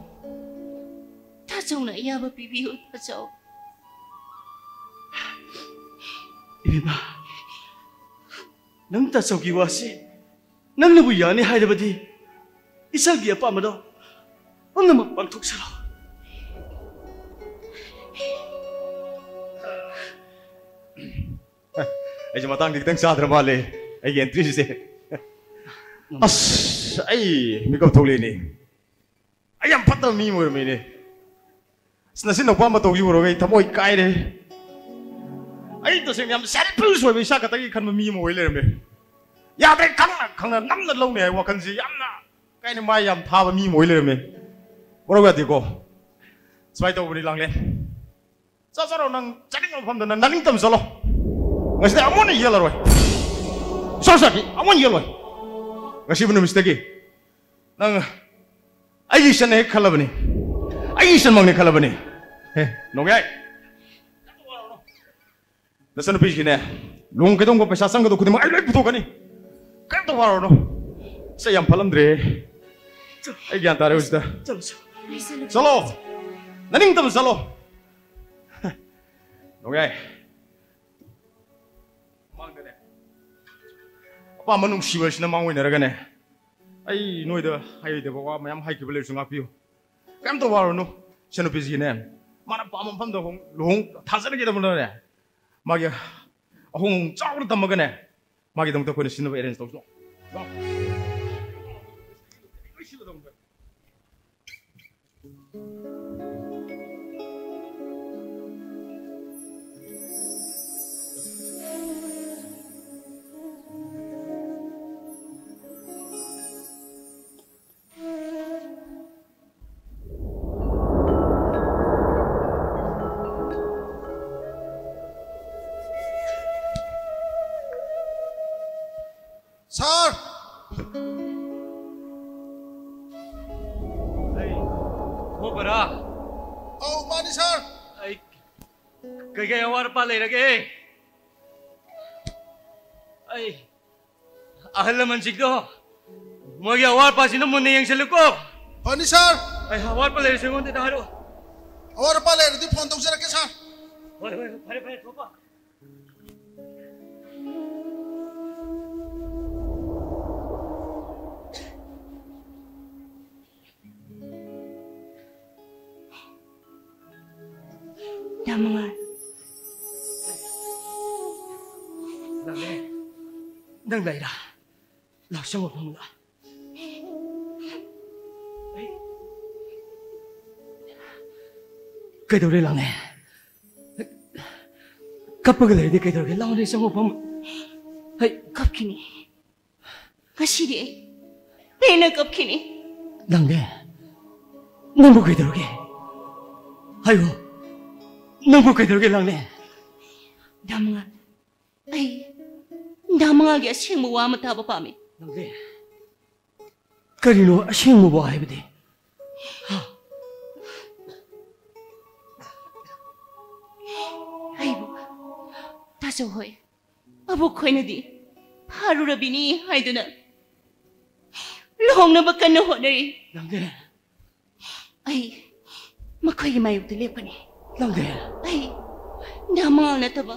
ꯇꯥꯆꯧꯅ ꯑꯌꯥꯕ ꯄꯤꯕꯤꯌꯨ, ꯇꯥꯆꯧ꯫ ꯏꯕꯦꯝꯃ, ꯅꯪ ꯇꯥꯆꯧꯒꯤ ꯋꯥꯁꯤ ꯅꯪꯅꯕꯨ ꯌꯥꯅꯤ ꯍꯥꯏꯔꯕꯗꯤ ꯏꯆꯜꯒꯤ ꯑꯄꯥꯝꯕꯗꯣ ꯄꯨꯝꯅꯃꯛ ꯄꯥꯡꯊꯣꯛꯆꯔꯣ꯫ ꯑꯩꯁꯦ ꯃꯇꯥꯡꯗꯤ ꯈꯤꯇꯪ ꯆꯥꯗ꯭ꯔ ꯃꯥꯜꯂꯦ, ꯑꯩꯒꯤ entry ꯁꯦ꯫ ꯑꯁ, ꯑꯩ ꯃꯤꯀꯞ ꯊꯣꯛꯂꯛꯏꯅꯦ꯫ ꯑꯩ ꯌꯥꯝ ꯐꯠꯇꯕ ꯃꯤ ꯑꯃ ꯑꯣꯏꯔꯝꯃꯦꯅꯦ꯫ ꯑꯁ, ꯅꯆꯤꯟ ꯅꯅꯥꯎꯄꯥ ꯃꯇꯧꯁꯤ ꯎꯔꯒ ꯑꯩ ꯊꯃꯣꯏ ꯀꯥꯏꯔꯦ꯫ ꯑꯩ ꯇꯁꯦꯡꯅ ꯌꯥꯝ selfish ꯑꯣꯏꯕ, ꯏꯁꯥ ꯈꯛꯇꯒꯤ ꯈꯟꯕ ꯃꯤ ꯑꯃ ꯑꯣꯏ ꯂꯩꯔꯝꯃꯦ꯫ ꯌꯥꯗ꯭ꯔꯦ, ꯈꯪꯅ ꯈꯪꯅ ꯅꯝꯅ ꯂꯧꯅꯤ ꯍꯥꯏꯕ ꯋꯥꯈꯜꯁꯤ ꯌꯥꯝꯅ ꯀꯥꯏꯅ ꯃꯥꯏ ꯌꯥꯝ ꯊꯥꯕ ꯃꯤ ꯑꯃ ꯑꯣꯏ ꯂꯩꯔꯝꯃꯦ꯫ ꯋꯥꯔꯧ ꯌꯥꯗꯦꯀꯣ꯫ ꯁꯨꯃꯥꯏꯅ ꯇꯧꯕꯅꯤ, ꯂꯥꯡꯂꯦꯟ꯫ ꯆꯠꯆꯔꯣ, ꯅꯪ ꯆꯠꯅꯤꯡꯕ ꯃꯐꯝꯗ ꯅꯪ ꯅꯅꯤꯡꯇꯝ ꯆꯠꯂꯣ꯫ ꯉꯁꯤꯗꯤ ꯑꯃꯨꯛ ꯍꯟꯅ ꯌꯦꯜꯂꯔꯣꯏ꯫ ꯁꯣꯔ ꯁꯥꯈꯤ ꯑꯃꯨꯛ ꯍꯟꯅ ꯌꯦꯜꯂꯣꯏ꯫ ꯉꯁꯤꯕꯨ ꯅꯨꯃꯤꯠꯁꯤꯗꯒꯤ ꯅꯪ ꯑꯩꯒꯤ ꯏꯆꯟꯅ ꯍꯦꯛ ꯈꯜꯂꯕꯅꯤ, ꯑꯩꯒꯤ ꯏꯆꯟꯃꯛꯅꯤ ꯈꯜꯂꯕꯅꯤ꯫ ꯍꯦ, ꯅꯣꯡꯌꯥꯏ, ꯅꯆꯟꯅꯨꯄꯤꯁꯤꯒꯤꯅꯦ, ꯂꯨꯍꯣꯡ ꯀꯩꯗꯧꯕ ꯄꯩꯁꯥ ꯆꯪꯒꯗꯧ ꯈꯨꯗꯤꯡꯃꯛ ꯑꯩ ꯂꯣꯏ ꯄꯨꯊꯣꯛꯀꯅꯤ꯫ ꯀꯔꯤꯝꯇ ꯋꯥꯔꯨꯔꯅꯨ꯫ ꯁꯦ, ꯌꯥꯝ ꯐꯠꯂꯝꯗ꯭ꯔꯦ꯫ ꯑꯩ ꯒ꯭ꯌꯥꯟ ꯇꯥꯔꯦ ꯍꯧꯖꯤꯛꯇ꯫ ꯆꯠꯂꯣ, ꯆꯠꯂꯣ꯫ ꯆꯠꯂꯣ, ꯅꯅꯤꯡꯇꯝꯅ ꯆꯠꯂꯣ꯫ ꯅꯣꯡꯌꯥꯏ, ꯃꯥꯡꯗꯅꯦ, ꯑꯄꯥꯝꯕ ꯅꯨꯡꯁꯤꯕ ꯑꯁꯤꯅ ꯃꯥꯡꯑꯣꯏꯅꯔꯒꯅꯦ, ꯑꯩ ꯅꯣꯏꯗ ꯍꯥꯏꯔꯣꯏꯗꯕ ꯋꯥ ꯃꯌꯥꯝ ꯍꯥꯏꯈꯤꯕ ꯂꯩꯔꯁꯨ ꯉꯥꯛꯄꯤꯌꯨ꯫ ꯀꯩꯝꯇ ꯋꯥꯔꯨꯅꯨ꯫ ꯏꯆꯟꯅꯨꯄꯤꯁꯤꯒꯤꯅꯦ, ꯃꯥꯅ ꯄꯥꯝꯕ ꯃꯐꯝꯗ ꯍꯣꯡ-, ꯂꯨꯍꯣꯡ ꯊꯥꯖꯔꯒꯦꯗꯕꯅꯦ꯫ ꯃꯥꯒꯤ ꯑꯍꯣꯡ ꯆꯥꯎꯅ ꯇꯝꯃꯒꯅꯦ, ꯃꯥꯒꯤꯗꯃꯛꯇ ꯑꯩꯈꯣꯏꯅ ꯁꯤꯟꯅꯕ arrange ꯇꯧꯁꯤ꯫ ꯂꯥꯛꯑꯣ꯫ ꯂꯣꯏ ꯁꯤꯜꯂꯗꯧꯅꯤ꯫ Sir! ꯑꯩ ꯊꯣꯛꯄꯔꯥ? ꯑꯧ, ꯃꯥꯅꯤ, sir꯫ ꯑꯩ ꯀꯩꯀꯩ ꯑꯋꯥꯠ ꯑꯄꯥ ꯂꯩꯔꯒꯦ? ꯑꯩ ꯑꯍꯜ ꯂꯃꯟꯁꯤꯡꯗꯣ, ꯃꯣꯏꯒꯤ ꯑꯋꯥꯠ ꯑꯄꯥꯁꯤꯡꯗꯣ ꯃꯨꯟꯅ ꯌꯦꯡꯁꯤꯜꯂꯨꯀꯣ꯫ ꯐꯅꯤ, sir꯫ ꯑꯩ ꯑꯋꯥꯠꯄ ꯂꯩꯔꯁꯨ ꯑꯩꯉꯣꯟꯗ ꯍꯥꯏꯔꯛꯑꯣ꯫ ꯑꯋꯥꯠ ꯑꯄꯥ ꯂꯩꯔꯗꯤ phone ꯇꯧꯖꯔꯛꯀꯦ, sir꯫ ꯍꯣꯏ, ꯍꯣꯏ, ꯍꯣꯏ, ꯐꯔꯦ, ꯐꯔꯦ, ꯊꯣꯛꯄ꯫ ꯌꯥꯝ ꯅꯨꯡꯉꯥꯏ꯫ ꯅꯪ ꯂꯩꯔꯥ? ꯂꯥꯛ, ꯆꯪꯉꯣ ꯐꯃꯨꯡꯗ꯫ ꯀꯩꯗꯧꯔꯦ ꯂꯥꯡꯂꯦꯟ? ꯀꯞꯄꯒ ꯂꯩꯔꯗꯤ ꯀꯩꯗꯧꯔꯒꯦ? ꯂꯥꯡꯂꯦꯟ, ꯆꯪꯉꯣ ꯐꯃꯨꯡ꯫ ꯍꯩ꯫ ꯀꯞꯈꯤꯅꯤ꯫ ꯉꯁꯤꯗꯤ ꯑꯩ ꯄꯦꯟꯅ ꯀꯞꯈꯤꯅꯤ꯫ ꯂꯥꯡꯂꯦꯟ, ꯅꯪꯕꯨ ꯀꯩꯗꯧꯔꯒꯦ? ꯍꯥꯏꯌꯨ, ꯅꯪꯕꯨ ꯀꯩꯗꯧꯔꯒꯦ ꯂꯥꯡꯂꯦꯟ? ꯗꯥ ꯃꯉꯥꯜ, ꯑꯩ ꯗꯥ ꯃꯉꯥꯜꯒꯤ ꯑꯁꯦꯡꯕ ꯋꯥ ꯑꯃ ꯇꯥꯕ ꯄꯥꯝꯃꯤ꯫ ꯂꯥꯡꯂꯦꯟ, ꯀꯔꯤꯅꯣ ꯑꯁꯦꯡꯕ ꯋꯥ ꯍꯥꯏꯕꯗꯤ? ꯍꯥ? ꯑꯩꯕꯨ ꯇꯥꯆꯧ ꯍꯣꯏ, ꯑꯕꯣꯛ ꯈꯣꯏꯅꯗꯤ ꯐꯥꯔꯨꯔꯕꯤꯅꯤ ꯍꯥꯏꯗꯨꯅ ꯂꯨꯍꯣꯡꯅꯕ ꯀꯟꯅ ꯍꯣꯠꯅꯔꯤ꯫ ꯂꯥꯡꯂꯦꯟ꯫ ꯑꯩ ꯃꯈꯣꯏꯒꯤ ꯃꯥꯌꯣꯛꯇ ꯂꯦꯞꯀꯅꯤ꯫ ꯂꯥꯡꯂꯦꯟ꯫ ꯑꯩ ꯗꯥ ꯃꯉꯥꯜ ꯅꯠꯇꯕ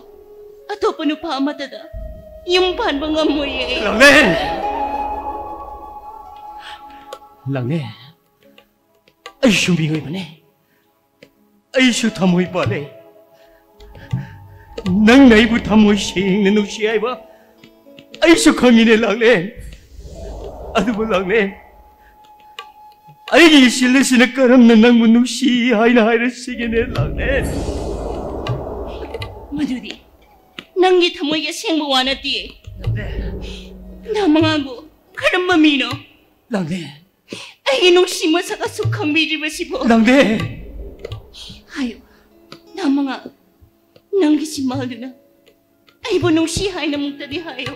ꯑꯇꯣꯞꯄ ꯅꯨꯄꯥ ꯑꯃꯠꯇꯗ ꯌꯨꯝ ꯄꯥꯟꯕ ꯉꯝꯃꯣꯏꯌꯦ꯫ ꯂꯥꯡꯂꯦꯟ! ꯂꯥꯡꯂꯦꯟ! ꯑꯩꯁꯨ ꯃꯤꯑꯣꯏꯕꯅꯦ꯫ ꯑꯩꯁꯨ ꯊꯃꯣꯏ ꯄꯥꯜꯂꯦ꯫ ꯅꯪꯅ ꯑꯩꯕꯨ ꯊꯃꯣꯏ ꯁꯦꯡꯅ ꯅꯨꯡꯁꯤ ꯍꯥꯏꯕ ꯑꯩꯁꯨ ꯈꯪꯉꯤꯅꯦ, ꯂꯥꯡꯂꯦꯟ꯫ ꯑꯗꯨꯕꯨ ꯂꯥꯡꯂꯦꯟ, ꯑꯩꯒꯤ ꯏꯆꯤꯜ ꯑꯁꯤꯅ ꯀꯔꯝꯅ ꯅꯪꯕꯨ ꯅꯨꯡꯁꯤ ꯍꯥꯏꯅ ꯍꯥꯏꯔꯁꯤꯒꯦꯅꯦ, ꯂꯥꯡꯂꯦꯟ? ꯃꯗꯨꯗꯤ ꯅꯪꯒꯤ ꯊꯃꯣꯏꯒꯤ ꯑꯁꯦꯡꯕ ꯋꯥ ꯅꯠꯇꯦ꯫ ꯂꯥꯡꯂꯦꯟ꯫ ꯗꯥ ꯃꯉꯥꯜꯕꯨ ꯀꯔꯝꯕ ꯃꯤꯅꯣ? ꯂꯥꯡꯂꯦꯟ꯫ ꯑꯩꯒꯤ ꯅꯨꯡꯁꯤ ꯃꯁꯛ ꯑꯁꯨꯛ ꯈꯪꯕꯤꯗ꯭ꯔꯤꯕꯁꯤꯕꯨ? ꯂꯥꯡꯂꯦꯟ! ꯍꯥꯏꯌꯨ, ꯗꯥ ꯃꯉꯥꯜ, ꯅꯪꯒꯤ ꯆꯤꯟꯕꯥꯜꯗꯨꯅ ꯑꯩꯕꯨ ꯅꯨꯡꯁꯤ ꯍꯥꯏꯅ ꯑꯃꯨꯛꯇꯗꯤ ꯍꯥꯏꯌꯨ꯫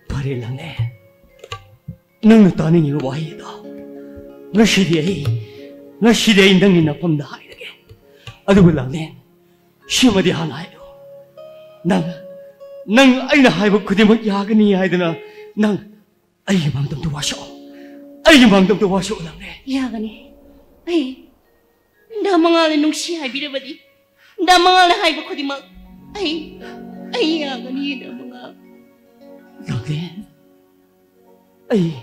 ꯐꯔꯦ ꯂꯥꯡꯂꯦꯟ, ꯅꯪꯅ ꯇꯥꯅꯤꯡꯉꯤꯕ ꯋꯥꯍꯩ ꯑꯗꯣ ꯉꯁꯤꯗꯤ ꯑꯩ, ꯉꯁꯤꯗꯤ ꯑꯩ ꯅꯪꯒꯤ ꯅꯐꯝꯗ ꯍꯥꯏꯔꯒꯦ꯫ ꯑꯗꯨꯕꯨ ꯂꯥꯡꯂꯦꯟ, ꯁꯤꯃꯗꯤ ꯍꯥꯟꯅ ꯍꯥꯏꯌꯨ꯫ ꯅꯪ, ꯅꯪ ꯑꯩꯅ ꯍꯥꯏꯕ ꯈꯨꯗꯤꯡꯃꯛ ꯌꯥꯒꯅꯤ ꯍꯥꯏꯗꯅ ꯅꯪ ꯑꯩꯒꯤ ꯃꯥꯡꯗ ꯑꯝꯇ ꯋꯥꯁꯛꯑꯣ꯫ ꯑꯩꯒꯤ ꯃꯥꯡꯗ ꯑꯝꯇ ꯋꯥꯁꯛꯑꯣ, ꯂꯥꯡꯂꯦꯟ꯫ ꯌꯥꯒꯅꯤ꯫ ꯑꯩ ꯗꯥ ꯃꯉꯥꯜꯅ ꯅꯨꯡꯁꯤ ꯍꯥꯏꯕꯤꯔꯕꯗꯤ, ꯗꯥ ꯃꯉꯥꯜꯅ ꯍꯥꯏꯕ ꯈꯨꯗꯤꯡꯃꯛ ꯑꯩ, ꯑꯩ ꯌꯥꯒꯅꯤ, ꯗꯥ ꯃꯉꯥꯜ꯫ ꯂꯥꯡꯂꯦꯟ, ꯑꯩ,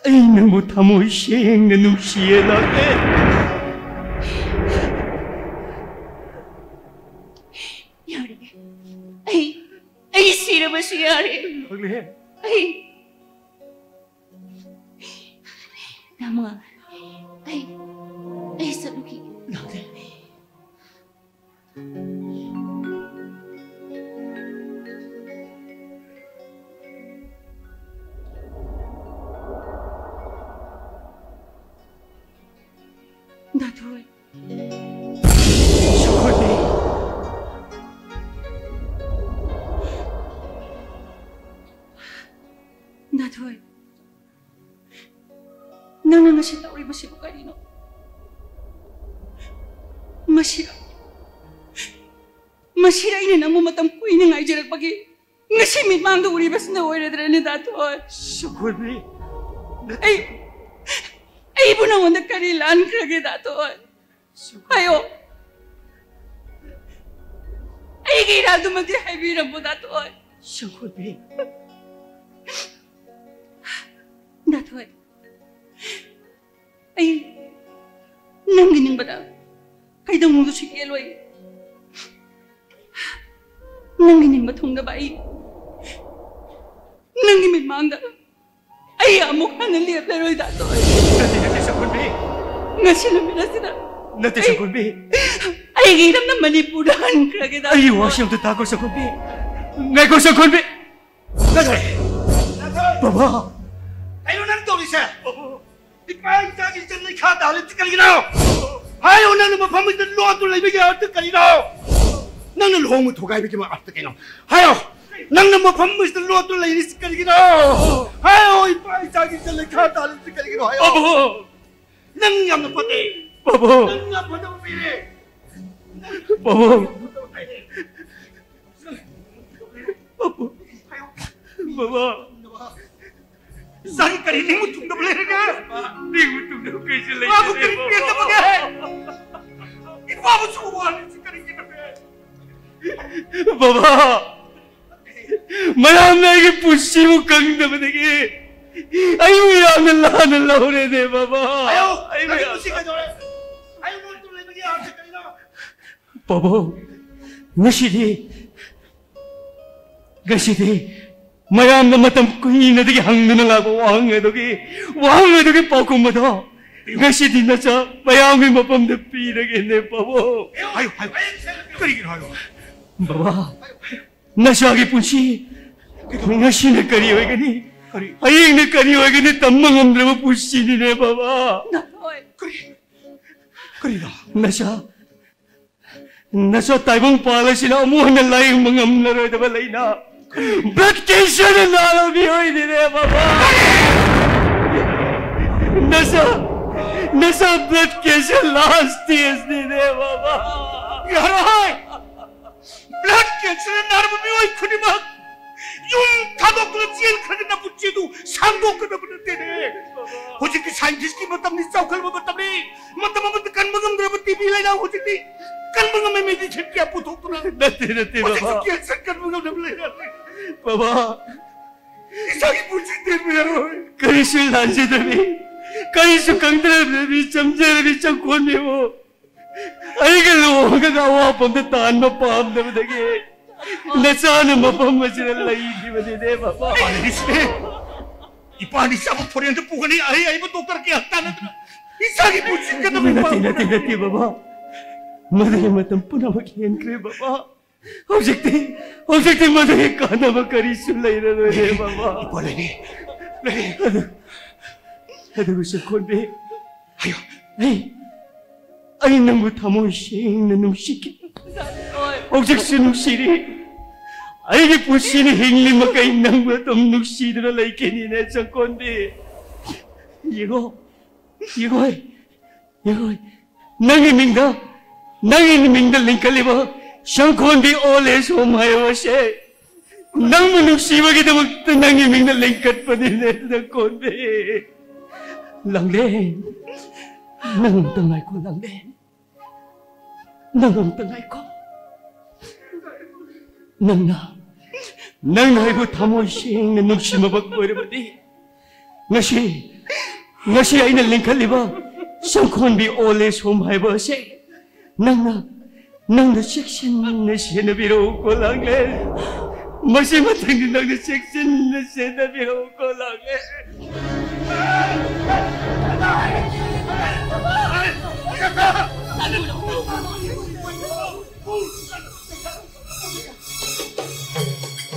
ꯑꯩ ꯅꯪꯕꯨ ꯊꯃꯣꯏ ꯁꯦꯡꯅ ꯅꯨꯡꯁꯤꯌꯦ, ꯂꯥꯡꯂꯦꯟ꯫ ꯁꯨ ꯌꯥꯔꯦ꯫ ꯂꯥꯛꯂꯦ꯫ ꯑꯩ ꯅꯃ ꯑꯩ ꯑꯩ ꯆꯠꯂꯨꯈꯤꯒꯦ꯫ ꯂꯥꯛꯂꯦ꯫ ꯗꯥꯊꯣꯏ꯫ ꯁꯣꯔꯤ꯫ ꯗꯥꯊꯣꯏ, ꯅꯪꯅ ꯉꯁꯤ ꯇꯧꯔꯤꯕꯁꯤꯕꯨ ꯀꯔꯤꯅꯣ? ꯃꯁꯤꯔ, ꯃꯁꯤꯔ ꯑꯩꯅ ꯅꯪꯕꯨ ꯃꯇꯝ ꯀꯨꯏꯅ ꯉꯥꯏꯖꯔꯛꯄꯒꯤ ꯉꯁꯤ ꯃꯤꯠꯃꯥꯡꯗ ꯎꯔꯤꯕꯁꯤꯅ ꯑꯣꯏꯔꯗ꯭ꯔꯅꯦ, ꯗꯥꯊꯣꯏ? ꯁꯪꯒꯣꯏꯕꯤ, ꯅꯠꯇꯦ꯫ ꯑꯩ, ꯑꯩꯕꯨ ꯅꯉꯣꯟꯗ ꯀꯔꯤ ꯂꯥꯟꯈ꯭ꯔꯒꯦ, ꯗꯥꯊꯣꯏ? ꯁꯪꯒꯣꯏꯕꯤ꯫ ꯍꯥꯏꯌꯣ꯫ ꯑꯩꯒꯤ ꯏꯔꯥꯜꯗꯨꯃꯗꯤ ꯍꯥꯏꯕꯤꯔꯝꯃꯣ, ꯗꯥꯊꯣꯏ꯫ ꯁꯪꯒꯣꯏꯕꯤ꯫ ꯗꯥꯊꯣꯏ, ꯑꯩ ꯅꯪꯒꯤ ꯅꯤꯡꯕꯗ ꯀꯩꯗꯧꯅꯨꯡꯗꯁꯨ ꯌꯦꯠꯂꯣꯏ꯫ ꯅꯪꯒꯤ ꯅꯤꯡꯕ ꯊꯨꯡꯅꯕ ꯑꯩ ꯅꯪꯒꯤ ꯃꯤꯠꯃꯥꯡꯗ ꯑꯩ ꯑꯃꯨꯛ ꯍꯟꯅ ꯂꯦꯞꯂꯔꯣꯏ, ꯗꯥꯊꯣꯏ꯫ ꯅꯠꯇꯦ, ꯅꯠꯇꯦ, ꯁꯪꯒꯣꯏꯕꯤ꯫ ꯉꯁꯤ ꯅꯨꯃꯤꯠ ꯑꯁꯤꯗ ꯅꯠꯇꯦ, ꯑꯩ, ꯁꯪꯒꯣꯏꯕꯤ꯫ ꯑꯩꯒꯤ ꯏꯔꯝꯗꯝ ꯃꯅꯤꯄꯨꯔꯗ ꯍꯟꯈ꯭ꯔꯒꯦ, ꯗꯥꯊꯣꯏ꯫ ꯑꯩꯒꯤ ꯋꯥꯁꯤ ꯑꯝꯇ ꯇꯥꯈꯣ, ꯁꯪꯒꯣꯏꯕꯤ꯫ ꯉꯥꯏꯈꯣ, ꯁꯪꯒꯣꯏꯕꯤ꯫ ꯅꯠꯇꯦ꯫ ꯕꯕꯥ꯫ ꯀꯩꯅꯣ ꯅꯪ ꯇꯧꯔꯤꯁꯦ? ꯏꯄꯥ ꯏꯆꯥꯒꯤ ꯏꯆꯟ ꯂꯩꯈꯥ ꯇꯥꯍꯜꯂꯤꯕꯁꯤ ꯀꯔꯤꯒꯤꯅꯣ? ꯍꯥꯏꯌꯣ, ꯅꯪꯅ ꯃꯐꯝ ꯑꯁꯤꯗ ꯂꯣꯠꯇꯨꯅ ꯂꯩꯕꯒꯤ ꯑꯔꯊ ꯀꯔꯤꯅꯣ? ꯅꯪꯅ ꯂꯨꯍꯣꯡꯕ ꯊꯨꯒꯥꯏꯕꯒꯤ ꯑꯔꯊ ꯀꯩꯅꯣ? ꯍꯥꯏꯌꯣ, ꯅꯪꯅ ꯃꯐꯝ ꯑꯁꯤꯗ ꯂꯣꯠꯇꯨꯅ ꯂꯩꯔꯤꯁꯤ ꯀꯔꯤꯒꯤꯅꯣ? ꯍꯥꯏꯌꯣ, ꯏꯄꯥ ꯏꯆꯥꯒꯤ ꯏꯆꯟ ꯂꯩꯈꯥ ꯇꯥꯍꯜꯂꯤꯕꯁꯤ ꯀꯔꯤꯒꯤꯅꯣ? ꯍꯥꯏꯌꯣ꯫ ꯄꯥꯕꯨꯡ! ꯅꯪ ꯌꯥꯝꯅ ꯐꯠꯇꯦ꯫ ꯄꯥꯕꯨꯡ! ꯅꯪ ꯌꯥꯝ ꯐꯠꯇꯕ ꯃꯤꯅꯦ꯫ ꯄꯥꯕꯨꯡ! ꯄꯥꯕꯨꯡ! ꯕꯕꯥ! ꯏꯆꯥꯒꯤ ꯀꯔꯤ ꯅꯤꯡꯕ ꯊꯨꯡꯗꯕ ꯂꯩꯔꯒꯦ? ꯅꯤꯡꯕ ꯊꯨꯡꯗꯕ ꯀꯩꯁꯨ ꯂꯩꯇꯦ, ꯏꯄꯥꯕꯨ ꯀꯔꯤ ꯕꯕꯥ꯫ ꯄꯦꯟꯗꯕꯒꯦ? ꯏꯄꯥꯕꯨ ꯁꯨ ꯋꯥꯍꯜꯂꯤꯁꯤ ꯀꯔꯤꯒꯤꯅꯣꯅꯦ? ꯕꯕꯥ! ꯃꯌꯥꯝꯅ ꯑꯩꯒꯤ ꯄꯨꯟꯁꯤꯕꯨ ꯈꯪꯗꯕꯗꯒꯤ ꯑꯩꯕꯨ ꯌꯥꯝꯅ ꯂꯥꯟꯅ ꯂꯧꯔꯦꯅꯦ, ꯕꯕꯥ꯫ ꯍꯥꯏꯌꯣ, ꯑꯩꯕꯨ ꯅꯪꯒꯤ ꯌꯥꯝ ꯄꯨꯟꯁꯤ ꯀꯩꯗꯧꯔꯦ? ꯍꯥꯏꯌꯣ, ꯅꯪ ꯇꯨꯝ ꯂꯩꯕꯒꯤ ꯑꯥꯔꯊ ꯀꯔꯤꯅꯣ? ꯄꯥꯕꯨꯡ, ꯉꯁꯤꯗꯤ ꯉꯁꯤꯗꯤ ꯃꯌꯥꯝꯅ ꯃꯇꯝ ꯀꯨꯏꯅꯗꯒꯤ ꯍꯪꯗꯨꯅ ꯂꯥꯛꯄ ꯋꯥꯍꯪ ꯑꯗꯨꯒꯤ, ꯋꯥꯍꯪ ꯑꯗꯨꯒꯤ ꯄꯥꯎꯈꯨꯝ ꯑꯗꯣ ꯉꯁꯤꯗꯤ ꯅꯆꯥ ꯃꯌꯥꯝꯒꯤ ꯃꯐꯝꯗ ꯄꯤꯔꯒꯦꯅꯦ, ꯄꯥꯕꯨꯡ꯫ ꯍꯥꯏꯌꯨ, ꯍꯥꯏꯌꯨ꯫ ꯀꯔꯤꯒꯤꯅꯣ ꯍꯥꯏꯌꯨ꯫ ꯕꯕꯥ, ꯅꯆꯥꯒꯤ ꯄꯨꯟꯁꯤ ꯉꯁꯤꯅ ꯀꯔꯤ ꯑꯣꯏꯒꯅꯤ, ꯀꯔꯤ? ꯍꯌꯦꯡꯅ ꯀꯔꯤ ꯑꯣꯏꯒꯅꯤ, ꯇꯝꯕ ꯉꯝꯗ꯭ꯔꯕ ꯄꯨꯟꯁꯤꯅꯤꯅꯦ, ꯕꯕꯥ꯫ ꯀꯔꯤ? ꯀꯔꯤꯅꯣ? ꯅꯆꯥ, ꯅꯆꯥ ꯇꯥꯏꯕꯪ ꯄꯥꯜ ꯑꯁꯤꯅ ꯑꯃꯨꯛ ꯍꯟꯅ ꯂꯥꯌꯦꯡꯕ ꯉꯝꯂꯔꯣꯏꯗꯕ ꯂꯥꯏꯅꯥ, blood cancerꯅ ꯅꯥꯔꯕ ꯃꯤꯑꯣꯏꯅꯤꯅꯦ, ꯕꯕꯥ꯫ ꯅꯆꯥ, ꯅꯆꯥ blood cancer last stageꯅꯤꯅꯦ, ꯕꯕꯥ꯫ ꯌꯥꯔꯣꯏ! Blood cancerꯅ ꯅꯥꯔꯕ ꯃꯤꯑꯣꯏ ꯈꯨꯗꯤꯡꯃꯛ ꯌꯨꯝ ꯊꯥꯗꯣꯛꯇꯨꯅ ꯆꯦꯟꯈ꯭ꯔꯒ ꯅꯄꯨꯟꯁꯤꯗꯨ ꯁꯥꯡꯗꯣꯛꯀꯗꯕ ꯅꯠꯇꯦꯅꯦ꯫ ꯍꯧꯖꯤꯛꯇꯤ scientistꯀꯤ ꯃꯇꯝꯅꯤ, ꯆꯥꯎꯈꯠꯂꯕ ꯃꯇꯝꯅꯤ꯫ ꯃꯇꯝ ꯑꯃꯗ ꯀꯟꯕ ꯉꯝꯗ꯭ꯔꯕ ꯇꯤ ꯕꯤ ꯂꯥꯏꯅꯥ ꯍꯧꯖꯤꯛꯇꯤ ꯀꯟꯕ ꯉꯝꯃꯦ, medicine ꯀꯌꯥ ꯄꯨꯊꯣꯛꯇꯨꯅ꯫ ꯅꯠꯇꯦ, ꯅꯠꯇꯦ, ꯍꯧꯖꯤꯛꯇꯤ ꯕꯕꯥ꯫ Cancer ꯀꯟꯕ ꯉꯝꯗꯕ ꯂꯥꯏꯅꯥꯅꯤ꯫ ꯕꯕꯥ, ꯏꯆꯥꯒꯤ ꯄꯨꯟꯁꯤ ꯇꯦꯟꯕ ꯌꯥꯔꯣꯏ꯫ ꯀꯔꯤꯁꯨ ꯂꯥꯟꯖꯗꯕꯤ, ꯀꯔꯤꯁꯨ ꯈꯪꯗ꯭ꯔꯕꯤ ꯆꯝꯖꯔꯕꯤ ꯆꯪꯈꯣꯟꯕꯤꯕꯨ ꯑꯩꯒ ꯂꯨꯍꯣꯡꯉꯒ ꯑꯋꯥꯐꯝꯗ ꯇꯥꯍꯟꯕ ꯄꯥꯝꯗꯕꯗꯒꯤ ꯅꯆꯥꯅ ꯃꯐꯝ ꯑꯁꯤꯗ ꯂꯩꯈꯤꯕꯅꯤꯅꯦ, ꯕꯕꯥ꯫ ꯏꯄꯥꯅꯤ ꯆꯥꯕ foreignꯗ ꯄꯨꯒꯅꯤ, ꯑꯍꯩ ꯑꯍꯩꯕ doctor ꯀꯌꯥ ꯇꯥꯟꯅꯗꯅ ꯏꯆꯥꯒꯤ ꯄꯨꯟꯁꯤ ꯀꯟꯅꯕ ꯅꯠꯇꯦ, ꯏꯄꯥ ꯅꯠꯇꯦ, ꯅꯠꯇꯦ, ꯕꯕꯥ꯫ ꯃꯗꯨꯒꯤ ꯃꯇꯝ ꯄꯨꯝꯅꯃꯛ ꯍꯦꯟꯈ꯭ꯔꯦ, ꯕꯕꯥ꯫ ꯍꯧꯖꯤꯛꯇꯤ, ꯍꯧꯖꯤꯛꯇꯤ ꯃꯗꯨꯒꯤ ꯀꯥꯟꯅꯕ ꯀꯔꯤꯁꯨ ꯂꯩꯔꯔꯣꯏꯔꯦ, ꯕꯕꯥ꯫ ꯏꯄꯥ ꯂꯩꯔꯤ, ꯂꯩꯔꯤ꯫ ꯑꯗꯨ, ꯑꯗꯨꯕꯨ ꯁꯛꯈꯣꯟꯕꯤ, ꯍꯥꯏꯌꯣ꯫ ꯑꯩ, ꯑꯩ ꯅꯪꯕꯨ ꯊꯃꯣꯏ ꯁꯦꯡꯅ ꯅꯨꯡꯁꯤꯈꯤ꯫ ꯍꯧꯖꯤꯛꯁꯨ ꯅꯨꯡꯁꯤꯔꯤ꯫ ꯑꯩꯒꯤ ꯄꯨꯟꯁꯤꯅ ꯍꯤꯡꯂꯤ ꯃꯈꯩ ꯅꯪꯕꯨ ꯑꯗꯨꯝ ꯅꯨꯡꯁꯤꯗꯨꯅ ꯂꯩꯈꯤꯅꯤꯅꯦ, ꯁꯛꯈꯣꯟꯕꯤ꯫ ꯌꯦꯡꯉꯣ, ꯌꯦꯡꯉꯣ, ꯌꯦꯡꯉꯣ꯫ ꯅꯪꯒꯤ ꯃꯤꯡꯗ, ꯅꯪꯒꯤ ꯃꯤꯡꯗ ꯂꯤꯡꯈꯠꯂꯤꯕ ꯁꯪꯈꯣꯟꯕꯤ old age home ꯍꯥꯏꯕ ꯑꯁꯦ ꯅꯪꯕꯨ ꯅꯨꯡꯁꯤꯕꯒꯤꯗꯃꯛꯇ ꯅꯪꯒꯤ ꯃꯤꯡꯗ ꯂꯤꯡꯈꯠꯄꯅꯤꯅꯦ, ꯁꯪꯈꯣꯟꯕꯤ꯫ ꯂꯥꯡꯂꯦꯟ, ꯅꯪ ꯑꯝꯇ ꯉꯥꯏꯈꯣ, ꯂꯥꯡꯂꯦꯟ꯫ ꯅꯪ ꯑꯝꯇ ꯉꯥꯏꯈꯣ꯫ ꯅꯪꯅ, ꯅꯪꯅ ꯑꯩꯕꯨ ꯊꯃꯣꯏ ꯁꯦꯡꯅ ꯅꯨꯡꯁꯤꯃꯛ ꯑꯣꯏꯔꯕꯗꯤ, ꯉꯁꯤ, ꯉꯁꯤ ꯑꯩꯅ ꯂꯤꯡꯈꯠꯂꯤꯕ ꯁꯪꯈꯣꯟꯕꯤ old age home ꯍꯥꯏꯕ ꯑꯁꯦ ꯅꯪꯅ, ꯅꯪꯅ ꯆꯦꯛꯁꯤꯟꯅ ꯁꯦꯟꯅꯕꯤꯔꯛꯎꯀꯣ, ꯂꯥꯡꯂꯦꯟ꯫ ꯃꯁꯤ ꯃꯊꯪꯗꯤ ꯅꯪꯅ ꯆꯦꯛꯁꯤꯟꯅ ꯁꯦꯟꯅꯕꯤꯔꯛꯎꯀꯣ, ꯂꯥꯛꯂꯦ꯫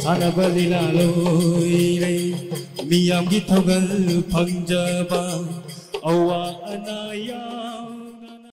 ꯁꯥꯟꯅꯕ ꯂꯤꯂꯥ ꯂꯣꯏꯔꯦ, ꯃꯤꯌꯥꯝꯒꯤ ꯊꯧꯒꯜ ꯐꯪꯖꯕ, ꯑꯋꯥ ꯑꯅꯥ ꯌꯥꯝ